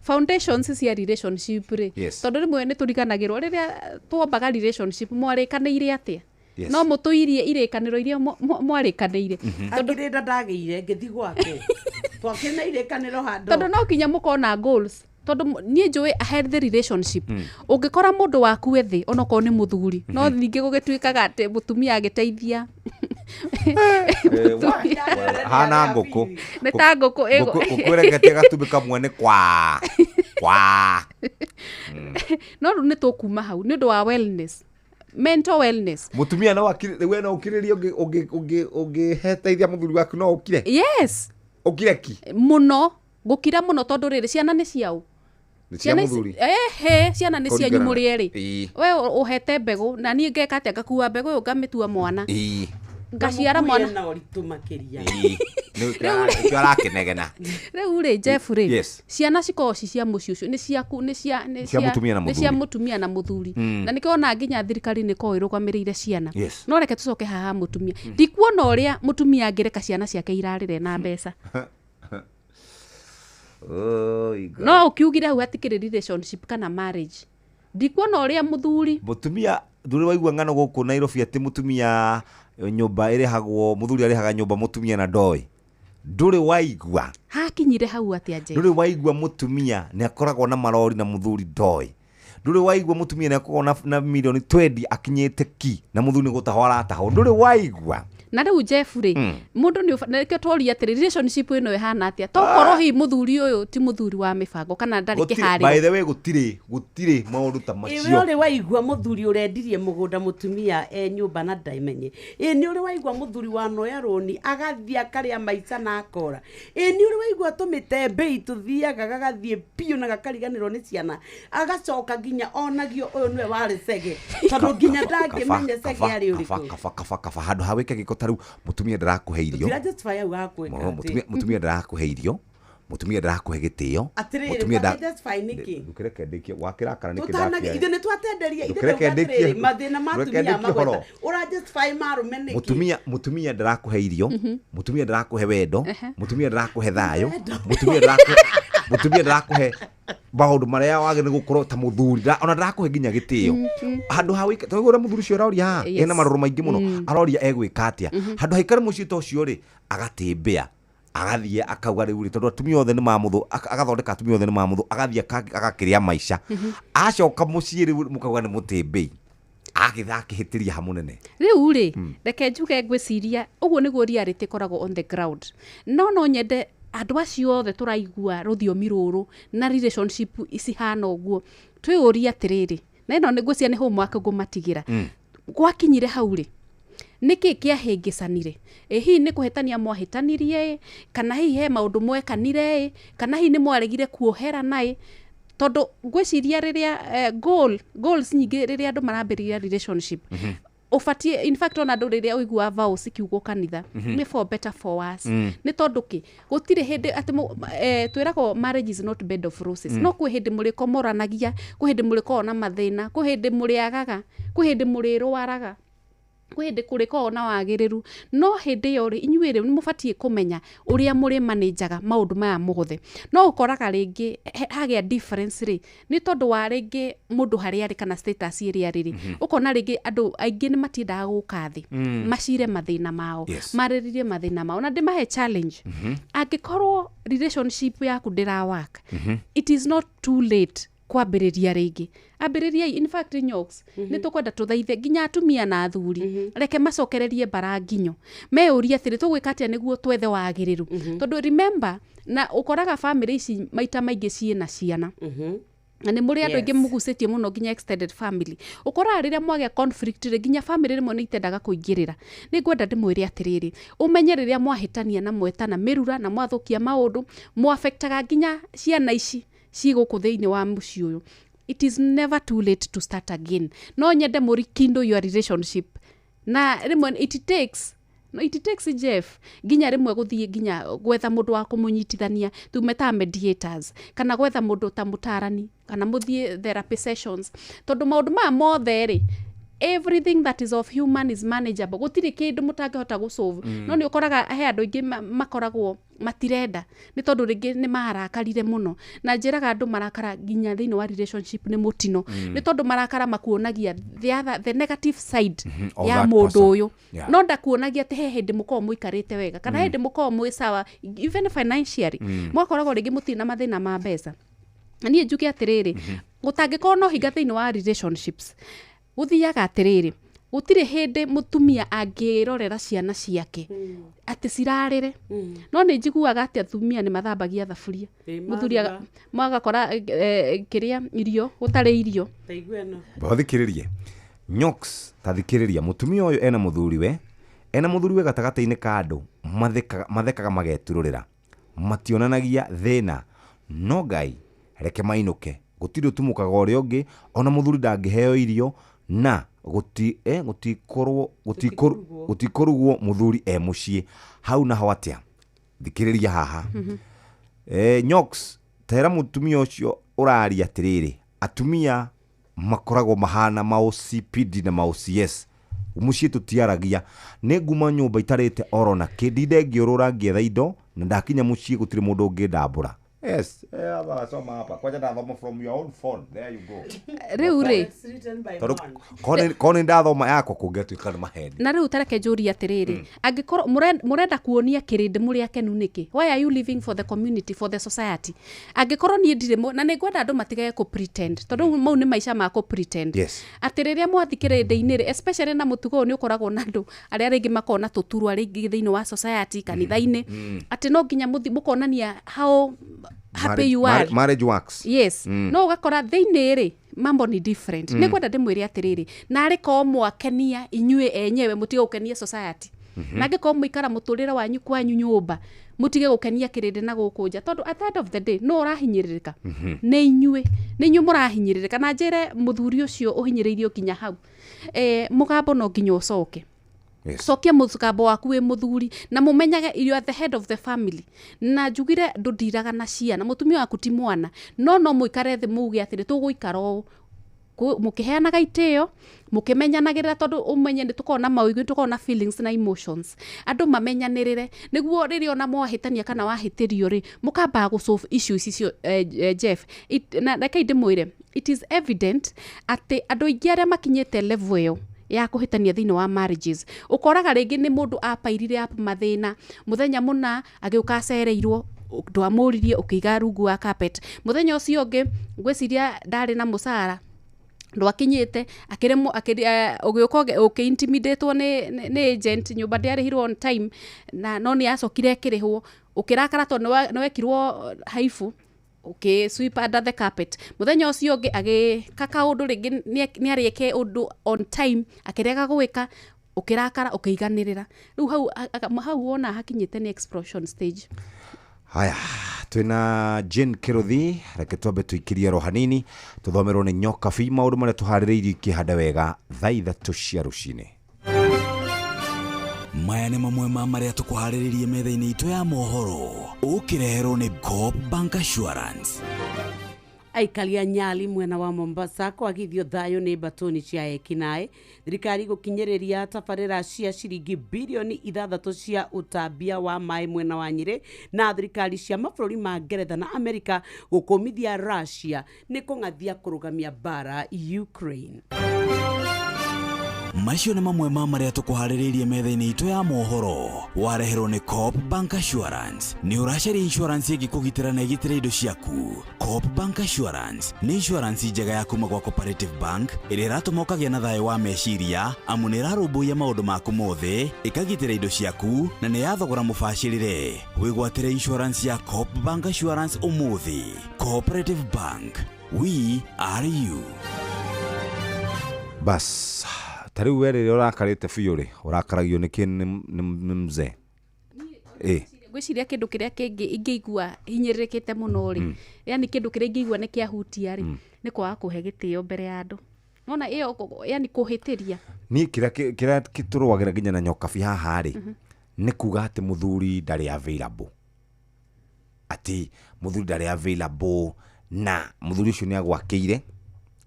foundations cia relationship rĩ, tondũ rĩmwe nĩ tũriganagĩrwo rĩrĩa twambaga relationship mwarĩkanĩire atĩa. No mũtũirie irĩkanĩro iria mwarĩkanĩire. Akĩrĩ ndagĩire ngĩthiĩ gwake, twakĩrĩ na irĩkanĩro handũ. Tondũ no nginya mũkorwo na goals, tondũ niĩ njũĩ a healthy relationship, ũngĩkora mũndũ waku ethĩ onokorwo nĩ mũthuri, no ningĩ gũgĩtuĩkaga atĩ mũtumia agĩteithia. Hana ngũkũ. Nĩ ta ngũkũ. Ngũkũ ĩreketie gatumbĩ kamwe nĩ kwa kwa. No rĩu nĩ tũkuma hau nĩ ũndũ wa wellness, mental wellness. Mũtumia no akire, we no ũkirĩrie ũngĩheteithia mũthuri waku, no ũkire? Yes. Ũkire ki? Mũno, gũkira mũno, tondũ rĩrĩ, ciana nĩ ciao. Nĩ cia Ciana mũthuri. Ehe, ciana nĩ cianyu. Kũringana. Mũrĩ erĩ. We ũhete mbegũ na niĩ ngeka atĩa? Ngakua mbegũ ĩyo ngamĩtua mwana, ngaciara mwana. Na ũritũ makĩria. Nĩkĩo arakĩnegena. Rĩu rĩ, Jeff rĩ, ciana cikoragwo ci cia mũciĩ ũcio, nĩ ciaku, nĩ cia nĩ Cia mũtumia na nĩ cia mũthuri. Mũtumia na mũthuri. Na nĩkĩo ona nginya thirikari nĩ ĩkoragwo ĩrũgamĩrĩire ciana. No reke tũcoke haha mũtumia, ndikuona ũrĩa mũtumia angĩreka ciana ciake irarĩre na mbeca. Oi, Ngai. No ũkiugire hau hatikĩrĩ relationship kana marriage, ndikuona ũrĩa mũthuri. Mũtumia ndũrĩ waigua ng'ano gũkũ Nairobi atĩ mũtumia nyũmba ĩrĩhagwo, mũthuri arĩhaga nyũmba mũtumia na ndoĩ? Ndũrĩ waigua? Hakinyire hau atĩa, Jeff? Ndũrĩ waigua mũtumia nĩ akoragwo na marori na mũthuri ndoĩ? Ndũrĩ waigua mũtumia nĩ akoragwo na mirioni 20 akinyĩte ki na mũthuri nĩ gũtahwo aratahwo? Ndũrĩ waigua? Na rĩu Jeff rĩ, mũndũ nĩ na nĩkĩo tworia atĩrĩ, relationship ĩno ĩhana atĩa? Tokorwo hihi mũthuri ũyũ ti mũthuri wa mĩbango kana ndarĩ By kĩharĩro. the way, gũtirĩ maũndũ ta Ĩwe macio. Ũrĩ waigua mũthuri ũrendirie mũgũnda mũtumia e nyũmba na ndamenye? Ĩ nĩ ũrĩ waigua mũthuri wanoya rũni agathiĩ akarĩa maica na akora? Ĩ nĩ ũrĩ waigua tũmĩtembei tũthiaga gagathiĩ biũ na gakariganĩrwo nĩ ciana, agacoka nginya onagio ũyũ nĩwe warĩ cege, tondũ nginya ndangĩmenya cege arĩ ũrĩkũ? Kaba, kaba, kaba handũ ha wĩke gĩko. Ta rĩu mũtumia ndarakũhe irio. Tũtira justify hau hakwĩka Mũtumia, mũtumia ndarakũhe irio, mũtumia ndarakũhe gĩtĩo. Atĩrĩrĩ, Mũtumia justify nĩkĩ? Ndũkĩreke ndĩkie, wakĩrakara nĩkĩ? Tũtana Ndakĩaria. ithuĩ nĩ twatenderia ithuĩ. Ndũkĩreke Tauga ndĩkie. atĩrĩrĩ, mathĩna ma Ndũkĩreke atumia ndĩkie magweta ũhoro. ũra justify marume nĩkĩ? Mũtumia ndarakũhe irio, mũtumia ndarakũhe wendo, mũtumia ndarakũhe thayũ, mũtumia ndarakũhe maũndũ marĩa wagĩrĩire gũkorwo ta mũthuri, ona ndarakũhe nginya gĩtĩo. Handũ ha wĩke tondũ ũrĩa mũthuri ũcio aroria haha, ena marũrũ maingĩ mũno. Aroria egwĩka atĩa handũ haikare mũciĩ ta ũcio rĩ, agatĩmbĩa agathiĩ akauga rĩu rĩ, tondũ atumia othe nĩ mamũthũ, agathondeka atumia othe nĩ mamũthũ, agathiĩ agakĩrĩa maica. Acoka mũciĩ rĩu mũkauga nĩ mũtĩmbĩi, agĩtha akĩhĩtĩria ha mũnene. Rĩu rĩ, reke njuge, ngwĩciria ũguo nĩguo reality ĩkoragwo on the ground. No nyende andũ acio othe tũraigua rũthiomi rũrũ na relationship cihana ũguo twĩyũrie atĩrĩrĩ, na ĩno nĩ ngwĩciria nĩ homework ngũmatigĩra. Gwakinyire hau rĩ, nĩkĩ kĩahĩngĩcanire? Ĩ hihi nĩ kũhĩtania mwahĩtanirie ĩ, kana hihi he maũndũ mwekanire ĩ, kana hihi nĩ mwaregire kuoherana ĩ? Tondũ ngwĩciria rĩrĩa goals nyingĩ rĩrĩa andũ marambĩrĩria relationship, Ũbatiĩ, in fact, ona andũ rĩrĩa ũiguaga vows ikiugwo kanitha, nĩ for better, for worse. Nĩ tondũ kĩ gũtirĩ hĩndĩ atĩ twĩragwo marriage is not bed of roses. No kwĩ hĩndĩ mũrĩkomoranagia, kwĩ hĩndĩ mũrĩkoragwo na mathĩna, kwĩ hĩndĩ mũrĩagaga, kwĩ hĩndĩ mũrĩrwaraga, kwĩ hĩndĩ kũrĩkoragwo na wagĩrĩru. No hĩndĩ ĩyo rĩ, inyuĩ rĩ, nĩ mũbatiĩ kũmenya ũrĩa mũrĩ manĩnjaga maũndũ maya mothe. No ũkoraga rĩngĩ hagĩa difference rĩ, nĩ tondũ wa rĩngĩ mũndũ harĩa arĩ kana status ĩrĩa arĩ rĩ, ũkona rĩngĩ andũ aingĩ nĩ matiendaga gũka thĩ macire mathĩna mao, marĩrĩrie mathĩna mao. Na ndĩmahe challenge: angĩkorwo relationship yaku ndĩra work, it is not too late kwambĩrĩria rĩngĩ. Ambĩrĩriai. In fact, Nyox, nĩ tũkwenda tũthaithe nginya atumia na athuri, reke macokererie mbara nginyo, meyũrie atĩrĩ, tũgwĩka atĩa nĩguo twethe wagĩrĩru? Tondũ remember, na ũkoraga family ici maita maingĩ ciĩna ciana, na nĩ mũrĩ andũ aingĩ mũgucĩtie mũno, nginya extended family. Ũkoraga rĩrĩa mwagĩa conflict rĩ, nginya family rĩmwe nĩ itendaga kũingĩrĩra. Nĩ ngwenda ndĩmwĩre atĩrĩrĩ, ũmenye rĩrĩa mwahĩtania na mwetana mĩrura na mwathũkia maũndũ, mwafektaga nginya ciana ici ci gũkũ thĩinĩ wa mũciĩ ũyũ. It is never too late to start again. No nyende mũrekindle your relationship, na rĩmwe it takes, no, it takes, Jeff, nginya rĩmwe gũthiĩ nginya gwetha mũndũ wa kũmũnyitithania, tumetaga mediators, kana gwetha mũndũ ta mũtarani, kana mũthiĩ therapy sessions, tondũ maũndũ maya mothe rĩ, everything that is of human is manageable. Gũtirĩ kĩndũ mũtangĩhota gũsolve. No nĩ ũkoraga he andũ aingĩ makoragwo matirenda, nĩ tondũ rĩngĩ nĩ marakarire mũno. Na njĩraga andũ, marakara nginya thĩinĩ wa relationship nĩ mũtino, nĩ tondũ marakara makuonagia the other, the negative side Of ya that mũndũ person. ũyũ. No ndakuonagia atĩ he hĩndĩ mũkoragwo mũikarĩte wega, kana hĩndĩ mũkoragwo mwĩ sawa even financially, mwakoragwo rĩngĩ mũtirĩ na mathĩna ma mbeca. Na niĩ njuge atĩrĩrĩ, gũtangĩkorwo no hinga thĩinĩ wa relationships, gũthiaga atĩrĩrĩ, gũtirĩ hĩndĩ mũtumia angĩrorera ciana ciake atĩ cirarĩre. No nĩ njiguaga atĩ atumia nĩ mathambagia thaburia. Ĩ, mũthuri maruga. Magakora kĩrĩa irio gũtarĩ irio. Taigua ĩno. Thikĩrĩrie, Nyox, ta thikĩrĩria. Mũtumia ũyũ ena mũthuriwe, ena mũthuriwe gatagatĩ-inĩ ka andũ mathekaga, mathekaga mageturũrĩra, mationanagia thĩna. No Ngai reke mainũke, gũtirĩ ũtumũkaga ũrĩa ũngĩ. Ona mũthuri ndangĩheo irio na gũti, gũtikorwo Gũtikũrugwo. Gũtikũrugwo mũthuri e mũciĩ hau. Naho atĩa? Thikĩrĩria haha. Nyox, tera mũtumia ũcio ũraria atĩrĩrĩ, atumia makoragwo mahana ma OCPD na ma OCS mũciĩ, tũtiaragia. Nĩ nguma nyũmba itarĩte oro na kĩ, ndinde ngĩũrũra ngĩetha indo, na ndakinya mũciĩ gũtirĩ mũndũ ũngĩndambũra. Yes, soma hapa kwanja, ndathoma from your own phone. There you go. Rĩu rĩ, It's written by tondũ man. korwo nĩ ndathoma yakwa kũngĩatuĩka nĩ maheni. Na rĩu tareke njũrie atĩrĩrĩ, angĩkorwo mũrenda kuonia kĩrĩndĩ mũrĩ akenu nĩkĩ, why are you living for the community, for the society, angĩkorwo niĩ ndirĩ na nĩ ngwenda andũ matigage kũ pretend, tondũ mau nĩ maica ma kũ pretend, atĩ rĩrĩa mwathi kĩrĩndĩ-inĩ rĩ, especially na mũtugo ũyũ nĩ ũkoragwo na andũ arĩa rĩngĩ makoragwo na tũturwa rĩngĩ thĩinĩ wa society, kanitha-inĩ, atĩ no nginya mũthi mũkonania how happy you are. Marriage works. Yes. No ũgakora thĩinĩ rĩ, mambo ni different. Nĩ ngwenda ndĩmwĩre atĩrĩrĩ, narĩ korwo mwakenia inyuĩ enyewe, mũtige gũkenia society. Na angĩkorwo mũikara mũtũrĩre wanyu kwanyu nyũmba, mũtige gũkenia kĩrĩndĩ na gũkũ nja, tondũ at the end of the day no ũrahinyĩrĩrĩka nĩ inyuĩ, nĩ inyuĩ mũrahinyĩrĩrĩka. Na njĩre mũthuri ũcio ũhinyĩrĩirio nginya hau, mũgambo no nginya ũcoke. Cokia mũgambo waku wĩ mũthuri, na mũmenyage you are the head of the family. Na njugire ndũndiraga na ciana, mũtumia waku ti mwana. No mũikare thĩ muge atĩrĩ, tũgũikara ũũ, mũkĩheanaga itĩo, mũkĩmenyanagĩrĩra, tondũ ũmenye nĩ tũkoragwo na mawĩigwi, tũkoragwo na feelings na emotions. Andũ mamenyanĩrĩre nĩguo rĩrĩa ona mwahĩtania kana wahĩtĩrio rĩ, mũkambaga gũ solve issues icio. Jeff, na rekei ndĩmwĩre, it is evident atĩ andũ aingĩ arĩa makinyĩte level ĩyo ya kũhĩtania thĩinĩ wa marriages, ũkoraga rĩngĩ nĩ mũndũ apairire up mathĩna mũthenya mũna, agĩũka acereirwo, ndwamũririe, ũkĩiga rungu wa carpet. Mũthenya ũcio ũngĩ, ngwĩciria ndarĩ na mũcara ndwakinyĩte, akĩremwo, ũgĩũka ũkĩ-intimidatwo nĩ agent, nyũmba ndĩarĩhirwo on time, na no nĩ yacokire ĩkĩrĩhwo, ũkĩrakara tondũ nĩ wekirwo haibu, ũkĩ sweep under the carpet. Mũthenya ũcio ũngĩ agĩka kaũndũ, rĩngĩ nĩ arĩke ũndũ on time, akĩrega gwĩka, ũkĩrakara, ũkĩiganĩrĩra. Rĩu hau hau wona hakinyĩte nĩ explosion stage. Haya, twĩna Jane Kĩrũthi. Reke twambe tũikĩrie ro hanini, tũthomerwo nĩ Nyokabi maũndũ marĩa tũharĩrĩirie ikĩhanda wega thaa 3 cia rũcinĩ. Maya nĩ mamwe ma marĩa tũkũharĩrĩrie metha-inĩ itũ ya mohoro ũkĩreherwo nĩ Coop Bank Assurance. Aikari a Nyali mwena wa Mombasa kwagithio thayũ nĩ mbatũni cia ekinaĩ. Thirikari gũkinyĩrĩria tabarĩra cia ciringi bilioni 6 cia ũtambia wa maĩ mwena wa Nyĩrĩ, na thirikari cia mabũrũri ma Ngeretha na Amerika gũkũmithia Russia nĩ kũng'athia kũrũgamia mbara Ukraine. Macio nĩ mamwe ma marĩa tũkũharĩrĩirie metha-inĩ itũ ya mohoro wareherwo nĩ Coop Bank Assurance. Nĩ ũracaria insurance ĩngĩkũgitĩra na ĩgitĩre indo ciaku? Coop Bank Assurance nĩ insurance njega ya kuma gwa Cooperative Bank ĩrĩa ĩratũma ũkagĩa na thayũ wa meciria, amu nĩ ĩrarũmbũiya maũndũ maku mothe, ĩkagitĩra indo ciaku na nĩ ya thogora mũbacĩrĩre. Wĩgwatĩre insurance ya Coop Bank Assurance ũmũthĩ. Cooperative Bank, we are you. Bas, ta rĩu we rĩrĩa ũrakarĩte biũ rĩ, ũrakaragio nĩ kĩ nĩ mzee? Ngwĩciria kĩndũ kĩrĩa kĩngĩ ingĩigua hinyĩrĩrĩkĩte mũno rĩ, yani kĩndũ kĩrĩa ingĩigua nĩ kĩahutia rĩ, nĩ kwaga kũhe gĩtĩo mbere ya andũ. Nona ĩyo yani kũhĩtĩria. Niĩ kĩrĩa tũrũagĩra nginya na nyokabi haha rĩ, nĩ kuga atĩ mũthuri ndarĩ available, atĩ mũthuri ndarĩ available, na mũthuri ũcio nĩ agwakĩire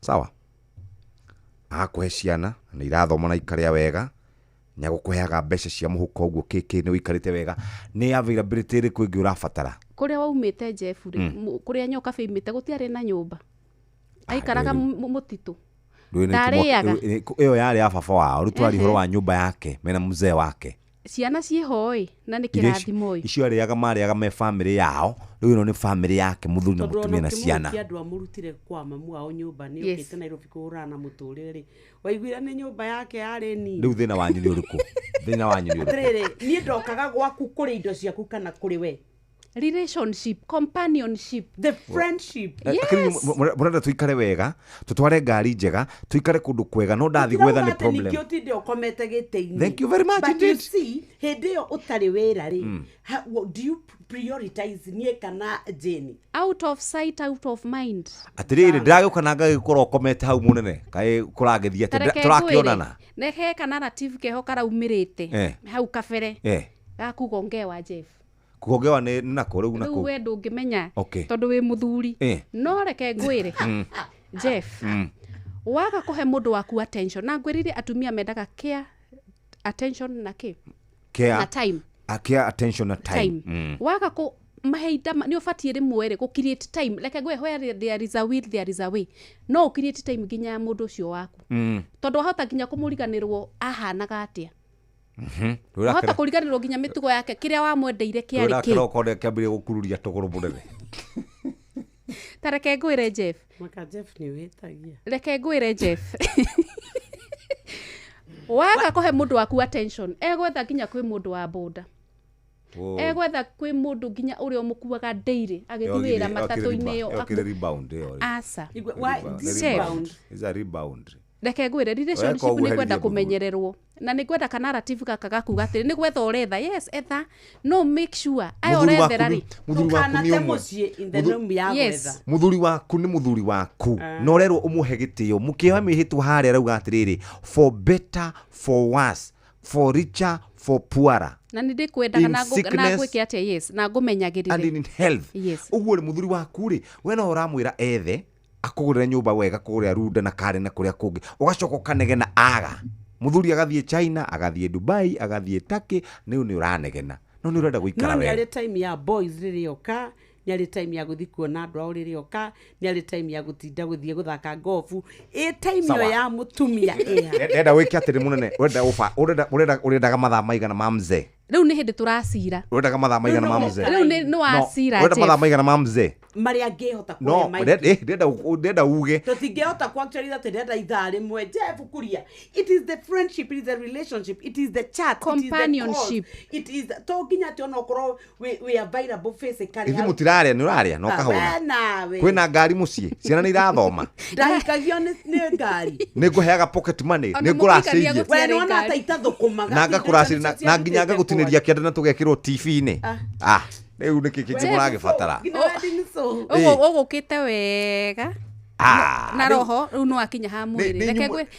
sawa, agakũhe ciana na irathoma na ikarĩa wega, nĩ agũkũheaga mbeca cia mũhuko ũguo kĩkĩ, nĩ ũikarĩte wega, nĩ availability ĩrĩkũ ĩngĩ ũrabatara? Kũrĩa waumĩte Jeff rĩ, kũrĩa nyoka imĩte gũtiarĩ na nyũmba, aikaraga mũtitũ. Ndũĩ nĩ Ndarĩaga. Ĩyo yarĩ ya baba wao, rĩu tũraria ũhoro wa nyũmba yake mena mzee wake. Ciana ciĩho ĩ, na nĩ Irio kĩrathimo ĩ. Icio arĩaga marĩaga me family yao, rĩu ĩno nĩ family yake, mũthuri na Tondũ ona mũtumia na ciana. ũkĩmũhutia andũ amũrutire kwa mamu wao nyũmba nĩ okĩte Nairobi kũhũrana na mũtũrĩre rĩ, waiguire nĩ nyũmba yake yarĩ nini. Rĩu thĩna wanyu nĩ ũrĩkũ? Thĩna wanyu nĩ ũrĩkũ? Atĩrĩrĩ, niĩ ndokaga gwaku kũrĩ indo ciaku kana kũrĩ we? Relationship, companionship, the friendship. Lakini mũrenda tũikare wega, tũtware ngari njega, tũikare kũndũ kwega, no ndathi gwetha nĩ problem. Ningĩ ũtinde ũkomete gĩtĩ-inĩ. Thank you very much But you indeed. see, hĩndĩ ĩyo ũtarĩ wĩra rĩ, do you prioritize niĩ kana Jane? Out of sight, out of mind. Atĩrĩrĩ, ndĩragĩũka na ngagĩkorwo ũkomete hau mũnene, kaĩ kũragĩthiĩ atĩa? Ta reke Tũrakĩonana. ngwĩre, nĩ he ka narrative keho karaumĩrĩte hau kabere gakugongewa Jeff. Kugongewa nĩ nako rĩu Rĩu nako. we ndũngĩmenya tondũ wĩ mũthuri. No reke ngwĩre Jeff, waga kũhe mũndũ waku attention, na ngwĩrire atumia mendaga care, attention na kĩ? Care. Na time. Care, attention na time. Time. Waga kũ mahinda nĩ ũbatiĩ rĩmwe rĩ gũ create time. Reke ngwĩre, where there is a will there is a way. No ũ create time nginya ya mũndũ ũcio waku, tondũ wahota nginya kũmũriganĩrwo ahanaga atĩa. Wahota kũriganĩrwo nginya mĩtugo yake, kĩrĩa wamwendeire kĩarĩ kĩ. Rĩu ũkona kĩambĩrĩria gũkururia tũgũrũ mũnene. Ta reke ngwĩre Jeff. Maka Jeff nĩ wĩtagia. Reke ngwĩre Jeff, waga kũhe mũndũ waku attention, egwetha nginya kwĩ mũndũ wa boda, egwetha kwĩ mũndũ nginya ũrĩa ũmũkuaga daily agĩthiĩ wĩra matatũ-inĩ ĩyo. Yokire rebound ĩyo rĩ. Aca. Igwe, why Rebound. this Chef. rebound? It's a rebound. Reke ngwĩre, relationship Weka ũguo nĩ kwenda herithia mũthuri. kũmenyererwo, na nĩ ngwenda ka narrative gaka gakuga atĩrĩ, nĩ gwetha ũretha, yes, etha, no make sure aya Mũthuri waku ũrethera rĩ, mũthuri waku nĩ Ndũkanate ũmwe. mũciĩ in the room ya gwetha. Mũthuri waku nĩ mũthuri waku, na ũrerwo ũmũhe gĩtĩo, mũkĩoya mĩhĩtwa harĩa arauga atĩrĩrĩ, for better, for worse, for richer, for poorer, na nĩ ndĩkwendaga In na sickness ngwĩke atĩa, yes, na and ngũmenyagĩrĩre. in health. Yes. Ũguo rĩ, mũthuri waku rĩ, we no ũramwĩra ethe akũgũrĩre nyũmba wega kũrĩa Runda na Karen na kũrĩa kũngĩ, ũgacoka ũkanegena aga mũthuri agathiĩ China, agathiĩ Dubai, agathiĩ Turkey, nĩu nĩ ũranegena, no nĩ ũrenda No gũikara nĩ wega. arĩ time ya boys rĩrĩa oka, nĩ arĩ time ya gũthiĩ kuona andũ ao rĩrĩa oka, nĩ arĩ time ya gũtinda gũthiĩ gũthaka ngobu, ĩ time ĩyo Sawa. ya mũtumia ĩha. Ndenda wĩke atĩrĩ mũnene, ũrenda ũba ũrenda ũrendaga mathaa maigana ma mzee? Rĩu nĩ hĩndĩ tũracira. Ũrendaga mathaa maigana ma mzee? Rĩu nĩ wacira, No, ũrenda mathaa Jeff. maigana ma mzee? Marĩa angĩhota No kũhe maingĩ. ndenda uge. Tũtingĩhota ku actually tũrenda ithaa rĩmwe Jeff kuria. It is the friendship, it is the relationship, it is the chat, Companionship. it is the calls, it is to nginya atĩ ona ũkorwo wĩ available physically. Ithuĩ mũtirarĩa, nĩ ũrarĩa na Ah, ũkahũna. we nawe. Kwĩna ngari mũciĩ, ciana nĩ irathoma. Ndahikagio nĩ ngari. Nĩ ngũheaga pocket money, Ona nĩ ngũracĩirie. mũkĩikania We nĩwona ta itathũkũmaga. Na ngakũracĩria na nginya ngagũtinĩria kĩanda na tũgekĩrwo TV-inĩ. Ah. Ah, rĩu nĩkĩ kĩngĩ mũragĩbatara? Nginya wedding so. Ũguo ũgũkĩte wega. Na roho rĩu no akinya ha mwĩrĩ.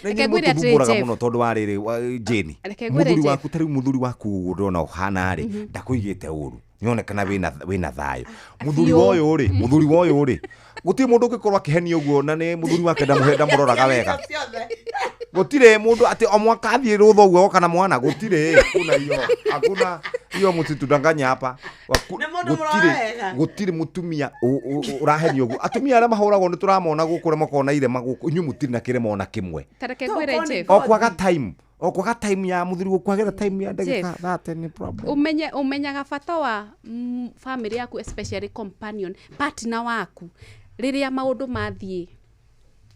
Reke ngwĩre atĩrĩ, mũthumbũraga Jeff. Mũno tondũ wa rĩrĩ Jane, Reke ngwĩre, mũthuri Jeff. waku, ta rĩu mũthuri waku ũguo ndona ũhana rĩ, ndakũigĩte ũru, nĩonekana wĩna thayũ. Mũthuri Biũ. wa ũyũ rĩ, mũthuri wa ũyũ rĩ, gũtirĩ mũndũ ũngĩkorwo akĩhenio ũguo na nĩ mũthuri wake ndamũroraga wega. Gũtirĩ mũndũ atĩ o mwaka athiĩ rũtha ũguo agoka na mwana, gũtirĩ. Hakuna hiyo, hakuna hiyo, msitudanganye hapa. Nĩ mũndũ mũrora Gũtirĩ wega. gũtirĩ mũtumia ũrahenio ũguo. Atumia arĩa mahũragwo nĩ tũramona gũkũ, ũrĩa makoragwo na irema gũkũ, inyuĩ mũtirĩ na kĩrema ona kĩmwe. Ta reke ngwĩre, Jeff. O kwaga time ya mũthuri, gũkwagĩra time ya ndagĩka Jeff. 30 nĩ problem. Umenye umenyaga bata wa family yaku, especially companion, partner waku, rĩrĩa maũndũ mathiĩ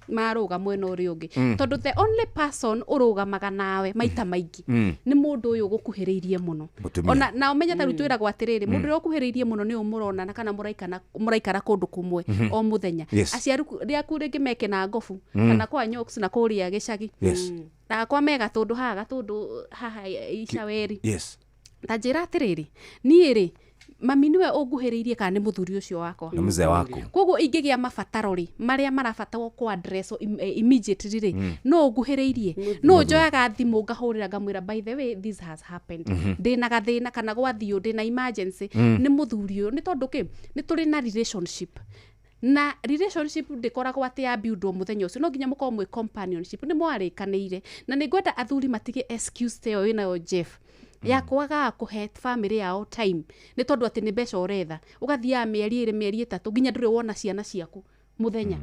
marũga mwena ũrĩa ũngĩ, tondũ the only person ũrũgamaga nawe maita maingĩ nĩ mũndũ ũyũ ũgũkuhĩrĩirie mũno. Mũtumia. Ona na ũmenye ta rĩu twĩragwo atĩrĩrĩ, mũndũ ũrĩa ũkuhĩrĩirie mũno nĩ ũmũronana kana mũraikara kũndũ kũmwe o mũthenya. Aciari rĩaku rĩngĩ meke na ngobu kana kwa Nyoks na kũrĩa gĩcagi, na akwa me gatũndũ haha, gatũndũ haha Icaweri. Ta njĩra atĩrĩrĩ, niĩ rĩ, mami nĩwe ũnguhĩrĩirie kana nĩ mũthuri ũcio wakwa? Nĩ mũzee waku. Koguo ingĩgĩa mabataro rĩ, marĩa marabatarwo kũ address immediately rĩ, no ũnguhĩrĩirie, no njoyaga thimũ ngahũrĩra ngamwĩra, "By the way, this has happened, ndĩna gathĩna kana gwathiũ, ndĩna emergency." Nĩ mũthuri ũyũ, nĩ tondũ kĩ, nĩ tũrĩ na relationship, na relationship ndĩkoragwo atĩ ya build mũthenya ũcio. No nginya mũkorwo mwĩ companionship, nĩ mwarĩkanĩire. Na nĩ ngwenda athuri matige excuse ta ĩyo wĩnayo, Jeff, ya kwagaga kũhe family yao time nĩ tondũ atĩ nĩ mbeca ũretha. Ũgathiaga mĩeri 2, mĩeri 3, nginya ndũrĩ wona ciana ciaku mũthenya,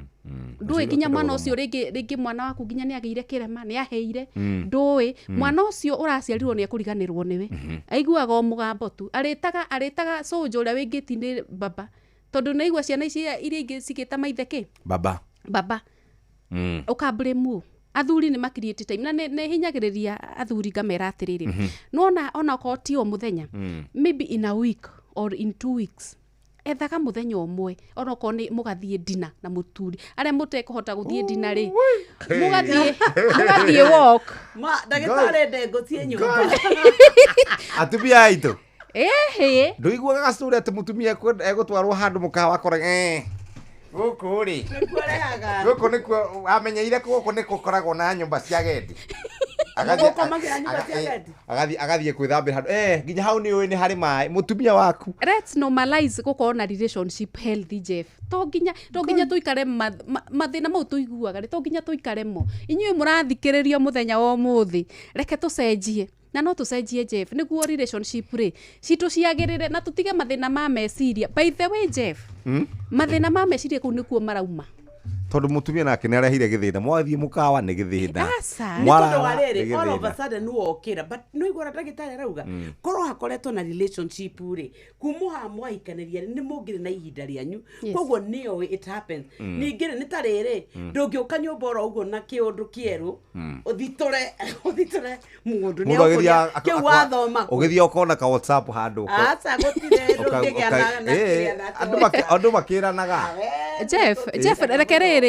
ndũĩ nginya mwana ũcio rĩngĩ mwana waku nginya nĩ agĩire kĩrema, nĩ aheire, ndũĩ. Mwana ũcio ũraciarirwo nĩ ekũriganĩrwo nĩwe, aiguaga o mũgambo tu, arĩtaga cũnjũ ũrĩa wĩ ngĩti-inĩ baba, tondũ nĩaigua ciana ici iria ingĩ cigĩta maithe kĩ? Baba. Baba. Ũkamblame athuri nĩ makiriĩte time, na nĩ hinyagĩrĩria athuri ngamera atĩrĩrĩ, nona ona okorwo ti o mũthenya, maybe in a week or in 2 weeks, ethaga mũthenya ũmwe, ona okorwo nĩ mũgathiĩ dina na mũturi. Arĩa mũtekũhota gũthiĩ dina rĩ, mũgathiĩ walk. Ma ndagĩtarĩ, ndengũ ciĩ nyũmba. Atumia aitũ, ĩhĩ. Ndũiguaga gacũrĩ atĩ mũtumia egũtwarwo handũ mũkawa akora gũkũ rĩ, Nĩkuo arehaga. Gũkũ nĩkuo amenyeire, gũkũ nĩ gũkoragwo na nyũmba cia gendi. Gũkomagĩra nyũmba cia gendi. Agathiĩ kwĩthambĩra handũ nginya hau nĩ ũĩ nĩ harĩ maĩ mũtumia waku. Let's normalize gũkorwo na relationship healthy, Jeff. To nginya tũikare mathĩna mau tũiguaga rĩ, to nginya tũikare mo. Inyuĩ mũrathikĩrĩrio mũthenya wa ũmũthĩ, reke tũcenjie, na no tũcenjie, Jeff, nĩguo relationship rĩ citũ ciagĩrĩre na tũtige mathĩna ma meciria. By the way, Jeff, mathĩna ma meciria kũu nĩkuo marauma. Tondũ mũtumia nake nĩ arehire gĩthĩna, mwathiĩ mũkawa nĩ gĩthĩna. Aca. Nĩ tondũ Mwarara, wa rĩrĩ, nĩ all of a gĩthĩna. sudden wokĩra, but nĩ ũiguaga ndagĩtarĩ arauga korwo hakoretwo na relationship rĩ, kuma haha mwahikanĩria rĩ, nĩ mũngĩrĩ na ihinda rĩanyu. Koguo nĩoĩ it happens. Ningĩ rĩ, nĩ ta rĩrĩ, ndũngĩũka nyũmba oro ũguo na kĩũndũ kĩerũ ũthitũre mũndũ. Mũndũ agĩthiĩ Kĩu wathoma kũ? Ũgĩthiĩ ũkona ka WhatsApp handũ Aca, gũtirĩ, ndũngĩgĩa na kĩrĩa na andũ makĩranaga. Jeff, Jeff, reke rĩrĩ,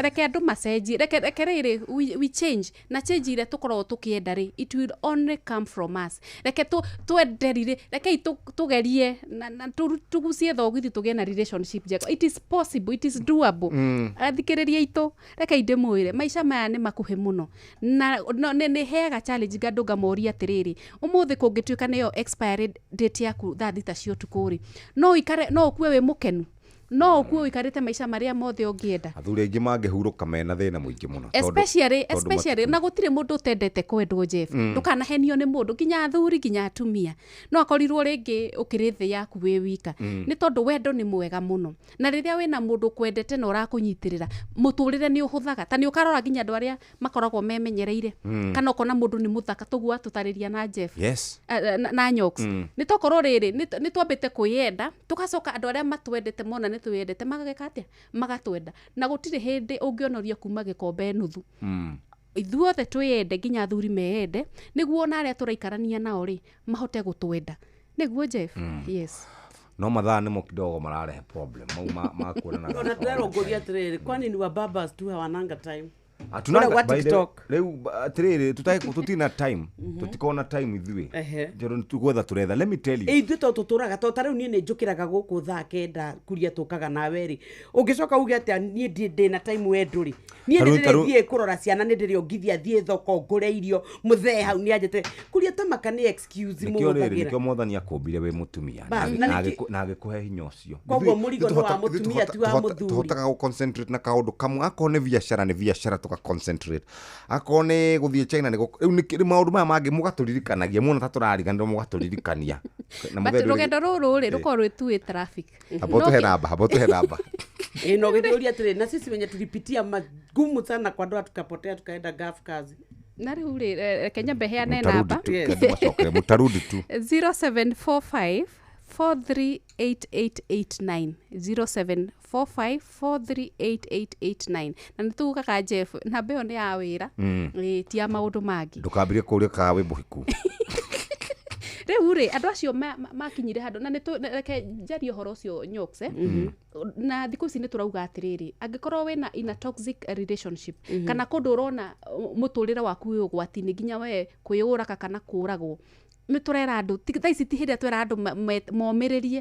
reke andũ macenjie, reke rĩrĩ we change, na change iria tũkoragwo tũkĩenda rĩ, it will only come from us. Reke twende rĩ, rekei tũgerie na tũgucie thogithi tũgĩe na relationship njega. It is possible, it is doable. Athikĩrĩria itũ, rekei ndĩmwĩre, maica maya nĩ makuhĩ mũno, na no, nĩ heaga challenge andũ ngamoria atĩrĩrĩ, ũmũthĩ kũngĩtuĩka nĩyo expiry date yaku thaa 6 cia ũtukũ rĩ, no ũikare, no ũkue wĩ mũkenu, no ũkue ũikarĩte maica marĩa mothe ũngĩenda? Athuri aingĩ mangĩhurũka mena thĩna mũingĩ mũno Especially, tondũ especially, na gũtirĩ mũndũ ũtendete kwendwo, Jeff. Ndũkanahenio nĩ mũndũ, nginya athuri, nginya atumia, no akorirwo rĩngĩ ũkĩrĩ thĩ yaku wĩ wika. Nĩ tondũ wendo nĩ mwega mũno, na rĩrĩa wĩna mũndũ ũkwendete na ũrakũnyitĩrĩra, mũtũrĩre nĩ ũhũthaga. Ta nĩ ũkarora nginya andũ arĩa makoragwo memenyereire, kana ũkona mũndũ nĩ mũthaka tũguo atũtarĩria na Jeff, na Nyox. Nĩ tokorwo rĩrĩ nĩ twambĩte kwĩyenda, tũgacoka andũ arĩa matwendete mona nĩ twĩyendete magagĩka atĩa? Magatwenda. Na gũtirĩ hĩndĩ ũngĩonoria kuma gĩkombe nuthu. Ithuothe twĩyende, nginya athuri meyende, nĩguo ona arĩa tũraikarania nao rĩ mahote gũtwenda, nĩguo, Jeff. Yes. No mathaa nĩmo kidogo mararehe problem mau ma kuonana. Ona tũrerwo ngũria atĩrĩrĩ, kwani ni wa babas tu hawananga time? Kũrĩa gwa TikTok. Rĩu atĩrĩrĩ, tũtirĩ na time, tũtikorwo na time ithuĩ, tondũ tũgwetha tũretha, let me tell you. Ithuĩ to tũtũraga to ta rĩu niĩ nĩ njũkĩraga gũkũ 9:00 kuria tũkaga nawe rĩ, ũngĩcoka uge atĩa niĩ ndĩ na time we ndũrĩ. Niĩ nĩ ndĩrĩthiĩ kũrora ciana, nĩ ndĩrĩongithia thiĩ thoko ngũre irio, mũthee hau nĩ anjĩte kuria tamaka nĩ excuse Nĩkĩo rĩrĩ, mũhũthagĩra. Nĩkĩo mwathani akũmbire wĩ mũtumia Bas, na na agĩkũhe hinya ũcio. Koguo mũrigo nĩ wa mũtumia, ti wa mũthuri. Tũhotaga gũ concentrate na kaũndũ kamwe. Akorwo nĩ biacara, nĩ biacara tũka concentrate. Akorwo nĩ gũthiĩ China, nĩ rĩu nĩ maũndũ maya mangĩ mũgatũririkanagia muona ta tũrariganĩrwo, mũgatũririkania. Na But mũthee rũgendo rũrũ rĩ rũkorwo rwĩ two-way traffic. Amba ũtũhe namba, amba ũtũhe namba. Ĩ, no gĩthũria atĩrĩ, na sisi wenye tulipitia magumu sana kwa ndoa, tukapotea, tukaenda gaf kazi. Na rĩu rĩ, reke nyambe heane Mũtarudi namba. tu, kendo macokere, mũtarudi tu. 0745 438889, 0745 438889. Na nĩ tugaga, Jeff, namba ĩyo nĩ ya wĩra. Ĩ, ti ya maũndũ mangĩ. Ndũkambĩrie kũũria kana wĩ mũhiku. Rĩu rĩ, andũ acio makinyire handũ na reke njarie ũhoro ũcio nyoks, eh? Na thikũ ici nĩ tũrauga atĩrĩrĩ, angĩkorwo wĩna in a toxic relationship, kana kũndũ ũrona mũtũrĩre waku wĩ ũgwati-inĩ, nginya we kwĩyũraga kana kũragwo, nĩ tũrera andũ thaa ici ti hĩndĩ ĩrĩa twera andũ momĩrĩrie.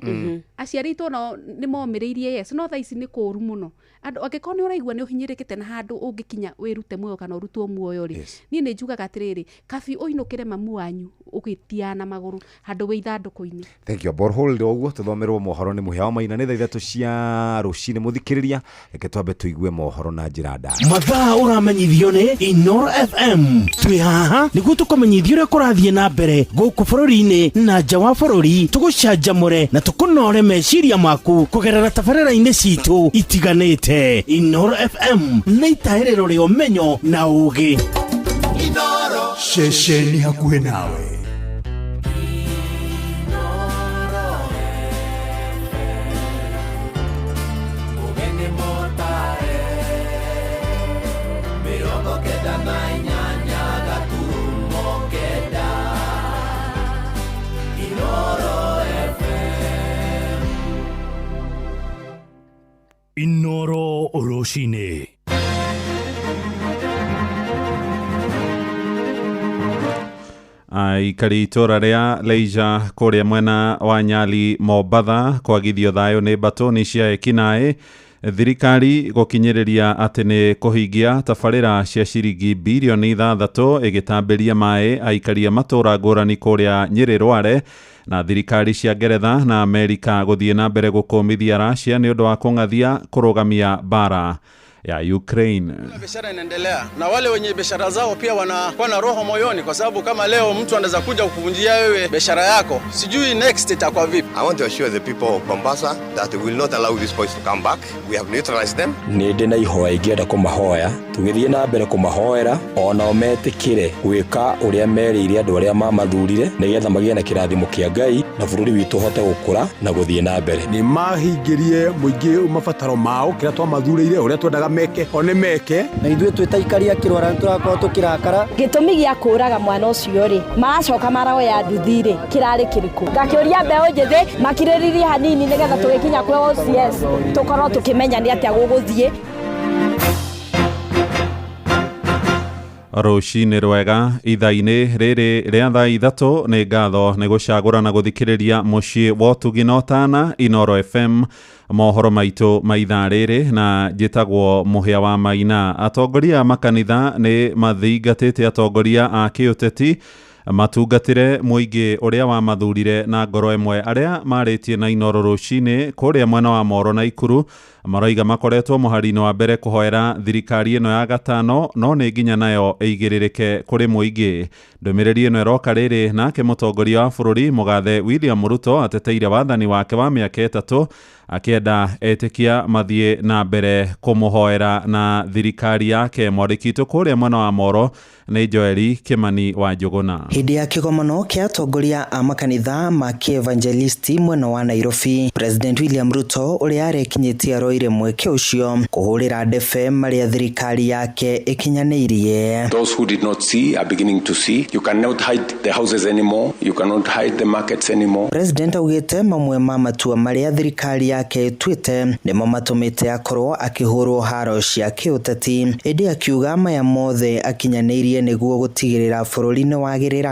Aciari aitũ onao nĩ momĩrĩirie, yes, no thaa ici nĩ kũũru mũno. Andũ, angĩkorwo nĩ ũraigua nĩ ũhinyĩrĩkĩte na handũ ũngĩkinya wĩrute muoyo kana ũrutwo muoyo rĩ, niĩ nĩ njugaga atĩrĩrĩ, kabi ũinũkĩre mamu wanyu ũgĩtiana na magũrũ handũ wĩ ithandũkũ-inĩ. Thank you. Borhold ũguo tũthomerwo mohoro nĩ mũhĩa wa maina. Nĩ thaa 3 cia rũcinĩ. Mũthikĩrĩria, reke twambe tũigue mohoro na njĩra ndaya. Mathaa ũramenyithio nĩ Inoro FM. Twĩ haha nĩguo tũkũmenyithia ũrĩa kũrathiĩ na mbere gũkũ bũrũri-inĩ na nja wa bũrũri, tũgũcanjamũre na tũkũnore meciria maku kũgerera tabarĩra-inĩ citũ itiganĩte. Inoro FM nĩ itahĩrĩro rĩa ũmenyo na ũũgĩ. Ceceni hakuhĩ nawe. Mũgeni mũtare 98.9 Inoro FM. Inoro Rũcinĩ. Aikari itũra rĩa Leisure kũrĩa mwena wa Nyali, Mombatha, kwagithio thayũ nĩ mbatũni cia ekinaĩ. Thirikari gũkinyĩrĩria atĩ nĩ kũhingia tabarĩra cia ciringi birioni 6 ĩgĩtambĩria maĩ aikari a matũra ngũrani kũrĩa Nyĩrĩ Rware. Na thirikari cia Ngeretha na Amerika gũthiĩ na mbere gũkũmithia Russia nĩ ũndũ wa kũng'athia kũrũgamia mbara ya Ukraine. Biashara inaendelea na wale wenye biashara zao pia wanakuwa na roho moyoni, kwa sababu kama leo mtu anaweza kuja kukuvunjia wewe biashara yako, sijui next itakuwa vipi. I want to assure the people of Mombasa that we will not allow these boys to come back. We have neutralized them. Nĩ ndĩ na ihoya ingĩenda kũmahoya, tũgĩthiĩ na mbere kũmahoera onao metĩkĩre gwĩka ũrĩa merĩire andũ arĩa mamathurire, nĩgetha magĩe na kĩrathimo kĩa Ngai na bũrũri witũ ũhote gũkũra na gũthiĩ na mbere. Nĩ mahingĩrie mũingĩ mabataro mao, kĩrĩa twamathurĩire, ũrĩa twendaga meke o nĩ meke. Na ithuĩ twĩ ta aikari a Kĩrwara nĩ tũrakorwo tũkĩrakara. Gĩtũmi gĩa kũraga mwana ũcio rĩ, maracoka maroya nduthi rĩ, kĩrarĩ kĩrĩkũ? Ngakĩũria mbeũ njĩthĩ makirĩrĩrie hanini, nĩgetha tũgĩkinya kwĩ OCS tũkorwo tũkĩmenya nĩ atĩa gũgũthiĩ. Rũcinĩ rwega ithaa-inĩ rĩrĩ rĩa thaa 3. Nĩ ngatho nĩ gũcagũra na gũthikĩrĩria mũciĩ wa ũtugi na ũtana, Inoro FM, mohoro maitũ ma ithaa rĩrĩ, na njĩtagwo Mũhĩa wa Maina. Atongoria a makanitha nĩ mathingatĩte atongoria a kĩũteti matungatĩre mũingĩ ũrĩa wamathurire na ngoro ĩmwe. Arĩa marĩtie na Inoro rũcinĩ kũrĩa mwena wa Moro na Ikuru maroiga makoretwo mũhari-inĩ wa mbere kũhoera thirikari ĩno ya gatano, no nĩ nginya nayo ĩigĩrĩrĩke kũrĩ mũingĩ. Ndũmĩrĩri ĩno ĩroka rĩrĩ nake mũtongoria wa bũrũri mũgathe William Ruto ateteire wathani wake wa mĩaka 3, akĩenda etĩkia mathiĩ na mbere kũmũhoera na thirikari yake. Mwandĩki witũ kũrĩa mwena wa Moro nĩ Joeli Kimani wa Njũgũna. Hĩndĩ ya kĩgomano kĩa atongoria a makanitha ma kĩevangelisti mwena wa Nairobi, President William Ruto ũrĩa arekinyĩtie aroire mweke ũcio kũhũrĩra ndebe marĩa thirikari yake ĩkinyanĩirie. Those who did not see are beginning to see. You cannot hide the houses anymore. You cannot hide the markets anymore. President augĩte mamwe ma matua marĩa thirikari yake ĩtuĩte nĩmo matũmĩte akorwo akĩhũrwo haro cia kĩũteti, ĩndĩ akiuga maya mothe akinyanĩirie nĩguo gũtigĩrĩra bũrũri nĩ wagĩrĩra.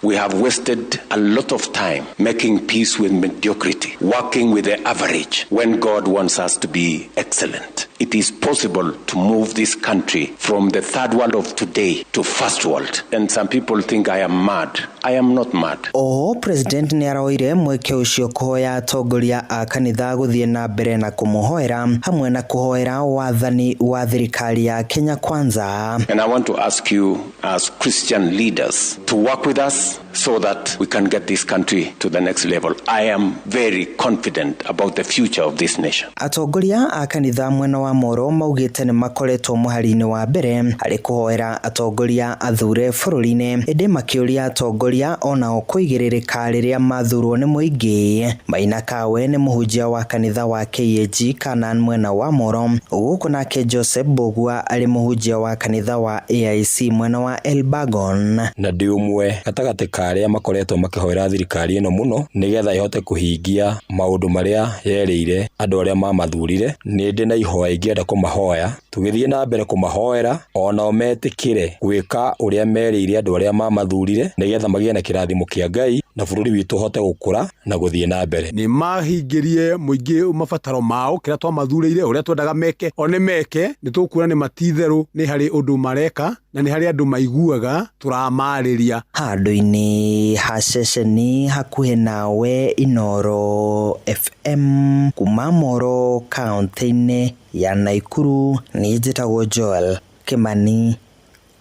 We have wasted a lot of time making peace with mediocrity, working with the average when God wants us to be excellent. It is possible to move this country from the third world of today to first world. And some people think I am mad. I am not mad. Oho President nĩ aroire mweke ũcio kũhoya atongoria a kanitha gũthiĩ na mbere na kũmũhoera hamwe na kũhoera wathani wa thirikari ya Kenya Kwanza. And I want to ask you as Christian leaders to work with us so that we can get this country to the next level. I am very confident about the future of this nation. Atongoria a kanitha mwena wa Moro maugĩte nĩ makoretwo mũhari-inĩ wa mbere harĩ kũhoera atongoria athure bũrũri-inĩ, ĩndĩ makĩũria atongoria onao kũigĩrĩrĩka rĩrĩa mathurwo nĩ mũingĩ. Maina Kawe nĩ mũhunjia wa kanitha wa KAG Canaan mwena wa Moro, gũkũ nake Joseph Mbugua arĩ mũhunjia wa kanitha wa AIC mwena wa Elbagon. Na ndĩ ũmwe gatagatĩ ka arĩa makoretwo makĩhoera thirikari ĩno mũno nĩgetha ĩhote kũhingia maũndũ marĩa yerĩire andũ arĩa mamathurire. Nĩ ndĩ na ihoya ingĩenda kũmahoya, tũgĩthiĩ na mbere kũmahoera onao metĩkĩre gwĩka ũrĩa merĩire andũ arĩa mamathurire nĩgetha magĩe na kĩrathimo kĩa Ngai na bũrũri witũ ũhote gũkũra na gũthiĩ na mbere. Nĩ mahingĩrie mũingĩ mabataro mao kĩrĩa twamathurĩire ũrĩa twendaga meke o nĩ meke. Nĩ tũkuona nĩ matitherũ nĩ harĩ ũndũ mareka na nĩ harĩ andũ maiguaga tũramarĩria. Handũ-inĩ ha ceceni hakuhĩ nawe Inooro FM kuma Moro kaũntĩ-inĩ ya Naikuru, niĩ njĩtagwo Joel Kimani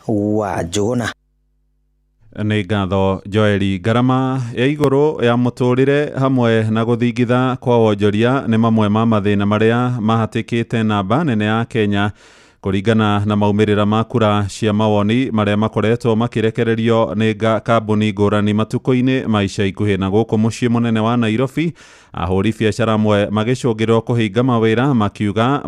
wa Njũgũna. Nĩ ngatho Joeli. Ngarama ya igũrũ ya mũtũrĩre hamwe na gũthingitha kwa wonjoria nĩ mamwe ma mathĩna marĩa mahatĩkĩte namba nene ya Kenya kũringana na maumĩrĩra ma kura cia mawoni marĩa makoretwo makĩrekererio nĩ kambuni ngũrani matukũ-inĩ ma ica ikuhĩ. Na gũkũ mũciĩ mũnene wa Nairobi, ahũri biacara amwe magĩcũngĩrĩrwo kũhinga mawĩra makiuga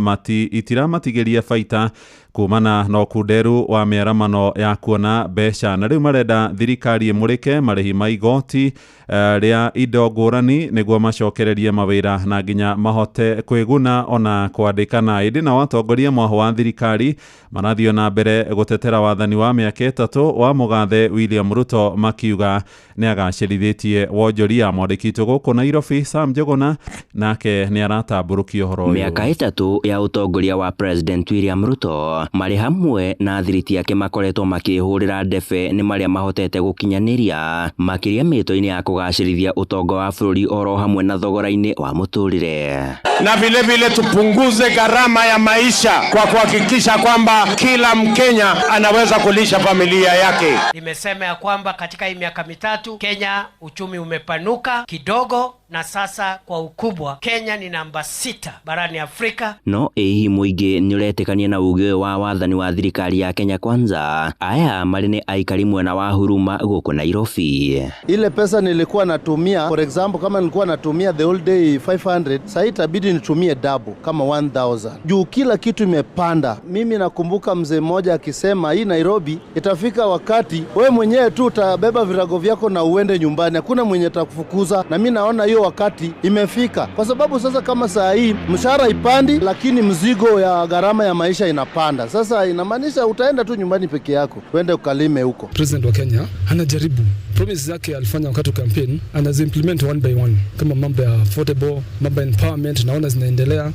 itiramatigĩria baita kumana na ũkunderu wa mĩaramano ya kuona mbeca, na rĩu marenda thirikari ĩmũrĩke marĩhi ma igoti rĩa indo ngũrani nĩguo macokererie mawĩra na nginya mahote kwĩguna ona kwandĩkana. Ĩndĩ nao atongoria mwaho wa thirikari marathiĩ na mbere gũtetera wathani wa mĩaka 3 wa mũgathe William Ruto makiuga nĩ agacĩrithĩtie wonjoria. Mwandĩki witũ gũkũ Nairobi Sam Njũgũna nake nĩ aratambũrũkia ũhoro ũyũ. Mĩaka 3 ya ũtongoria wa President William Ruto marĩ hamwe na athiriti ake makoretwo makĩhũrĩra ndebe nĩ marĩa mahotete gũkinyanĩria makĩria mĩto-inĩ ya kũgacĩrithia ũtonga wa bũrũri oro hamwe na thogora-inĩ wa mũtũrĩre. Na vile vile tupunguze gharama ya maisha kwa kuhakikisha kwamba kila Mkenya anaweza kulisha familia yake. Nimesema ya kwamba katika hii miaka 3 Kenya uchumi umepanuka kidogo na sasa kwa ukubwa Kenya ni namba 6 barani Afrika. No ĩhihi mũingĩ nĩ ũretĩkania na uge wa wathani wa thirikari ya Kenya Kwanza? Aya marĩ nĩ aikari mwena wa Huruma gũkũ Nairobi. Ile pesa nilikuwa natumia, for example, kama nilikuwa natumia the whole day 500, sasa itabidi nitumie double kama 1000. Juu kila kitu imepanda. Mimi nakumbuka mzee mmoja akisema hii Nairobi itafika wakati wewe mwenyewe tu utabeba virago vyako na uende nyumbani, hakuna mwenye atakufukuza. Na mimi naona hiyo wakati imefika, kwa sababu sasa kama saa hii mshahara ipandi, lakini mzigo ya gharama ya maisha inapanda. Sasa inamaanisha utaenda tu nyumbani peke yako, uende ukalime huko. President wa Kenya anajaribu promise zake alifanya wakati wa campaign, anaziimplement one by one, kama mambo ya affordable, mambo ya empowerment, naona zinaendelea.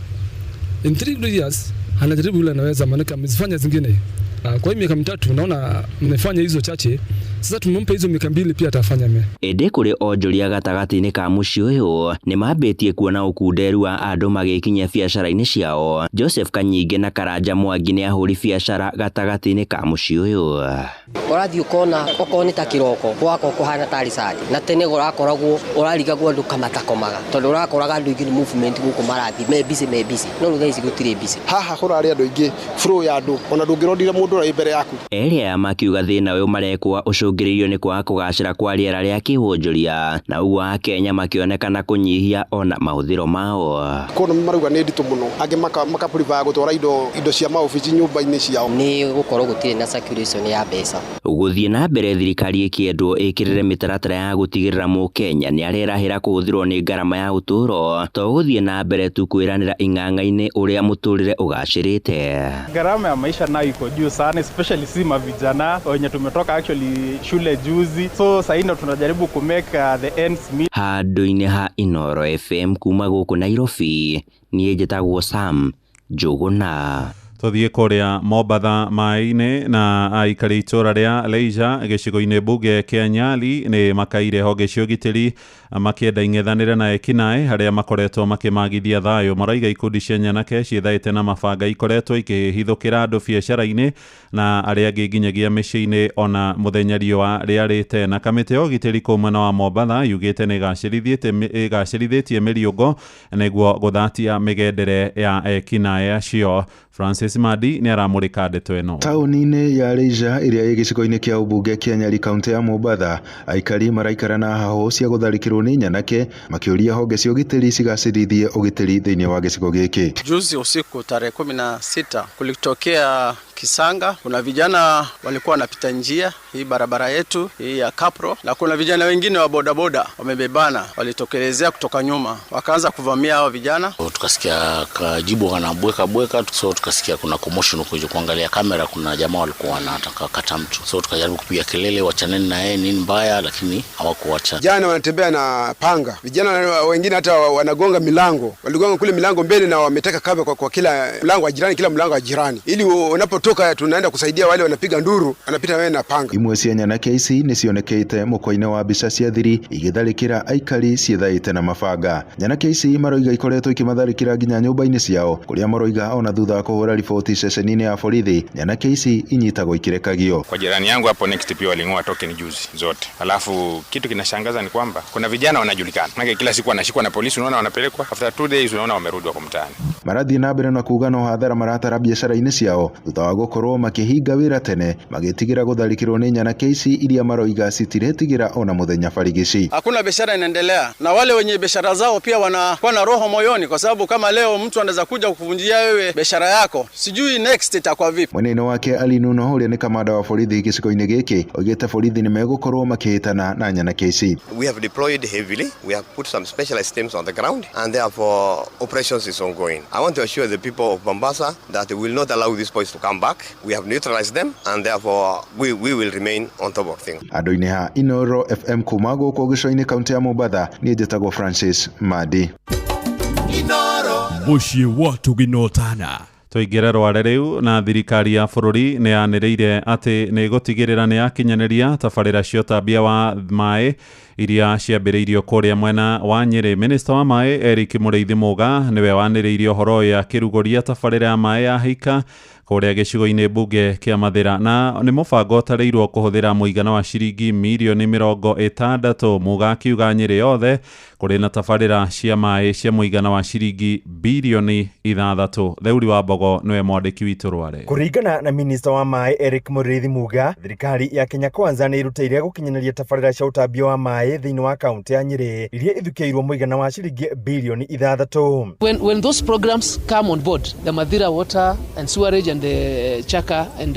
In 3 years anajaribu yule anaweza, maana amezifanya zingine. Kwa hiyo miaka 3 naona mmefanya hizo chache. Sasa tumempa hizo miaka 2 pia atafanya me. Ĩndĩ kũrĩ onjoria gatagatĩ-inĩ ka mũciĩ ũyũ nĩ mambĩtie kuona ũkunderu wa andũ magĩkinyia biacara-inĩ ciao. Joseph Kanyinge na Karanja Mwangi nĩ ahũri biacara gatagatĩ-inĩ ka mũciĩ ũyũ. Ũrathiĩ ũkona okorwo nĩ ta kĩroko gwakwa kũhana tarĩ Sunday, na tene ũrakoragwo ũrarigagwo andũ kamatakomaga tondũ ũrakoraga andũ aingĩ nĩ movement gũkũ marathiĩ me busy no rĩu thaa ici gũtirĩ busy. Haha kũrarĩ andũ aingĩ, flow ya andũ, ona ndũngĩrondire mũndũ ũrĩa wĩ mbere yaku. Erĩ aya makiuga thĩna ũyũ marekwo ũcũngĩrĩirio Icũngĩrĩirio nĩ kwaga kũgacĩra kwa rĩera rĩa kĩwonjoria na ũguo akenya makĩonekana kũnyihia ona mahũthĩro mao. Economy marauga nĩ nditũ mũno, angĩ maka prefer gũtwara indo cia maobici nyũmba-inĩ ciao. Nĩ gũkorwo gũtirĩ na circulation ya mbeca. Gũthiĩ na mbere thirikari ĩkĩendwo ĩkĩrĩre mĩtaratara ya gũtigĩrĩra mũkenya nĩ arerahĩra kũhũthĩrwo nĩ ngarama ya ũtũũro to gũthiĩ na mbere tu kwĩranĩra ing'ang'a-inĩ ũrĩa mũtũrĩre ũgacĩrĩte. Gharama ya maisha nayo iko juu sana, especially si mavijana wenye tumetoka actually shule juzi, so sahii ndo tunajaribu kumake the ends meet. Handũ-inĩ ha Inooro FM kuma gũkũ Nairobi, niĩ njĩtagwo Sam Njũgũna. Tũthiĩ kũrĩa Mombatha maĩ-inĩ na aikari itũra rĩa Leisure gĩcigo-inĩ mbunge kĩa Nyali nĩ makaire honge cia ũgitĩri makĩenda ing'ethanĩre na ekinaĩ harĩa makoretwo makĩmagithia thayũ. Maraiga ikundi cia nyanake ciĩthaĩte na mabanga ikoretwo ikĩhithũkĩra andũ biacara-inĩ na arĩa angĩ nginyagia mĩciĩ-inĩ ona mũthenya riũa rĩarĩte. Na kamĩtĩ ya ũgitĩri kũu mwena wa Mombatha yugĩte nĩ ĩgacĩrithĩtie mĩriũngo nĩguo gũthatia mĩgendere ya ekinaĩ acio. Francis Madi nĩ aramũrĩka ndeto ĩno. Taũni-inĩ ya Leisure ĩrĩa ĩ gĩcigo-inĩ kĩa ũmbunge kĩa Nyali kaunti ya Mombatha, aikari maraikara na hahũ cia gũtharĩkĩrwo nĩ nyanake makĩũria honge cia ũgitĩri cigacĩrithie ũgitĩri thĩinĩ wa gĩcigo gĩkĩ. Juzi usiku tarehe 16 kulitokea Kisanga, kuna vijana walikuwa wanapita njia hii barabara yetu hii ya Kapro, na kuna vijana wengine wa bodaboda wamebebana, walitokelezea kutoka nyuma wakaanza kuvamia hao vijana. Tukasikia kajibu wanabweka bweka, so tukasikia kuna commotion huko nje, kuangalia kamera kuna jamaa walikuwa wanataka kata mtu, so tukajaribu kupiga kelele wachaneni na yeye nini mbaya, lakini hawakuacha. Vijana wanatembea na panga, vijana wengine hata wanagonga milango, waligonga kule milango mbele na wameteka cover kwa kila mlango wa jirani, kila mlango wa jirani, ili unapotoka tunaenda kusaidia wale wanapiga nduru, wanapita wewe na panga. Imwe cia nyanake ici nĩ cionekete mũkwa-inĩ wa mbica cia thiri igĩtharĩkĩra aikari ciĩthaĩte na mabanga. Nyanake ici maroiga ikoretwo ikĩmatharĩkĩra nginya nyũmba-inĩ ciao, kũrĩa maroiga ona thutha wa kũhũra riboti ceceni-inĩ ya borithi nyanake ici inyitagwo ikirekagio. Kwa jirani yangu hapo next pia waling'oa token juzi zote. Alafu kitu kinashangaza ni kwamba kuna vijana wanajulikana, maana kila siku wanashikwa na polisi, unaona wanapelekwa, after 2 days unaona wamerudi wako mtaani. Marathiĩ na mbere na kuga no hathara maratara biacara-inĩ ciao thutha wa gũkorwo makĩhinga wĩra tene magĩtigĩra gũtharĩkĩrwo nĩ nyanake ici iria maroiga citiretigĩra ona mũthenya barigici. Hakuna biashara inaendelea, na wale wenye biashara zao pia wanakuwa na roho moyoni, kwa sababu kama leo mtu anaweza kuja kukuvunjia wewe biashara yako, sijui next itakuwa vipi. Mwena-inĩ wake Ali Nuno ũrĩa nĩ kamanda wa borithi gĩcigo-inĩ gĩkĩ oigĩte borithi nĩ megũkorwo makĩhĩtana na nyanake ici. We have deployed heavily, we have put some specialized teams on the ground, and therefore operations is ongoing. I want to assure the people of Mombasa that we will not allow these boys to come back. We have neutralized them, and therefore we will remain on top of things. Andũ-inĩ ha Inooro FM kuma gũkũ gĩcũa-inĩ kaunti ya Mombatha, niĩ njĩtagwo Francis Madi. Mũciĩ wa Tũgina Ũtana. Tũingĩre rware rĩu na thirikari ya bũrũri nĩ yanĩrĩire atĩ nĩ ĩgũtigĩrĩra nĩ yakinyanĩria tabarĩra cia ũtambia wa maĩ iria ciambĩrĩirio kũrĩa mwena wa Nyĩrĩ. Minista wa maĩ Eric Mũrĩithi Mũga nĩwe wanĩrĩirie ũhoro ũyũ akĩrugũria tabarĩra ya maĩ ya Hika kũrĩa gĩcigo-inĩ mbunge kĩa Mathĩra, na nĩ mũbango ũtarĩirwo kũhũthĩra mũigana wa ciringi mirioni 60. Mũga akiuga Nyĩrĩ yothe kũrĩ na tabarĩra cia maĩ cia mũigana wa ciringi birioni 6. Theuri wa Mbogo nĩwe mwandĩki witũ Rware. Kũringana na minista wa maĩ Eric Mũrĩithi Muga, thirikari ya Kenya Kwanza nĩ ĩrutĩire gũkinyanĩria tabarĩra cia ũtambia wa maĩ thĩinĩ wa kaunti ya Nyĩrĩ iria ithukĩirwo mũigana wa ciringi birioni 6. When those programs come on board, the Mathira water and sewerage and the Chaka and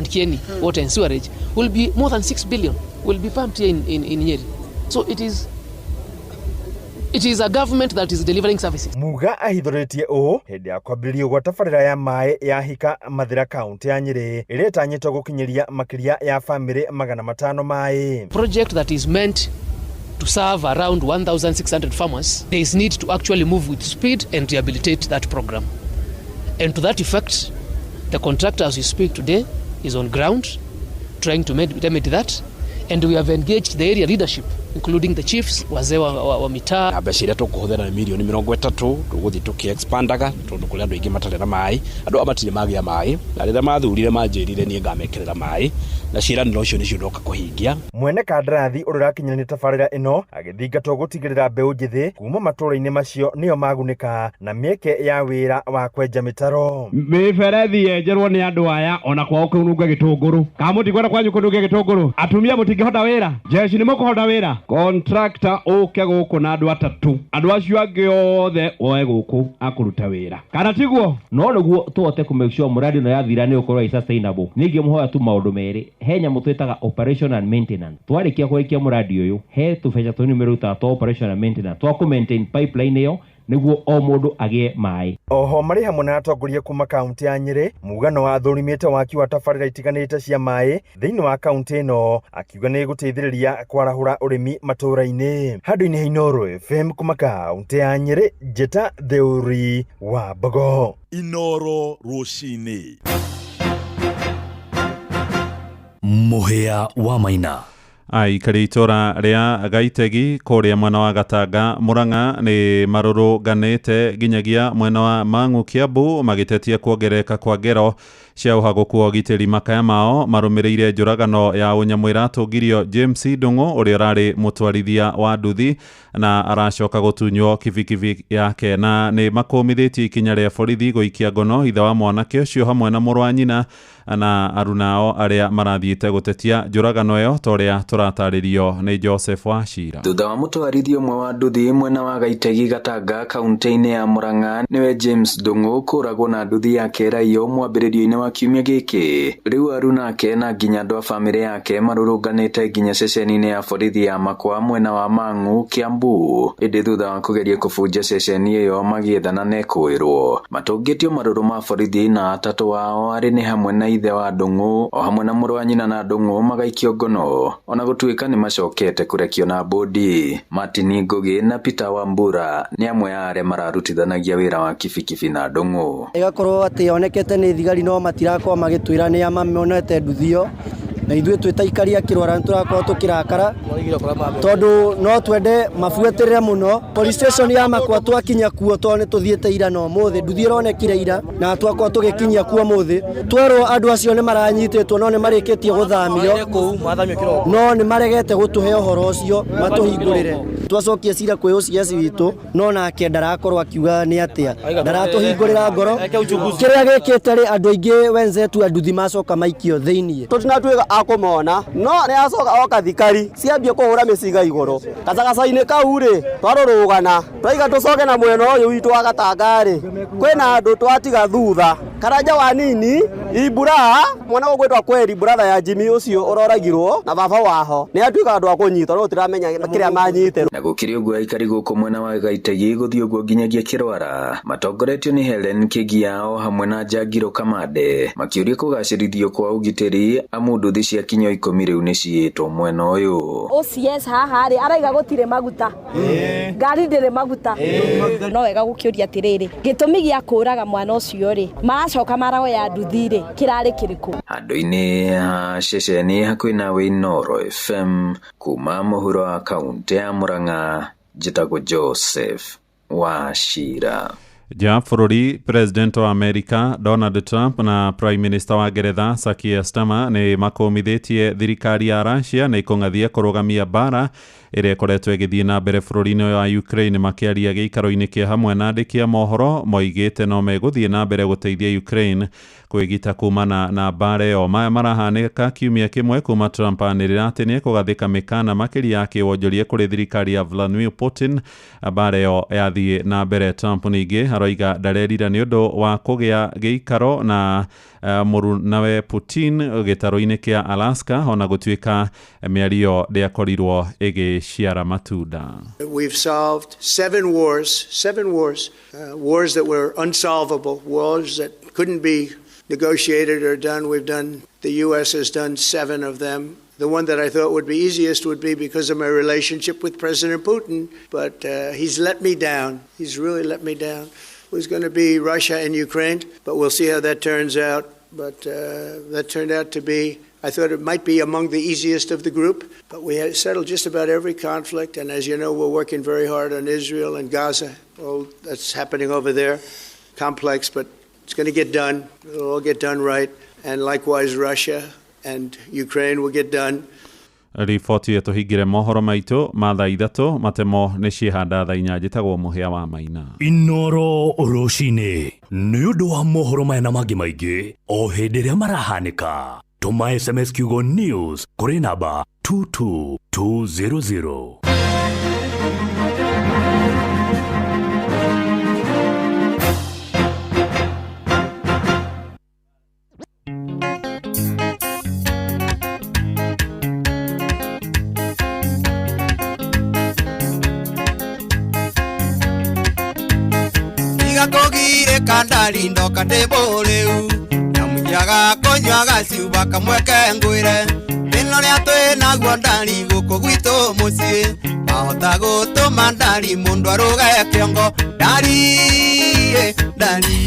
Kieni water and sewerage will be more than 6 billion will be pumped here in Nyeri. So it is a government that is delivering services. Muga ahithũrĩtie ũũ hĩndĩ ya kwambĩrĩrio gwa tabarĩra ya maĩ ya Hika Mathira kaunti ya Nyĩrĩ ĩrĩa ĩtanyĩtwo gũkinyĩria makĩria ya bamĩrĩ 500 maĩ. Project that is meant to serve around 1,600 farmers, there is need to actually move with speed and rehabilitate that program. And to that effect, the contractor as we speak today is on ground trying to remedy that, and we have engaged the area leadership including the chiefs, wazee wa mitaa. Na mbeca iria tũkũhũthĩra nĩ mirioni 30 tũgũthiĩ tũkĩ-expandaga tondũ kũrĩ andũ aingĩ matarĩ na maĩ, andũ aya matirĩ magĩa maĩ, na rĩrĩa mathurire manjĩrire niĩ ngamekĩrĩra maĩ, na ciĩranĩro icio nĩcio ndoka kũhingia. Mwene kandarathi ũrĩa ũrakinyanĩria tabarĩra ĩno agĩthingatwo gũtigĩrĩra mbeũ njĩthĩ kuma matũũra-inĩ macio nĩo magunĩka na mĩeke ya wĩra wa kwenja mĩtaro. Mĩberethi yenjerwo nĩ andũ aya ona kwao kũnunga gĩtũngũrũ, kana mũtikwenda kwanyu kũnunga gĩtũngũrũ, atumia mũtingĩhota wĩra, jeshi nĩ mũkũhota wĩra. Contractor ũke gũkũ na andũ atatũ, andũ acio angĩ othe woe gũkũ akũruta wĩra, kana tiguo? No nĩguo tũhote kũ make sure mũradi ĩno yathira nĩ ũkorwo ĩ sustainable, nĩ ingĩmũhoya tu maũndũ merĩ. He nyamũ twĩtaga operation and maintenance. Twarĩkia kũrĩkia mũradi ũyũ, he tũbeca tũnini merutaga twa operation and maintenance twa kũ maintain pipeline ĩyo nĩguo o mũndũ agĩe maĩ. Oho marĩ hamwe na atongoria kuma kaunti ya Nyĩrĩ, Mugano wathũrimĩte waki wa tabarĩra itiganĩte cia maĩ thĩinĩ wa kaunti ĩno, akiuga nĩ ĩgũteithĩrĩria kwarahũra ũrĩmi matũũra-inĩ. Handũ-inĩ ha Inooro FM kuma kaunti ya Nyĩrĩ, Njĩta Theuri wa Mbogo. Inooro rũcinĩ. Mũhĩa wa Maina. Aikari itũra rĩa Gaitegi kũrĩa mwena wa Gatanga Murang'a nĩ marũrũnganĩte nginyagia mwena wa Mang'u Kiambu magĩtetia kuongerereka kwa ngero cia ũhagũku wa ũgitĩri makaya mao marũmĩrĩire njũragano ya ũnyamũ ĩratũngirio James Ndung'u ũrĩa ũrarĩ mũtwarithia wa nduthi na aracoka gũtunywo kibikibi yake, na nĩ makũmithĩtie ikinya rĩa borithi gũikia ngono ithe wa mwanake ũcio hamwe na mũrũ wa nyina na arunao arĩa marathiĩte gũtetia njũragano ĩyo ta ũrĩa tũratarĩrio nĩ Joseph Wachira. Thutha wa mũtwarithia ũmwe wa nduthi mwena wa Gaitegi Gatanga kaunti-inĩ ya Murang'a nĩwe James Ndung'u kũragwo na nduthi yake ĩraiyo mwambĩrĩrio-inĩ wa kiumia gĩkĩ, rĩu arunake na nginya andũ a bamĩrĩ yake marũrũnganĩte nginya ceceni-inĩ ya borithi ya Makwa mwena wa Mang'u Kiambu, ĩndĩ thutha wa kũgeria kũbunja ceceni ĩyo magĩethana na ekũĩrwo matũngĩtio marũrũ ma borithi na atatũ ao arĩ nĩ hamwe na ithe wa Ndung'u o hamwe na mũrũ wa nyina na Ndung'u magaikio ngono ona gũtuĩka nĩ macokete kũrekio na bodi. Martin Ngugi na Peter Wambura nĩ amwe a arĩa mararutithanagia wĩra wa kibikibi na Ndung'u. Ĩgakorwo atĩ yonekete nĩ thigari no matirakorwo magĩtwĩra nĩ a mamonete nduthi ĩyo, na ithuĩ twĩ ta aikari a Kĩrwara nĩ tũrakorwo tũkĩrakara tondũ no twende mabuatĩrĩre mũno. Police station ya Makwa twakinya kuo tondũ nĩ tũthiĩte ira na ũmũthĩ, nduthi ĩronekire ira na twakorwo tũgĩkinyia kuo ũmũthĩ, twerwo andũ acio nĩ maranyitĩtwo no nĩ marĩkĩtie gũthamio, no nĩ maregete gũtũhe ũhoro ũcio matũhingũrĩre. Twacokia cira kwĩ OCS witũ no nake ndarakorwo akiuga nĩ atĩa, ndaratũhingũrĩra ngoro. Kĩrĩa gĩkĩte rĩ, andũ aingĩ wenzetu a nduthi macoka maikio thĩiniĩ, tũtinatuĩka akũmona no nĩ acoka oka thikari ciambie kũhũra mĩcinga igũrũ gacagaca-inĩ kau rĩ, twarũrũgana twaiga tũcoke na mwena ũyũ witũ wa Gatanga rĩ, kwĩna andũ twatiga thutha Karanja wa nini Ibura mwana ũgwĩtwa Kweri brother ya Jimmy ũcio ũroragirwo na baba waho nĩ atuĩka andũ a kũnyitwo no tũtiramenya kĩrĩa manyitĩrwo. Na gũkĩrĩ ũguo aikari gũkũ mwena wa Gaitegi gũthiĩ ũguo nginyagia Kĩrwara matongoretio nĩ Helen Kĩgiao hamwe na Njangiro Kamande makĩũria kũgacĩrithio kwa ũgitĩri amu nduthi cia kinyo 10 rĩu nĩciĩtwo mwena ũyũ. OCS haha rĩ araiga gũtirĩ maguta, ngari ndĩrĩ maguta, no wega gũkĩũria atĩrĩrĩ, gĩtũmi gĩa kũraga mwana ũcio rĩ maracoka maraoya nduthi rĩ kĩrarĩ kĩrĩkũ? Handũ-inĩ ha ceceni hakuhĩ nawe Inooro FM kuma mũhuro wa kaunti ya Murang'a, njĩtagwo Joseph Wachira. Ja bũrũri, President wa America Donald Trump na Prime Minister wa Ngeretha Sir Keir Starmer nĩ makũmithĩtie thirikari ya Russia nĩ ikũng'athia kũrũgamia mbara ĩrĩa ĩkoretwo ĩgĩthiĩ na mbere bũrũri-inĩ wa Ukraine. Makĩaria gĩikaro-inĩ kĩa hamwe na andĩki a mohoro moigĩte no megũthiĩ na mbere gũteithia Ukraine kwĩgita kumana na mbara ĩyo. Maya marahanĩka kiumia kĩmwe kuma Trump anĩrĩra atĩ nĩ ekũgathĩka mĩkana makĩria ya kĩwonjoria kũrĩ thirikari ya Vladimir Putin mbara ĩyo yathiĩ na mbere. Trump ningĩ aroiga ndarerira nĩ ũndũ wa kũgĩa gĩikaro na mũrunawe Putin gĩtarũ-inĩ kĩa Alaska ona gũtuĩka mĩario ndĩakorirwo ĩgĩciara matunda. We've solved 7 wars, wars that were unsolvable, wars that couldn't be negotiated or done. We've done, the U.S. has done 7 of them. The one that I thought would be easiest would be because of my relationship with President Putin, but he's let me down. He's really let me down. It was going to be Russia and Ukraine, but we'll see how that turns out. But that turned out to be, I thought it might be among the easiest of the group, but we had settled just about every conflict. And as you know, we're working very hard on Israel and Gaza, all that's happening over there. Complex, but it's going to get done. It'll all get done right. And likewise, Russia and Ukraine will get done. Riboti ĩtũhingĩre mohoro maitũ ma thaa 3 matemo nĩ ciĩhanda thaa 4 njĩtagwo Mũhĩa wa Maina. Inoro rũcinĩ nĩ ũndũ wa mohoro maya na mangĩ maingĩ o hĩndĩ ĩrĩa marahanĩka, tũma SMS kiugo news kũrĩ namba 22200. Kogire kandari ndoka ndĩmũrĩu na munyaga kũnyua gacuba kamwe ke ngwĩre thĩna ũrĩa twĩ naguo ndari gũkũ gwitũ mũciĩ mahota gũtũma ndari mũndũ arũge kĩongo ndari ndari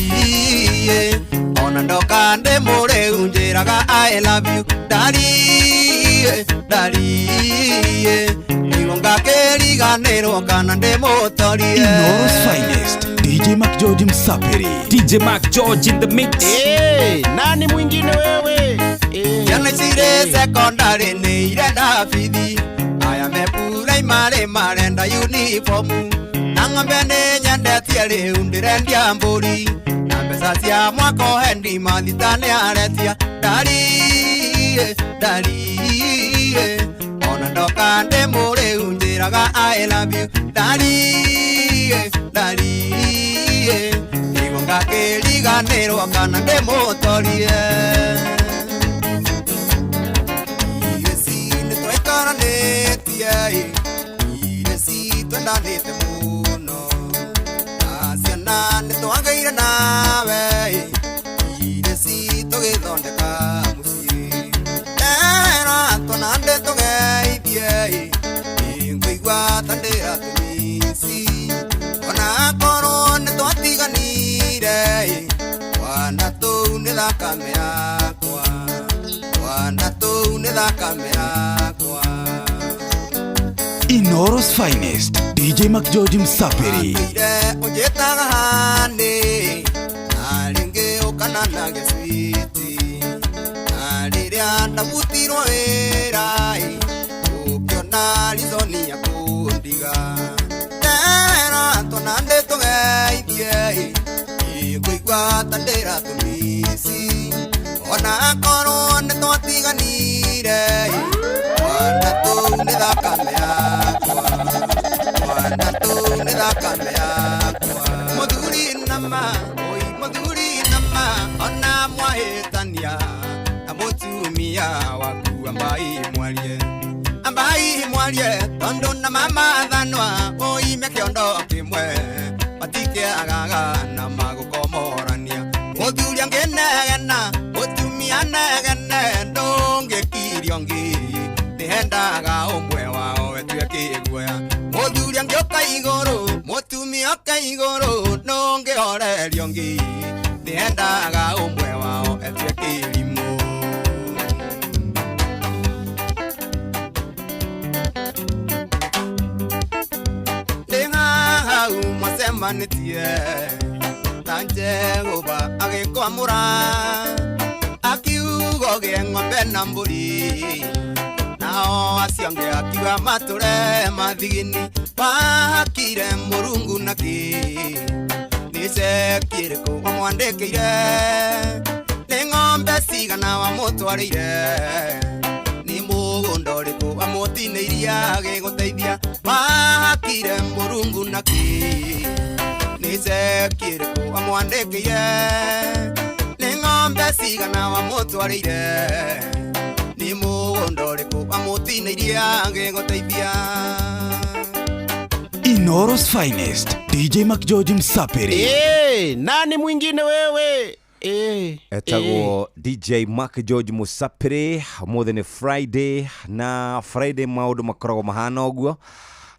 ona ndoka ndĩmũrĩu njĩraga I love you ndari ndari nĩguo ngakĩriganĩrwo kana ndĩmũtorie. Inooro's finest DJ Mac George Msapiri. DJ Mac George in the mix. Hey, nani mwingine wewe? Ciana cirĩ secondary nĩ irenda bithi aya me primary marenda uniform na ng'ombe nĩ nyendetie rĩu ndĩrendia mbũri na mbeca cia mwaka ũhendi mathita nĩ aretia ndari ndari ona ndoka ndĩmũrĩu njĩraga I love you ndari ndari nĩguo ngakĩriganĩrwo kana ndĩmũtorie. Ireci nĩ twaikaranĩtie ireci twendanĩte mũno na ciana nĩ twagĩire nawe ireci tũgĩthondeka mũciĩ era twana ndĩtũgeithie ngũigua ta ndĩratũmici ona korwo nĩ twatiganire twana tũu nĩ thakame yakwa twana tũu nĩ thakame yakwa. Inooro's finest DJ Mac George Msapiri. Atũire ũnjĩtaga hanĩ na rĩngĩ ũkananagia switi na rĩrĩa ndabutirwo wĩra ũkĩona rizoni ya kũndiga tera twana ndĩtũgeithie ngũigua ta ndĩratũmici ona korwo nĩ twatiganire twana tũu nĩ thakame yakwa twana tũu nĩ thakame yakwa. Mũthuri nama oi mũthuri nama ona mwahĩtania na mũtumia waku ambai mwarie ambai mwarie tondũ na mama thanwa oime kĩondo kĩmwe matikĩagaga na magũkomorania mũthuri angĩnegena mũtumia negene ndũngĩkirio ngĩ nĩhendaga ũmwe wao etue kĩguoya mũthuri angĩũka igũrũ mũtumia oka igũrũ ndũngĩhorerio ngĩ nĩhendaga ũmwe wao etue kĩrimũ. Ndĩ hau mwacemanĩtie na Jehova agĩkwamũra akiugo gĩe ng'ombe na mbũri nao acio angĩ akiuga matũre mathigini wakire mũrungu nakĩ nĩ ceki ĩrĩkũ wamwandĩkĩire nĩ ng'ombe cigana wamũtwarĩire nĩ mũgũnda ũrĩkũ wamũtinĩirie agĩgũteithia wakire mũrungu nakĩ nĩ ceki ĩrĩkũ wamwandĩkĩire nĩ ng'ombe cigana wamũtwarĩire nĩ mũgũnda ũrĩkũ wamũtinĩirie agĩgũteithia. Inooro's finest DJ Mac George Msapiri. Hey, nani mwingine wewe? Etagwo DJ Mac George Musapiri. Ũmũthĩ nĩ Friday na Friday maũndũ makoragwo mahana ũguo.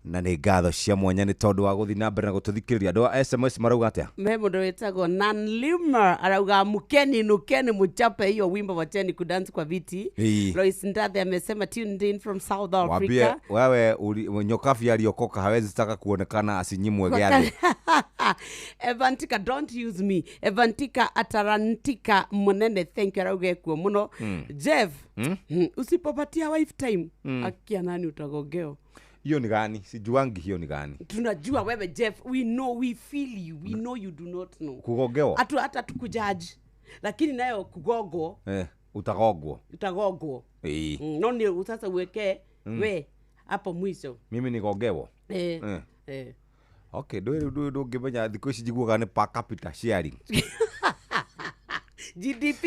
Na nĩ ngatho cia mwanya nĩ tondũ wa gũthiĩ na mbere na gũtũthikĩrĩria. Andũ a SMS marauga atĩa? Me mundu wetagwo Nan Lima arauga mukeni nukeni muchape hiyo wimbo wacheni kudansi kwa viti. Ii. Lois Ndathe amesema tuned in from South Wambie Africa. wewe nyokabi aliokoka hawezi taka kuonekana asinyimwe gĩathĩ. Evantika don't use me. Evantika Atarantika Munene thank you arauga ekuo muno. Jeff, usipopatia wife time akia nani utagogeo. Hiyo ni gani? Sijuangi hiyo ni gani. Tunajua wewe Jeff, we know, we feel you, we know you do not know. Kugogewa? Atu hata tukujaji. Lakini nayo kugogo Utagogwo. Utagogwo. Ii. No ni sasa uweke we hapo mwisho. Mimi nigogewo. Okay, ndũĩ ndũngĩmenya thikũ ici njiguaga nĩ per capita sharing. GDP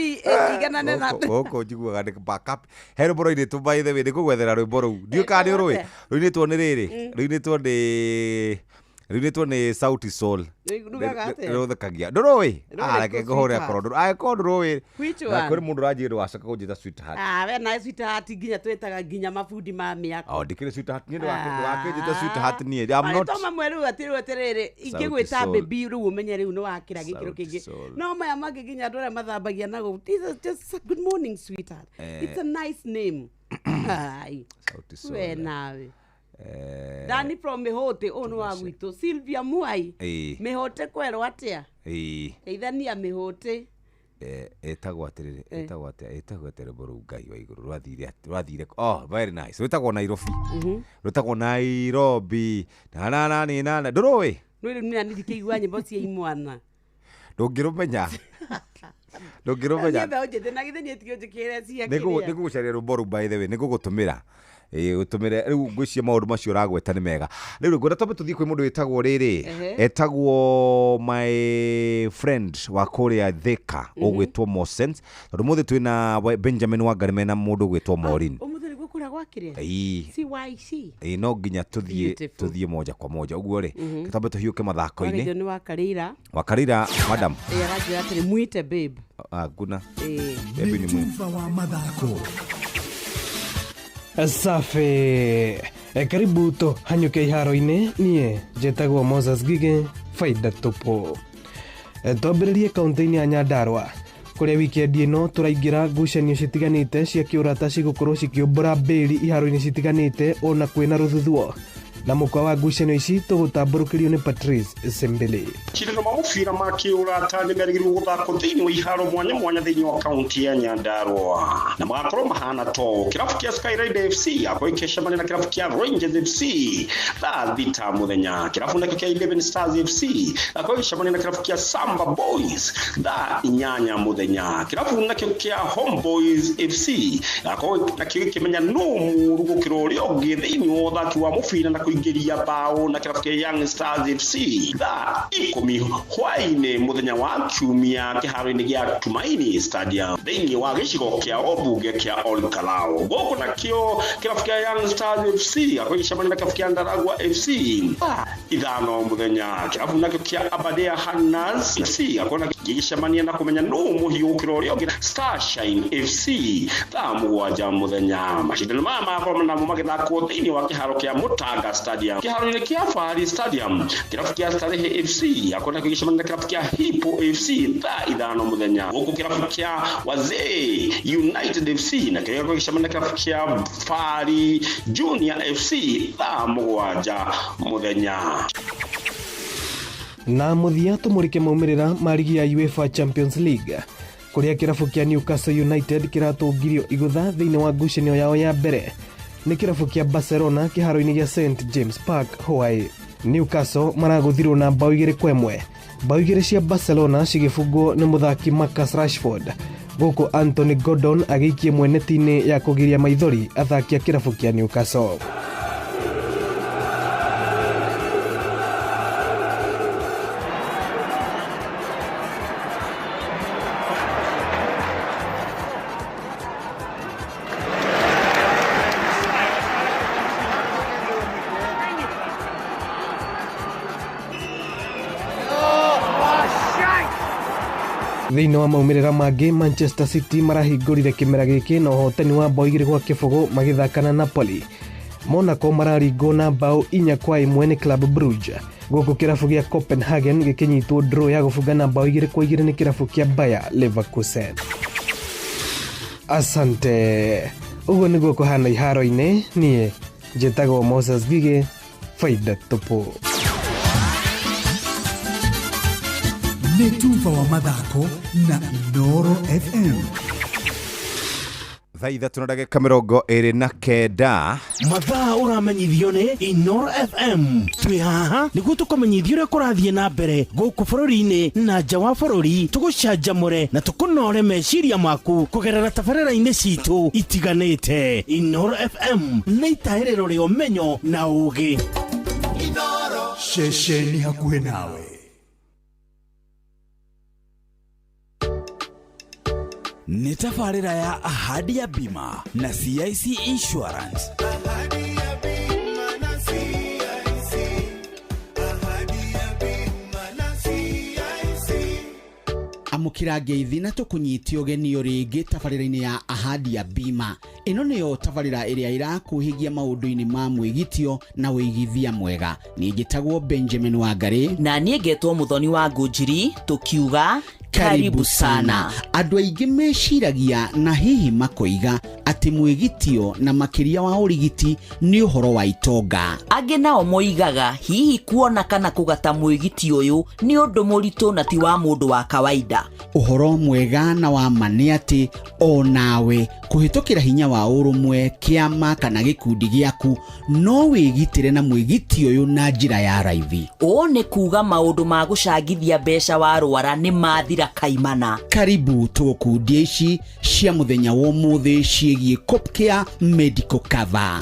iganane na gũkũ njiguaga nĩ per capita. He rwĩmbo rũinĩtwo by the way, nĩngũgwethera rwĩmbo rũu. Ndiũĩ kana nĩ ũrũĩ. Rũinĩtwo nĩ rĩrĩ. Rũinĩtwo nĩ Sauti Sol. Rugaga atĩa? Rũthekagia. Ndũrũĩ? Rũrĩkũ, Ah, reke ngũhũre sweetheart? akorwo ndũrũĩ. Angĩkorwo ndũrũĩ. Which Na one? kũrĩ mũndũ ũranjĩra ndũgacoke kũnjĩta sweetheart. Ah, we nawe sweetheart nginya twĩtaga nginya mabundi ma mĩako. Oh, ndikĩrĩ sweetheart niĩ ndũgakĩnjĩta sweetheart niĩ. I'm not. Marĩtwa mamwe rĩu atĩ rĩu atĩrĩrĩ ingĩgwĩta Soul. baby rĩu ũmenye rĩu nĩ wakĩra gĩkĩro Sauti kĩngĩ. Sol. No maya mangĩ nginya andũ arĩa mathambagia nago this is just a good morning sweetheart. It's a nice name. Ai. Sauti Sol. We nawe. Dani from Mihote ũyũ nĩ wa gwitũ. Sylvia Mwai. Mihote kwerwo atĩa? Teithania Mihote. Ĩtagwo atĩrĩrĩ, ĩtagwo atĩa, ĩtagwo atĩa rwĩmbo rũu Ngai wa igũrũ rwathire atĩ- rwathire oh very nice. Rwĩtagwo Nairobi. Rwĩtagwo Nairobi. Na na na ni na na ndũrũĩ? No rĩu nĩ ndikĩigua nyĩmbo cia imwana. Ndũngĩrũmenya. Ndũngĩrũmenya. Niĩ mbeũ njĩthĩ na githĩ niĩ tiga ũnjĩkĩre cia Nĩngũgũ- kĩrĩa. Nĩngũgũcaria rwĩmbo rũu by the way, nĩngũgũtũmĩra. Ĩĩ ũtũmĩre rĩu ngwĩciria maũndũ macio ũragweta nĩ mega. Rĩu ngwenda twambe tũthiĩ kwĩ mũndũ wĩtagwo rĩrĩ. Etagwo my friend wa kũrĩa Thika ũgwĩtwo Mosens. Tondũ mũthĩ twĩna Benjamin Wangari mena mũndũ ũgwĩtwo Maureen. Ũmũthĩ nĩguo kũrĩa gwakĩrĩa? Ĩĩ. CYC. Ĩĩ no nginya tũthiĩ Beautiful. tũthiĩ moja kwa moja ũguo rĩ twambe tũhiũke mathako-inĩ. Warĩithio nĩ wakarĩira. Wakarĩra madam. Ĩĩ aranjĩra atĩrĩ mwite babe. Ah, nguna. Ĩĩ. Baby ni mwitu. Tuva wa mathako. Safi. Karibu to hanyuke iharo-inĩ niĩ njĩtagwo Moses Gige faida tupu. Twambĩrĩrie kaũntĩ-inĩ ya Nyandarua kũrĩa wikendi ĩno tũraingĩra ngucanio citiganĩte cia kĩũrata cigũkorwo cikĩũmbũra mbĩri iharo-inĩ citiganĩte ona kwĩna rũthuthuo. Na mũkwa wa ngucanio ici tũgũtambũrũkĩrio nĩ Patrice Sembele. Macindano ma mũbira ma kĩũrata nĩ merĩgĩrĩirwo gũthakwo thĩinĩ wa iharo mwanya mwanya thĩinĩ wa kaunti ya Nyandarua na magakorwo mahana to kĩrabu kĩa Skyrider FC akorwo ikĩcemania na kĩrabu kĩa Rangers FC thaa thita mũthenya. Kĩrabu nakĩo kĩa 11 Stars FC akorwo gĩcemania na kĩrabu kĩa Samba Boys thaa inyanya mũthenya. Kĩrabu nakĩo kĩa Homeboys FC akorwo nakĩo gĩkĩmenya nũ mũũru gũkĩra ũrĩa ũngĩ thĩinĩ wa ũthaki wa mũbira na kũingĩria bao na kĩrabu kĩa Young Stars FC thaa ikũmi hwaĩ-inĩ mũthenya wa kiumia kĩharo-inĩ gĩa Tumaini Stadium thĩinĩ wa gĩcigo kĩa ũmbunge kĩa Olkalau. Gũkũ nakĩo kĩrabu kĩa Young Stars FC akorwo gĩcemania na kĩrabu kĩa Ndaragwa FC thaa ithano mũthenya. Kĩrabu nakĩo kĩa Aberdare Hunters FC akorwo gĩgĩcemania na kũmenya nũ mũhiũ gũkĩra ũrĩa ũngĩ Starshine FC thaa mũgwanja mũthenya. Macindano maya magakorwo namo magĩthakwo thĩinĩ wa kĩharo kĩa Mũtanga Stadium. Kĩharo-inĩ kĩa Fahari Stadium kĩrabu kĩa Starehe FC akorwo nakĩo gĩcemania na kĩrabu kĩa Hippo FC thaa ithano mũthenya. Gũkũ kĩrabu kĩa Wazee United FC nakĩo gĩgakorwo gĩcemania na kĩrabu kĩa Fahari Junior FC thaa mũgwanja mũthenya. Na mũthia tũmũrĩke maumĩrĩra ma rigi ya UEFA Champions League kũrĩa kĩrabu kĩa Newcastle United kĩratũngirio igũtha thĩinĩ wa ngucanio yao ya mbere nĩ kĩrabu kĩa Barcelona kĩharo-inĩ gĩa St James Park Hawaii. Newcastle maragũthirwo na mbaũ 2-1. Mbaũ 2 cia Barcelona cigĩbungwo nĩ mũthaki Marcus Rashford gũkũ Anthony Gordon agĩikia ĩmwe neti-inĩ ya kũgiria maithori athaki a kĩrabu kĩa Newcastle. Thĩinĩ wa maumĩrĩra mangĩ Manchester City marahingũrire kĩmera gĩkĩ na ũhotani wa mbaũ 2-0 magĩthaka na Napoli. Monaco mararingwo na mbaũ 4-1 nĩ Club Brugge, gũkũ kĩrabu gĩa Copenhagen gĩkĩnyitwo draw ya gũbungana mbaũ 2-2 nĩ kĩrabu kĩa Bayer Leverkusen. Asante. Ũguo nĩguo kũhana iharo-inĩ. Niĩ njĩtagwo Moses Gige, faida tupu. Nĩ tuba wa mathako na Inooro FM. Thaa 3 na ndagĩka 29. Mathaa ũramenyithio nĩ Inoro FM. Twĩ haha nĩguo tũkũmenyithia ũrĩa kũrathiĩ na mbere gũkũ bũrũri-inĩ na nja wa bũrũri, tũgũcanjamũre na tũkũnore meciria maku kũgerera tabarĩra-inĩ citũ itiganĩte. Inoro FM nĩ itahĩrĩro rĩa ũmenyo na ũũgĩ. Ceceni hakuhĩ nawe. Nĩ tabarĩra ya Ahadi ya Bima na CIC Insurance. Amũkĩra ngeithi na tũkũnyitie ũgeni o rĩngĩ tabarĩra-inĩ ya Ahadi ya Bima. Ĩno nĩyo tabarĩra ĩrĩa ĩrakuhĩgia maũndũ-inĩ ma mwĩgitio na ũigithia mwega. Niĩ njĩtagwo Benjamin Wangari. Na niĩ ngetwo Mũthoni wa Ngũnjiri, tũkiuga karibu sana. Andũ aingĩ meciragia na hihi makoiga atĩ mwĩgitio na makĩria wa ũrigiti nĩ ũhoro wa itonga. Angĩ nao moigaga hihi kuona kana kũgata mwĩgiti ũyũ nĩ ũndũ mũritũ na ti wa mũndũ wa kawaida. Ũhoro mwega na wa ma nĩ atĩ o nawe kũhĩtũkĩra hinya wa ũrũmwe, kĩama kana gĩkundi gĩaku no wĩgitĩre na mwĩgiti ũyũ na njĩra ya raithi. Ũũ nĩ kuga maũndũ ma gũcangithia mbeca warwara nĩ mathira kaimana. Karibu tũgũkundia ici cia mũthenya wa ũmũthĩ ciĩgiĩ Copcare Medical Cover.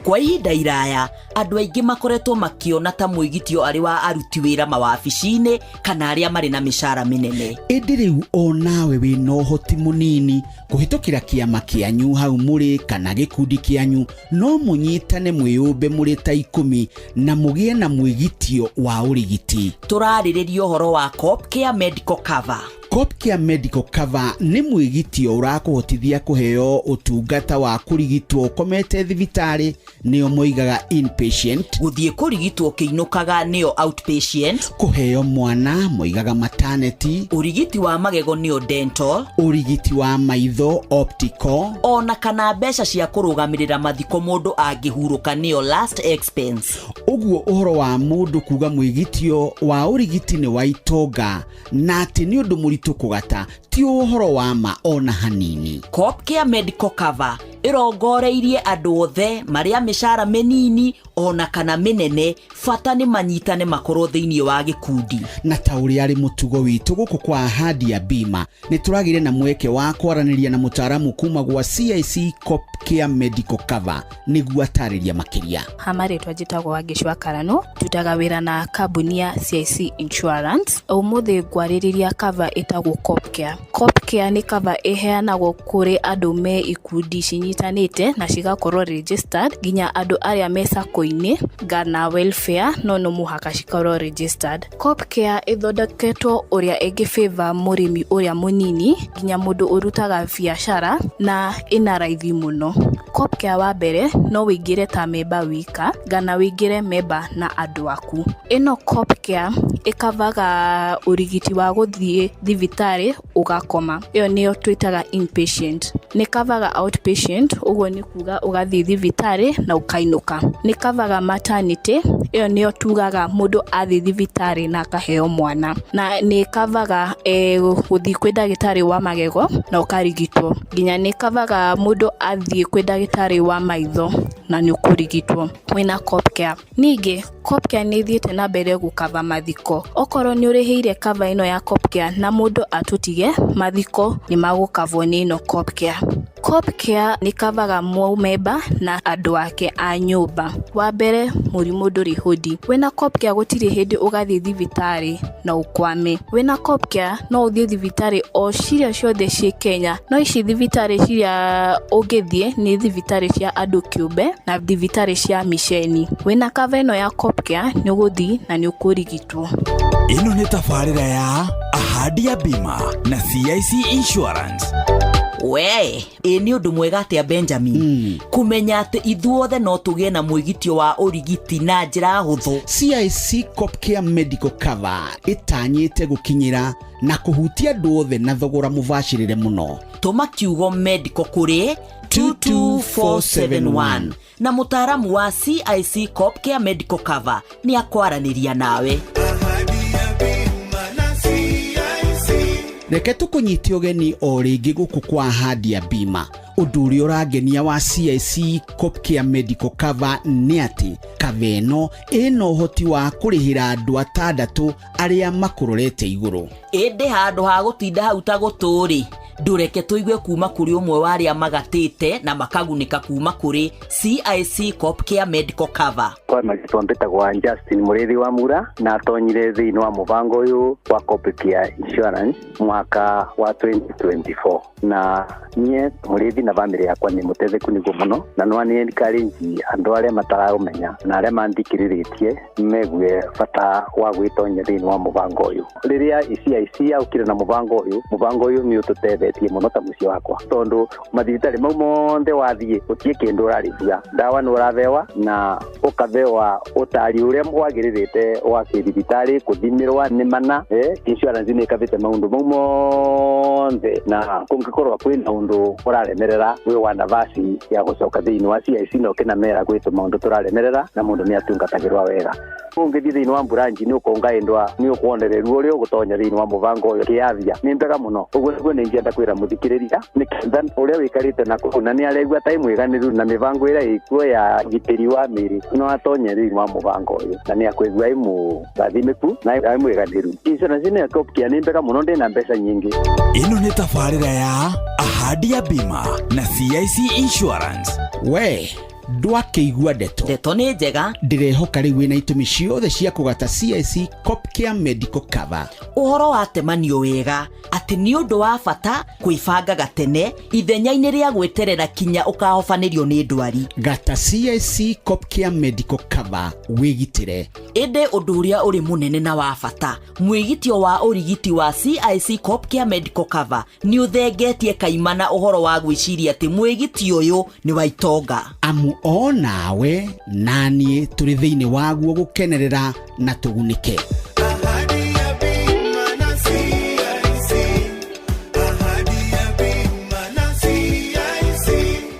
Kwa ihinda iraya andũ aingĩ makoretwo makĩona ta mwĩgitio arĩ wa aruti wĩra mawabici-inĩ kana arĩa marĩ na mĩcara mĩnene. Ĩndĩ rĩu o nawe wĩna ũhoti mũnini kũhĩtũkĩra kĩama kĩanyu hau mũrĩ kana gĩkundi kĩanyu no mũnyitane mwĩyũmbe mũrĩ ta 10 na mũgĩe na mwĩgitio wa ũrigiti. Tũrarĩrĩria ũhoro wa Copcare Medical Cover. Copcare Medical Cover nĩ mwĩgitio ũrakũhotithia kũheo ũtungata wa kũrigitwo ũkomete thibitarĩ, nĩo moigaga inpatient, gũthiĩ kũrigitwo kĩinũkaga nĩo outpatient, kũheo mwana moigaga maternity, ũrigiti wa magego nĩo dental, ũrigiti wa maitho optical, ona kana mbeca cia kũrũgamĩrĩra mathiko mũndũ angĩhurũka nĩo last expense. Ũguo ũhoro wa mũndũ kuga mwĩgitio wa ũrigiti nĩ wa itonga na atĩ nĩ ũndũ mũritũ kũgata ti ũhoro wa ma ona hanini. Copcare Medical Cover ĩrongoreirie andũ othe marĩa mĩcara mĩnini ona kana mĩnene, bata nĩ manyitane makorwo thĩinĩ wa gĩkundi. Na ta ũrĩa arĩ mũtugo witũ gũkũ kwa Ahadi ya Bima, nĩ tũragĩire na mweke wa kwaranĩria na mũtaaramu kuma gwa CIC Copcare Medical Cover nĩguo atarĩria makĩria. Ha marĩtwa njĩtagwo Wangeci wa Karano, ndutaga wĩra na kambuni ya CIC Insurance. Ũmũthĩ ngwarĩrĩria cover ĩtagwo Copcare. Copcare nĩ cover ĩheanagwo kũrĩ andũ me ikundi cinyitanĩte na cigakorwo registered, nginya andũ arĩa me sacco-inĩ kana welfare, no no mũhaka cikorwo registered. Copcare ĩthondeketwo ũrĩa ĩngĩ favor mũrĩmi ũrĩa mũnini nginya mũndũ ũrutaga biacara na ĩna raithi mũno. Copcare wa mbere no wĩingĩre ta memba wika kana wĩingĩre memba na andũ aku. Ĩno Copcare ĩkavaga ũrigiti wa gũthiĩ thibitarĩ ũgakoma, ĩyo nĩyo twĩtaga inpatient. Nĩ kavaga outpatient, ũguo nĩ kuga ũgathiĩ thibitarĩ na ũkainũka. Nĩ kavaga maternity, ĩyo nĩyo tugaga mũndũ athiĩ thibitarĩ na akaheo mwana. Na nĩ kavaga gũthiĩ kwĩ ndagĩtarĩ wa magego na ũkarigitwo. Nginya nĩ kavaga mũndũ athiĩ kwĩ ndagĩtarĩ wa maitho na nĩ ũkũrigitwo wĩna Copcare. Ningĩ Copcare nĩ ĩthiĩte na mbere gũkava mathiko. Okorwo nĩ ũrĩhĩire cover ĩno ya Copcare na mũndũ atũtige, mathiko nĩ magũkavwo nĩ ĩno Copcare. Copcare nĩ kavaga mũmemba na andũ ake a nyũmba. Wa mbere, mũrimũ ndũrĩ hũdi. Wĩna Copcare gũtirĩ hĩndĩ ũgathiĩ thibitarĩ na ũkwame. Wĩna Copcare no ũthiĩ thibitarĩ o ciria ciothe ciĩ Kenya. No ici thibitarĩ ciria ũngĩthiĩ nĩ thibitarĩ cia andũ kĩũmbe na thibitarĩ cia miceni. Wĩna cover ĩno ya Copcare nĩ ũgũthiĩ na nĩ ũkũrigitwo. Ĩno nĩ tabarĩra ya Ahadi ya Bima na CIC Insurance. We ĩ nĩ ũndũ mwega atĩa Benjamin, kũmenya atĩ ithuothe no tũgĩe na mwĩgitio wa ũrigiti na njĩra hũthũ. CIC Copcare Medical Cover ĩtanyĩte gũkinyĩra na kũhutia andũ othe na thogora mũbacĩrĩre mũno. Tũma kiugo medical kũrĩ 22471 na mũtaaramu wa CIC Copcare Medical Cover nĩ akwaranĩria nawe. Reke tũkũnyite ũgeni o rĩngĩ gũkũ kwa Ahadi ya Bima. Ũndũ ũrĩa ũrangenia wa CIC Copcare Medical Cover nĩ atĩ kava ĩno ĩna ũhoti wa kũrĩhĩra andũ atandatũ arĩa makũrorete igũrũ. Ĩndĩ handũ ha gũtinda hau ta gũtũ-rĩ, ndũreke tũigue kuma kũrĩ ũmwe wa arĩa magatĩte na makagunĩka kuma kũrĩ CIC Copcare Medical Cover. Kwa marĩtwa mbĩtagwa Justin Mũrĩithi wa Mura na atonyire thĩinĩ wa mũbango ũyũ wa Copcare Insurance mwaka wa 2024, na niĩ Mũrĩithi na bamĩrĩ yakwa nĩ mũtetheku nĩguo mũno, na no nĩ encourage andũ arĩa mataraũmenya na arĩa manthikĩrĩrĩtie megue bata wa gwĩtonya thĩinĩ wa mũbango ũyũ. Rĩrĩa CIC yaũkire na mũbango ũyũ, mũbango ũyũ nĩ ũtũtethetie mũno ta mũciĩ wakwa, tondũ mathibitarĩ mau monthe wathiĩ gũtirĩ kĩndũ ũrarĩhia, ndawa nĩ ũrathewa na ũkathewa ũtari ũrĩa wagĩrĩrĩte wa kĩthibitarĩ, kũthimĩrwa nĩ mana, insurance nĩ ĩkabĩte maũndũ mau monthe, na kũngĩkorwo kwĩna ũndũ ũraremerera wĩ wa nabasi ya gũcoka thĩinĩ wa CIC na ũkĩnamera gwĩtũ maũndũ tũraremerera na mũndũ nĩ atungatagĩrwa wega. Ũngĩthiĩ thĩinĩ wa mburanji nĩ ũkũngaĩndwa nĩ ũkuonererwo ũrĩa ũgũtonya thĩinĩ wa mũbango ũyũ kĩavia nĩ mbega mũno. Ũguo nĩguo nĩ ingĩenda kwĩra mũthikĩrĩria nĩ ketha ũrĩa wĩikarĩte na kũu na nĩ aregua ta ĩmwĩganĩru na mĩbango ĩrĩa ĩkuo ya ũgitĩri wa mĩĩrĩ no atonye thĩinĩ wa mũbango ũyũ na nĩ akwĩgua ĩmũrathimĩku na ĩmwĩganĩru. Insurance ĩno ya Copcare nĩ mbega mũno, ndĩna mbeca nyingĩ. Ĩno nĩ tabarĩra ya Ahadi ya Bima na CIC Insurance. We ndwakĩigua ndeto. Ndeto nĩ njega. Ndĩrehoka rĩu wĩna itũmi ciothe cia kũgata CIC Copcare Medical Cover. Ũhoro watemanio wega atĩ nĩ ũndũ wa bata kwĩbanga gatene ithenya-inĩ rĩa gwĩterera kinya ũkahobanĩrio nĩ ndwari. Gata CIC Copcare Medical Cover wĩgitĩre. Ĩndĩ ũndũ ũrĩa ũrĩ mũnene na wa bata, mwĩgitio wa ũrigiti wa CIC Copcare Medical Cover nĩ ũthengetie kaimana ũhoro wa gwĩciria atĩ mwĩgitio ũyũ nĩ wa itonga. Amu o nawe na niĩ tũrĩ thĩinĩ waguo gũkenerera na tũgunĩke.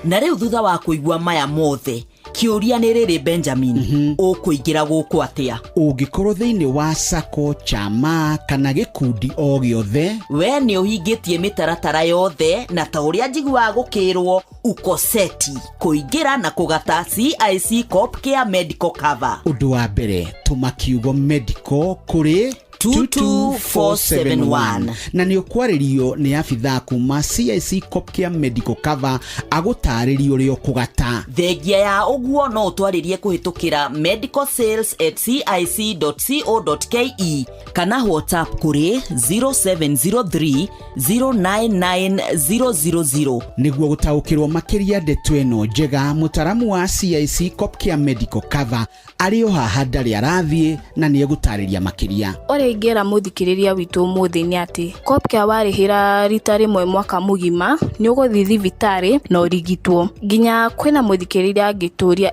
Na rĩu thutha wa kũigua maya mothe, kĩũria nĩ rĩrĩ Benjamin, ũkũingĩra gũkũ atĩa? Ũngĩkorwo thĩinĩ wa sacco, chama kana gĩkundi o gĩothe, we nĩ ũhingĩtie mĩtaratara yothe na ta ũrĩa njiguaga gũkĩrwo uko seti kũingĩra na kũgata CIC Copcare Medical Cover. Ũndũ wa mbere, tũma kiugo medical kũrĩ 22471 na nĩ ũkwarĩrio nĩ abithaa kuma CIC Copcare Medical Cover agũtarĩrie ũrĩa ũkũgata. Thengia ya ũguo no ũtwarĩrie kũhĩtũkĩra medicalsales@cic.co.ke kana WhatsApp kũrĩ 0703 099000. Nĩguo gũtaũkĩrwo makĩria ndeto ĩno njega, mũtaramu wa CIC Copcare Medical Cover arĩ o haha ndarĩ arathiĩ na nĩ egũtarĩria makĩria. Ũrĩa ingĩra mũthikĩrĩria witũ ũmũthĩ nĩ atĩ Copcare warĩhĩra rita rĩmwe mwaka mũgima nĩ ũgũthiĩ thibitarĩ na ũrigitwo. Nginya kwĩna mũthikĩrĩria angĩtũria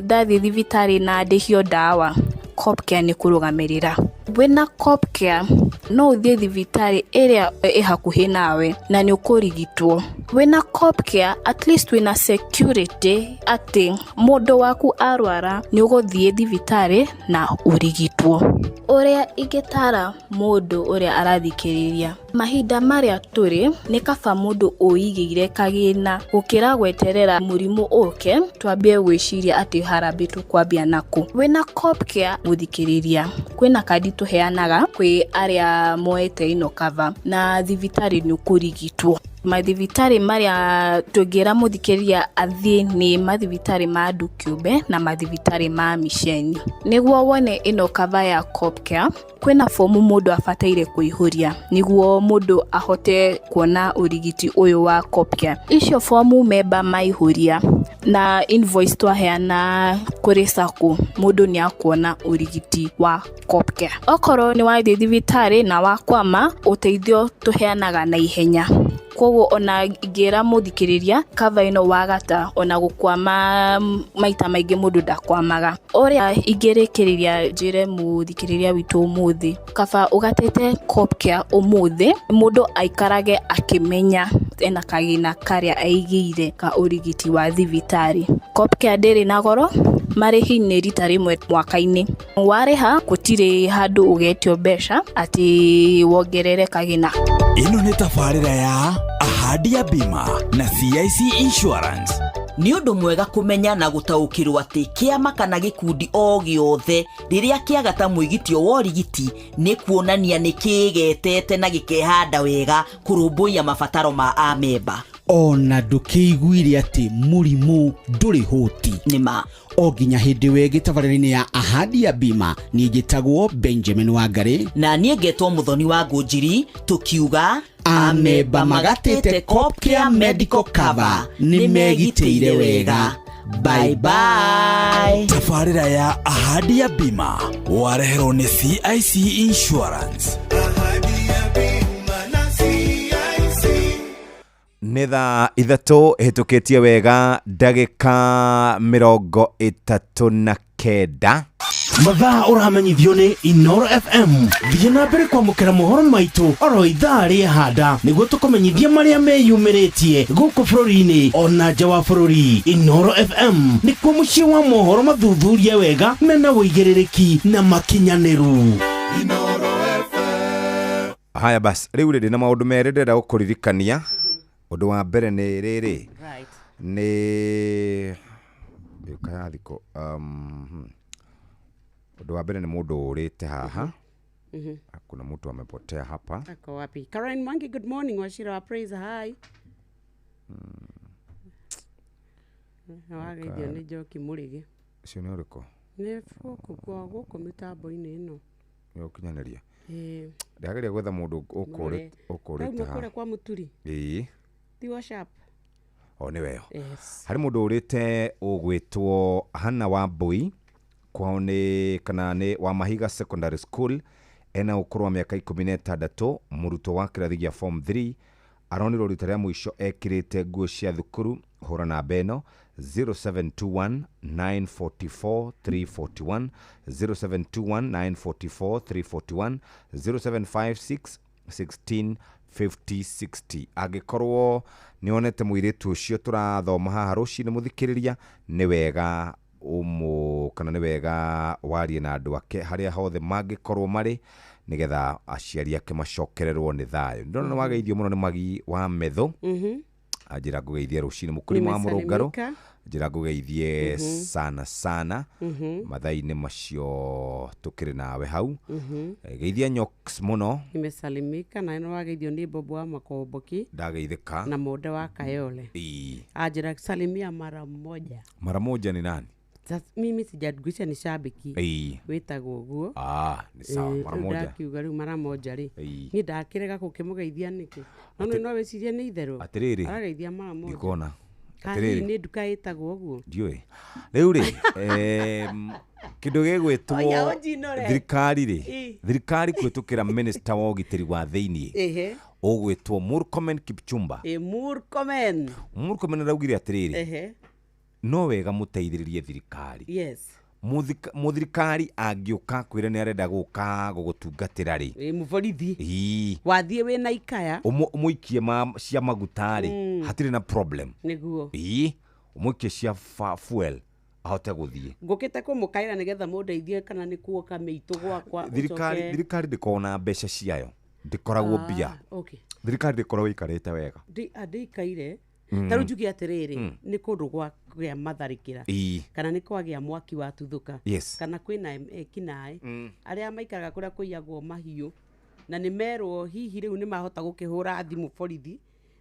ndathiĩ thibitarĩ na ndĩhio ndawa, Copcare nĩ kũrũgamĩrĩra. Wĩna Copcare no ũthiĩ thibitarĩ ĩrĩa ĩ hakuhĩ nawe na nĩ ũkũrigitwo. Wĩna Copcare at least wĩna security atĩ mũndũ waku arwara nĩ ũgũthiĩ thibitarĩ na ũrigitwo. Ũrĩa ingĩtara mũndũ ũrĩa arathikĩrĩria, mahinda marĩa tũrĩ nĩ kaba mũndũ ũigĩire kagĩna gũkĩra gweterera mũrimũ ũke twambie gwĩciria atĩ harambĩ tũkwambia nakũ. Wĩna Copcare mũthikĩrĩria, kwĩna kandi tũheanaga kwĩ arĩa moete ĩno cover na thibitarĩ nĩ ũkũrigitwo. Mathibitarĩ marĩa tũngĩra mũthikĩrĩria athiĩ nĩ mathibitarĩ ma andũ kĩũmbe na mathibitarĩ ma miceni. Nĩguo wone ĩno cover ya Copcare, kwĩna fomu mũndũ abataire kũihũria nĩguo mũndũ ahote kuona ũrigiti ũyũ wa Copcare. Icio fomu memba maihũria na invoice twaheana kũrĩ sacco, mũndũ nĩ akuona ũrigiti wa Copcare. Okorwo nĩ wathiĩ thibitarĩ na wakwama, ũteithio tũheanaga na ihenya. Koguo ona ingĩra mũthikĩrĩria cover ĩno wagata ona gũkwama maita maingĩ mũndũ ndakwamaga. Ũrĩa ingĩrĩkĩrĩria njĩre mũthikĩrĩria witũ ũmũthĩ, kaba ũgatĩte Copcare ũmũthĩ mũndũ aikarage akĩmenya ena kagĩna karĩa aigĩire ka ũrigiti wa thibitarĩ. Copcare ndĩrĩ na goro, marĩhi nĩ rita rĩmwe mwaka-inĩ. Warĩha gũtirĩ handũ ũgetio mbeca atĩ wongerere kagĩna. Ĩno nĩ tabarĩra ya Ahadi ya Bima na CIC Insurance. Nĩ ũndũ mwega kũmenya na gũtaũkĩrwo atĩ kĩama kana gĩkundi o gĩothe rĩrĩa kĩagata mwĩgitio wa ũrigiti nĩ kuonania nĩ kĩĩgetete na gĩkehanda wega kũrũmbũiya mabataro ma amemba. Ona ndũkĩiguire atĩ mũrimũ ndũrĩ hũti. Nĩma. O nginya hĩndĩ wĩngĩ tabarĩra-inĩ ya Ahadi ya Bima, niĩ njĩtagwo Benjamin Wangari. Na niĩ ngetwo Mũthoni wa Ngũnjiri, tũkiuga amemba magatĩte Copcare Medical Cover nĩ megitĩire wega. Bye bye. Tabarĩra ya Ahadi ya Bima wareherwo nĩ CIC Insurance. Nĩ thaa 3 ĩhĩtũkĩtie wega ndagĩka 39. Mathaa ũramenyithio nĩ Inoro FM. Thiĩ na mbere kwamũkĩra mohoro maitũ oro ithaa rĩa handa nĩguo tũkũmenyithie marĩa meyumĩrĩtie gũkũ bũrũri-inĩ ona nja wa bũrũri. Inoro FM nĩkuo mũciĩ wa mohoro mathuthurie wega mena ũigĩrĩrĩki na makinyanĩru. Haya bas, rĩu rĩ ndĩna maũndũ merĩ ndĩrenda gũkũririkania. Ũndũ wa mbere nĩ rĩrĩ, nĩ yũka thikũ ũndũ wa mbere nĩ mũndũ ũrĩte haha. Kuna mtu amepotea hapa. Ako wapi? Karen Mwangi, good morning. Wachira wa Praise, hi. Wageithio nĩ Njoki Mũrĩgĩ. Ũcio nĩ ũrĩkũ? Nĩ gũkũ kwa gũkũ mĩtambo-inĩ ĩno. Nĩ ũkinyanĩria. Ĩĩ. Ndĩrageria gwetha mũndũ ũkũrĩte Rauma haha. kũrĩa kwa Mũturi. Ĩĩ. Ti WhatsApp. O nĩ weyo. Yes. Harĩ mũndũ ũrĩte ũgwĩtwo Hannah Wambui, kwao nĩ kana nĩ wa Mahiga Secondary School, ena ũkũrũ wa mĩaka 16, mũrutwo wa kĩrathi gĩa form 3, aronirwo rita rĩa mũico ekĩrĩte nguo cia thukuru. Hũra namba ĩno 0721 944 341, 0721 944 341, 0756 16 50 60. Angĩkorwo nĩ wonete mũirĩtu ũcio tũrathoma haha rũcinĩ mũthikĩrĩria, nĩ wega kana nĩ wega warie na andũ ake harĩa hothe mangĩkorwo marĩ nĩgetha aciari ake macokererwo nĩ thayũ. Ndĩrona nĩ wageithio mũno nĩ Magi wa Metho. Anjĩra ngũgeithie rũcinĩ mũkũrima wa Mũrũngarũ. Njĩra ngũgeithie sana sana. Mathaa-inĩ macio tũkĩrĩ nawe hau. Geithia Nyox mũno. Nimesalimika na nĩ wageithio nĩ Bobo wa Makomboki. Ndageithĩka. Na Monde wa Kayole. Anjĩra salimia mara moja. Mara moja ni nani? Sasa mimi sijagusia ni shabiki. Wĩtagwo ũguo. Nĩ sawa, mara moja. Ndakiuga rĩu mara moja rĩ. Niĩ ndakĩrega gũkĩmũgeithia nĩkĩ? No no wĩcirie nĩ itherũ. Atĩrĩrĩ. Arageithia mara moja. Ndikuona. Kana hihi nĩ nduka ĩtagwo ũguo? Ndiũĩ. Rĩu rĩ, kĩndũ gĩgwĩtwo Oya, ũnjinũre. thirikari rĩ, thirikari kũhĩtũkĩra minister wa ũgitĩri wa thĩiniĩ ũgwĩtwo Murkomen Kipchumba. Murkomen. Murkomen araugire atĩrĩrĩ, no wega mũteithĩrĩrie thirikari. Yes. Mũthirikari angĩũka kwĩra nĩ arenda gũka gũgũtungatĩra rĩ, Mũborithi. Wathiĩ wĩna ikaya. Ũmũikie cia maguta rĩ, hatirĩ na problem. Nĩguo. Ũmũikie cia fuel ahote gũthiĩ. Ngũkĩte kũmũkaĩra nĩgetha mũndeithie kana nĩ kuoka mĩitũ gwakwa. Thirikari ndĩkoragwo na mbeca ciayo. Ndĩkoragwo mbia. Thirikari ndĩkoragwo ĩikarĩte wega. Ndĩikaire. Ta rĩu njuge atĩrĩrĩ, nĩ kũndũ gwagĩa matharĩkĩra. Kana nĩ kwagĩa mwaki watuthũka. Kana kwĩna ekinaĩ arĩa maikaraga kũrĩa kũiyagwo mahiũ na nĩ merwo hihi rĩu nĩ mahota gũkĩhũra thimũ borithi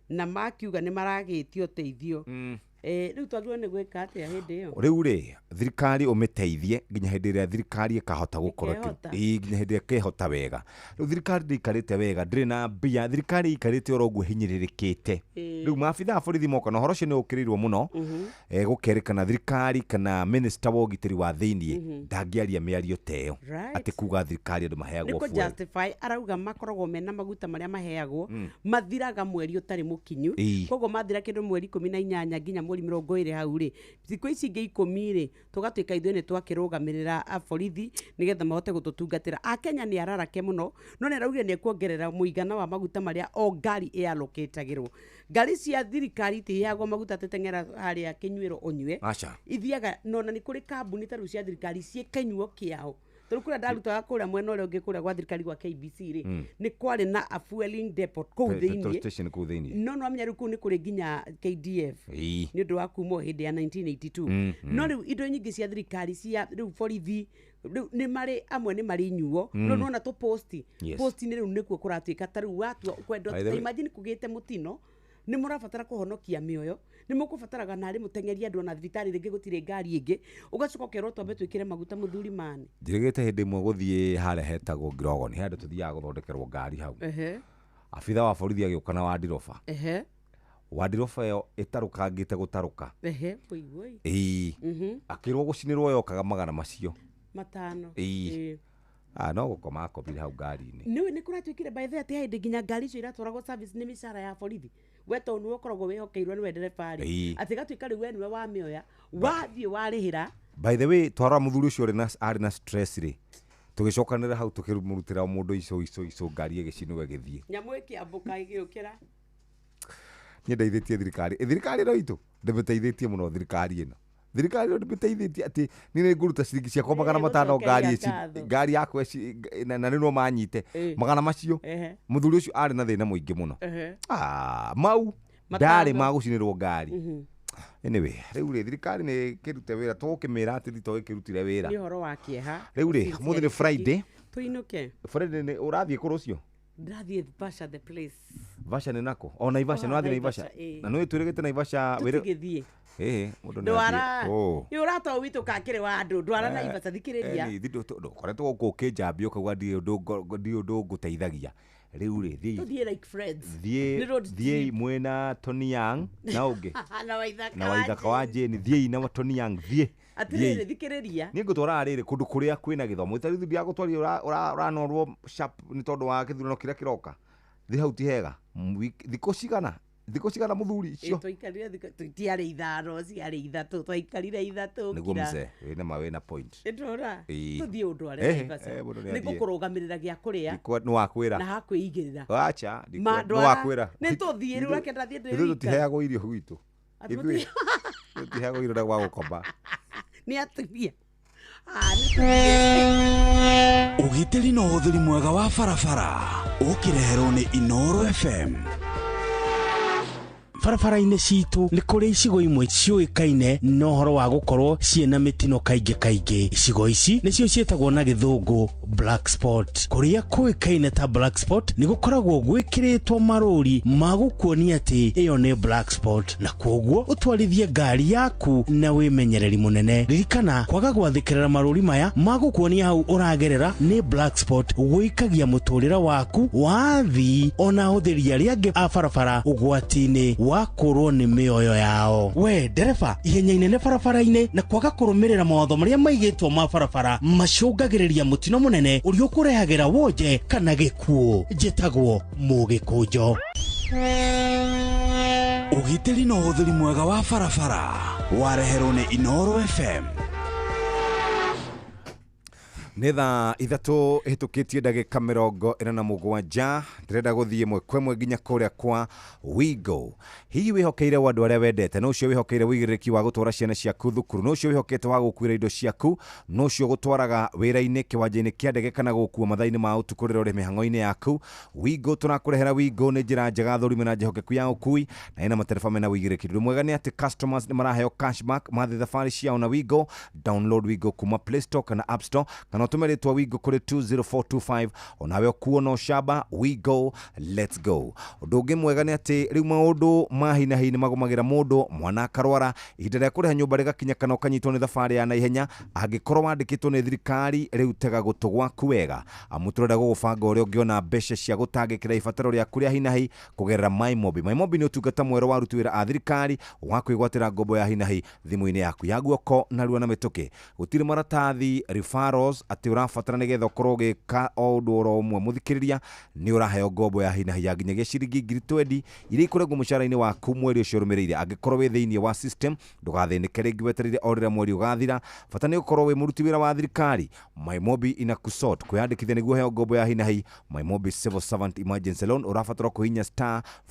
na makiuga nĩ maragĩtio ũteithio. Rĩu twagĩrĩirwo nĩ gwĩka atĩa hĩndĩ ĩyo? Rĩu rĩ, thirikari ũmĩteithie nginya hĩndĩ ĩrĩa thirikari ĩkahota gũkorwo nginya hĩndĩ ĩrĩa ĩkehota wega. Rĩu thirikari ndĩikarĩte wega, ndĩrĩ na mbia, thirikari ĩikarĩte oro ũguo hinyĩrĩrĩkĩte. Rĩu maabitha a borithi moka na ũhoro ũcio nĩ ũkĩrĩirwo mũno. Gũkerĩkana thirikari kana minister wa ũgitĩri wa thĩiniĩ ndangĩaria mĩario ta ĩyo, atĩ kuga thirikari andũ nĩ maheagwo kũ fuel. Justify arauga makoragwo mena maguta marĩa maheagwo mathiraga mweri ũtarĩ mũkinyu. Koguo mathira kĩndũ mweri 18 nginya mweri 20 hau rĩ, thikũ ici ingĩ 10 rĩ, tũgatuĩka ithuĩ nĩ twakĩrũgamĩrĩra a borithi nĩgetha mahote gũtũtungatĩra. Akenya nĩ ararake mũno, no nĩ araugire nĩ ekuongerera mũigana wa maguta marĩa o ngari ĩalokĩtagĩrwo. Ngari cia thirikari itiheagwo maguta atĩ teng'era harĩa kĩnyuĩro ũnyue. Aca. Ithiaga nona nĩ kũrĩ kambuni ta rĩu cia thirikari ciĩ kĩnyuo kĩao. Tondũ kũrĩa ndarutaga kũrĩa mwena ũrĩa ũngĩ kũrĩa gwa thirikari gwa KBC rĩ, nĩ kwarĩ na a fueling depot kũu Petrol thĩiniĩ. station kũu thĩiniĩ. No nwamenya rĩu kũu nĩ kũrĩ nginya KDF nĩ ũndũ wa kuma o hĩndĩ ya 1982. No rĩu indo nyingĩ cia thirikari cia rĩu borithi rĩu nĩ marĩ amwe nĩ marĩ inyuo. No nĩwona tũ posti, posti-inĩ rĩu nĩkuo kũratuĩka ta rĩu watua kwendwo. By the Ta way- imagine kũgĩte mũtino, nĩ mũrabatara kũhonokia mĩoyo, nĩ mũkũbataraga narĩ mũteng'erie andũ ona thibitarĩ rĩngĩ gũtirĩ ngari ĩngĩ, ũgacoka ũkerwo twambe twĩkĩre maguta mũthuri mani. Njĩrĩgĩte hĩndĩ ĩmwe gũthiĩ harĩa hetagwo Ngirogoni, he handũ tũthiaga gũthondekerwo ngari hau. Abitha wa borithi agĩũka na wandiroba. Wandiroba ĩyo ĩtarũkangĩte gũtarũka. Ehe, woi woi. Ĩĩ. Akĩrwo gũcinĩrwo yokaga magana macio. 500. Ĩĩ. Ĩĩ. Ah, no gũkoma akomire hau ngari-inĩ. Nĩũĩ nĩ kũratuĩkire by the way atĩ hĩndĩ nginya ngari icio iratwaragwo service nĩ mĩcara ya borithi, we tondũ nĩwe ũkoragwo wĩhokeirwo nĩwe ndereba rĩ, atĩ gatuĩka rĩu we nĩwe wamĩoya wathiĩ warĩhĩra. By the way, twarora mũthuri ũcio arĩ na stress rĩ, tũgĩcokanĩra hau tũkĩmũrutĩra o mũndũ ico ico ico, ngari ĩgĩcinwo ĩgĩthiĩ. Nyamũ ĩkĩambũka ĩgĩũkĩra. Niĩ ndeithĩtie thirikari. Thirikari ĩno itũ ndĩmĩteithĩtie mũno, thirikari ĩno ndĩmĩteithĩtie atĩ niĩ nĩ ngũruta ciringi ciakwa 500 ngari gũcokeria ngatho. ngari yakwa na nĩ no manyite magana macio. Mũthuri ũcio arĩ na thĩna mũingĩ mũno. Ah, mau 500. ndarĩ ma gũcinĩrwo ngari. Anyway, rĩu rĩ, thirikari nĩ ĩkĩrute wĩra, tũgũkĩmĩra atĩ to ĩkĩrutire wĩra. Nĩ ũhoro wa kĩeha. Rĩu rĩ, ũmũthĩ nĩ Friday. Tũinũke. Friday nĩ ũrathiĩ kũ rũciũ? Ndĩrathiĩ Vasha the place. Vasha nĩ nako o Naivasha? Oh, nĩ wathiĩ Naivasha? Naivasha, ĩĩ. Na nĩ twĩrĩgĩte Naivasha Tũtigĩthiĩ. Ĩĩ, mũndũ nĩ Ndwara. athiĩ. Oh. Nĩ ũrata witũ kakĩrĩ wa andũ ndwara Naivasha thikĩrĩria. Ndũkoretwo gũkũ ũkĩnjambia ũkauga ndirĩ ũndũ ngũteithagia. Rĩu rĩ, thiĩi. Tũthiĩ like friends. Thiĩ. Nĩ road Thiĩi trip. mwĩna Tony Young na ũngĩ na Waithaka. Na Waithaka wa Jane, thiĩi na Tony Young, thiĩ. Atĩrĩrĩ, Thiĩi. thikĩrĩria. Niĩ ngũtwaraga rĩrĩ kũndũ kũrĩa kwĩna gĩthomo. Tarĩu ndigagũtwaria ũranorwo sharp nĩ tondũ wa gĩthurano kĩrĩa kĩroka. Thiĩ hau ti hega. Thikũ cigana mũthuri icio? Ĩ, twaikarire thikũ tiarĩ 5, ciarĩ 3, twaikarire 3. Nĩguo mzee, wĩna ma wĩna point. Ĩndũra. Ĩĩ. Tũthiĩ ũndware Naivasha. Mũndũ nĩ Nĩ athiĩ. ngũkũrũgamĩrĩra gĩa kũrĩa Nĩ wakwĩra. na hakwĩigĩrĩra. Acha. Ma, Nĩ ndwara. wakwĩra. Nĩ tũthiĩ rĩu, reke ndathiĩ ndĩ Ithuĩ wika. tũtiheagwo irio gwitũ. Atĩ Ithuĩ tũtiheagwo irio na gwa gũkoma. Nĩ atumia. Ah, nĩ tũthiĩ. Ũgitĩri na ũhũthĩri mwega wa barabara ũkĩreherwo nĩ Inoro FM. Barabara-inĩ citũ nĩ kũrĩ icigo imwe ciũĩkaine na ũhoro wa gũkorwo ciĩna mĩtino kaingĩ kaingĩ. Icigo ici nĩcio ciĩtagwo na gĩthũngũ black spot. Kũrĩa kũĩkaine ta black spot nĩ gũkoragwo gwĩkĩrĩtwo marũri ma gũkuonia atĩ ĩyo nĩ black spot, na kwoguo ũtwarithie ngari yaku na wĩmenyereri mũnene. Ririkana kwaga gwathĩkĩrĩra marũri maya ma gũkuonia hau ũragerera nĩ black spot gũikagia mũtũrĩre waku wa athii ona ahũthĩri arĩa angĩ a barabara ũgwati-inĩ wa kũrwo nĩ mĩoyo yao. We ndereba, ihenya inene barabara-inĩ na kwaga kũrũmĩrĩra mawatho marĩa maigĩtwo ma barabara macũngagĩrĩria mũtino mũnene ũrĩa ũkũrehagĩra wonje kana gĩkuũ. Njĩtagwo Mũgĩkũnjo. Ũgitĩri na ũhũthĩri mwega wa barabara wareherwo nĩ Inoro FM. Nĩ thaa 3 ĩhĩtũkĩtie ndagĩka 47. Ndĩrenda gũthiĩ ĩmwe kwa ĩmwe nginya kũrĩa kwa Wigo. Hihi wĩhokeire wa andũ arĩa wendete? No ũcio wĩhokeire ũigĩrĩrĩki wa gũtwara ciana ciaku thukuru, no ũcio wĩhokete wa gũkuĩra indo ciaku, no ũcio gũtwaraga wĩra-inĩ, kĩwanja-inĩ kĩa ndege kana gũkua mathaa-inĩ ma ũtukũ rĩrĩa ũrĩ mĩhang'o-inĩ yaku. Wigo, tũrakũrehera Wigo nĩ njĩra njega thũrime na njĩhokeku ya ũkui na ĩna matereba mena ũigĩrĩrĩki. Ũndũ mwega nĩ atĩ customers nĩ maraheo cashback mathiĩ thabarĩ ciao na Wigo. Download Wigo kuma Play Store kana App Store kana Kana ũtũme rĩtwa Wigo kũrĩ 20425, onawe ũkuo na ũcamba. We go, let's go. Ũndũ ũngĩ mwega nĩ atĩ rĩu maũndũ ma hi na hi nĩ magũmagĩra mũndũ, mwana akarwara, ihinda rĩa kũrĩha nyũmba rĩgakinya, kana ũkanyitwo nĩ thabarĩ ya naihenya. Angĩkorwo wandĩkĩtwo nĩ thirikari, rĩu tega gũtũ gwaku wega, amu tũrenda gũgũbanga ũrĩa ũngĩona mbeca cia gũtangĩkĩra ibataro rĩaku rĩa hi na hi kũgerera MyMobi. MyMobi nĩ ũtungata mwerũ wa aruti wĩra a thirikari wa kwĩgwatĩra ngombo ya hi na hi thimũ-inĩ yaku ya guoko narua na mĩtũkĩ. Gũtirĩ maratathi, referrals atĩ ũrabatara nĩgetha ũkorwo ũgĩka o ũndũ oro ũmwe. Mũthikĩrĩria, nĩ ũraheo ngombo ya hi na hi ya nginyagia ciringi 20,000 iria ikũrengwo mũcara-inĩ waku mweri ũcio ũrũmĩrĩire. Angĩkorwo wĩ thĩinĩ wa system, ndũgathĩnĩke rĩngĩ wetereire o rĩrĩa mweri ũgathira. Bata nĩ ũkorwo wĩ mũruti wĩra wa thirikari. MyMobi inakusort. Kwĩyandĩkithia nĩguo ũheo ngombo ya hi na hi MyMobi Civil Servant Emergency Loan, ũrabatara kũhihinya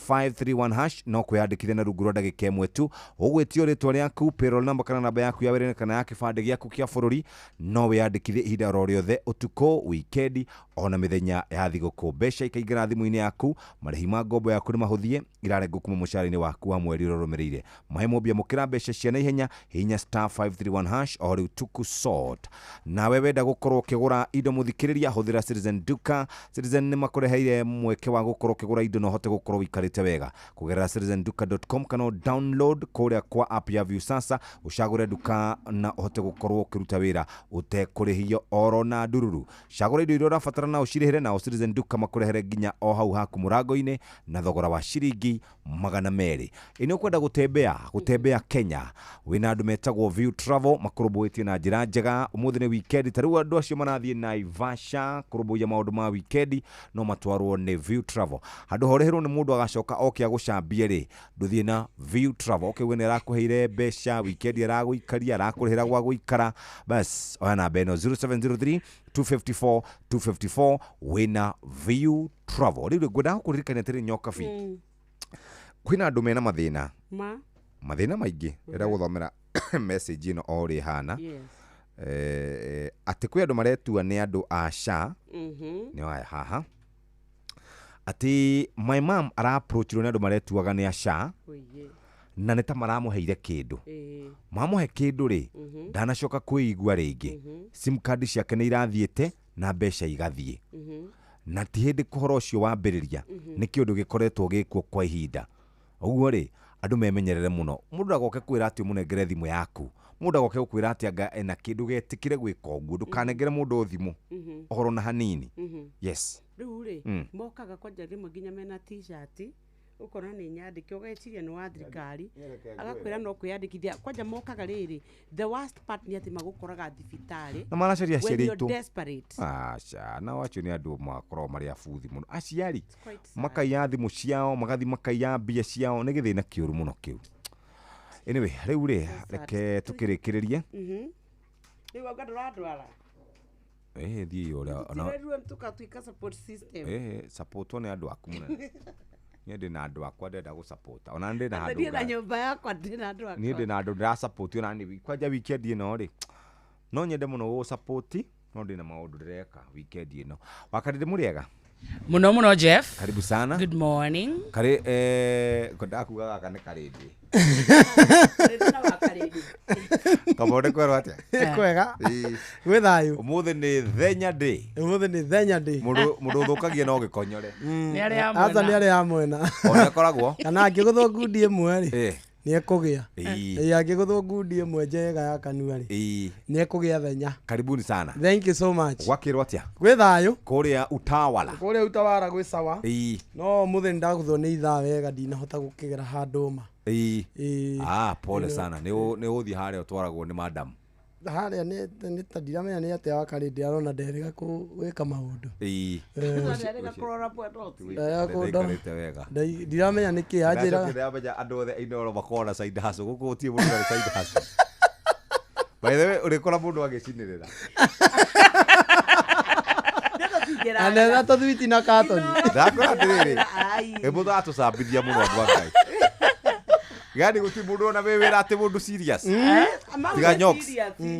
*531# no kwĩyandĩkithia na rungu rwa ndagĩka ĩmwe tu. Ũgwĩtio rĩtwa rĩaku, payroll number kana namba yaku ya wĩra kana ya kĩbandĩ gĩaku kĩa bũrũri. No wĩyandĩkithie ihinda oro rĩothe, ũtukũ, wikendi, ona mĩthenya ya thigũkũ. Mbeca ikaingĩra thimũ-inĩ yaku, marĩhi ma ngombo yaku nĩ mahũthie, irarengwo kuma mũcara-inĩ waku wa mweri ũrĩa ũrũmĩrĩire. MyMobi, amũkĩra mbeca cia naihenya, hihinya *531# o rĩu tukusort. Nawe wenda gũkorwo ũkĩgũra indo, mũthikĩrĩria, hũthĩra Citizen Duka. Citizen nĩ makũreheire mweke wa gũkorwo ũkĩgũra indo na ũhote gũkorwo ũikarĩte wega kũgerera citizenduka.com, kana download kũrĩa kwa app ya Viusasa, ũcagũre nduka na ũhote gũkorwo ũkĩruta wĩra ũtekũrĩhio oro na ndururu. Cagũra indo iria ũrabatara na ũcirĩhĩre, nao Citizen Duka makũrehere nginya o hau haku mũrango-inĩ na thogora wa ciringi 200. Ĩ nĩ ũkwenda gũtembea Kenya, wĩna andũ metagwo View Travel makũrũmbũĩtie na njĩra njega. Ũmũthĩ nĩ weekend, ta rĩu andũ acio marathiĩ Naivasha kũrũmbũiya maũndũ ma weekend no matwarwo nĩ View Travel. Handũ horĩhĩrwo nĩ mũndũ agacoka oke agũcambie rĩ, ndũthiĩ na View Travel. Oke uge nĩ arakũheire mbeca weekend, aragũikaria, arakũrĩhĩra gwa gũikara. Bas, oya namba ĩno, 0703 254 254, wĩna View Travel. Rĩu ngwendaga gũkũririkania atĩrĩ, Nyokabi, kwĩna andũ mena mathĩna, ma mathĩna maingĩ. Ndĩrenda gũthomera message ĩno o ũrĩa ĩhana. Atĩ kwĩ andũ maretua nĩ andũ a SHA. Nĩ waya haha atĩ my mom ara-approachirwo nĩ andũ maretuaga nĩ a SHA Oye. na nĩ ta maramũheire kĩndũ. Mamũhe kĩndũ rĩ, ndanacoka kwĩigua rĩngĩ. Sim card ciake nĩ irathiĩte na mbeca igathiĩ, na ti hĩndĩ ũhoro ũcio wambĩrĩria, nĩ kĩũndũ gĩkoretwo gĩkuo kwa ihinda. Ũguo rĩ, andũ memenyerere mũno. Mũndũ ndagoke kwĩra atĩ ũmũnengere thimũ yaku, mũndũ ndagoke gũkwĩra atĩ anga ena kĩndũ. Getĩkĩre gwĩka ũguo, ndũkanengere mũndũ thimũ ũhoro na hanini. Yes. Rĩu rĩ, mokaga kwanja rĩmwe nginya mena T-shirt, ũkona nĩ nyandĩke, ũgeciria nĩ wa thirikari, agakwĩra no kwĩyandĩkithia. Kwanja mokaga rĩrĩ, the worst part nĩ atĩ magũkoraga thibitarĩ Na maracaria when aciari you're aitũ. desperate. Aca, nao acio nĩ andũ makoragwo marĩ abuthi mũno, aciari Quite sad. makaiya thimũ ciao, magathi makaiya mbia ciao. Nĩ gĩthĩna kĩũru mũno kĩu. Anyway, rĩu rĩ, reke tũkĩrĩkĩrĩrie. Rĩu anga ndũrandwara. Ĩĩ, thiĩ ũrĩa ona. Tũtirerwo tũgatuĩka support system. Ĩĩ, support nĩ andũ aku mũnene. Niĩ ndĩ na andũ akwa ndĩrenda gũsupport, ona ndĩ na handũ Niĩ na nyũmba yakwa ndĩ na andũ niĩ ndĩ akwa. na andũ ndĩrasupport. Ona niĩ kwanja weekend ĩno rĩ, no nyende mũno gũgũsupport, no ndĩ na maũndũ ndĩreka weekend ĩno. Wakarĩndĩ, mũrĩega? Muno muno, Jeff. Karibu sana. Good morning. Karĩ ngwendaga kuga gaka nĩ karĩndĩ kamone kwerwo atĩa? Kwega. Ĩĩ. Gwĩ thayũ. Ũmũthĩ nĩ Thenya Day. Ũmũthĩ nĩ Thenya Day. Mũndũ mũndũ ũthũkagia no gĩkonyore. Nĩ arĩa a Aca, nĩ mwena. arĩa a mwena. O nĩ akoragwo Kana angĩgũthwo ngundi ĩmwe rĩ, nĩ ekũgĩa. Ĩĩ. Ĩĩ, angĩgũthwo ngundi ĩmwe njega ya kanua rĩ, nĩ ekũgĩa thenya. Karibuni sana. Thank you so much. Gwakĩrwo atĩa? Gwĩ thayũ. Kũrĩa Utawala? Kũrĩa Utawara gwĩ sawa. Ĩĩ. No ũmũthĩ nĩ ndagũthwo nĩ ithaa wega, ndinahota gũkĩgera handũ ma. Ĩĩ. Ĩĩ. Ah, pole sana. Nĩ ũgũthiĩ harĩa ũtwaragwo nĩ madam. Harĩa nĩ ta ndiramenya nĩ atĩa wakarĩndĩ arona nderĩga gwĩka maũndũ. Ĩĩ. Nderĩga kũrora mwena ũcio. Nderĩga kũndora. Ndaikarĩte wega. Ndiramenya nĩ kĩ anjĩra. Ndĩracokire ndĩramenya andũ othe Inooro makoragwo na side hustle. Gũkũ gũtirĩ mũndũ ũtarĩ side hustle. By the way, ũrĩkora mũndũ agĩcinĩrĩra. Anetha tũthwiti na katoni. Ndakora atĩrĩrĩ, ĩ mũndũ atũcambithia mũno, andũ a Ngai. Yani gũtirĩ mũndũ ona wĩ wĩra atĩ mũndũ serious. Tiga nyox.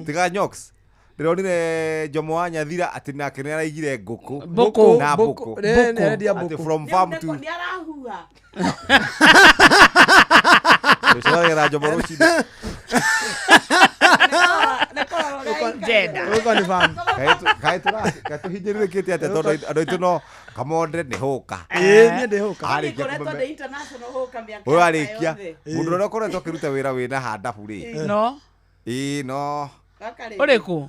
Tiga nyox. Ndĩronire Jomo wa Nyathira atĩ nake nĩ araigire ngũkũ. Mbũkũ. Na Mbũkũ. mbũkũ. Nĩ arendia Atĩ mbũkũ. from farm to Nĩ arahua. Tũcemanagia na Jomo rũcinĩ. Njenda. Ũkonfirm. Kaĩ kaĩ tũhinyĩrĩrĩkĩte atĩa tondũ andũ aitũ no Kamonde nĩ hũka. Ĩĩ, niĩ ndĩ hũka. Arĩkia Ngoretwo kũmeme- ndĩ international hũka mĩaka Ũyũ arĩkia yothe. mũndũ ũrĩa ũkoretwo akĩruta wĩra wĩna handabu rĩ. No. Ĩĩ no. Gaka rĩ. Ũrĩkũ?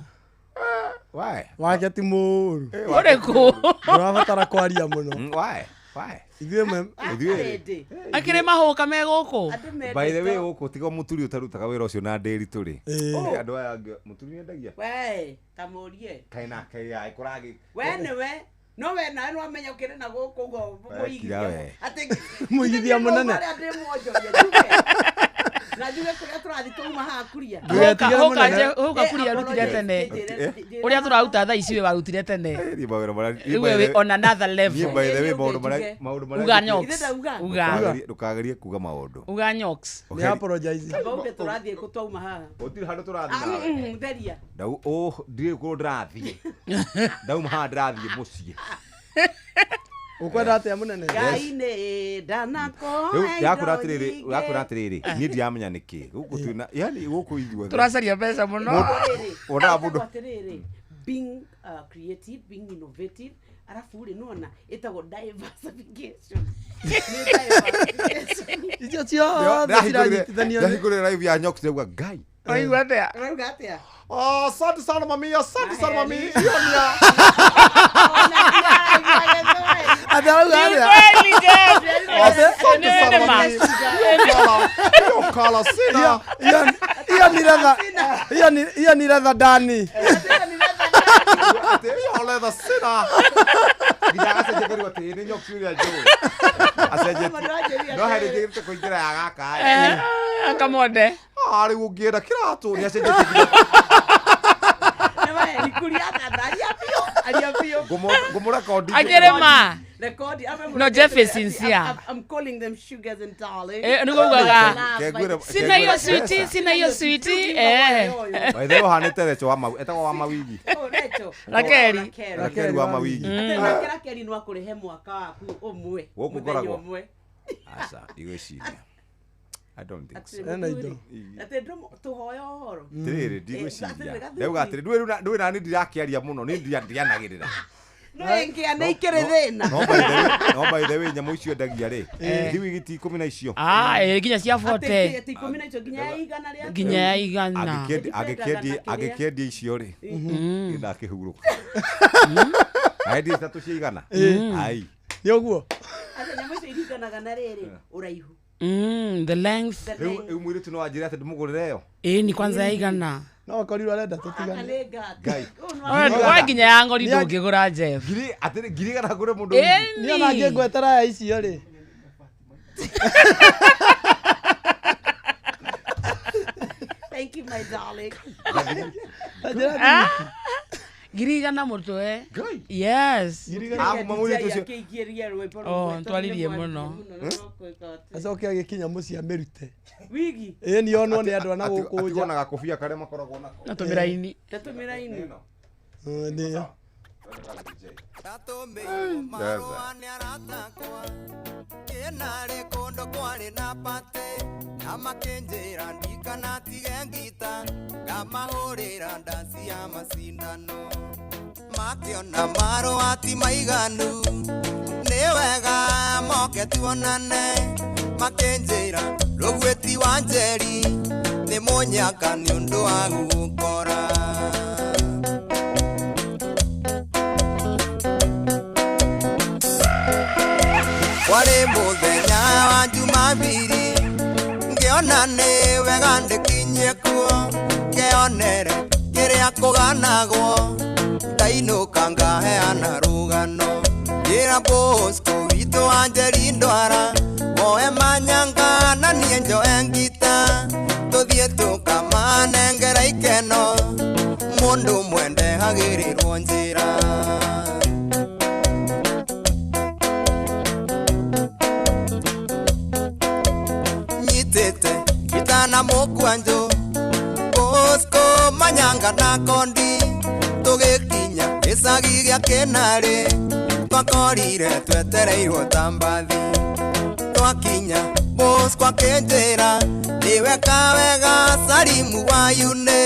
Why? Wake ti mũũru. Ũrĩkũ? Ndũrabatara kwaria mũno. Why? Why? Ithuĩ mwe Ithuĩ Akĩrĩ mahũka me gũkũ. By the way gũkũ tiga mũturi ũtarutaga wĩra ũcio na ndĩri tũrĩ. Ĩĩ. Andũ aya angĩ mũturi nĩendagia. We, tamũrie. Kaĩ nake ya kũragĩ. We nĩwe. No we nawe nĩwamenya ũkĩrĩ na gũkũ ũguo Kira we. Atĩ Mũigithia mũnene. Arĩa ndĩ mwonjoria njuge. Na njuge kũrĩa tũrathiĩ twauma haha kuria. Ndũgetigĩre Hũka mũnene. hũka kuria arutire tene. Ũrĩa tũraruta thaa ici we warutire tene. Niĩ mawĩra marĩa Rĩu we wĩ on another level. Niĩ by the way maũndũ marĩa maũndũ marĩa Uga nyox. Ithe ndauga. Uga. Ndũkagerie kuga maũndũ. Uga nyox. Nĩ apologize. Bauge tũrathiĩ kũ twauma haha. Gũtirĩ handũ tũrathiĩ Ah, nawe. theria. Ndau oh ndirĩ kũrĩa ndĩrathiĩ. Ndauma haha ndĩrathiĩ mũciĩ. Ũkwenda atĩa mũnene? Ngai nĩ ndanakoe Rĩu ndĩrakwĩra indo atĩrĩrĩ, nyingĩ. ndĩrakwĩra atĩrĩrĩ, niĩ ndiramenya nĩkĩ. Gũkũ twĩna yani gũkũ ithuothe. Tũracaria mbeca mũno. Atĩrĩrĩ, Wonaga mũndũ ĩtagwo atĩrĩrĩ, being creative, being innovative, arabu rĩ nĩwona ĩtagwo diversification. Nĩ diversification. Icio ciothe ciranyitithanio nĩ- Ndahingũrire live ya Nyox ndauga Ngai. Waigua atĩa? Ũrauga atĩa? Oh, asante sana mami, asante sana mami. Hiyo ni ya Atĩ arauga Ni atĩa? kweli Jeff. Asante Nĩ sana wene ma. mami. Hiyo kala, hiyo kala sina. Hiyo hiyo ni leather. Hiyo ni hiyo ni leather dani. Ati hiyo leather sina. Nginya agacenjia ngarigwo atĩ nĩ Nyox ũrĩa njũĩ. Acenjetie. No harĩ njĩrĩte kũingĩra ya gaka. Eh, Kamonde. Ah, rĩu ũngĩenda kĩratũ nĩ acenjetie nginya Nĩ we, kuria tata, aria biũ, aria biũ. ngũmũrekondi. Akĩrĩ ma. Record, I'm- No, Jeff is sincere. I'm calling them sugars and darling. Eh, nĩguo ugaga. Kengwĩre- Sina hiyo kengwĩre switi, mbeca. sina hiyo switi. Eh. By the way ũhanĩte Recho wa mau, etagwo wa mawigi. Oh, Recho. Rakeli. Rakeli wa mawigi. Atĩ nake Rakeli no akũrĩhe mwaka waku ũmwe. Gũkũ mũthenya ngoragwo. ũmwe. Aca, ndigwĩciria. I don't think so. Atĩ Ena indo. Atĩ tũhoe ũhoro. Atĩrĩrĩ, Eh, ndigwĩciria. atĩrĩrĩ, gathuri. Ndauga atĩrĩ, ndũĩ rĩu ndũĩ nani ndirakĩaria mũno, niĩ ndianagĩrĩra. No ĩngĩa nĩ ikĩrĩ thĩna. No by the way, no by the way nyamũ icio endagia rĩ, thiu igiti ikũmi na icio. Ah, eh, nginya cia Atĩ 40. atĩ ikũmi na icio nginya ya igana rĩa Nginya ya igana. Angĩkĩendia angĩkĩendia angĩkĩendia icio rĩ, niĩ ndakĩhurũka. Aendia ithatũ cia igana. Ai. Nĩ ũguo. Atĩ nyamũ icio iringanaga na rĩrĩ ũraihu. The length. The Rĩu length. rĩu mũirĩtu no anjĩre atĩ ndĩmũgũrĩre ĩyo. Ĩĩ ni kwanza ya igana. No akorirwo arenda Aka tũtigane. nĩ ngati. Ngai. Ũyũ no Wa nginya ya ngori ndũngĩgũra Jeff. Ngiri atĩrĩ ngiri igana ngũre mũndũ wigi. Niĩ ona Ĩni. ngĩngwetera ya icio rĩ. Thank you my darling. Ta njĩra Ah, ngiri igana mũtwe. Ngai. Yes. ngiri igana. Ah, mũirĩtu ũcio. Akĩingĩria rwĩmbo Oh, rũmwe, tondũ twaririe nĩ mwaririe mũno. mũno, no kwĩka atĩ. Acoke agĩkinya mũciĩ amĩrute. Wigi. Ĩĩ nĩ onwo nĩ andũ a na gũkũ Atigwo nja. na gakobia karĩa makoragwo nako. Na tũmĩraini. Tatũmĩra-inĩ. Nĩyo. Sasa. Kĩnarĩ kũndũ kwarĩ na pate na makĩnjĩra ndikanatige ngita ngamahũrĩra ndaci ya macindano makĩona marũa ti maiganu nĩ wega moke tuonane makĩnjĩra rũgwĩti wa njeri nĩ mũnyaka nĩ ũndũ wa gũkora. Kwarĩ mũthenya wa Jumapili ngĩona nĩ wega ndĩkinyie kuo ngeonere kĩrĩa kũganagwo ndainũka ngaheana rũgano njĩra Bosco witũ wa Njeri ndwara oe manyanga na niĩ njoe ngita tũthiĩ tũkamanengera ikeno mũndũ mwende hagĩrĩrwo njĩra. Nyitĩte gitana mũkwanjũ Bosco manyanga na kondi tũgĩkinya gĩcagi gĩa Kĩnarĩ twakorire twetereirwo ta mbathi twakinya Bosco akĩnjĩra nĩweka wega Salimu wa Yune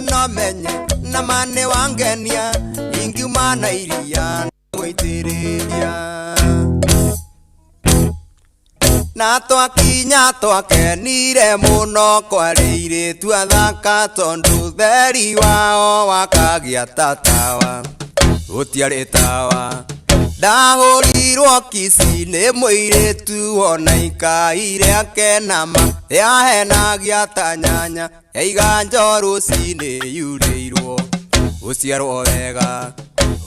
no menye Na ma nĩ wangenia ingiuma na iria gũitĩrĩria. Na twakinya twakenire mũno kwarĩ airĩtu athaka tondũ theri wao wakagĩa ta tawa gũtiarĩ tawa. Ndahũrirwo kici nĩ mũirĩtu ona ikaire akenama yahenagia ta nyanya yaiga rũcinĩ yurĩirwo gũciarwo wega.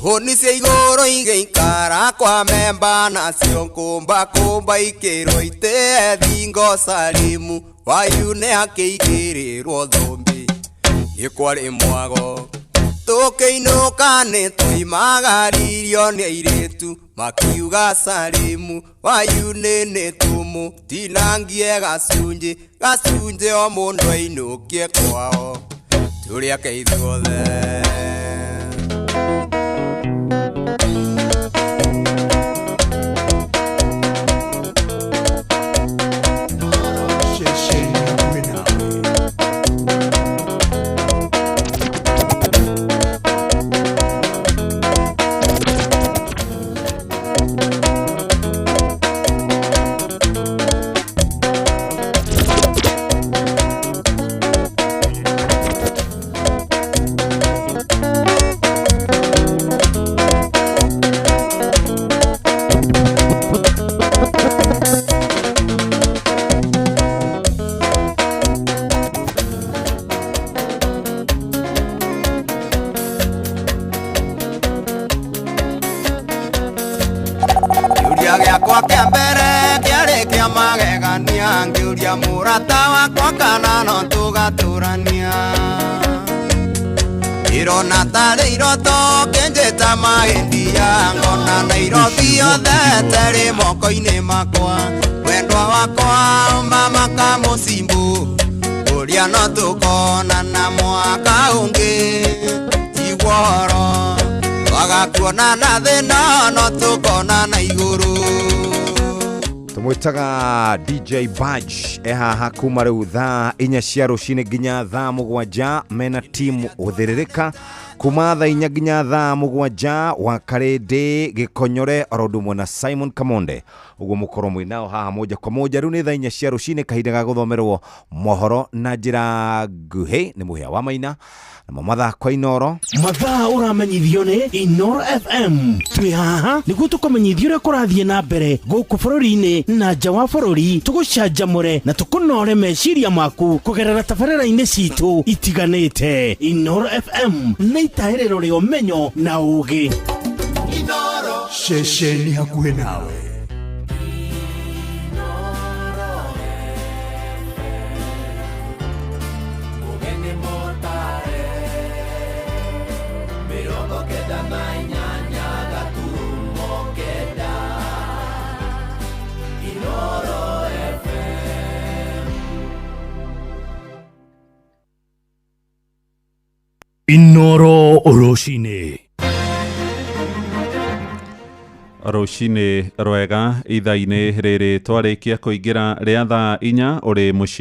Hũni cia igũrũ igĩikara kwa memba nacio kũmba kũmba ikĩrwo itĩe thingo Salimu wayu nĩ akĩigĩrĩrwo thũmbĩ nĩ kwarĩ mwago. Tũkĩinũka nĩ tũimagaririo nĩ airĩtu makiuga Salimu wayu nĩ nĩ tũmũtinangie gacunjĩ gacunjĩ o mũndũ ainũkie kwao tũrĩ ake ithuothe. Ceceni hakuhĩ nawe. Kĩũria gĩakwa kĩa mbere kĩarĩ kĩa magegania ngĩũria mũrata wakwa kana no tũgatũrania. Ndĩrona tarĩ iroto kĩnjĩta mahĩndia ngona Nairobi yothe terĩ moko-inĩ makwa. Wendwa wakwa mama kamũcimbu ũrĩa no tũkonana mwaka ũngĩ tiguo ũhoro twagakuonana thĩna no tũkonana igũrũ. Tũmwĩtaga DJ Badge e haha kuma rĩu thaa 4 cia rũcinĩ nginya thaa 7 mena timu ũthĩrĩrĩka kuma thaa 4 nginya thaa 7 wa Karĩndĩ Gĩkonyore oro ũndũ ũmwe na Simon Kamonde ũguo mũkorwo mwĩ nao haha moja kwa moja. Rĩu nĩ thaa 4 cia rũcinĩ kahinda ga gũthomerwo mohoro na njĩra nguhĩ nĩ Mũhĩa wa Maina namo mathaa kwa Inoro. Mathaa ũramenyithio nĩ Inoro FM. Twĩ haha nĩguo tũkũmenyithie ũrĩa kũrathiĩ na mbere gũkũ bũrũri-inĩ na nja wa bũrũri, tũgũcanjamũre na tũkũnore meciria maku kũgerera tabarĩra-inĩ citũ itiganĩte. Inoro FM nĩ itahĩrĩro rĩa ũmenyo na ũgĩ. Ceceni hakuhĩ nawe. Inoro rũcinĩ. Rũcinĩ rwega ithaa-inĩ rĩrĩ twarĩkia kũingĩra rĩa thaa 4 ũrĩ mũciĩ.